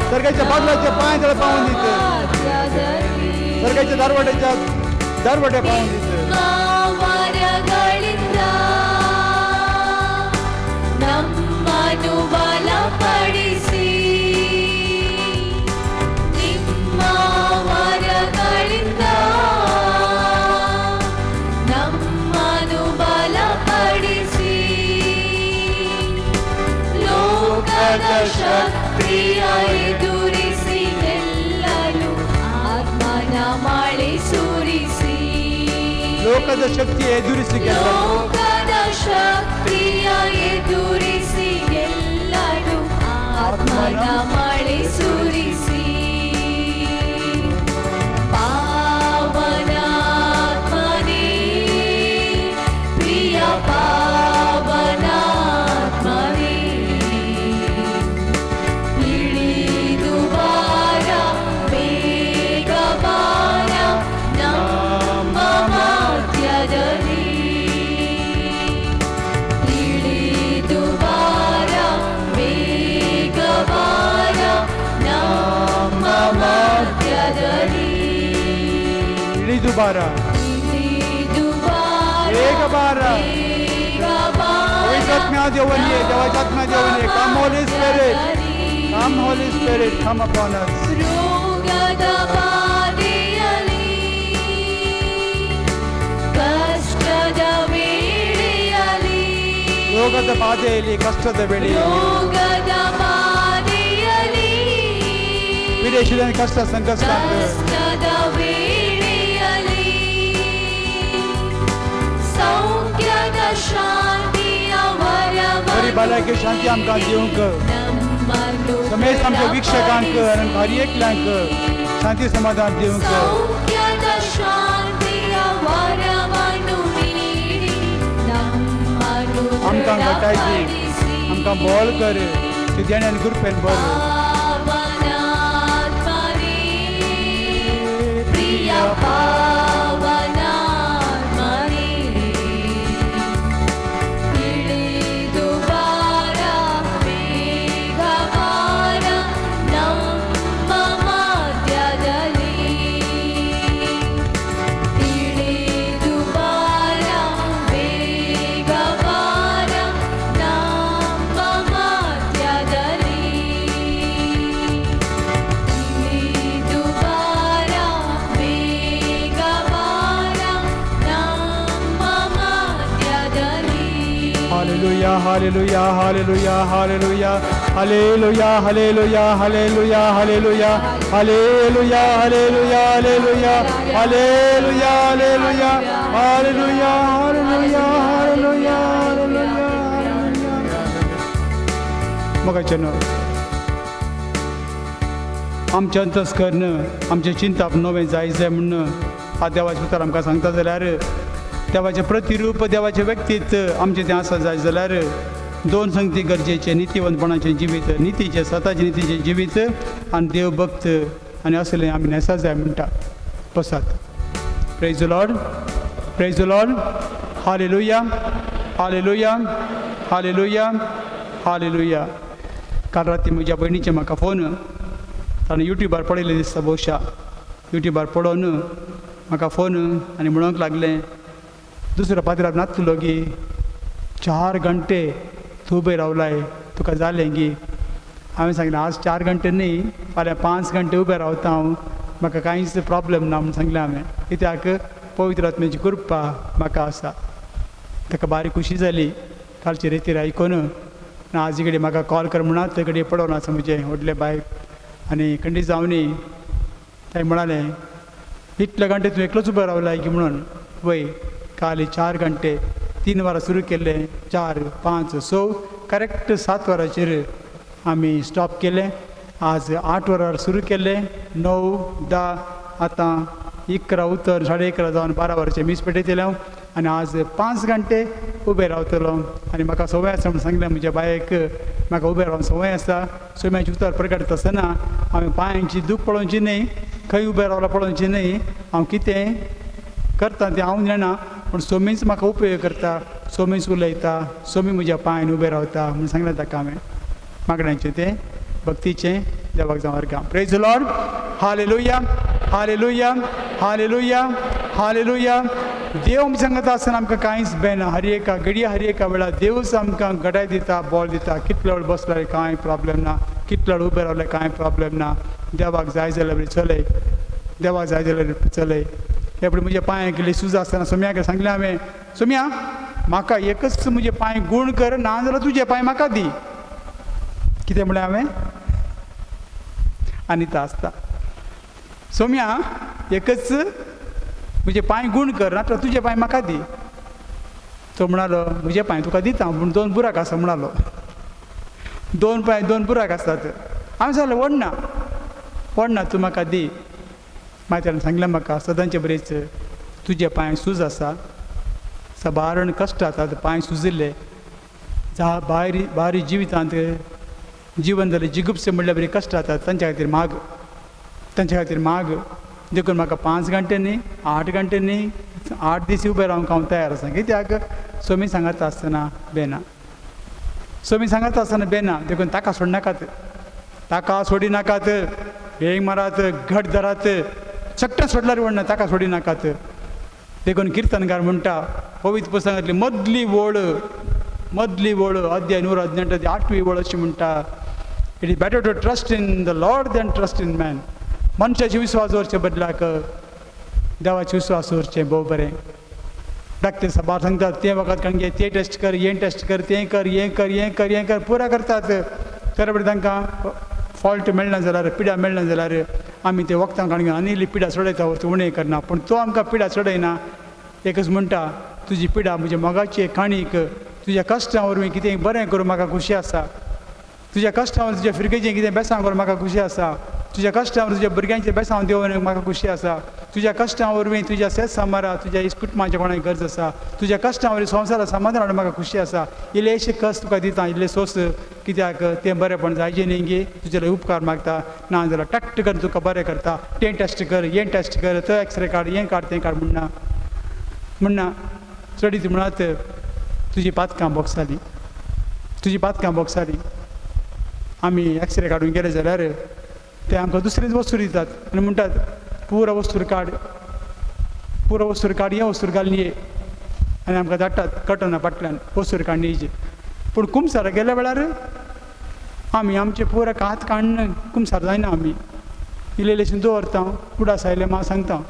स्वर्गाच्या बाजलाच्या पांय तळ पावून दित, स्वर्गाच्या दारवाट्याच्या दारवाट्या पावून दित. ನಮ್ಮನು ಬಲಪಡಿಸಿ ನಿಮ್ಮ ವರಗಳಿಂದ ನಮ್ಮನು ಲೋಕದ ಶಕ್ತಿ ಎದುರಿಸಿ ಗೆಲ್ಲಲು. ಲೋಕದ ಶಕ್ತಿಯ ಎದುರಿಸಿ ಗೆಲ್ಲಲು ಆತ್ಮನ ಮಳೆ ಸುರಿಸಿ. ಪಾವನಾತ್ಮನೇ, ಪ್ರಿಯ ಪಾವನಾತ್ಮನೇ, ಇಳಿದು ಬಾರ, ಬೇಗ ಬಾರ ನಮ್ಮ ಮಧ್ಯದಲ್ಲಿ. ಇಳಿದು ಬಾರ, ಬೇಗ ಬಾರ ನಮ್ಮ ಮಧ್ಯದಲ್ಲಿ. ಇಳಿದು ಬಾರ. ಇಳಿದು ಬಾರ. ಬೇಗ ಬಾರ. ಬೇಗ ಬಾರ. ಪವಿತ್ರಾತ್ಮ ದೇವನೇ, ದೇವಾತ್ಮ ದೇವನೇ, come Holy Spirit, come Holy Spirit, come upon us. ರೋಗದ ಬಾಧೆಯಲಿ, ಕಷ್ಟದ ವೇಳೆಯಲಿ, ರೋಗದ ಬಾಧೆಯಲ್ಲಿ, ಕಷ್ಟದ ವೇಳೆಯಲ್ಲಿ, ರೋಗದ ಬಾಧೆಯಲಿ, ವಿದೇಶದಲ್ಲಿ ಕಷ್ಟ ಸಂಕಷ್ಟ, ಕಷ್ಟದ ವೇಳೆಯಲಿ, ಸೌಖ್ಯದ ಶಾಂತಿಯ बरी भलायकी शांती आमकां दिवंक ನಮ್ಮನ್ನು समेत आमच्या वीक्षकांक आनी हर एकल्यांक शांती समाधान दिवंक. ಸೌಖ್ಯದ ಶಾಂತಿಯ ವರವನ್ನು ನೀಡಿ ನಮ್ಮನ್ನು आमकां घटाय दी, ದೃಢಪಡಿಸಿ. आमकां बळ कर, तुज्यान आनी कृपेन भर. ಪಾವನಾತ್ಮನೇ, ಪ್ರಿಯ ಪಾವನಾತ್ಮನೇ, ಇಳಿದು ಬಾರ, ಬೇಗ ಬಾರ ನಮ್ಮ ಮಧ್ಯದಲ್ಲಿ. ಇಳಿದು ಬಾರ, ಬೇಗ ಬಾರ ನಮ್ಮ ಮಧ್ಯದಲ್ಲಿ. ಇಳಿದು ಬಾರ, ಬೇಗ ಬಾರ ನಮ್ಮ ಮಧ್ಯದಲ್ಲಿ. Hallelujah, hallelujah, hallelujah, hallelujah, hallelujah, hallelujah, hallelujah, hallelujah, hallelujah, hallelujah, hallelujah, hallelujah, hallelujah, hallelujah, hallelujah, hallelujah, hallelujah. मोगाचें, आमचें अंतस्कर्ण, आमचें चिंताप नवें जाय जाय म्हूण आज देवाचें उतर आमकां सांगता जाल्यार, देवाचें प्रतिरूप, देवाचें व्यक्तित्व आमचें तें आसा जाय जाल्यार दोन संगती गरजेचें: नितीवंतपणाचें जिवीत, नितीचें, सताचें नितीचें जिवीत आनी देव भक्त आनी असलें आमी न्हेसा जाय म्हणटा. बसात. Praise Lord, praise Lord. Hallelujah, hallelujah, hallelujah, hallelujah. काल राती म्हज्या भयणीचें म्हाका फोन. ताणें युट्युबार पळयलें दिसता भोवशा. युट्युबार पळोवन म्हाका फोन आनी म्हणूंक लागलें, दुसरो पात्रांव नातलो गी, 4 घंटे तूं उबें रावलाय, तुका जालें गी? हांवें सांगलें, आज 4 घंटे न्ही, फाल्यां 5 घंटे उबें रावता हांव, म्हाका कांयच प्रॉब्लम ना म्हूण सांगलें हांवें, कित्याक पवित्र आत्म्याची कृपा म्हाका आसा. ताका बारीक खुशी जाली कालची रेतीर आयकून. आनी आज कडेन म्हाका कॉल कर म्हणा, थंय कडेन पडोवन आसा म्हजें व्हडलें बायक आनी खंडीत जावनी. ताणें म्हणालें, इतले घंटे तूं एकलोच उबो रावलाय की म्हणून. वय, काल 4 घंटे, 3 वरां सुरू केल्लें, 4, 5, 6, करेक्ट 7 वरांचेर आमी स्टॉप केलें. आज 8 वरार सुरू केल्लें, 9, 10, आतां 11 उतर 11:30 जावन 12 वरांचेर मीस पेटयतलें हांव आनी आज 5 घंटे उबें रावतलो. आनी म्हाका संवय आसा म्हूण सांगलें म्हज्या बायक, म्हाका उबें रावन संवय आसा. सोम्याचें उतर प्रगट आसतना हांवें पांयांची दूख पळोवची न्हय, खंय उबें रावलां पळोवचें न्हय. हांव कितें करता तें हांव जाणा, पूण सोमीच म्हाका उपयोग करता, सोमीच उलयता, सोमी म्हज्या पांयान उबें रावता म्हूण सांगलें ताका हांवें. मागण्यांचें तें भक्तीचें देवाक जावं अर्घां. Praise Lord. Hallelujah, hallelujah, hallelujah, hallelujah. देव आमच्या सांगता आसतना आमकां कांयच बेना. हर एका घडये, हर एका वेळार देवच आमकां घडाय दिता, बळ दिता. कितलो वेळ बसल्यार कांय प्रॉब्लम ना, कितलो वेळ उबें रावल्यार कांय प्रॉब्लम ना. देवाक जाय जाल्यार चलय, देवाक जाय जाल्यार चलय. हे पळय, म्हज्या पांयांक इल्ली सूज आसतना सोम्याक सांगलें हांवें, सोम्या, म्हाका एकच म्हजे पांय गूण कर, ना जाल्यार तुजे पांय म्हाका दी. कितें म्हणलें हांवें? आनी तो आसता. सोम्या, एकच म्हजे पांय गूण कर, नातर तुजे पांय म्हाका दी. तो म्हणालो म्हजे पांय तुका दिता पूण 2 बुराक आसा म्हणालो. 2 पांय 2 बुराक आसतात. हांवें सांगलें व्हडना व्हडना, तूं म्हाका दी. मागीर ताणें सांगलें म्हाका सदांचे बरेच तुजे पांय सूज आसा, साबारण कश्ट आसात, पांय सुजिल्ले, जा भायर भारी जिवितांत जिवन जालें जिगुपसे म्हणल्यार बरी कश्ट जातात, तांच्या खातीर माग, तांच्या खातीर माग. देखून म्हाका 5 घंटे न्ही 8 घंटे न्ही 8 दीस उबें रावंक हांव तयार आसा. कित्याक सोमी सांगता आसतना बेना, सोमी सांगता आसतना बेना. देखून ताका सोडनाकात, ताका सोडी नाकात, वेंग मारात, घट धरात, सट्ट सोडल्यार व्हडना, ताका सोडी नाकात. देखून किर्तनकार म्हणटा पवित्र पुस्तकांतली मदली वळ, मदली वळ अध्याय 118 8वी वळ अशी म्हणटा, it is better to trust in the Lord than trust in man. मनशाचे विस्वास दवरचे बदलाक देवाचे विस्वास दवरचें भोव बरें. डॉक्टर साबार सांगतात तें वखद काडून घे, तें टेस्ट कर, हें टेस्ट कर, तें कर, हें कर, हें कर, हें कर, पुरा करतात. तर बरें तांकां फॉल्ट मेळना जाल्यार, पिडा मेळना जाल्यार आमी ते वखदां काडून घेवन आनी इल्ली पिडा चडयता, उणें करना. पूण तो आमकां पिडा चडयना. एकच म्हणटा तुजी पिडा म्हज्या मोगाची काणीक, तुज्या कश्टां वरवीं कितें बरें करूं म्हाका खुशी आसा, तुज्या कश्टां वरवीं तुज्या फिरगेचें कितें बेसांव करूं म्हाका खुशी आसा, तुज्या कश्टां वरवीं तुज्या भुरग्यांचें बेसांव देंवोवन म्हाका खुशी आसा, तुज्या कश्टां वरवीं तुज्या सेत सामारा तुज्या कुटुंबाच्या कोणाक गरज आसा, तुज्या कश्टां वरवीं संवसारा समाधान हाडून म्हाका खुशी आसा. इल्लेशे कश्ट तुका दिता, इल्ले सोस, कित्याक तें बरेंपण जायचें न्ही गे, तुजे उपकार मागता. ना जाल्यार टट्ट करून तुका बरें करता, तें टेस्ट कर, हें टेस्ट कर, तो एक्सरे काड, हें काड, तें काड म्हणना म्हणना. चडीत म्हणात तुजी पातकां बोगसाली, तुजी पातकां बोगसाली. आमी एक्सरे काडून गेले जाल्यार ते आमकां दुसरीच वस्तू दितात आनी म्हणटात पुरो वस्तूर काड, पुरो वस्तूर काड, हें वस्तूर घालून ये, आनी आमकां धाडटात कटना फाटल्यान वस्तूर काडून येयची. पूण कुमसार गेल्या वेळार आमी आमचे पुरो हात काडून कुमसार जायना, आमी इल्लें इल्लेशें दवरता, उडास आयलें म्हाका सांगता.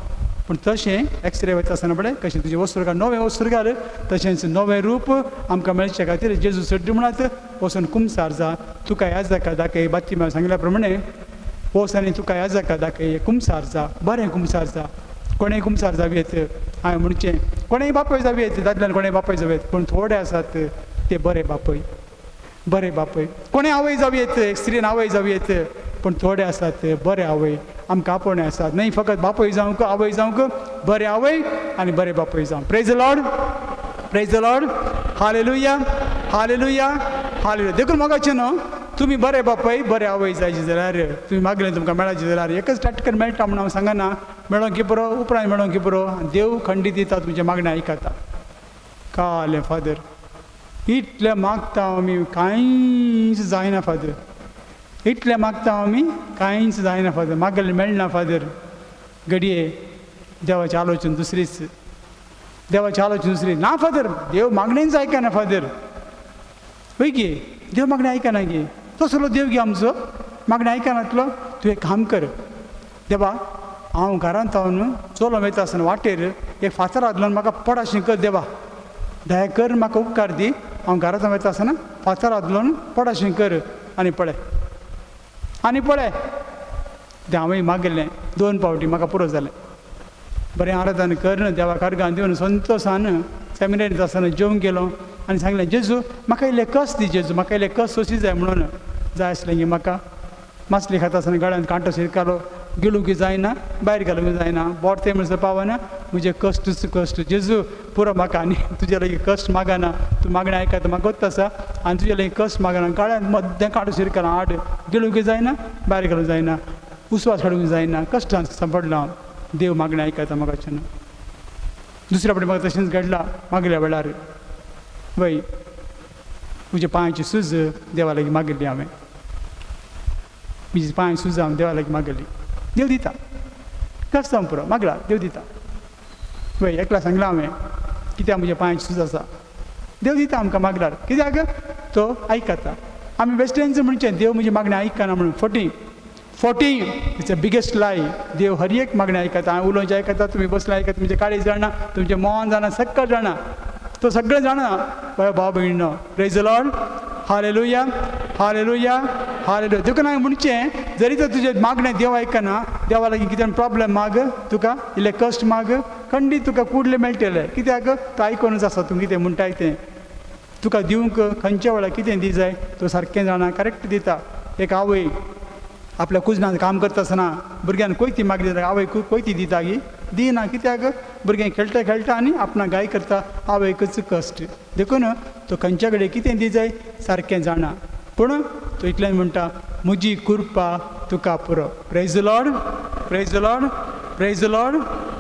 पूण तशें एक्सरे वयता आसतना पळय कशें तुजें वस्तूर काड, नवें वस्तूर घाल, तशेंच नवें रूप आमकां मेळचे खातीर जेजू सड्डी म्हणात वचून कुमसार जा, तुका ह्या जाका दाखय. बातमी सांगल्या प्रमाणे वच आनी तुका ह्या जाका दाखय, कुमसार जा, बरें कुमसार जा. कोणेय कुमसार जावं येत, हांवें म्हणचें कोणेय बापूय जावं येत, दादल्यान कोणेय बापूय जावं येत, पूण थोडे आसात ते बरे बापूय, बरे बापूय. कोणेय आवय जावं येत, एक स्त्रीन आवय जावं येत, पूण थोडे आसात ते बरे आवय आमकां आपोवणे आसात. न्हय फकत बापूय जावंक, आवय जावंक, बरे आवय आनी बरे बापूय जावंक. Praise the Lord, praise the Lord, hallelujah, hallelujah, hallelujah. देखून मोगाचें न्हू, तुमी बरे बापूय बरे आवय जायचे जाल्यार, तुमी मागलें तुमकां मेळाचें जाल्यार एकच टाटकन मेळटा म्हूण हांव सांगना, मेळोंक की पुरो, उपरांत मेळोंक की पुरो. देव खंडीत दिता, तुमचें मागणें आयकता. कालें फादर इतलें मागता आमी कांयच जायना फादर, इतलें मागता आमी कांयच जायना फादर, मागलें मेळना फादर. घडये देवाची आलोचन दुसरीच, देवाची आलोचन दुसरी ना फादर, देव मागणेंच आयकना फादर. वय गे, देव मागणें आयकना गे, तसलो देव गे आमचो मागणें आयकनातलो. तूं एक काम कर देवा, हांव घरांत हांव चलोवंक वयता आसतना वाटेर एक फातर हाडलो म्हाका पडाशें कर देवा, दया कर म्हाका उपकार दी, हांव घरांत वयता आसतना फातर हाडलो पडाशें कर आनी पळय आनी पळय. तें हांवें मागिल्लें 2 फावटी म्हाका पुरो जालें. बरें आराधन कर देवा कार्गान दिवन संतोसान सेमिनारींत आसतना जेवंक गेलो आनी सांगलें जेजू म्हाका इल्लें कस दी, जेजू म्हाका इल्लें कस सोशी जाय म्हणून. जाय आसलें की म्हाका मासली खाता आसतना गळ्यांत कांटो शिरकालो, गिळूंक जायना, भायर घालूंक जायना, बोट तें म्हणसर पावना, म्हजें कश्टच कश्ट जेजू पुरो म्हाका. आनी तुजे लागीं कश्ट मागना, तूं मागणें आयकता म्हाका गोत्त आसा, आनी तुजे लागीं कश्ट मागना, गळ्यांत मद्दें कांटो शिरकालो, आड गिळूंक जायना, भायर घालूंक जायना, उस्वास काडूंक जायना, कश्टान सांपडलो हांव. देव मागणें आयकता म्हाका. दुसऱ्या फावटी म्हाका तशेंच घडलां मागल्या वेळार, वय म्हज्या पांयाची सूज देवा लागीं मागिल्ली हांवें, म्हजी पांय सूज हांवें देवा लागीं मागिल्ली. देव दिता, कश्ट जावंक पुरो, मागला देव दिता. वय एकला सांगलां हांवें कित्याक म्हज्या पांयाची सूज आसा, देव दिता आमकां मागल्यार, कित्याक तो आयकता. आमी बेश्टेंच म्हणचें देव म्हजी मागणें आयकना म्हणून, फटी फटी, it's a biggest लाय. देव हर एक मागणें आयकता, हांवें उलोवचें आयकता, तुमी बसलें आयकता, तुमचें काळीज जाणा, तुमचें मन जाणा, सगळें जाणा, तो सगळें जाणा. बरें भाव भयणीनो, praise the Lord, hallelujah, hallelujah, hallelujah. देखून हांवें म्हणचें जरी तर तुजें मागणें देव आयकना, देवा लागीं कितें प्रॉब्लम माग, तुका इल्लें कश्ट माग, खंडीत तुका कुडले मेळटले. कित्याक तो आयकोनूच आसा तूं कितें म्हणटाय तें. तुका दिवंक खंयच्या वेळार कितें दी जाय तो सारकें जाणा, करेक्ट दिता. एक आवय आपल्या कुजनान काम करता आसतना भुरग्यान कोयती मागली जाल्यार आवय कोयती दिता गी? दिना. कित्याक भुरगें खेळटा खेळटा आनी आपणाक गाय करता, आवयकच कश्ट. देखून तो खंयच्या कडेन कितें दी जाय सारकें जाणा. पूण तो इतल्यान म्हणटा म्हजी कृपा तुका पुरो. Praise the Lord, praise the Lord, praise the Lord,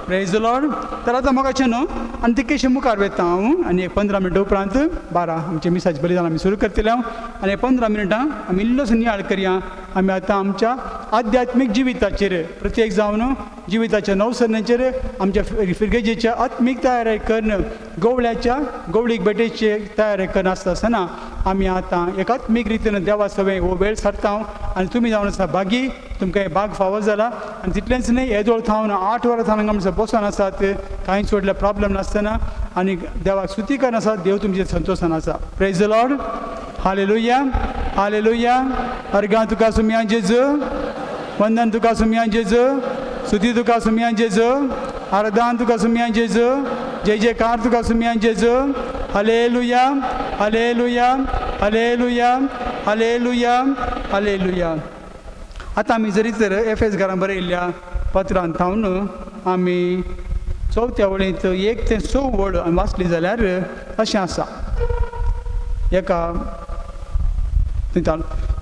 praise the Lord. तर आतां म्हाका न्हू आनी तिकेशे मुखार वता हांव आनी एक 15 मिनटां उपरांत 12 आमचें मिसाचें बलिदान आमी सुरू करतले हांव. आनी 15 मिनटां आमी इल्लोसो नियाळ करया आमी आतां आमच्या आध्यात्मीक जिविताचेर, प्रत्येक जावन जिविताच्या नवसरण्याचेर, आमच्या फिरगेजेच्या आत्मीक तयारी करून गोवळ्याच्या गोवळीक भेटेचे तयारी करून आसता आसतना आमी आतां एक आत्मीक रितीन देवा सवें हो वेळ सारता हांव. आनी तुमी जावन आसा भागी, तुमकां हें भाग फावो जाला. आनी तितलेंच न्हय, येदोळ थावन 8 वरां थावन हांगा बसोन आसात, कांयच व्हडलें प्रॉब्लम नासतना आनी देवाक स्तुती करून आसा. देव तुमचे संतोशान आसा. Praise the Lord, hallelujah, hallelujah. अर्गां तुका सुमया जेजू, वंदन तुका सुमया जेजू, स्तुती तुका सुमया जेजू, आराधन तुका सुमया जेजू, जय जयकार तुका सुमया जेजू. Hallelujah, hallelujah, hallelujah, hallelujah, hallelujah. आतां आमी जरी तर एफ एस घरां बरयल्ल्या पत्रान थावन आमी 4थ्या वळींत 1 ते 6 वळ आमी वाचली जाल्यार अशें आसा. एका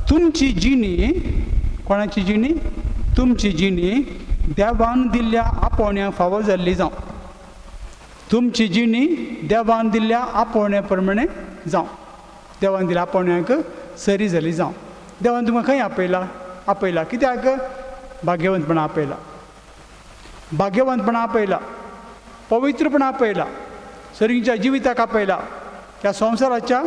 तुमची जिणी, कोणाची जिणी? तुमची जिणी देवान दिल्ल्या आपोवण्या फावो जाल्ली जावं. तुमची जिणी देवान दिल्ल्या आपोवण्या प्रमाणे जावं. देवान दिल्ल्या आपोवण्याक सरी जाली जावं. देवान तुमकां खंय आपयला? आपयला कित्याक? भाग्यवंतपणा आपयला, भाग्यवंतपणा आपयला, पवित्रपणा आपयला, सरींच्या जिविताक आपयला. ह्या संवसाराच्या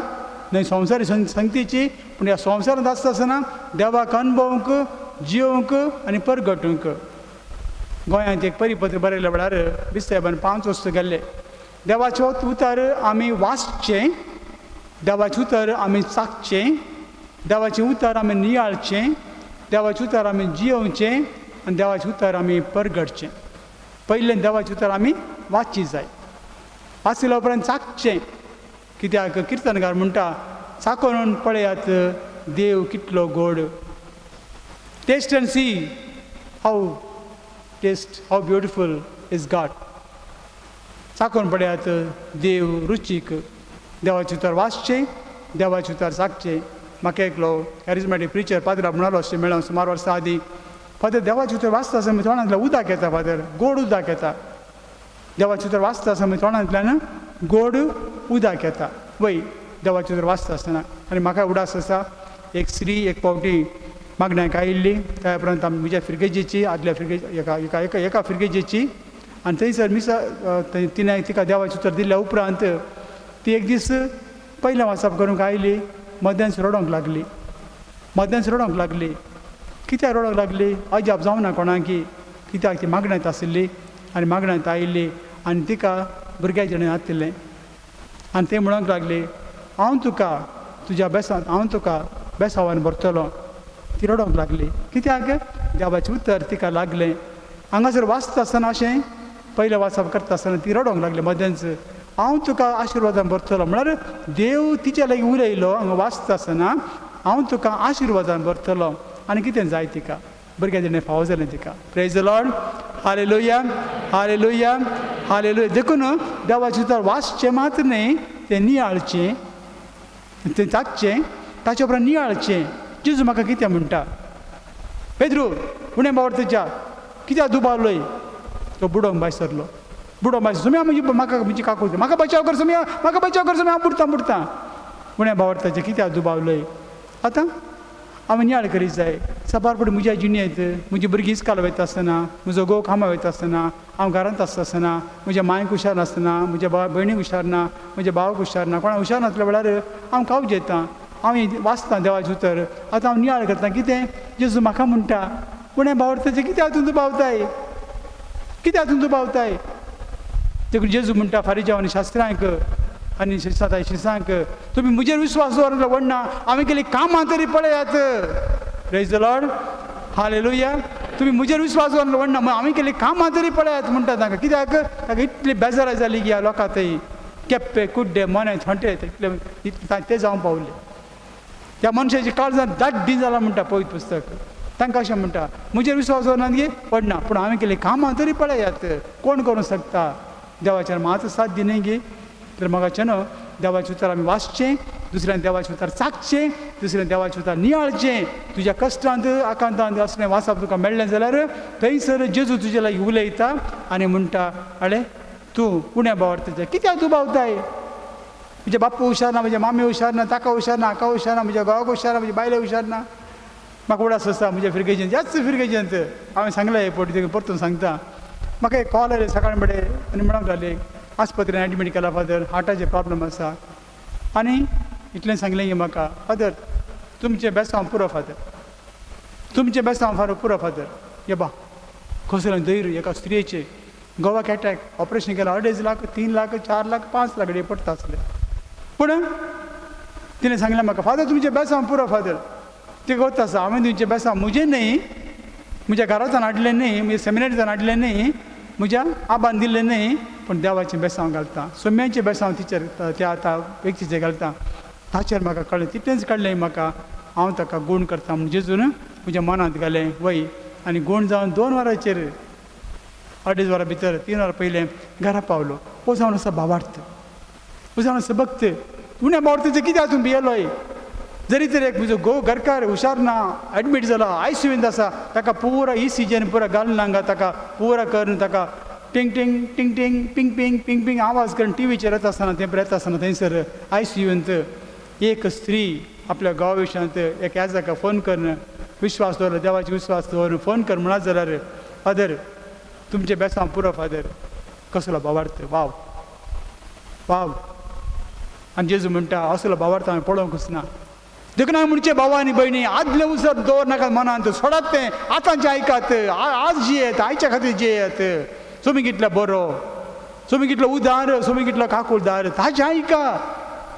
न्हय संवसारी संगतीची, पूण ह्या संवसारांत आसता आसतना देवाक अणभवूंक, जियोवंक आनी परगटूंक. गोंयांत एक परिपत्र बरयल्या वेळार बिस्तेबान 5 वस्तू गेल्ले. देवाचें उतर आमी वाचचें, देवाचें उतर आमी चाखचें, देवाचें उतर आमी नियाळचें, देवाचें उतर आमी जियोवचें आनी देवाचें उतर आमी परगटचें. पयलें देवाचें उतर आमी वाची जाय. वाचल्या उपरांत चाखचें. कित्याक किर्तनकार म्हणटा, चाखून पळयात देव कितलो गोड. Taste and see how taste how beautiful is God. चाखून पळयात देव रुचीक. देवाचें उतर वाचचें, देवाचें उतर चाखचें. म्हाका एकलो कॅरिजमेटीक प्रिचर पाद्रा म्हणालो अशें मेळोन सुमार वर्सां आदीं, फादर देवाचें उतर वाचता आसतना म्हज्या तोंडांतल्यान उदक येता, फादर गोड उदक येता. देवाचें उतर वाचता आसतना म्हज्या तोंडांतल्यान गोड उदक येता. वय, देवाचें उतर वाचता आसतना. आनी म्हाका उडास आसा, एक स्त्री एक फावटी मागण्याक आयिल्ली. त्या उपरांत आमी म्हज्या फिरगेजेची आदल्या फिरगेज एका एका एका एका फिरगेजेची आनी थंयसर मिसा थंय तिणें तिका देवाचें उतर दिल्या उपरांत ती एक दीस पयलें वाचप करूंक आयली. मदेंच रडोंक लागली, मदेंच रडोंक लागली. कित्याक रडोंक लागली अजाप जावना कोणाकी. कित्याक ती मागण्यांत आशिल्ली आनी मागण्यांत आयिल्ली आनी तिका भुरग्याचें आतिल्लें. आनी तें म्हणूंक लागली, हांव तुका तुज्या बेसांत, हांव तुका बेसावान भरतलो. ती रडोंक लागली. कित्याक? देवाचें उतर तिका लागलें. हांगासर वाचता आसतना अशें पयलें वाचप करता आसतना ती रडोंक लागली मदेंच. हांव तुका आशिर्वादान भरतलो म्हळ्यार देव तिच्या लागीं उलयलो हांगा वाचता आसतना, हांव तुका आशिर्वादान भरतलो. आनी कितें जाय तिका? भुरग्यां तिणें फावो जालें तिका. Praise the Lord, hallelujah, hallelujah, hallelujah. देखून देवाचें उतर वाचचें मात्र न्हय, तें नियाळचें, तें चाखचें, ताचे उपरांत नियाळचें. जेजू म्हाका कितें म्हणटा? पेद्रू उणें बावडतेच्या कित्याक दुबावलोय? तो बुडोंक भायर सरलो, बुडोंक भायर. सुम्या म्हजी म्हाका म्हजी काकूळ, म्हाका बचाव कर सुम्या, म्हाका बचाव कर सुम्या, हांव बुडटा बुडटा. उणें बावडताचें कित्याक दुबावलोय? आतां हांवें नियाळ करीत जाय. साबार फावटी म्हज्या जिणेंत म्हजी भुरगीं इस्काल वयता आसतना, म्हजो घोव कामां वयता आसतना, हांव घरांत आसता आसतना, म्हज्या मांयक हुशार नासतना, म्हज्या भयणीक हुशार ना, म्हज्या भावाक हुशार ना, कोणाक हुशार नासल्या वेळार हांव कावजेतां, हांव वाचतां देवाचें उतर. आतां हांव नियाळ करता कितें जेजू म्हाका म्हणटा, उणें बावडताचें कित्याक तूं दुबावताय, कित्याक तूं दुबावताय? देखून जेजू म्हणटा फारीजांव आनी शास्त्रांक आनी शिसाताय शिसांक, तुमी म्हजेर विस्वास दवरलो व्हडना, हांवें केली कामां तरी पळयात. Praise the Lord, hallelujah. तुमी म्हजेर विस्वास दवरून व्हडना, आमी केल्ली कामां तरी पळयात म्हणटा तांकां. कित्याक ताका इतली बेजाराय जाली की ह्या लोकां थंय केप्पे कुड्डे मोने थोंटे इतले ते जावंक पावले. त्या मनशाची काळजां दाड्डी जाला म्हणटा पवित्र पुस्तक. तांकां अशें म्हणटा, म्हजेर विस्वास दवरनात गे पडना, पूण हांवें केल्ली कामां तरी पळयात. कोण करूंक शकता? देवाचेर मात साथ दिना गे. तर म्हाका न्हू देवाचें उतर आमी वाचचें, दुसऱ्यान देवाचें उतर चाकचें, दुसऱ्यान देवाचें उतर नियाळचें. तुज्या कश्टांत आकांतांत असलें वाचप तुका मेळ्ळें जाल्यार थंयसर जेजू तुजे लागीं उलयता आनी म्हणटा, आळे तूं उण्या भावार्थाचें कित्याक तूं भावताय? म्हजे बाप्पू हुशार ना, म्हजे मामी हुशार ना, ताका हुशार ना, हाका हुशार ना, म्हज्या घोवाक हुशार ना, म्हजी बायले हुशार ना. म्हाका उडास आसा म्हज्या फिरगेजेंत, ह्याच फिरगेजेंत हांवें सांगलें हे पटी परतून सांगता. म्हाका एक कॉल आयले सकाळीं फुडें आनी म्हणूंक लागले आस्पत्रेन एडमीट केला फादर, हार्टाचे प्रॉब्लम आसा. आनी इतलें सांगलें की म्हाका, फादर तुमचें बेसांव पुरो फादर, तुमचें बेसांव फार पुरो फादर. ये बा कसलें धैर्य एका स्त्रियेचें. गोवाक एटॅक ऑपरेशन केलां, 2.5 लाख, 3 लाख, 4 लाख, 5 लाख पडटा आसले. पूण तिणें सांगलें म्हाका, फादर तुमचें बेसांव पुरो फादर. ती गोत आसा, हांवें तुमचें बेसांव म्हजें न्हय, म्हज्या घरांतल्यान हाडलें न्हय, म्हज्या सेमिनारींतल्यान हाडलें न्हय, म्हज्या आबान दिल्लें न्हय, पूण देवाचें बेसांव घालता, सोम्यांचें बेसांव तिचेर त्या आतां व्यक्तीचेर घालता. ताचेर म्हाका कळ्ळें, तितलेंच कळ्ळें म्हाका, हांव ताका गूण करता म्हूण जेजून म्हज्या मनांत घालें वय. आनी गूण जावन 2 वरांचेर, 2.5 वरां भितर, 3 वरां पयलें घरा पावलो. हो जावन आसा भावार्थ, हो जावन आसा भक्त. उण्या भावार्थाचें कित्याक तूं भियेलोय? जरी तर एक म्हजो घोव घरकार हुशार ना, एडमीट जाला, आयसीयूंत आसा, ताका पुरा ECG पुरा घालून हांगा ताका पुरा करून ताका टिंग टिंग टिंग टिंग पिंग पिंग पिंग पिंग आवाज करून टिवीचेर येता आसतना, तें येता आसतना थंयसर आयसीयूंत एक स्त्री आपल्या गांवा विशयांत एक याजाका फोन करून विश्वास दवरलो, देवाचो विश्वास दवरून फोन कर म्हणत जाल्यार, फादर तुमचें बेसांव पुरो फादर. कसलो भावार्थ, वाव वाव. आनी जेजू म्हणटा असलो भावार्थ हांवें पळोवंकच ना. देखून हांवें म्हणचें भावा आनी भयणी, आदलें उसर दवर नाका मनांत, सोडात तें, आतांचें आयकात, आज जियेत, आयच्या खातीर जियेत. सोमी कितलो बरो, सोमी कितलो उदार, सोमी कितलो काकुळदार, ताचें आयका,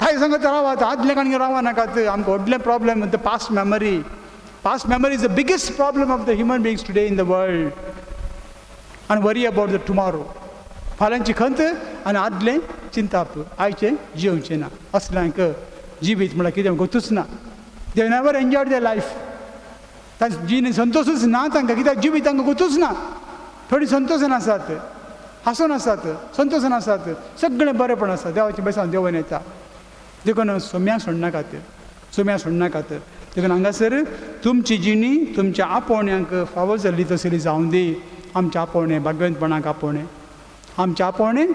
ताचे सांगत रावात, आदलें काणगे रावा नाकात. आमकां व्हडलें प्रॉब्लम म्हणटा past memory. Past memory is the biggest problem of the human beings today in the world. आनी वरी अबावट the tomorrow, फाल्यांची खंत आनी आदलें चिंताप, आयचें जियोवचें ना. असल्यांक जिवीत म्हळ्यार कितें गोतूच ना. They never enjoy their life. तांचे जिणे संतोशूच ना तांकां, कित्याक जिवीत तांकां गोतूच ना. थोडीं संतोशान आसात, हांसून आसात, संतोशान आसात, सगळें बरेंपण आसा, देवाचें बेसांव देवून येता. देखून सोम्याक सोडनाकात, सोम्याक सोडनाकात. देखून हांगासर तुमची जिणी तुमच्या आपोवण्यांक फावो जाल्ली तसली जावं दी. आमच्या आपोवणें भाग्यवंतपणाक आपोवणें, आमच्या आपोवणें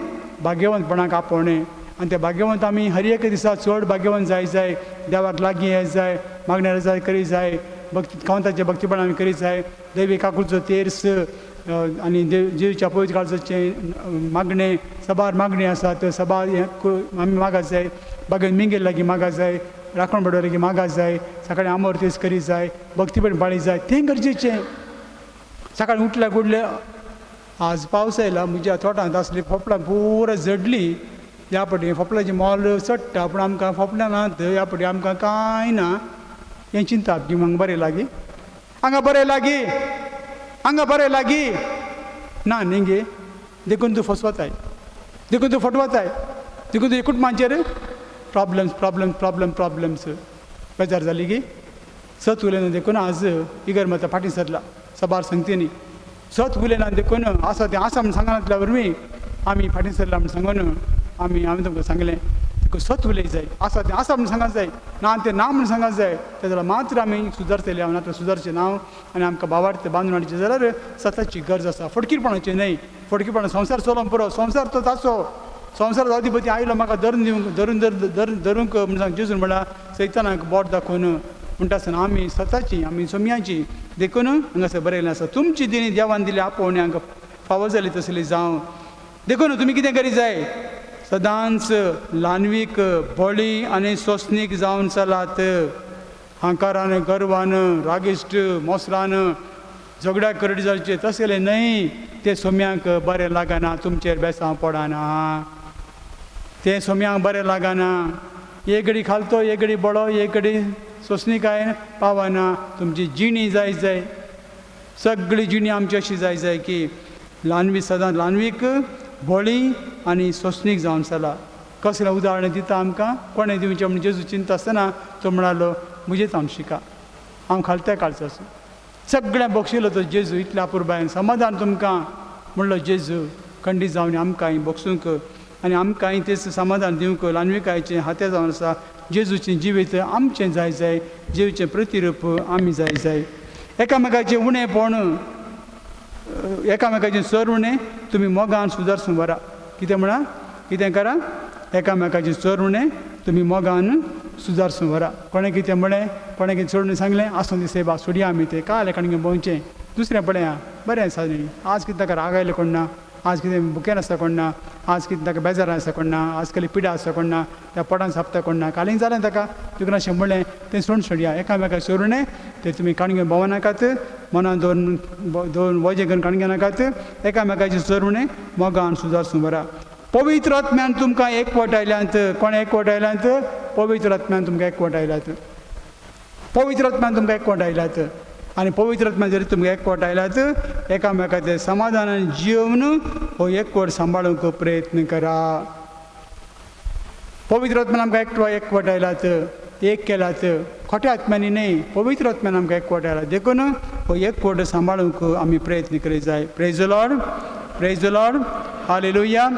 भाग्यवंतपणाक आपोवणें. आनी त्या भाग्यवंत आमी हर एक दिसा चड भाग्यवंत जाय जाय, देवाक लागीं येत जाय, मागण्या जाय करीत जाय, भक्ती कावंताचें भक्तीपण आमी करीत जाय, देवी काकुळचो तेर्स आनी देव जेजूच्या पवित्र काळजाचें मागणें, सबार मागणी आसात, सबार हें आमी मागा जाय, भाग्यवंत मिंगेल लागीं मागा जाय, राखण बडो लागीं मागा जाय, सकाळीं आमोर तेर्स करीत जाय, भक्तीपण पाळी जाय, तें गरजेचें. सकाळीं उठल्या कुडल्या आज पावस आयला, म्हज्या तोटांत आसली फोपणां पुरा झडलीं. ह्या पटी फोपणाचें मोल चडटा, पूण आमकां फोपणां नात, ह्या पटी आमकां कांय ना. हें चिंताप की हांगा बरें लागीं, हांगा बरें लागीं, हांगा बरें लागीं ना न्ही गे. देखून तूं फसवताय, देखून तूं फटवताय, देखून तुज्या कुटुंबांचेर प्रॉब्लम्स प्रॉब्लम्स प्रॉब्लम प्रॉब्लम्स. बेजार जाली गी सत उलयना देखून आज इगर माता फाटीं सरला सबार संगतींनी. सत उलयना देखून आसा तें आसा म्हूण सांगनातल्या वरवीं आमी फाटीं सरला म्हूण सांगून आमी हांवें तुमकां सांगलें. देखून सत उलय जाय, आसा तें आसा म्हूण सांगत जाय, ना तें ना म्हूण सांगत जाय. तें जाल्यार मात्र आमी सुदारतले, हांव नातर सुदारचें ना. आनी आमकां भावार्थ बांदून हाडचें जाल्यार सताची गरज आसा, फटकीरपणाची न्हय. फटकीरपणा संवसार चलोवंक पुरो, संवसार तो ताचो, संवसार अधिपती आयलो म्हाका धरून दिवंक, धरून धर धर धरूंक म्हण सांग जेजून म्हणल्यार सैतानाक बोट दाखोवन म्हणटा आसतना आमी सताची, आमी सोम्याची. देखून हांगासर बरयलें आसा, तुमची दिनी देवान दिली आपोवण्यांक फावो जाली तसली जावं. देखून तुमी कितें करीत जाय, सदांच ल्हानवीक बळी आनी सोंसणीक जावन चलात. हांकारान, गर्वान, रागिश्ट, मोसरान, झगड्या करडी जावचे तसले न्हय. ते सोम्यांक बरें लागना, तुमचेर बेसांव पडना, ते सोम्यांक बरें लागना. एक घडी खालतो, एक घडी बडो, एक घडी सोंसणीकायेन पावना. तुमची जिणी जाय जाय. सगळी जिणी आमची अशी जाय जाय की ल्हानवी सदां ल्हानवीक भोळी आनी सोंसणीक जावन चला. कसलें उदाहरण दिता आमकां कोणें दिवचें म्हण जेजू चिंता आसतना तो म्हणालो म्हजेच हांव शिका, हांव खालत्या काळचो आसूं. सगळें बक्षिलो तो जेजू इतल्या अपुरबायेन समाधान तुमकां म्हणलो जेजू खंडीत जावन आमकांय बक्षूंक आनी आमकांय तेच समाधान दिवंक ल्हानविकायचें हाते जावन आसा. जेजूचें जिवीत आमचें जाय जाय, जेजूचें प्रतिरूप आमी जाय जाय. एकामेकाचें उणेंपण, एकामेकाचें सर उणें तुमी मोगान सुदारसून व्हरा. कितें म्हणा, कितें करा, एकामेकाचें चर उणें तुमी मोगान सुदारसून व्हरा. कोणें कितें म्हळें, कोणें कितें चड सांगलें, आसूं दी सेवा सोडया आमी तें काल एकाणगे भोंवचें दुसरें पळया बरें आसा न्ही. आज कितें ताका राग आयलो कोण ना, आज कितें भुकेन आसता कोण ना, आज कितें ताका बेजार आसता कोण ना, आज कसली पिडा आसता कोण ना, त्या पोटान सापता कोण ना, कालींग जालें ताका तुका अशें म्हणलें तें सोडून सोडया. एकामेका सोडून तें तुमी काणगे भोंवो नाकात, मनान दोन दोन वजें करून काणगे नाकात. एकामेकाचें चोरुणें मोगान सुदारसून व्हरा. पवित्र आत्म्यान तुमकां एकवट आयल्यात. कोण एकवट आयल्यात? पवित्र आत्म्यान तुमकां एकवट आयल्यात. पवित्र आत्म्यान तुमकां एकवट आयल्यात. आनी पवित्र आत्म्यान जरी तुमकां एकवट आयल्यात, एकामेकाचें समाधानान जिवन हो एकवट सांबाळूंक प्रयत्न करा. पवित्र आत्म्यान आमकां एकवट आयल्यात, एक केल्यात, खोट्या आत्म्यांनी न्हय, पवित्र आत्म्यान आमकां एकवट आयला. देखून हो एकवट सांबाळूंक आमी प्रयत्न करीत जाय. Praise the Lord, praise the Lord, hallelujah,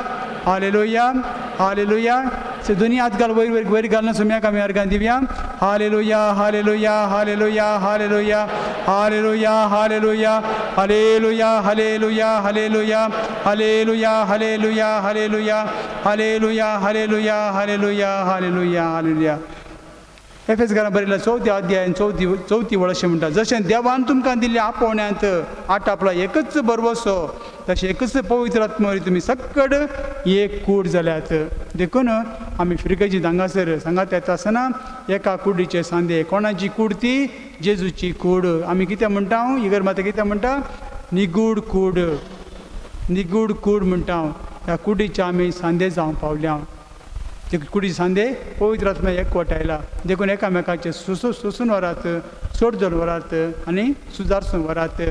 hallelujah, hallelujah. से दोनी हात घाल वयर वयर वयर घालना सुम्याक आमी अर्गां दिवया. Hallelujah, hallelujah, hallelujah, hallelujah, hallelujah, hallelujah, hallelujah, hallelujah, hallelujah, hallelujah, hallelujah, hallelujah, hallelujah, hallelujah, hallelujah, hallelujah, hallelujah. एफेसकारां बरयल्या चवथ्या अध्यायान चवथी वळ अशें म्हणटा, जशें देवान तुमकां दिल्ल्या आपोवण्यांत आटापला एकच भरवसो, तशें एकच पवित्र आत्मो तुमी सक्कड एक कूड जाल्यात. देखून आमी फिरगजी हांगासर सांगात येता आसतना एका कुडीचे सांदे. कोणाची कूड ती? जेजूची कूड. आमी कितें म्हणटा? इगर माता कितें म्हणटा? निगूड कूड, निगूड कूड म्हणटा. ह्या कुडीचे आमी सांदे जावंक पावल्या. ते कुडी सांदे पवित्र आत्मा एकवट आयला. देखून एकामेकाचे सोसून व्हरात, सोड धरून व्हरात आनी सुदारसून व्हरात.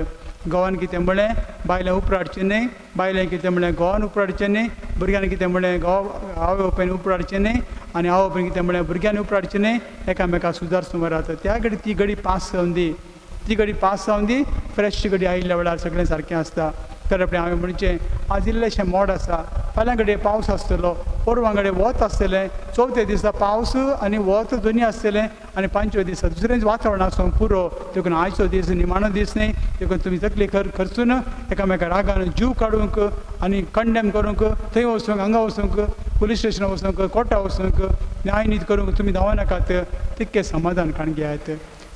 घोवान कितें म्हणलें, बायलें उपराडचें न्हय. बायलें कितें म्हणलें, घोवान उपराडचें न्हय. भुरग्यांनी कितें म्हणलें, घोव आवय बापायन उपराडचें न्हय. आनी आवय बापायन कितें म्हणलें, भुरग्यांनी उपराडचें न्हय. एकामेका सुदारसून व्हरात. त्या घडी ती घडी पास जावन दी, ती घडी पास जावन दी. फ्रेश घडी आयिल्ल्या वेळार सगळें सारकें आसता. तर आपणें हांवें म्हणचें आज इल्लेशें मोड आसा, फाल्यां घडये पावस आसतलो, परवां घडये वत आसतलें, चवथ्या दिसा पावस आनी वत दोनी आसतलें आनी पांचव्या दिसा दुसरें वातावरण आसूंक पुरो. देखून आयचो दीस निमाणो दीस न्हय. देखून तुमी तकली खर्चून एकामेका रागान जीव काडूंक आनी कंडेम करूंक, थंय वचूंक, हांगा वचूंक, पुलीस स्टेशनार वचूंक, कोर्टा वचूंक, न्यायनीत करूंक तुमी धांवनाकात. तितकें समाधान काण घेयात,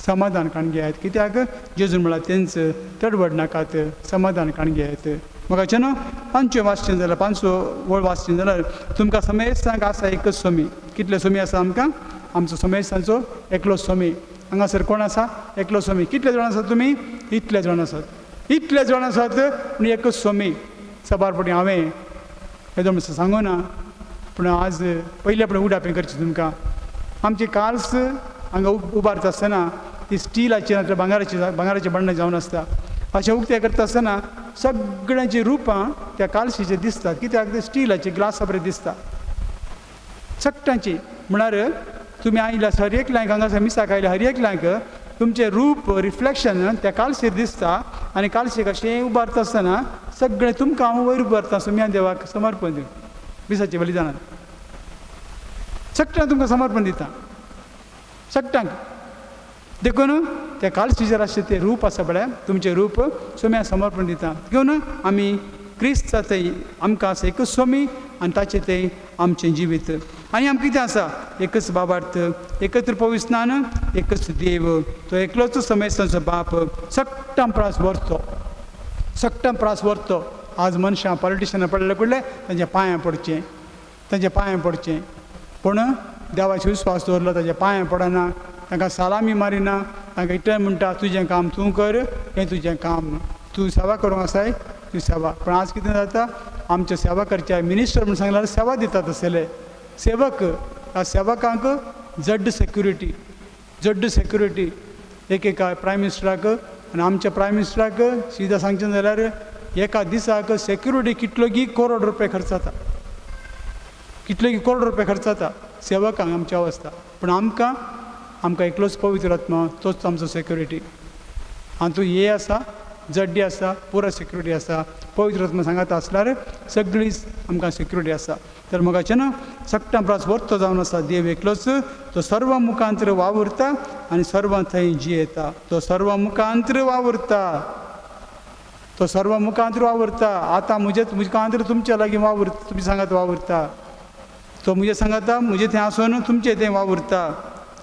समाधान काण घेयात. कित्याक जेजून म्हळ्यार तेंच तडवड नाकात, समाधान काण घेयात. म्हाका न्हू पांचव्यो वाचचें जाल्यार, पांचवो वळ वाचचें जाल्यार तुमकां समेस्तांक आसा एकच सोमी. कितले सोमी आसा आमकां? आमचो समेस्तांचो एकलो सोमी. हांगासर कोण आसा? एकलो सोमी. कितले जाण आसात तुमी? इतले जाण आसात, इतले जाण आसात पूण एकच सोमी. साबार पटी हांवें येदो म्हणसर सांगू ना, पूण आज पयलें आपणें उडापें करचें तुमकां. आमची कार्स हांगा उबारता आसतना ती स्टिलाची नातर भांगराची भांगराची बण्णां जावन आसता. अशें उक्तें करता आसतना सगळ्यांची रुपां त्या कालशीचेर दिसतात. कित्याक? ते स्टिलाची ग्लासा बरें दिसता सगळ्यांची. म्हळ्यार तुमी आयल्या हर एकल्यांक, हांगासर मिसाक आयल्या हर एकल्यांक तुमचें रूप रिफ्लेक्शन त्या कालशीर दिसता. आनी कालशीक अशें उबारता आसतना सगळें तुमकां हांव वयर उबारता. सुम्या देवाक समर्पण दिवन मिसाचें बलिदानान सगळ्यांक तुमकां समर्पण दिता, सगळ्यांक. देखून त्या कालशीचेर आसचें तें रूप आसा पळय, तुमचें रूप सोम्या समर्पण दिता. घेवन आमी क्रिस्ता थंय आमकां आसा एकच स्वामी आनी ताचें थंय आमचें जिवीत. आनी आमकां कितें आसा? एकच बाबार्थ, एकत्र पविस्नान, एकच देव, तो एकलोच समेस्तांचो बाप, सगटां प्रास व्हरतो, सगटां प्रास व्हरतो. आज मनशां पॉलिटिशनां पडले पडले तांच्या पांयां पडचें, तांच्या पांयां पडचें. पूण देवाचो विस्वास दवरलो ताच्या पांयां पडना, तांकां सलामी मारिना, तांकां इतलें म्हणटा तुजें काम तूं कर, हें तुजें काम, तूं सेवा करूंक आसाय तूं सेवा. पूण आज कितें जाता? आमच्या सेवा करच्या मिनिस्टर म्हूण सांगल्यार सेवा दितात आसतले सेवक. ह्या सेवकांक जड सेक्युरिटी, जड सेक्युरिटी. एक एका प्रायम मिनिस्टराक आनी आमच्या प्रायम मिनिस्टराक सीधा सांगचें जाल्यार एका दिसाक सेक्युरिटी कितलो की करोड रुपया खर्च जाता, कितले की करोड रुपया खर्च जाता सेवकांक आमची अवस्था. पूण आमकां आमकां एकलोच पवित्र आत्मा, तोच आमचो सेक्युरिटी. आनी तूं हे आसा जड्डी आसा, पुरो सेक्युरिटी आसा. पवित्र आत्मा सांगाता आसल्यार सगळी आमकां सेक्युरिटी आसा. तर मोगाचें न्हू सगळ्यां प्रास वर्तो जावन आसा देव एकलोच, तो सर्व मुखांतर वावुरता आनी सर्वां थंय जियेता. तो सर्व मुखांतर वावुरता, तो सर्व मुखांतर वावुरता. आतां म्हजे मुखांतर तुमच्या लागीं वावुरता, तुमच्या सांगात वावुरता. तो म्हजे सांगाता, म्हजें थंय आसून तुमचें थंय वावुरता.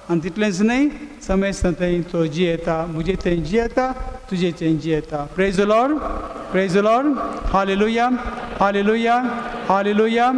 आनी तितलेंच न्हय, समेस्त थंय तो जियेता, म्हजें थंय जियेता, तुजें थंय जियेता. Praise the Lord, praise the Lord. Hallelujah, hallelujah, hallelujah,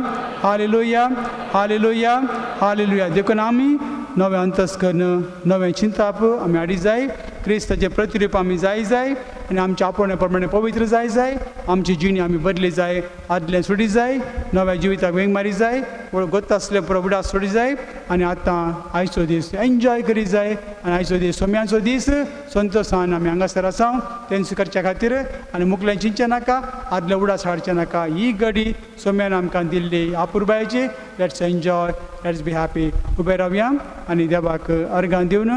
hallelujah, hallelujah, hallelujah. देखून आमी नवें अंतस्कर्ण, नवें चिंताप आमी हाडी जाय. क्रिस्ताचें प्रतिरूप आमी जाय जाय आनी आमच्या आपोवण्या प्रमाणे पवित्र जाय जाय. आमची जिणी आमी बदली जाय, आदलें सोडी जाय, नव्या जिविताक वेंग मारी जाय, गोत्त आसलें पुरो उडास सोडी जाय. आनी आतां आयचो दीस एन्जॉय करी जाय. आनी आयचो दीस सोम्यांचो दीस, संतोसान आमी हांगासर आसा तेंच करच्या खातीर. आनी मुकलें चिंतचें नाका, आदलें उडास हाडचें नाका. ही गडी सोम्यान आमकां दिल्ली आपुरबायेची. Let's enjoy, let's be happy. उबे रावया आनी देवाक अर्गां दिवन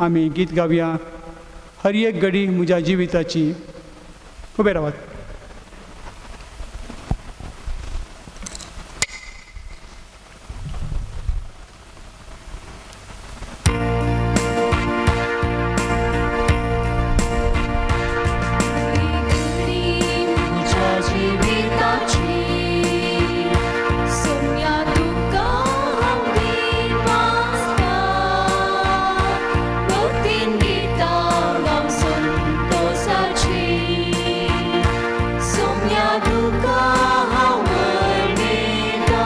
आमी गीत गावया, हर एक घडी म्हज्या जिविताची. उबे रावात. म्हज्या जिविताची सोम्या तुका हांव दीन वाचता, भक्तीन गितां गावन संतोसाची. सोम्या तुका हांव वर्णिता,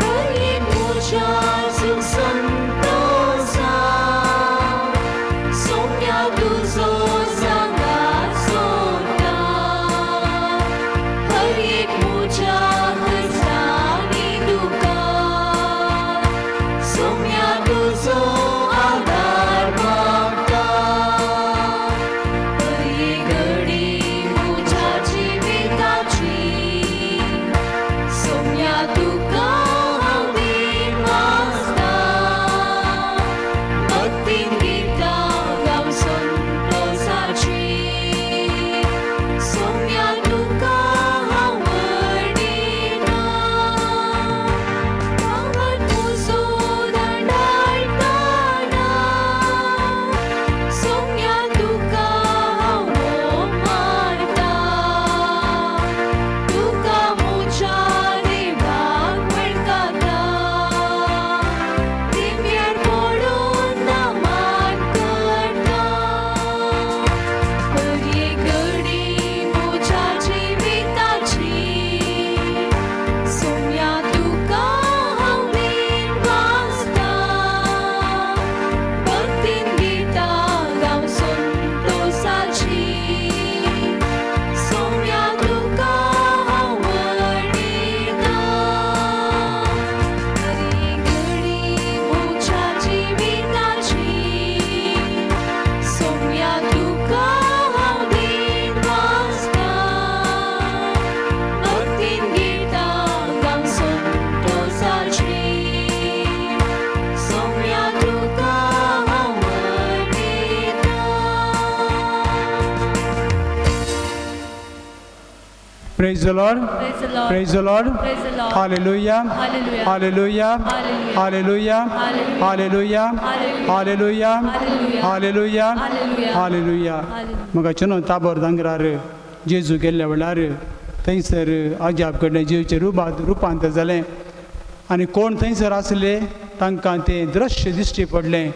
हर एक म्हज्या सुख संतोसा. सोम्या तुजो सांगात सोदता, हर एक म्हज्या खर्चांनी दुखांत. सोम्या तुजो आदार मागता, हर एक घडी म्हज्या जिविताची. सोम्या तुका हांव दीन वाचता, भक्तीन गितां गावन संतोसाची. सोम्या तुका हांव वर्णिता, गांवात म्हजो दंडाळटाना. सोम्या तुका हांव मारता, तुका म्हज्या देवाक वळखता, दिव्यार पडून नमन करता. हर एक घडी म्हज्या जिविताची. सोम्या तुका हांव दीन वाचता, भक्तीन गितां गावन संतोसाची. सोम्या तुका हांव वर्णिता, हर एक घडी म्हज्या जिविताची. सोम्या तुका हांव दीन वाचता, भक्तीन गितां गावन संतोसाची. सोम्या तुका हांव वर्णिता. Praise the Lord. Praise the Lord. Praise the Lord. Praise the Lord. Hallelujah. Hallelujah. Hallelujah. Hallelujah. Hallelujah. Hallelujah. Hallelujah. Hallelujah. Hallelujah. Hallelujah. Hallelujah. Hallelujah. Hallelujah. मोगाचें न्हू ताबोर दोंगरार जेजू गेल्ल्या वेळार थंयसर अजाप घडलें, जेजूचें रुपांतर जालें. आनी कोण थंयसर आसले तांकां तें दृश्य दिश्टी पडलें.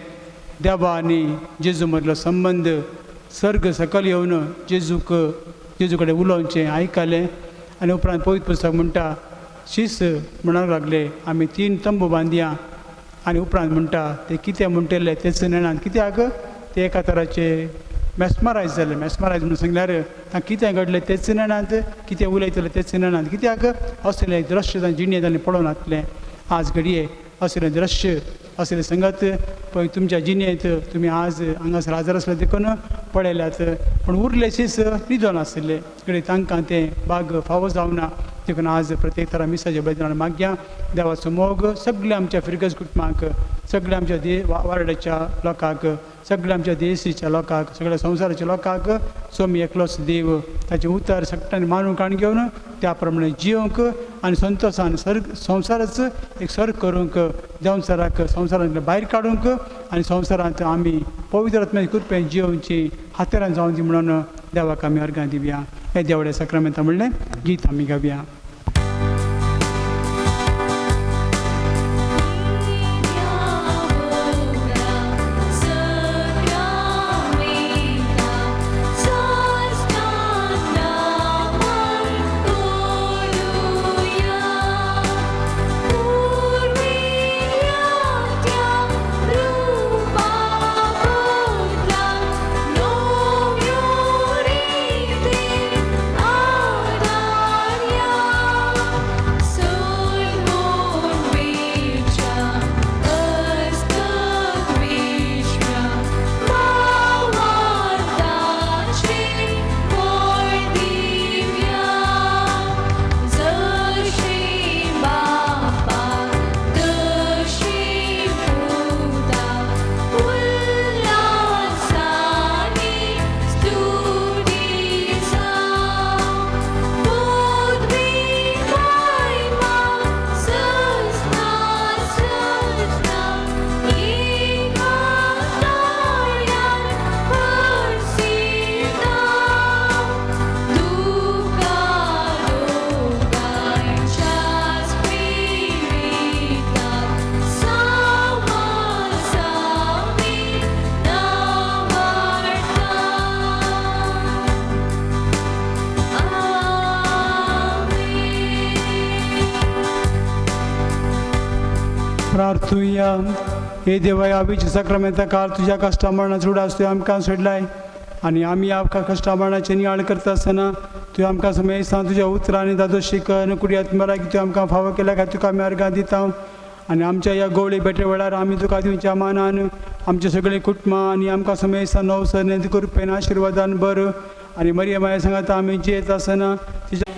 देवा आनी जेजू मदलो संबंद, सर्ग सकयल येवन जेजूक जेजू कडेन उलोवचें आयकलें. आनी उपरांत पवित्र पुस्तक म्हणटा, शीस म्हणूंक लागले, आमी 3 तंबू बांदया. आनी उपरांत म्हणटा ते कितें म्हणटले तेच नेणान, कित्याक ते एका तराचे मॅस्मरायज जाले. मॅस्मरायज म्हणून सांगल्यार तांकां कितें घडलें तेच नेणांत, कितें उलयतले तेच नेणांत, कित्याक असलें दृश्य तांच्या जिणेंत तांणी पळोवन नासलें. आज घडये असलें दृश्य असले संगत पळय तुमच्या जिणेंत तुमी आज हांगासर हाजर आसले देखून पळयल्यात पूण उरलेशीच न्हिदोन आशिल्ले घडये तांकां तें भाग फावो जावना देखून आज प्रत्येक तरा मिसाच्या बदलान मागया देवाचो मोग सगळ्या आमच्या फिरगज कुटुंबांक सगळ्या आमच्या दे वार्डाच्या लोकांक सगळ्या आमच्या देशीच्या लोकांक सगळ्या संवसाराच्या लोकांक सोमी एकलोच देव ताचें उतर सगळ्यांनी मानून काण घेवन त्या प्रमाणे जियोंक आनी संतोशान सर्ग संवसाराच एक सर्ग करूंक संवसाराक संवसारांतल्यान भायर काडूंक आनी संवसारांत आमी पवित्र आत्म्याच्या कृपेन जियोवची हातेरान जावन दी म्हणून देवाक आमी अर्गां दिवया. हे देवळे साक्रामेंता म्हणलें गीत आमी गावया. प्रार्थुया. हे देवा ह्या आवीच्या साक्रामेंता काल तुज्या कश्टा मरणाचो उडास तुवें आमकां सोडलाय आनी आमी आमकां कश्टा मरणाचें नियाळ करता आसतना तुवें आमकां समेस्तां तुज्या उतरांनी दादोशी कर कुडयात मरा की तुवें आमकां फावो केल्या खातीर तुका आमी अर्गां दिता. आनी आमच्या ह्या गोवळे भेटे वेळार आमी तुका दिवच्या मानान आमचे सगळे कुटुंबां आनी आमकां समेस्तां नवसर कृपेन आशिर्वादान बरं आनी मरिया माया सांगाता आमी जियेत आसतना तिच्या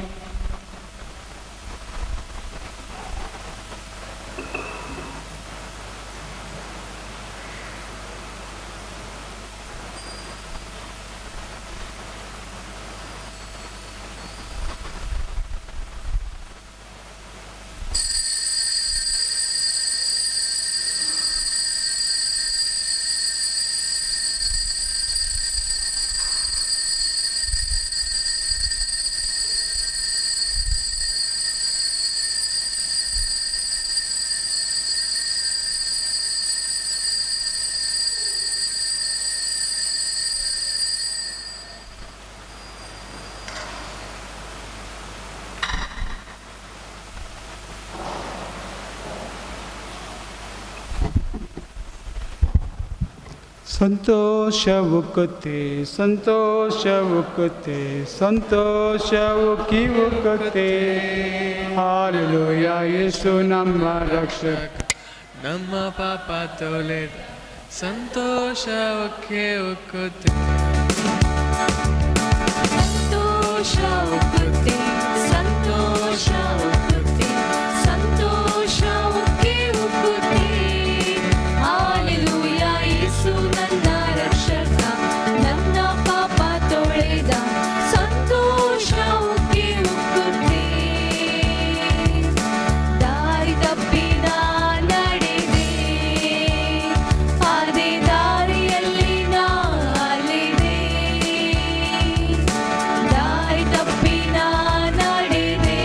संतोष उकते संतोष उकते संतोष उकी उकते हालेलुया येशू ನಮ್ಮ ರಕ್ಷಕ ನಮ್ಮ ಪಾಪ ತೊಳೆದ ಸಂತೋಷ ಉಕ್ಕೆ ಉಕ್ಕುತ್ತೆ ಸಂತೋಷ ಉಕ್ಕುತ್ತೆ ಸಂತೋಷ ಉಕ್ಕುತ್ತೆ ಸಂತೋಷ ಉಕ್ಕಿ ಉಕ್ಕುತ್ತೆ ಹಾಲೆಲೂಯಾ ಯೇಸು ನನ್ನ ರಕ್ಷಕ ನನ್ನ ಪಾಪ ತೊಳೆದ ಸಂತೋಷ ಉಕ್ಕಿ ಉಕ್ಕುತ್ತೆ. ದಾರಿ ತಪ್ಪಿದ ನಡೆದೆ ಅದೇ ದಾರಿಯಲ್ಲಿ ನಾಲಿದೆ ದಾರಿ ತಪ್ಪಿದ ನಡೆದೆ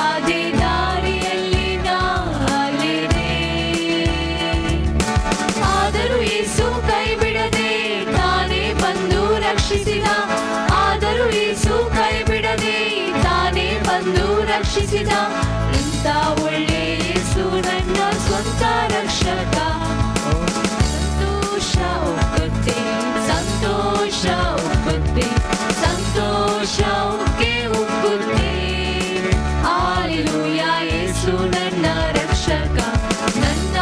ಅದೇ ದಾರಿಯಲ್ಲಿ ನಾಲಿದೆ. ಆದರೂ ಯೇಸು ಕೈ ಬಿಡದೆ ತಾನೇ ಬಂದು ರಕ್ಷಿಸಿದ. ಆದರೂ ಯೇಸು ಕೈ ಬಿಡದೆ ತಾನೇ ಬಂದು ರಕ್ಷಿಸಿದ. ಇಂಥ ಒಳ್ಳೆ ಯೇಸು ನನ್ನ ಸ್ವಂತ ರಕ್ಷಕ. ಸಂತೋಷ ಉಕ್ಕುತ್ತೆ ಸಂತೋಷ ಉಕ್ಕುತ್ತೆ ಸಂತೋಷ ಉಕ್ಕಿ ಉಕ್ಕುತ್ತೆ ಹಾಲೆಲೂಯಾ ಯೇಸು ನನ್ನ ರಕ್ಷಕ ನನ್ನ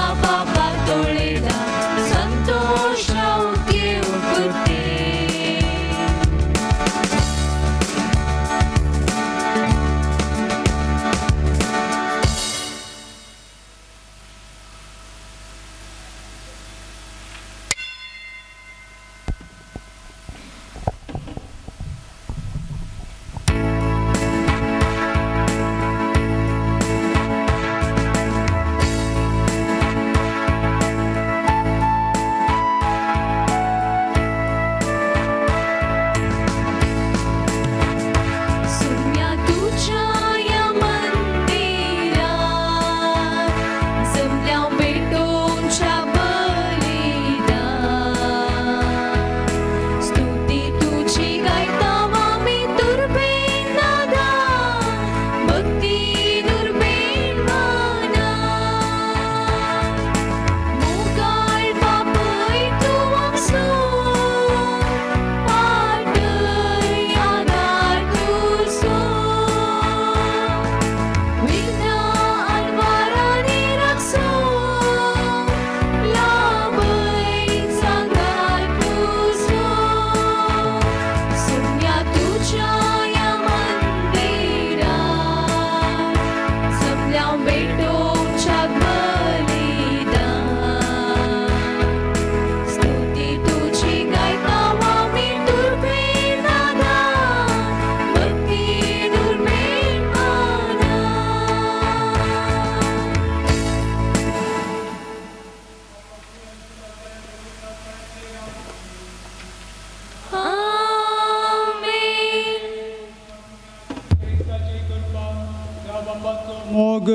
मोग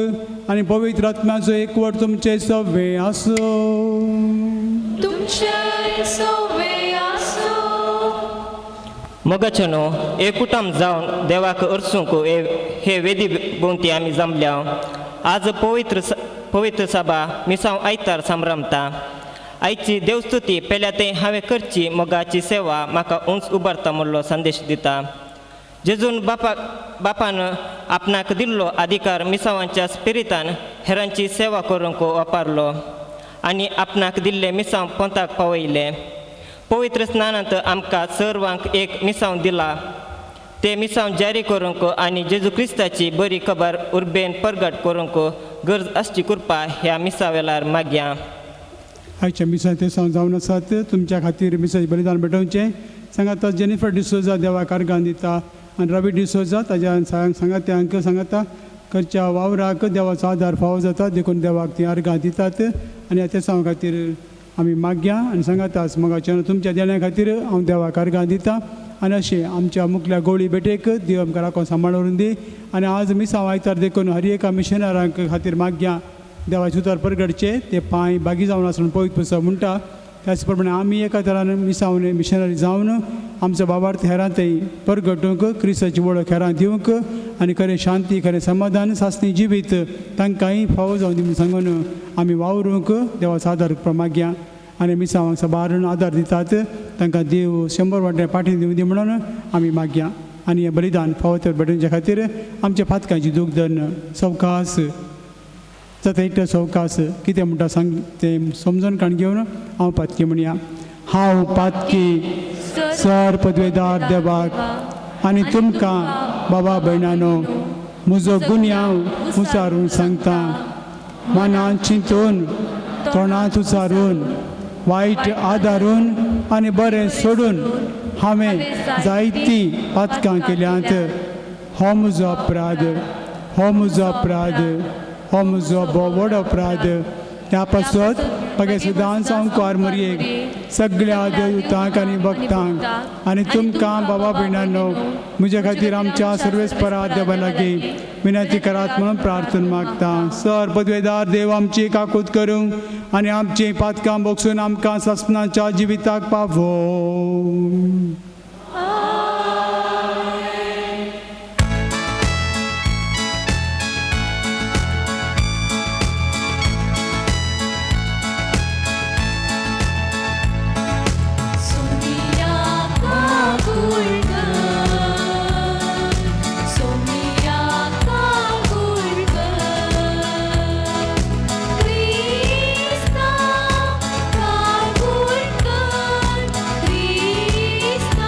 आनी पवित्र आत्म्याचो एकवट तुमचे सवे आसूं. तुमचे सोवे आसूं. मोगाच्यानो, एकूटाम जावन देवाक अर्सूंक हे वेदी भोंवती आमी जमल्या. आज पवित्र सभा मिसांव आयतार संभ्रमता. आयची देवस्तुती पेल्या तें हांवें करची मोगाची सेवा म्हाका उंच उबारता म्हणलो संदेश दिता. जेजून बापान आपणाक दिल्लो अधिकार मिसावांच्या स्पिरितान हेरांची सेवा करूंक वापरलो आनी आपणाक दिल्ले मिसांव पोंताक पावयले. पवित्र स्नानांत आमकां सर्वांक एक मिसांव दिला. ते मिसांव जारी करूंक आनी जेजू क्रिस्ताची बरी खबर उर्बेन परगट करूंक गरज आसची कृपा ह्या मिसा वेळार मागया. आयच्या मिसा ते जावन आसात. तुमच्या खातीर मिसाचें बलिदान भेटोवचें. सांगाता जेनिफर डिसोजा देवाक अर्गां दिता आनी रवी डिसोजा ताज्या सांगात्यांक सांगाता करच्या वावराक देवाचो आदार फावो जाता, देखून देवाक ती अर्गां दितात आनी ह्या तेसांव खातीर आमी मागया. आनी सांगाताच मोगाच्यान तुमच्या देण्या खातीर हांव देवाक अर्गां दिता. आनी अशें आमच्या मुखल्या गोळी भेटेक देव आमकां राखून सांबाळून दी. आनी आज मिसांव आयतार देखून हर एका मिशनरांक खातीर मागया. देवाचें उतर परगटचें ते पांय बागी जावन आसून पवित्र पुस्तक म्हणटा. त्याच प्रमाणे आमी एका तरान मिसावन मिशनरी जावन आमचो बाबार्थ हेरांतय परगटूंक, क्रिस्ताची वळख हेरांक दिवंक आनी खरें शांती, खरें समाधान, सासणी जिवीत तांकांय फावो जावन दी म्हूण सांगून आमी वावरूंक देवाचो आदार मागया. आनी मिसावांक सबारून आदार दितात तांकां देव 100 वांटे पाठी दिवं दी म्हणून आमी मागया. आनी हें बलिदान फावो तर भेटोवच्या खातीर आमच्या फातकांची दूख धरून सवकास जाता इतलें सवकास कितें म्हणटा सांग तें समजून काण घेवन हांव पातकी म्हणया. हांव पातकी सर पदवेदार देवाक आनी तुमकां बाबा भयणानो म्हजो गुन्यांव उचारून सांगता. मनान चिंतून, तोंडांत उचारून, वायट आदारून आनी बरें सोडून हांवें जायतीं पातकां केल्यांत. हो म्हजो अपराध, हो म्हजो अपराध, हो म्हजो भोव व्हड अपराध. त्या पासत पगे सदांच हांव कुवार मरयेक, सगळ्या देवतांक आनी भक्तांक आनी तुमकां बाबा भयणांनो म्हज्या खातीर आमच्या सर्वेस्परा देवा लागीं विनंती करात म्हणून प्रार्थना मागता. सर पदवेदार देव आमची काकूत करूं आनी आमची पातकां बोगसून आमकां सपनाच्या जिविताक पावो. सोमिया काकुळकर, सोमिया काकुळकर, क्रिस्ता काकुळकर, क्रिस्ता.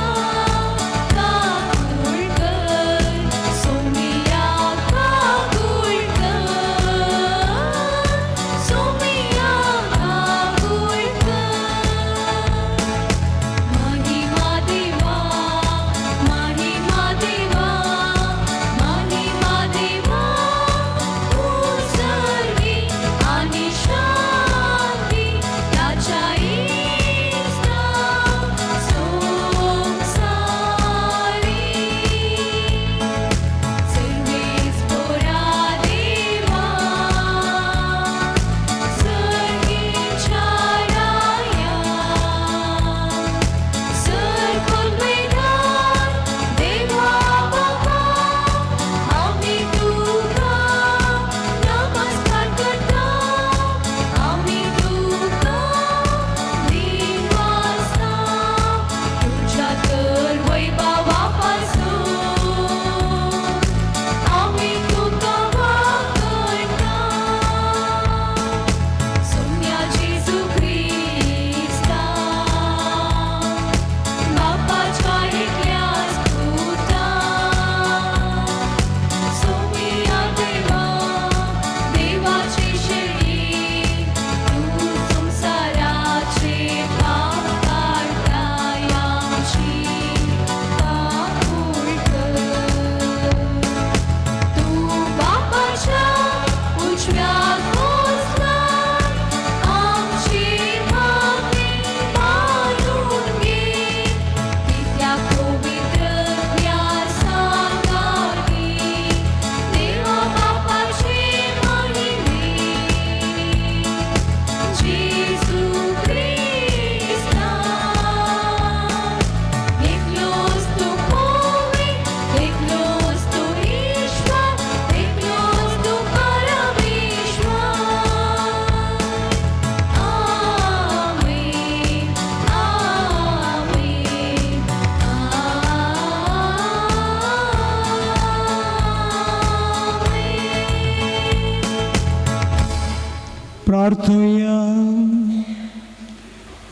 प्रार्थुया.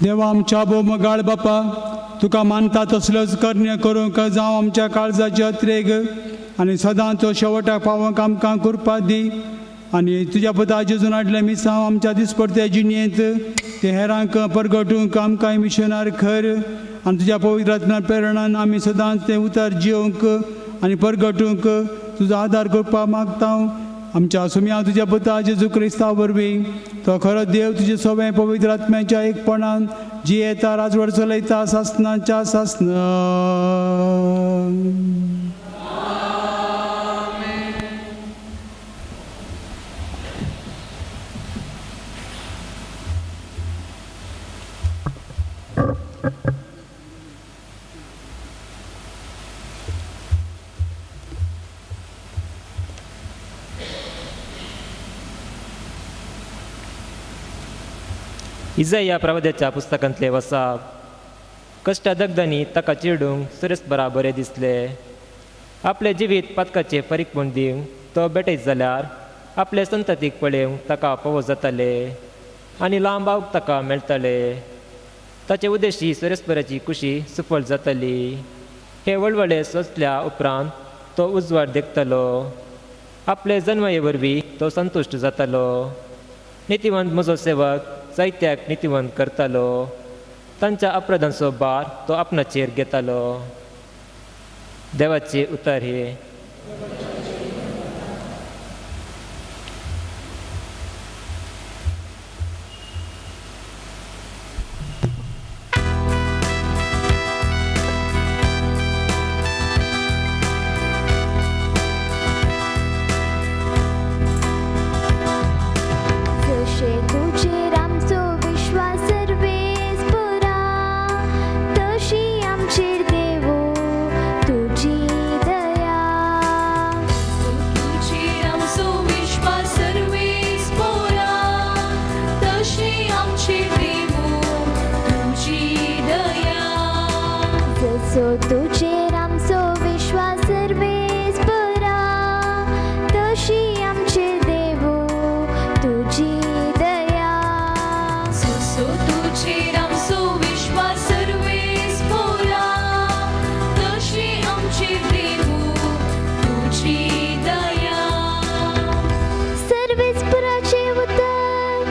देवा आमच्या भोव मोगाळ बापा, तुका मानता तसल्योच करण्यो करूंक जावं आमच्या काळजाची अत्रेग आनी सदांच तो शेवटाक पावोवंक आमकां कृपा दी. आनी तुज्या पुता जेजून हाडलें मिसांव आमच्या दिसपडत्या जिणेंत ते हेरांक परगटूंक आमकां मिशनार खर आनी तुज्या पवित्र आत्म्या प्रेरणान आमी सदांच तें उतर जियोवंक आनी परगटूंक तुजो आदार करपाक मागता. आमच्या सुम्या तुज्या पुता जेजू क्रिस्ता वरवीं, तो खरो देव तुजे सगळें पवित्र आत्म्याच्या एकपणान जियेता, राजवट चलयता सासनाच्या सासना. इजय ह्या प्रवाद्याच्या पुस्तकांतले वसाप. कश्टा दगदांनी ताका चिडूंक सुरेश बरा बरें दिसले. आपलें जिवीत पातकाचें फारीकपण दिवंक तो बेटयत जाल्यार आपले संततीक पळोवंक ताका पवो जाताले आनी लांब आवक ताका मेळटाले. ताचे उद्देशी सुरेस्पराची कुशी सुफळ जाताली. हे वळवळे सोंसल्या उपरांत तो उजवाड देखतलो. आपले जन्मये वरवीं तो संतुश्ट जातालो. नितीवंत म्हजो सेवक जायत्याक नितीवंत करतालो. तांच्या अपराधांचो भार तो आपणाचेर घेतालो. देवाचे उतर हे. जशें तुजेर आमचो विश्वास सर्वेस पुरा, तशी आमचेर देवो तुजी दया. तुजेर आमचो विश्वास सर्वेस पोरा, तशी आमचेर देवो तुजी दया. जसो तुजेर आमचो विश्वास सर्वेस पुरा, तशी आमचेर देवो तुजी दया. जसो तुजेर आमचो विश्वास सर्वेस पोरा, तशी आमचेर देवो तुजी दया. सर्वेस पुराचें उतर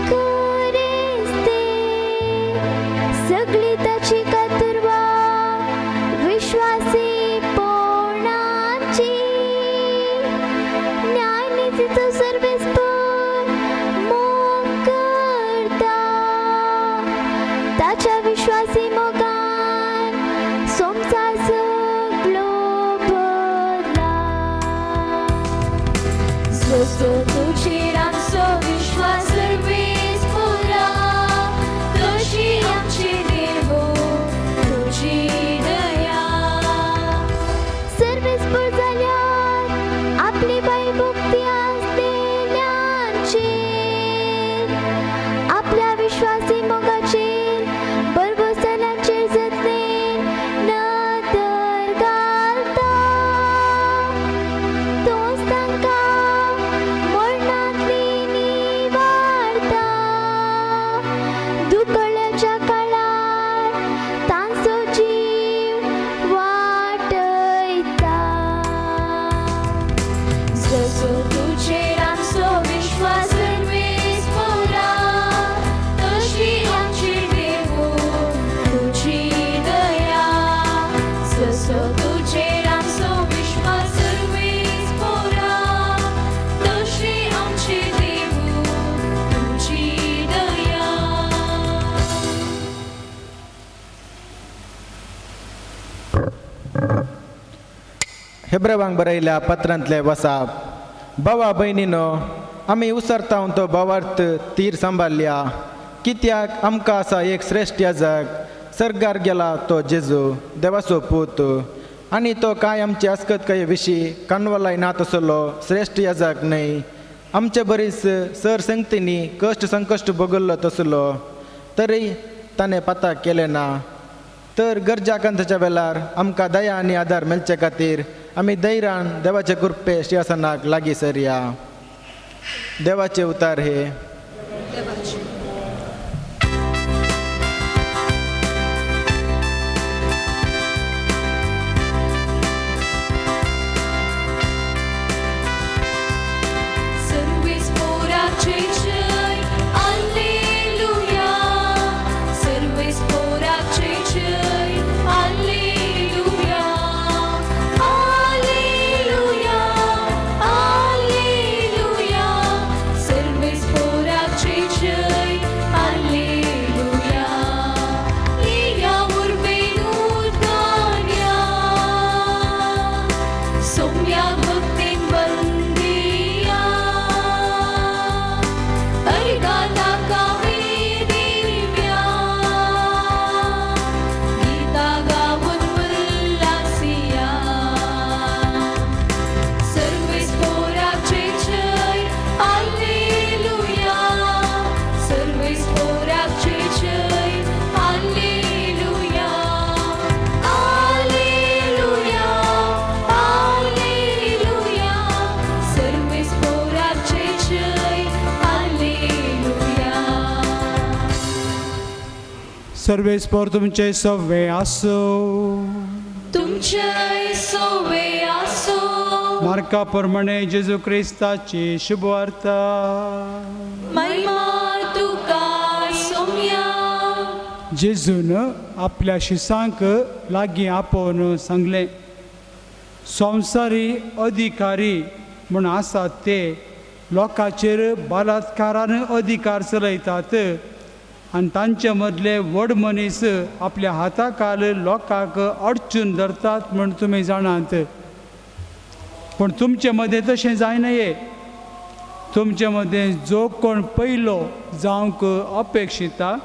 खरेंच तें, सगळी ताची कातरवा विश्वासी पोणाची. न्यायनितीचो सर्वेस पर मोग करता, ताच्या विश्वासी मोगान संवसार सगळो बदला. जसो तुजेर आमचो विश्वास सर्वेस पुरा, तशी आमची देवो तुजी दया. सर्वेस पर जाल्यार आपली बाय भक्ती आसलेल्यांचेर, आपल्या विश्वासी मोगाचेर बरबसलांचेर जतनेन नदर घालता. तोच तांकां मरणांतली निवारता. दुकळ्याच्या काळार तांचो जीव वाटयता. जसो तुजेर आमचो विश्वास सर्वेस पुरा, तशी आमची देवो तुजी दया. जसो तुजेर आमचो विश्वास सर्वेस पुरा, तशी आमची देवो तुजी दया. हेब्रेवांक बरयल्या पत्रांतले वसाप. भावा भयणीनो, आमी उसरता तो भावार्थ तीर सांबाळया, कित्याक आमकां आसा एक श्रेश्ठ याजक, सर्गार गेला तो जेजू देवाचो पूत, आनी तो कांय आमचे आस्कतकाये विशीं कानवलाय ना तसलो श्रेश्ठ याजक न्हय. आमचे बरीच सर संगतींनी कश्ट संकश्ट भोगल्लो तसलो, तरी ताणें पता केलें ना. तर गरजाकांताच्या वेळार आमकां दया आनी आदार मेळचे खातीर आमी धैर्यान देवाचे कृपे शिंवासनाक लागीं सरया. देवाचे उतार हे. जय जय आल्लेलुया सर्वेस्पोराक जय जय आल्लेलुया आल्लेलुया आल्लेलुया सर्वेस्पोराक जय जय आल्लेलुया येया उर्बेन उदकान्या सोम्या भक्तीन वंदिया अर्गाता कावे दिव्या गीता गाऊन उल्लासिया सर्वेस्पोराक जय जय आल्लेलुया सर्वेस्पोराक जय जय आल्लेलुया आल्लेलुया आल्लेलुया सर्वेस्पोराक जय जय आल्लेलुया. सर्वेस्पोर तुमचे सवे आसो. तुमचे सोवे आसो. मार्का प्रमाणे जेजू क्रिस्ताची शुभवार्ता. महिमा तुका सोम्या. जेजून आपल्या शिसांक लागीं आपोवन सांगलें, संवसारी अधिकारी म्हूण आसात ते लोकांचेर बलात्कारान अधिकार चलयतात आनी तांचे मदले व्हड मनीस आपल्या हाताखाल लोकांक अडचून धरतात म्हूण तुमी जाणात. पूण तुमचे मदें तशें जायना. तुमचे मदें जो कोण पयलो जावंक अपेक्षिता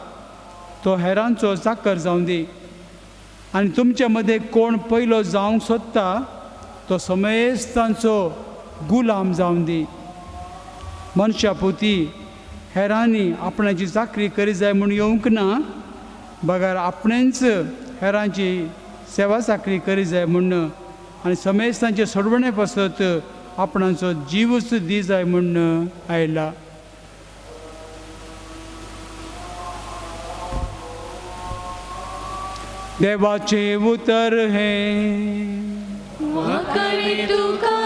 तो हेरांचो चाकर जावं दी आनी तुमचे मदें कोण पयलो जावंक सोदता तो समेस्तांचो गुलाम जावं दी. मनशा पुती हेरांनी आपणाची चाकरी करी जाय म्हूण येवंक ना, बगर आपणेंच हेरांची सेवा चाकरी करी जाय म्हूण आनी समेस्तांचे सोडवणे पासत आपणाचो जीवच दी जाय म्हूण आयला. देवाचें उतर हें. वाकरी तुका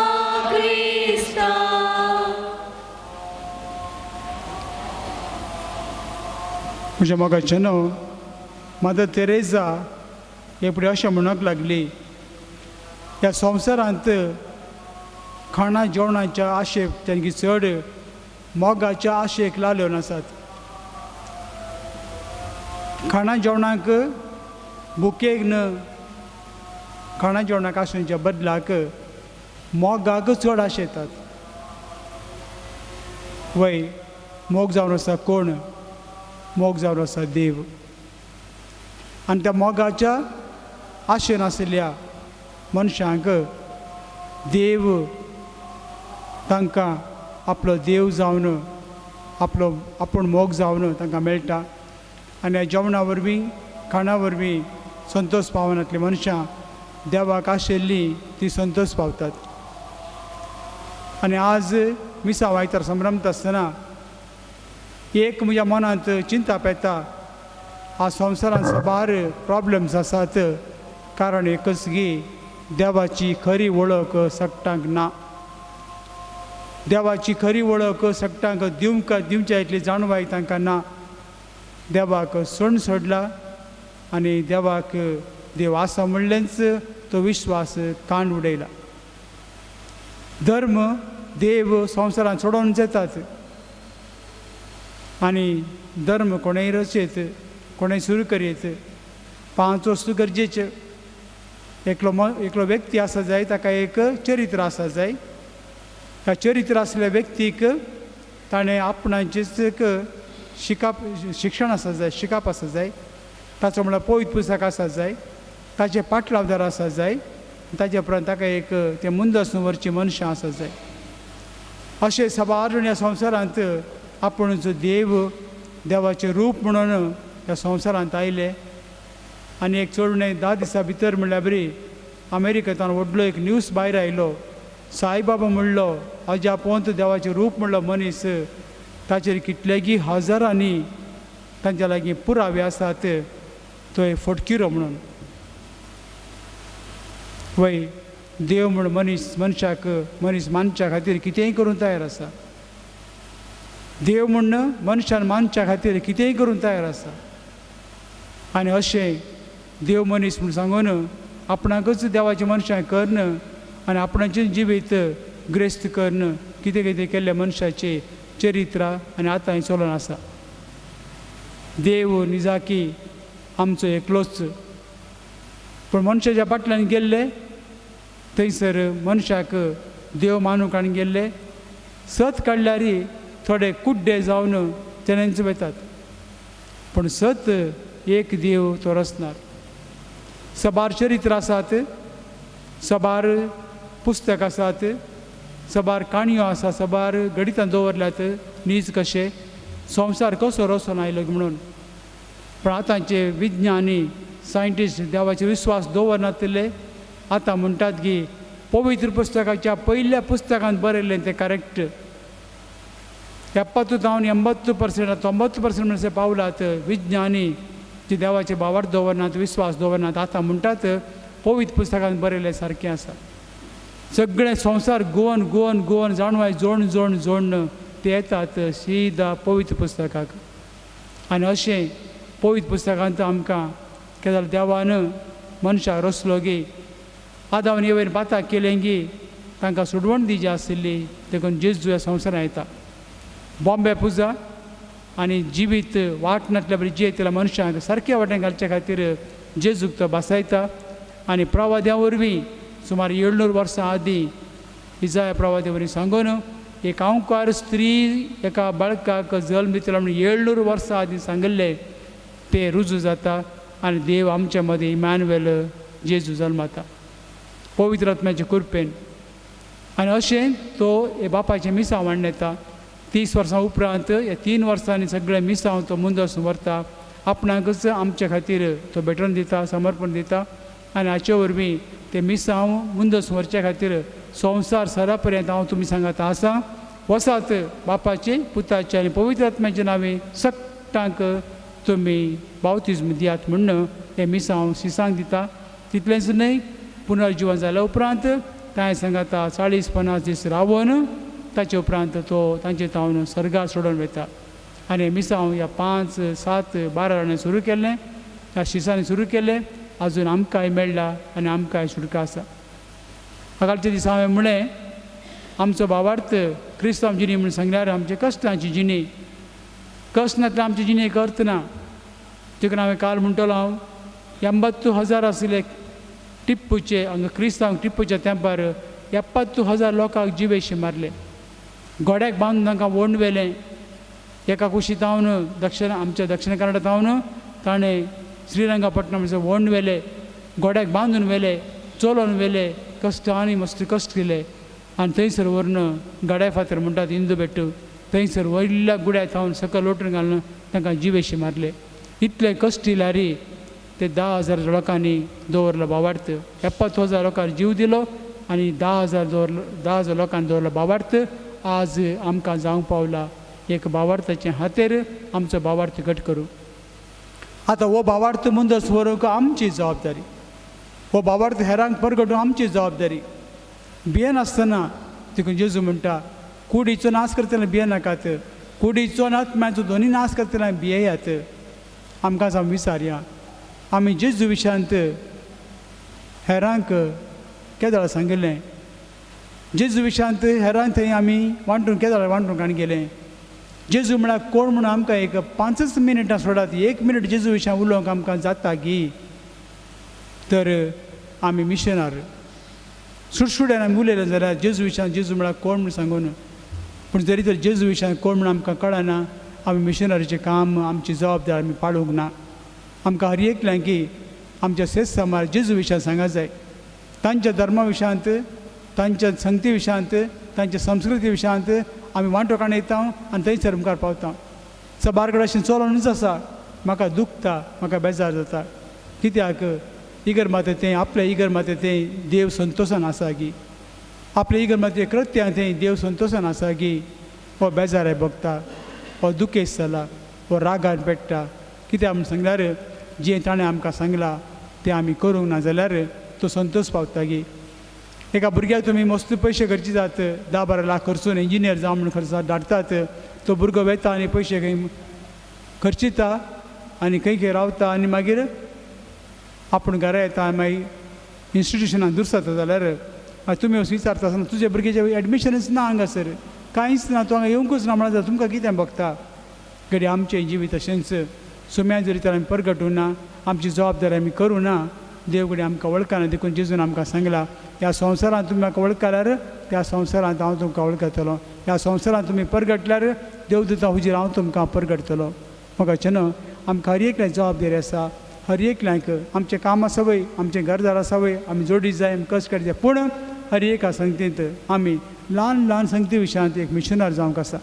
क्रिस्ता. म्हज्या मोगाचें न्हू, मदर तेरेजा हे फुडें अशें म्हणूंक लागली, ह्या संवसारांत खाणा जेवणाच्या आशेक तांकी चड मोगाच्या आशेक लाल्योन आसात. खाणा जेवणाक भुकेक न खाणा जेवणाक आशेच्या बदलाक मोगाक चड आशेतात. वय मोग जावन आसा कोण? मोग जावन आसा देव. आनी त्या मोगाच्या आशेन आशिल्ल्या मनशांक देव तांकां आपलो देव जावन आपलो आपूण मोग जावन तांकां मेळटा. आनी ह्या जेवणा वरवीं खाणा वरवीं संतोश पावनातलीं मनशां देवाक आशिल्लीं ती संतोश पावतात. आनी आज मिसां आयतार संभ्रमता आसतना एक म्हज्या मनांत चिंता पेता, आज संवसारांत साबार प्रॉब्लम्स आसात, कारण एकच की देवाची खरी वळख सगटांक ना. देवाची खरी वळख सगटांक दिवंक दिवच्या इतली जाणवाय तांकां ना. देवाक सण सोडला आनी देवाक देव आसा म्हणलेंच तो विश्वास कांड उडयला. धर्म देव संवसारांत सोडोवन येतात आनी धर्म कोणेय रचयत कोणेय सुरू करीत. पांच वस्तू गरजेच्यो. एकलो व्यक्ती आसा जाय, ताका एक चरित्र आसा जाय. ह्या चरित्र आसल्या व्यक्तीक ताणें आपणाचेच एक शिकप शिक्षण आसा जाय, शिकप आसा जाय, ताचो म्हणल्यार पवित्र पुस्तक आसा जाय, ताचे पाटलावदार आसा जाय, ताचे उपरांत ताका एक तें मुंदस व्हरची मनशां आसा जाय. अशें साबार ह्या संवसारांत आपूण जो देव देवाचें रूप म्हणून ह्या संवसारांत आयले. आनी एक चड न्हय 10 दिसां भितर म्हणल्यार बरी अमेरिकेंतल्यान व्हडलो एक न्यूज भायर आयलो. साईबाबा म्हणलो अजापोंत देवाचें रूप म्हणलो मनीस, ताचेर कितलेगी हजारांनी तांच्या लागीं पुरावे आसात, तो एक फटकिरो म्हणून. वय देव म्हण मनीस मनशाक मनीस मानच्या खातीर कितेंय करूंक तयार आसा. देव म्हूण मनशान मानच्या खातीर कितेंय करूंक तयार आसा. आनी अशें देव मनीस म्हूण सांगून आपणाकूच देवाचें मनशां करून आनी आपणाचें जिवीत ग्रेस्त करून कितें कितें केल्ल्या मनशाचें चरित्र आनी आतां चलोन आसा. देव निजाकी आमचो एकलोच, पूण मनशाच्या फाटल्यान गेल्ले थंयसर मनशाक देव मानूंक आनी गेल्ले सत काडल्यार थोडे कुड्डे जावन तेणेंच वतात, पूण सत एक देव तो रचणार. सबार चरित्र आसात, सबार पुस्तक आसात, सबार काणयो आसा, सबार गणितां दवरल्यात नीज कशें संवसार कसो रचोन आयलो म्हणून. पूण आतांचे विज्ञानी सायंटिस्ट देवाचेर विस्वास दवरनातिल्ले आतां म्हणटात की पवित्र पुस्तकाच्या पयल्या पुस्तकांत बरयल्लें तें करेक्ट. 70 जावन 80% 90% म्हणसर पावलात विज्ञानी जे देवाचे भावार्थ दवरनात, विस्वास दवरनात, आतां म्हणटात पवित्र पुस्तकांत बरयल्लें सारकें आसा. सगळें संवसार गोवन गोवन गोवन जाणवाय जोड जोड जोडून ते येतात सीदा पवित्र पुस्तकाक. आनी अशें पवित्र पुस्तकांत आमकां केदार देवान मनशाक रचलो गी, आदावन येवन पाताक केलें गी, तांकां सोडवण दिवची आशिल्ली, देखून जेजू ह्या संवसारांत येता. बॉम्बे पुजा आनी जिवीत वाट नासल्या बरी जियेतल्या मनशांक सारक्या वाटेन घालच्या खातीर जेजूक तो भासायता. आनी प्रवाद्या वरवीं सुमार 700 वर्सां आदीं इजाया प्रवाद्या वरवीं सांगून एक आंवकार स्त्री एका बाळकाक जल्म दितलो म्हणून 700 वर्सां आदीं सांगिल्लें तें रुजू जाता आनी देव आमच्या मदीं इमानुएल जेजू जल्माता पवित्र आत्म्याचे कृपेन. आनी अशें तो हे बापाचें मिसांव हाडून येता. 30 वर्सां उपरांत ह्या 3 वर्सांनी सगळें मिसांव तो मुंदस व्हरता, आपणाकूच आमचे खातीर तो भेटवण दिता, समर्पण दिता. आनी हाचे वरवीं तें मिसांव मुंदस व्हरच्या खातीर संवसार सरा पर्यंत हांव तुमी सांगात आसा. वसात बापाचे, पुताचे आनी पवित्र आत्म्याचे नांवे सगटांक तुमी बावतिज्म दियात म्हूण हें मिसांव शिसांक दिता. तितलेंच न्हय, पुनर्जिवन जाल्या उपरांत तांय सांगाता 40-50 दीस रावन ताचे उपरांत तो तांचे तावन सर्गार सोडून वता. आनी मिसांव ह्या 5, 7, 12 जाणांनी सुरू केल्लें, ह्या शिसांनी सुरू केल्लें, आजून आमकांय मेळ्ळा आनी आमकांय सुटका आसा. सकाळच्या दिसा हांवें म्हणलें आमचो भावार्थ क्रिस्तांव जिणी म्हूण सांगल्यार आमचे कश्टांची जिणी, कश्ट नासल्यार आमची जिणेक अर्थ ना. देखून हांवें काल म्हणटलो हांव 80,000 आशिल्ले टिप्पूचे हांगा क्रिस्तांव टिप्पूच्या तेंपार 70,000 लोकांक जिवेशी मारले, घोड्याक बांदून तांकां ओण व्हेलें. एका कुशी तावन दक्षिण आमच्या दक्षिण कन्नडा तावन ताणें श्रीरंगापट्टणम ओण व्हेले, घोड्याक बांदून व्हेले, चलोवन व्हेले, कश्ट आनी मस्त कश्ट केले. आनी थंयसर व्हरून गड्या फातर म्हणटात इंदू बेट्टू, थंयसर व्हडल्या गुड्या थावन सकयल लोटून घालून तांकां जिवेशी मारले. इतले कश्ट येयल्यार ते 10,000 लोकांनी दवरलो भावार्थ, 70,000 लोकांनी जीव दिलो आनी 10,000 दवरलो, 10,000 लोकांनी दवरलो भावार्थ. आज आमकां जावंक पावला एक भावार्थाचें हातेर आमचो भावार्थ घट करूं. आतां हो भावार्थ मुंदस व्हरूंक आमची जबाबदारी, हो भावार्थ हेरांक परगटूंक आमची जबाबदारी. भियेनासतना देखून जेजू म्हणटा कुडीचो नाश करतना भियेनाकात, कुडीचो आनी आत्म्याचो दोनी नाश करतना भियेयात. आमकां जावं विचारया आमी जेजू विशांत हेरांक केदळ सांगिल्लें, जेजू विशांत हेरांक थंय आमी वांटून केदळ वांटून काण गेलें. जेजू म्हळ्यार कोण म्हणून आमकां एक 5 मिनटां सोडात, 1 मिनट जेजू विशां उलोवंक आमकां जाता गी, तर आमी मिशनार सुटसुट्यान आमी उलयलें जाल्यार जेजू विशां जेजू म्हळ्यार कोण म्हूण सांगून. पूण जरी तर जेजू विशां कोण म्हूण आमकां कळना, आमी मिशनरीचें काम आमची जबाबदारी आमी पाळूंक ना. आमकां हर एकल्याक की आमच्या शेत समाज जेजू विशां सांगा जाय, तांच्या धर्मा विशांत, तांच्या संगती विशांत, तांच्या संस्कृती विशांत आमी वांटो काडून येता आनी थंयसर मुखार पावता. सबार कडेन अशें चलोनूच आसा, म्हाका दुखता, म्हाका बेजार जाता, कित्याक इगर माते तें आपल्या इगर माते तें देव संतोशान आसा गी, आपल्या इगर माते कृत्यां थंय देव संतोशान आसा गी, हो बेजाराय भोगता, हो दुखेस्त जाला, हो रागान पेट्टा. कित्याक म्हूण सांगल्यार जें ताणें आमकां सांगलां तें आमी करूंक ना जाल्यार तो संतोश पावता गी. एका भुरग्याक तुमी मस्त पयशे खर्ची जात 10-12 लाख खर्चून इंजिनियर जावं म्हणून खर्च धाडटात तो भुरगो वेता आनी पयशे खंय खर्चिता आनी खंय खंय रावता आनी मागीर आपूण घरा येता आनी मागीर इन्स्टिट्युशनान दुरसाता जाल्यार मागीर तुमी वचून विचारता आसतना तुजे भुरग्याचें एडमिशनच ना हांगासर कांयच ना तूं हांगा येवंकूच ना म्हणल्यार तुमकां कितें भोगता. घडये आमचें जिवीत तशेंच सुम्या जरी तर आमी परगटूं ना आमची जबाबदारी आमी करूं ना देव घडये आमकां वळखना देखून जेजून आमकां सांगलां ह्या संवसारांत तुमी म्हाका वळखल्यार त्या संवसारांत हांव तुमकां वळखतलो ह्या संवसारांत तुमी परगटल्यार देवदूता हुजीर हांव तुमकां परगटतलो. म्हाका न्हू आमकां हर एकल्याक जबाबदारी आसा हर एकल्याक आमचें काम आसा वय आमचें घरदार आसा वय आमी जोडी जाय आमी कश्ट करचे पूण हर एका संगतींत आमी ल्हान ल्हान संगती विशयांत एक मिशनर जावंक आसा.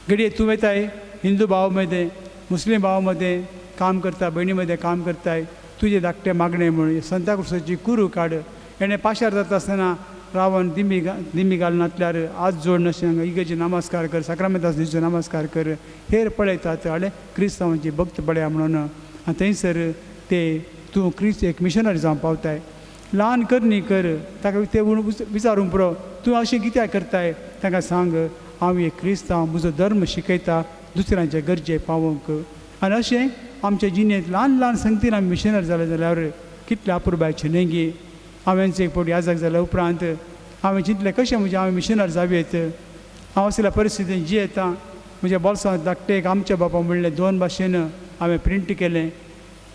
घडये तूं वेताय हिंदू भाव मदें मुस्लीम भाव मदें काम करता भयणी मदें काम करताय तुजें धाकटें मागणें म्हूण सांताक्रुजाची कुरू काड हेणें पाशार जाता आसतना रावन दिमी दिमी घालनातल्यार हात जोड नशें हांगा इगर्जे नमस्कार कर साक्रामेंतास दिसचो नमस्कार कर हेर पळयतात हाडे क्रिस्तांवांची भक्त पळया म्हणून आनी थंयसर ते तूं क्रिस्त एक मिशनरी जावंक पावताय. ल्हान करणी कर ताका ते विचारूंक पुरो तूं अशें कित्याक करताय तांकां सांग हांव एक क्रिस्तांव म्हजो धर्म शिकयता दुसऱ्यांचे गरजे पावोवंक. आनी अशें आमच्या जिणेंत ल्हान ल्हान संगतीन आमी मिशनरी जाले जाल्यार कितले अपुरबायचे न्हय गी. हांवें एक फावट याजक जाल्या उपरांत हांवें चिंतलें कशें म्हजें हांवें मिशनर जावयेत हांव असल्या परिस्थितीन जियेता म्हज्या बोल्सांत धाकटें एक आमच्या बापा म्हणलें 2 भाशेन हांवें प्रिंट केलें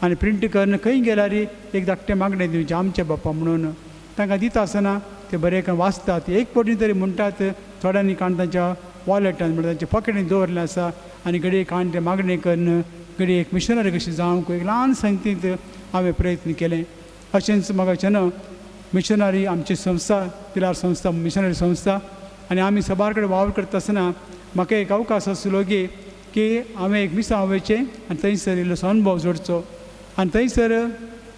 आनी प्रिंट करून खंय गेल्यार एक धाकटें मागणें दिवचें आमच्या बापा म्हणून तांकां दिता आसतना ते बरें करून वाचतात एक फावटी तरी म्हणटात थोड्यांनी काण तांच्या वॉलेटान म्हणल्यार तांच्या पॉकेटीन दवरलें आसा आनी घडये काण तें मागणें करून घडये एक मिशनरी कशी जावंक एक ल्हान संगतींत हांवें प्रयत्न केलें. अशेंच म्हाका न्हू मिशनरी आमची संस्था पिलार संस्था मिशनरी संस्था आनी आमी सबार कडेन वावर करता आसतना म्हाका एक अवकाश आसलो की की हांवें एक मिसांव वयचें आनी थंयसर इल्लोसो अणभव जोडचो आनी थंयसर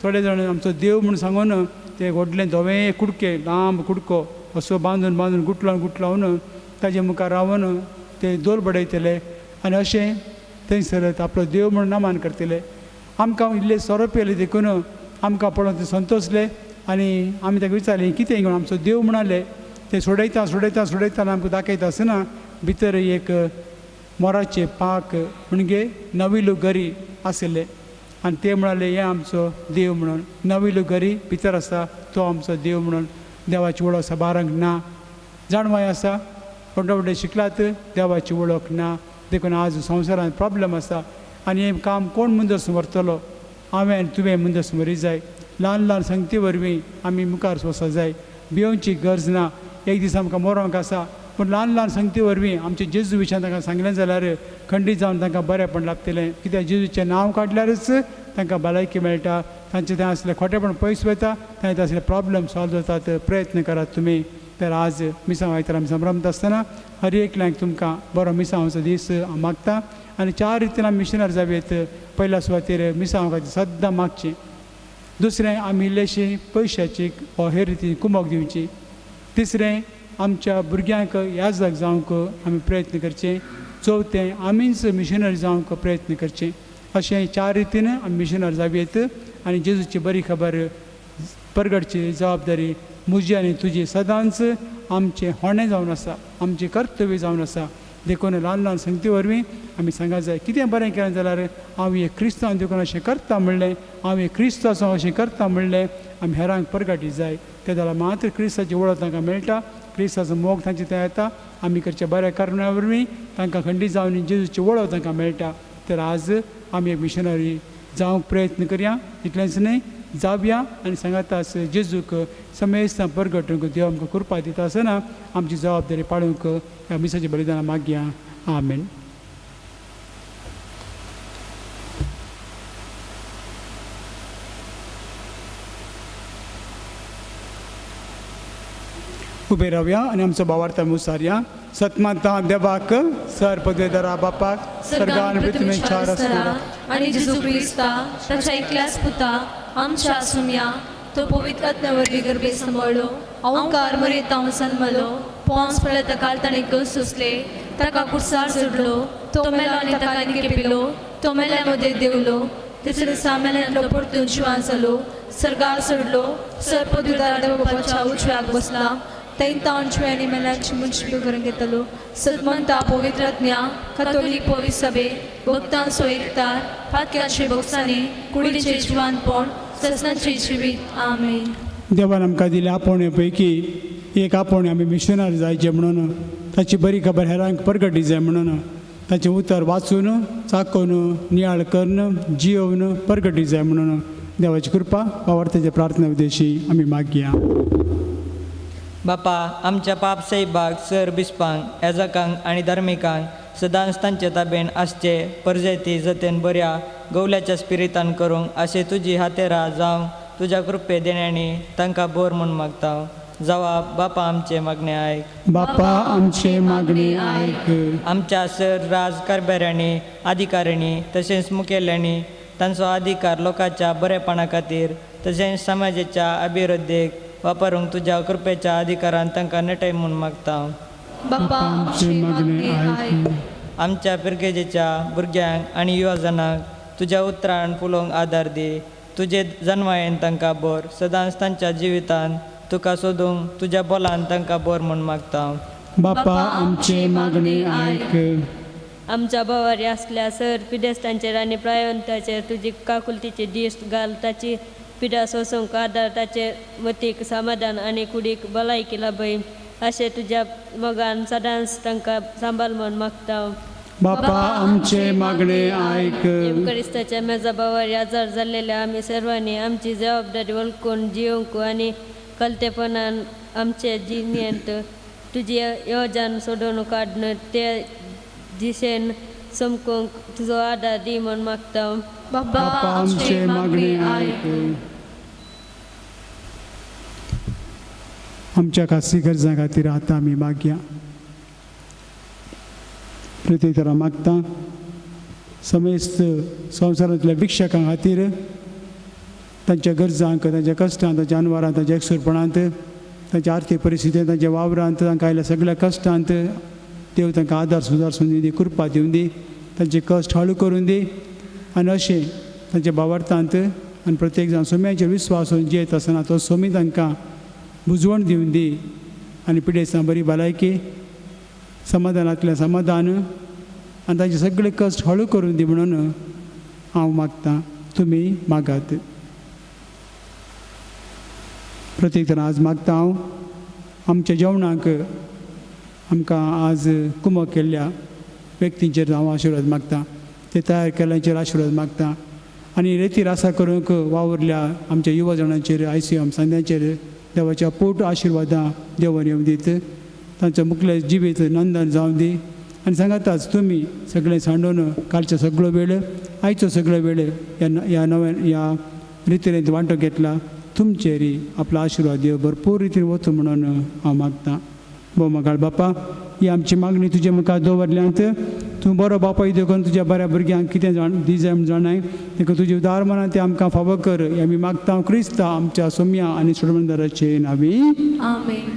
थोडे जाण आमचो देव म्हूण सांगून ते व्हडलें धवें कुडके लांब कुडको असो बांदून बांदून गुटलावन गुटलावन ताजे मुखार रावन ते दोल बडयतले आनी अशें थंयसर आपलो देव म्हूण नमान करतले. आमकां इल्ले सोरो पियेले देखून आमकां पळोवन ते संतोसले आनी आमी ताका विचारलें कितें म्हणून आमचो देव म्हणाले ते सोडयता सोडयता सोडयतना आमकां दाखयता आसतना भितर एक मोराचें पाक म्हणजे नविलू गरी आशिल्लें आनी ते म्हणाले हें आमचो देव म्हणून नविलू गरी भितर आसा तो आमचो देव म्हणून. देवाची वळख साबारांक ना जाणवाय आसा व्हडले व्हडले शिकलात देवाची वळख ना देखून आज संवसारांत प्रॉब्लम आसा आनी हें काम कोण मुंदस व्हरतलो हांवें आनी तुवें मुंदस व्हरी जाय. ल्हान ल्हान संगती वरवीं आमी मुखार वचोंक जाय भियोवची गरज ना. एक दीस आमकां मरोंक आसा पूण ल्हान ल्हान संगती वरवीं आमचे जेजू विशयान तांकां सांगलें जाल्यार खंडीत जावन तांकां बरेंपण लाभतलें कित्याक जेजूचें नांव काडल्यारच तांकां भलायकी मेळटा तांचें थंय आसलें खोटेपण पयस वयता थंय आसले प्रॉब्लम सॉल्व जातात. प्रयत्न करात तुमी. तर आज मिसांव आयतार आमी संभ्रमता आसतना हर एकल्याक तुमकां बरो मिसांवाचो दीस हांव मागता आनी 4 रितीन आमी मिशनर जावयेत. पयल्या सुवातेर मिसांव खातीर सद्दां मागचें दुसरें आमी इल्लेशी पयशाची वा हेर रितीन कुमोक दिवची तिसरें आमच्या भुरग्यांक याजक जावंक आमी प्रयत्न करचे चवथें आमीच मिशनरी जावंक प्रयत्न करचे. अशें 4 रितीन आमी मिशनर जावयेत आनी जेजूची बरी खबर परगटची जबाबदारी म्हजी आनी तुजी सदांच आमचें होणें जावन आसा आमचें कर्तव्य जावन आसा. देखून ल्हान ल्हान संगती वरवीं आमी सांगा जाय कितें बरें केलें जाल्यार हांव एक क्रिस्तांव देखून अशें करता म्हणलें हांव एक क्रिस्त आसा अशें करता म्हणलें आमी हेरांक परगटी जाय. ते जाल्यार मात्र क्रिस्ताची वळख तांकां मेळटा क्रिस्ताचो मोग तांचे थंय येता आमी करच्या बऱ्या कारणां वरवीं तांकां खंडीत जावन जेजूची वळख तांकां मेळटा. तर आज आमी एक मिशनरी जावंक प्रयत्न करया इतलेंच न्हय जावया आनी सांगाता जेजूक समेस्तां परगटूंक देव आमकां कृपा दिता आसतना आमची जबाबदारी पाळूंक ह्या मिसाच्या बलिदानां मागया. आमेन. उबे रावया आनी आमचो भावार्थ मुसारया. सतमाता देवाक सर पदवेदारा बापाक सर्गान पृथ्वी चार आसतना आनी जेजू क्रिस्ता ताच्या एकल्याच पुता आमच्या आसुमया तो पवित्र आत्म्या वरवीं गर्भे सांबाळ्ळो अहंकार मरेतांव सन्मलो पोंस पळय ताका ताणें कस सोंसले ताका कुर्सार सोडलो तो मेलो आनी ताका निकेपिलो तो मेल्या मदें देंवलो तिसऱ्या दिसा मेल्यांतलो परतून जिवान जालो, सर्गार चडलो, सर पदवीदार देवबापाच्या उजव्याक बसला, थंय तावन जिव्यांनी मेल्यांची मुंशी करून घेतलो. सदमंता पवित्र आत्म्या, कथोलीक पवित्र सभे, भक्तांचो एकतार, पातक्यांचे भोगसाने, कुडीचे जिवानपण, ससनाचे जिवीत. आमेन. देवान आमकां दिल्या आपोवण्या पैकी एक आपोवणें आमी मिशनरी जायचें म्हणून, ताची बरी खबर हेरांक परगटी जाय म्हणून, ताचें उतर वाचून चाकोवन नियाळ करून जियोवन परगटी जाय म्हणून देवाची कृपा वावरताच्या प्रार्थना उद्देशी आमी मागया. बापा, आमच्या पाप सैबाक सर बिस्पांक, याजकांक आनी धार्मिकांक सदांच तांचे ताबेन आसचे परजैती जतेन बऱ्या गवल्याच्या स्पिरितान करूंक अशें तुजी हातेरा जावं तुज्या कृपे देण्यांनी तांकां बोर म्हूण मागता. जावा बापा आमचे मागणे आयक. बापा आमचे मागणे आयक. आमच्या सर राज कारभाऱ्यांनी, अधिकाऱ्यांनी तशेंच मुखेल्यांनी तांचो अधिकार लोकांच्या बरेपणा खातीर तशेंच समाजाच्या अभिवृद्धीक वापरूंक तुज्या कृपेच्या अधिकारान तांकां नटय म्हूण मागता. बापा आमचे मागणे आयक. आमच्या पिरगेजेच्या भुरग्यांक आनी युवजनांक तुज्या उतरान फुलोवंक आदार दी. तुजे जनवायेन तांकां बोर, सदांच तांच्या जिवितान तुका सोदूंक तुज्या बोलान तांकां बोर म्हूण मागता. बापा आमचे मागणे आयक. आमच्या भावारी असल्या सर पिडेस्तांचेर आनी प्रायवंताचेर तुजी काकुलतीची दीस घाल. ताची पिडा सोसूंक आदार, ताचे मतीक समाधान आनी कुडीक भलायकी लाभय अशें तुज्या मोगान सदांच तांकां सांबाळ म्हूण मागता. बापा आमचे मागणे आयक. क्रिस्ताच्या मेजा भावारी आजार जाल्लेल्या आमी सर्वांनी आमची जबाबदारी वळखून जिवंक आनी कलतेपणान आमचे जिणेंत तुजी योजन सोडून काडून ते दिशेन चमकूंक तुजो आदार दी म्हूण मागता. बापा बापा आमचे मागणे आयक. आमच्या खासी गरजां खातीर आतां आमी मागया. प्रत्येक मागता समेस्त संवसारांतल्या भिक्षकां खातीर, तांच्या गरजांक, तांच्या कश्टांत, तांच्या अनवारांत, तांच्या एकसुरपणांत, तांच्या आर्थीक परिस्थितींत, तांच्या वावरांत, तांकां आयिल्ल्या सगळ्या कश्टांत देव तांकां आदार सुदार सोदून दी, कृपा दिवन दी, तांचे कश्ट हळू करून दी आनी अशें तांच्या भावार्थांत आनी प्रत्येक जाण सोम्याचेर विस्वास जियेत आसतना तो सोमी तांकां बुजवण दिवन दी आनी पिडेस्तां बरी भलायकी, समाधानांतलें समाधान आनी तांचे सगळे कश्ट हळू करून दी म्हणून हांव मागतां, तुमी मागात. प्रत्येक जाण आज मागता हांव आमच्या जेवणाक आमकां आज कुमक केल्ल्या व्यक्तींचेर हांव आशिर्वाद मागता, ते तयार केल्ल्यांचेर आशिर्वाद मागता आनी रेती रासा करूंक वावुरल्या आमच्या युवा जाणांचेर, आयसीएम सांद्यांचेर देवाच्या पोट आशिर्वादां देवान येवं दीत, तांचो मुखलें जिवीत नंदन जावं दी. आनी सांगाताच तुमी सगळें सांडून कालचो सगळो वेळ, आयचो सगळो वेळ ह्या नव्या ह्या रितीन वांटो घेतला, तुमचेर आपलो आशिर्वाद देव भरपूर रितीन वचूं म्हणून हांव मागतां. भोव मगाळ बापा, ही आमची मागणी तुजे मुखार दवरल्यांत. तूं बरो बापाय देखून तुज्या बऱ्या भुरग्यांक कितें जाण दी जाय म्हूण जाणाय, देखून तुजी उदार मनान तें आमकां फावो कर. हे आमी मागता क्रिस्ता आमच्या सोम्या आनी सोडमंदाराचे नांवी. आमेन.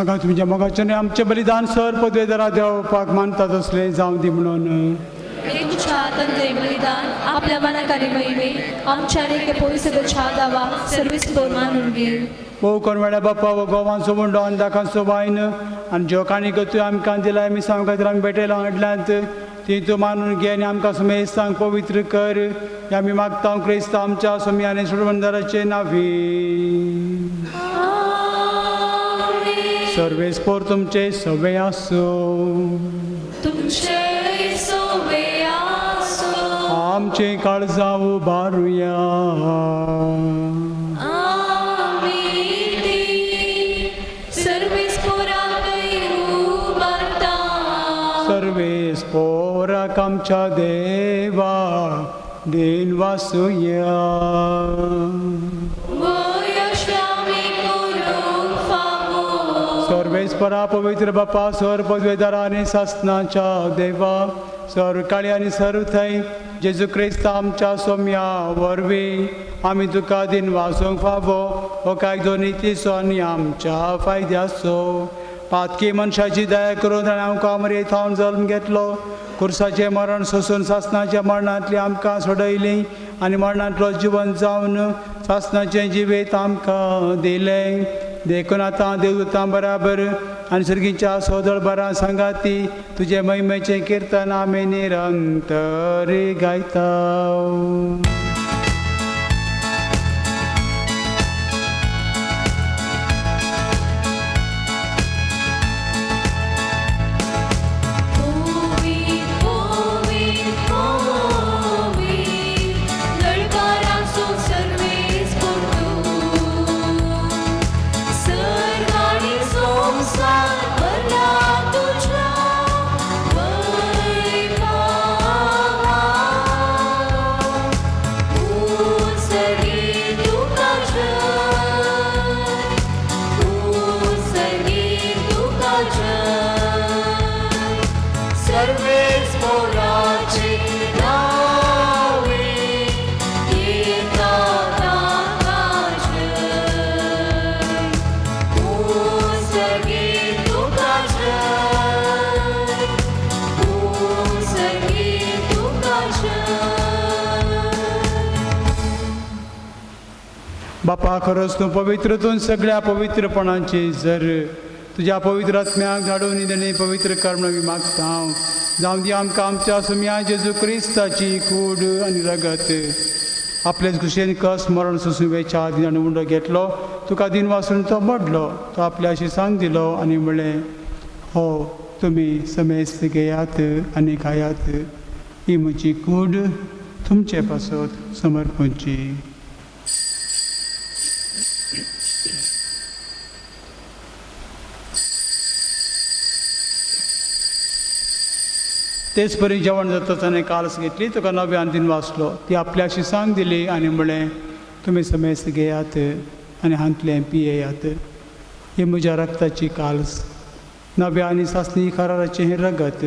म्हाका तुमच्या मोगाचें आमचें बलिदान सर पदवेदारा देवपाक मानता तसलें जावं दी म्हणून. हे तुमच्या हातांतले बलिदान आपल्या मनाक आनी महिमे आमच्या आनी एके पवित्र दावा सर्वीस करून मानून घे. भोव कोण बाप्पा वो गोवांचो मुंडो आनी दाकांचो वायन आनी ज्यो काणी तूं आमकां दिला मिसांव खातीर आमी भेटयला हाडल्यांत ती तूं मानून घे आनी आमकां सुमेस्तांक पवित्र कर. हे आमी मागता क्रिस्तांव आमच्या सोमी आनी सोडवणदाराचे नावी. सर्वेस्पोर तुमचे सवे आसूं. तुमचे सोवे आसो. आमचे काळजां उबारुया. आमी ती सर्वेस्पोराकय उबारता. सर्वेस्पोराक आमच्या देवा then वासुया. सर्वेस्परा पवित्र बापा सर पदवेदारा आनी सासनाच्या देवा सर काळी आनी सर थंय जेजू क्रिस्त आमच्या सोम्या वरवीं आमी तुका दिन वासूंक फावो हो कायदो नितीचो आनी आमच्या फायद्याचो. पातकी मनशाची दया करून ताणें आमकां मरे थावन जल्म घेतलो. खुर्साचें मरण सोसून सासनाच्या मरणांतली आमकां सोडयली आनी मरणांतलो जिवन जावन सासनाचें जिवीत आमकां दिलें. देखून आतां देवदूतां बराबर आनी सर्गीच्या सोदळ बरां सांगाती तुजे महिमेचें किर्तन आमी निरंतर गायता. बापा खरोच तूं पवित्र तूं सगळ्या पवित्रपणाची जर तुज्या पवित्र आत्म्याक धाडून देणे पवित्र कर म्हणून आमी मागता. जावं दी आमकां आमच्या सुम्या जेजू क्रिस्ताची कूड आनी रगत. आपलेच खुशयेन कस मरण सोसून वेच्या आदी आनी उंडो घेतलो तुका दिन वासून तो मोडलो तो आपल्याशी सांग दिलो आनी म्हणलें हो तुमी समेस्त घेयात आनी खायात ही म्हजी कूड तुमचे पासत समर्पणची. तेच परी जेवण जाता ताणें काल्स घेतली तुका नव्यान दिन वाचलो ती आपल्याशी सांग दिली आनी म्हणलें तुमी समेस्त घेयात आनी हांतलें पियेयात ही म्हज्या रक्ताची काल्स नव्या आनी सासणी कराराचें हें रगत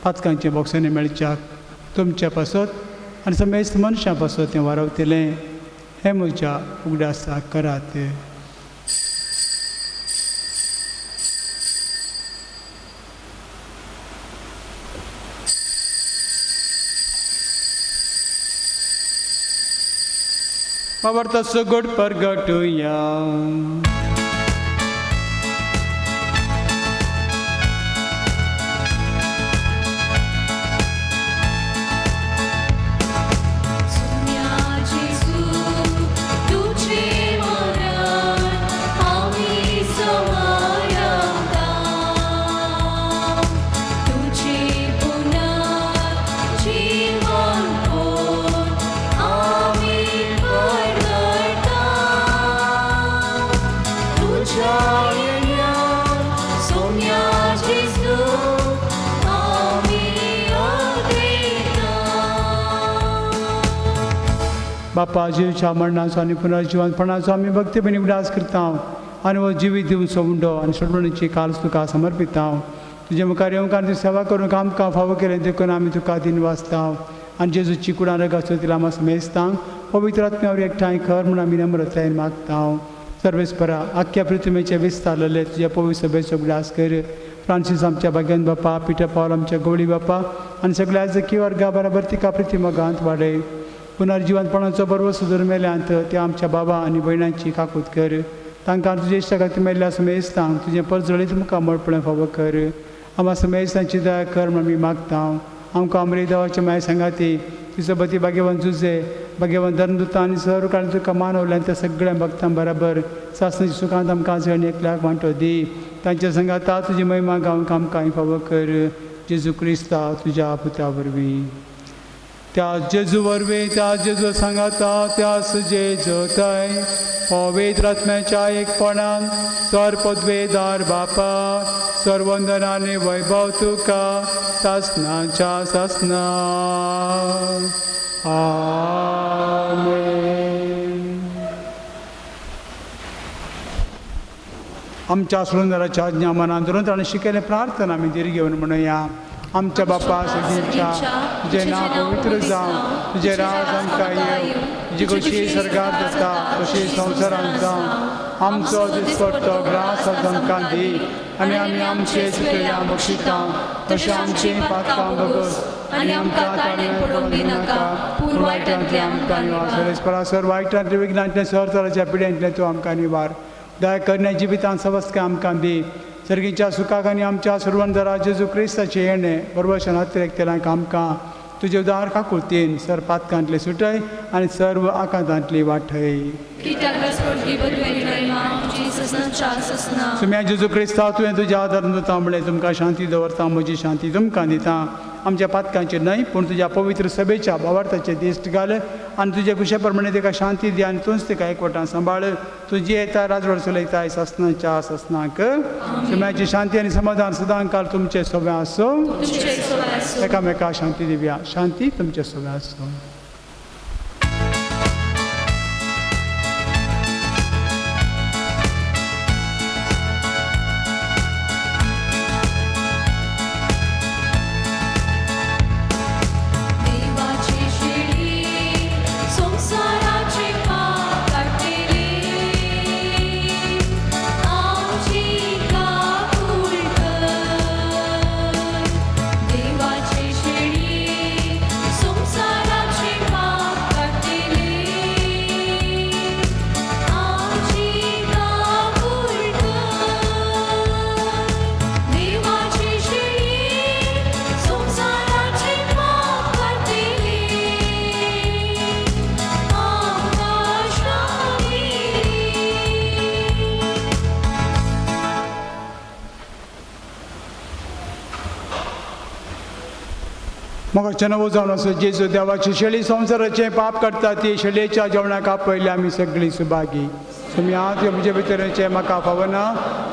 पातकांचें बोक्सांनी मेळच्याक तुमच्या पासत आनी समेस्त मनशां पासत तें वारवतलें हें म्हज्या उगडासाक करात. बाबा गोड परगटुया. बापा जिवच्या मरणाचो आनी पुनर्जिवनपणाचो आमी भक्तीपणी उगडास करता आनी हो जिवीत दिवन सोंवडो आनी सोडवणीची काल्स तुका समर्पिता. तुजे मुखार येवंक आनी तुजी सेवा करूंक आमकां फावो केलें देखून आमी तुका दिन वाचता आनी जेजूची कुडां रगाचो तिला आमी समेस्तांक पवित्र आत्म्यावर एकठांय कर म्हूण आमी नम्रतायेन मागता. सर्वेस्परा आख्ख्या पृथ्वीचे विस्तारलेले तुज्या पवित्र सभेचो उगडास कर. फ्रांसीस आमच्या भाग्यान बापा, पिटर पावल आमच्या गवळी बापा आनी सगळ्या जकी वर्गा बराबर तिका प्रतिमगांत वाडय. पुनर्जिवंतपणाचो बरोबर सुदूर मेल्यांत त्या आमच्या बाबा आनी भयणांची काकूत कर. तांकां तुजे इश्टा खातीर मेल्ल्या समेस्तांक तुजें परजळीत मुखामळ पळोवंक फावो कर. आमकां समेस्तांची दया कर म्हूण आमी मागता. आमकां अमरे देवाच्या माये सांगाती तुजो बती भाग्यवंत जुजे भाग्यवंत धर्मदूत आनी सर्व काळ तुका मानवल्यान त्या सगळ्या भक्तां बराबर सासणाच्या सुखांत आमकां जण एकल्याक वांटो दी. तांच्या सांगाता तुजी महिमा गावंक आमकां फावो कर. जेजू क्रिस्ता तुज्या पुता वरवीं. त्या जेजू वरवीं त्या जेजू सांगाता त्या जेजू थंय पवित्र आत्म्याच्या एकपणान स्वर पदवेदार बापा सर्वंदन आनी वैभव तुका सासनाच्या सासना. आमेन. आमच्या सुंदराच्या आज्ञा मनान धरून ताणें शिकयलें प्रार्थना आमी धीर घेवन म्हणुया. आमच्या बापा सगळींच्या तुजें नांव पवित्र जावं, तुजें राज आमकां येवं, तुजी खोशी सर्गात जाता तशी संवसारांत जावं. आमचो दिसपट्टो ग्रास आज आमकां दी आनी आमी आमचे चुकयल्या बक्षिता तशें आमचीं पातकां भोगोस आनी आमकां ताणें पडोवंक दिनाका पूण वायटांतलें आमकां निवार. सर वायटांतलें विघ्नांतलें सर तराच्या पिड्यांतलें तूं आमकां निवार. दया करण्या जिवितांत सवस्काय आमकां दी. सर्गीच्या सुखाक आनी आमच्या सुरवंदरा जेजू क्रिस्ताचें येणें बरोबर शनात्रेक तेलांक आमकां तुजे उदार काकुळतीन सर पातकांतले सुटय आनी सर्व आकांतांतली वाटय. सुम्या जेजू क्रिस्ता तुवें तुज्या आदार दिता म्हणलें तुमकां शांती दवरता, म्हजी शांती तुमकां दिता. आमच्या पातकांचेर न्हय पूण तुज्या पवित्र सभेच्या भावार्थाचे दिश्ट घाल आनी तुजे कुशे प्रमाणे तिका शांती दी आनी तूंच तिका एकवटान सांबाळ. तुजी येता राजवड चलयताय सासनाच्या सासनाक. सुम्याची शांती आनी समाधान सदां काल तुमचे सोबे आसूं. एकामेका शांती दिवया. शांती तुमचे सोबे आसूं. मोगाचे नवो जावन आसा जेजू देवाची शेळी संवसाराचें पाप करता ती शेळयेच्या जेवणाक आपयले आमी सगळीं सुभागी. तुमी हात म्हजे भितरचें म्हाका फावना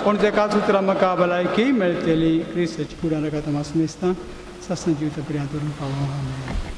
पूण तेकाच उतरां म्हाका भलायकी मेळटली. क्रिस्ताची कुडान रगत मासून दिसता सासणा जिविता पर्यंत धरून पावो. आमेन.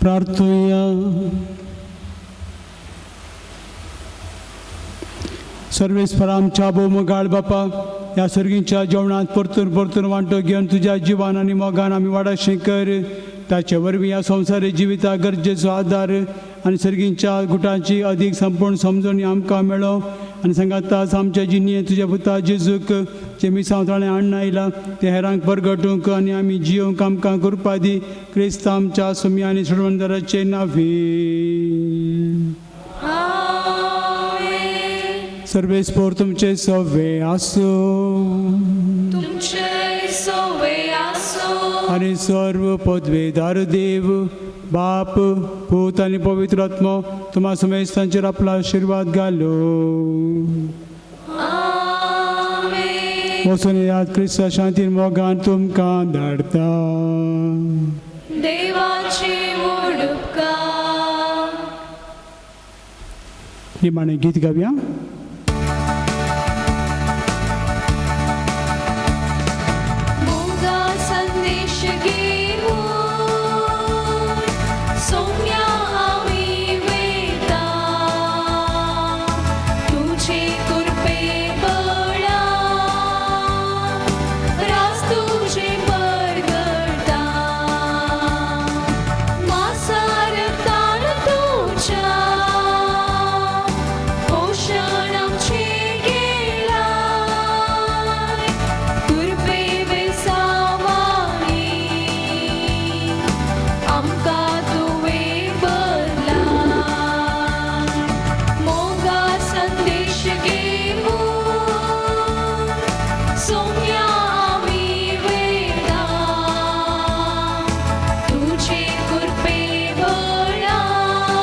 प्रार्थुया. सर्वेस्पर आमच्या भोवमोगाळ बापा, ह्या सर्गींच्या जेवणांत परतून परतून वांटो घेवन तुज्या जिवान आनी मोगान आमी वाडाशें कर. ताचे वरवीं ह्या संवसारी जिविता गरजेचो आदार आनी सर्गींच्या गुटांची अदीक संपूर्ण समजणी आमकां मेळो आनी सांगाताच आमच्या जिणेंत तुज्या पुता जेजूक जे मिसांव ताणें हाडून आयला ते हेरांक परगटूंक आनी आमी जियोंक आमकां कृपा दी. क्रिस्त आमच्या सुमी आनी सोडवणदाराचे नांवी. सर्वेस्पोर तुमचे सवे आसूं. तुमचे सोवे आसूं. आनी सर्व पदवेदार देव बाप पूत आनी पवित्र आत्मो तुमा समेस्तांचेर आपलो आशिर्वाद घालो. वचून येयात, क्रिस्ता शांतीन मोगान तुमकां धाडता. देवाची व्हड उपकार. निमाणें गीत गावया. मोगा संदेश घेऊन सोम्या आमी वेता, तुझे कृपे बळा राज तुझे परगटा, मासारतान तुझ्या पोषण आमचे गेलाय, कृपे वेसावानी आमकां तुवें बदलाय. मोगा संदेश घेऊन सोम्या आमी वेता, तुझे कृपे बळान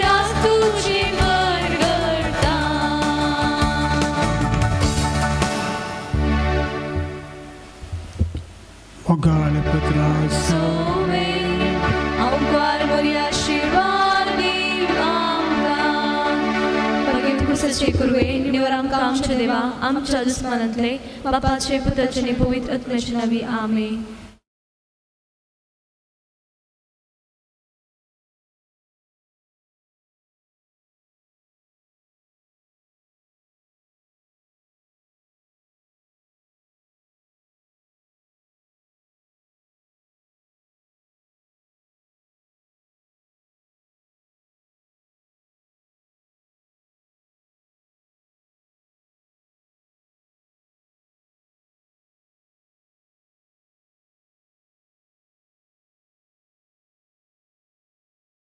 राज तुझे परगटा. मोगाळ पत्रास सोवे अवकार बरी आशिर्वाद दीव आमकां. भगीत कुसाचे कुरवे निवर आमकां आमच्या देवा आमच्या दुस्मानांतले बापाचे पुताचे आनी पवित्र आत्म्याचे नावी. आमेन.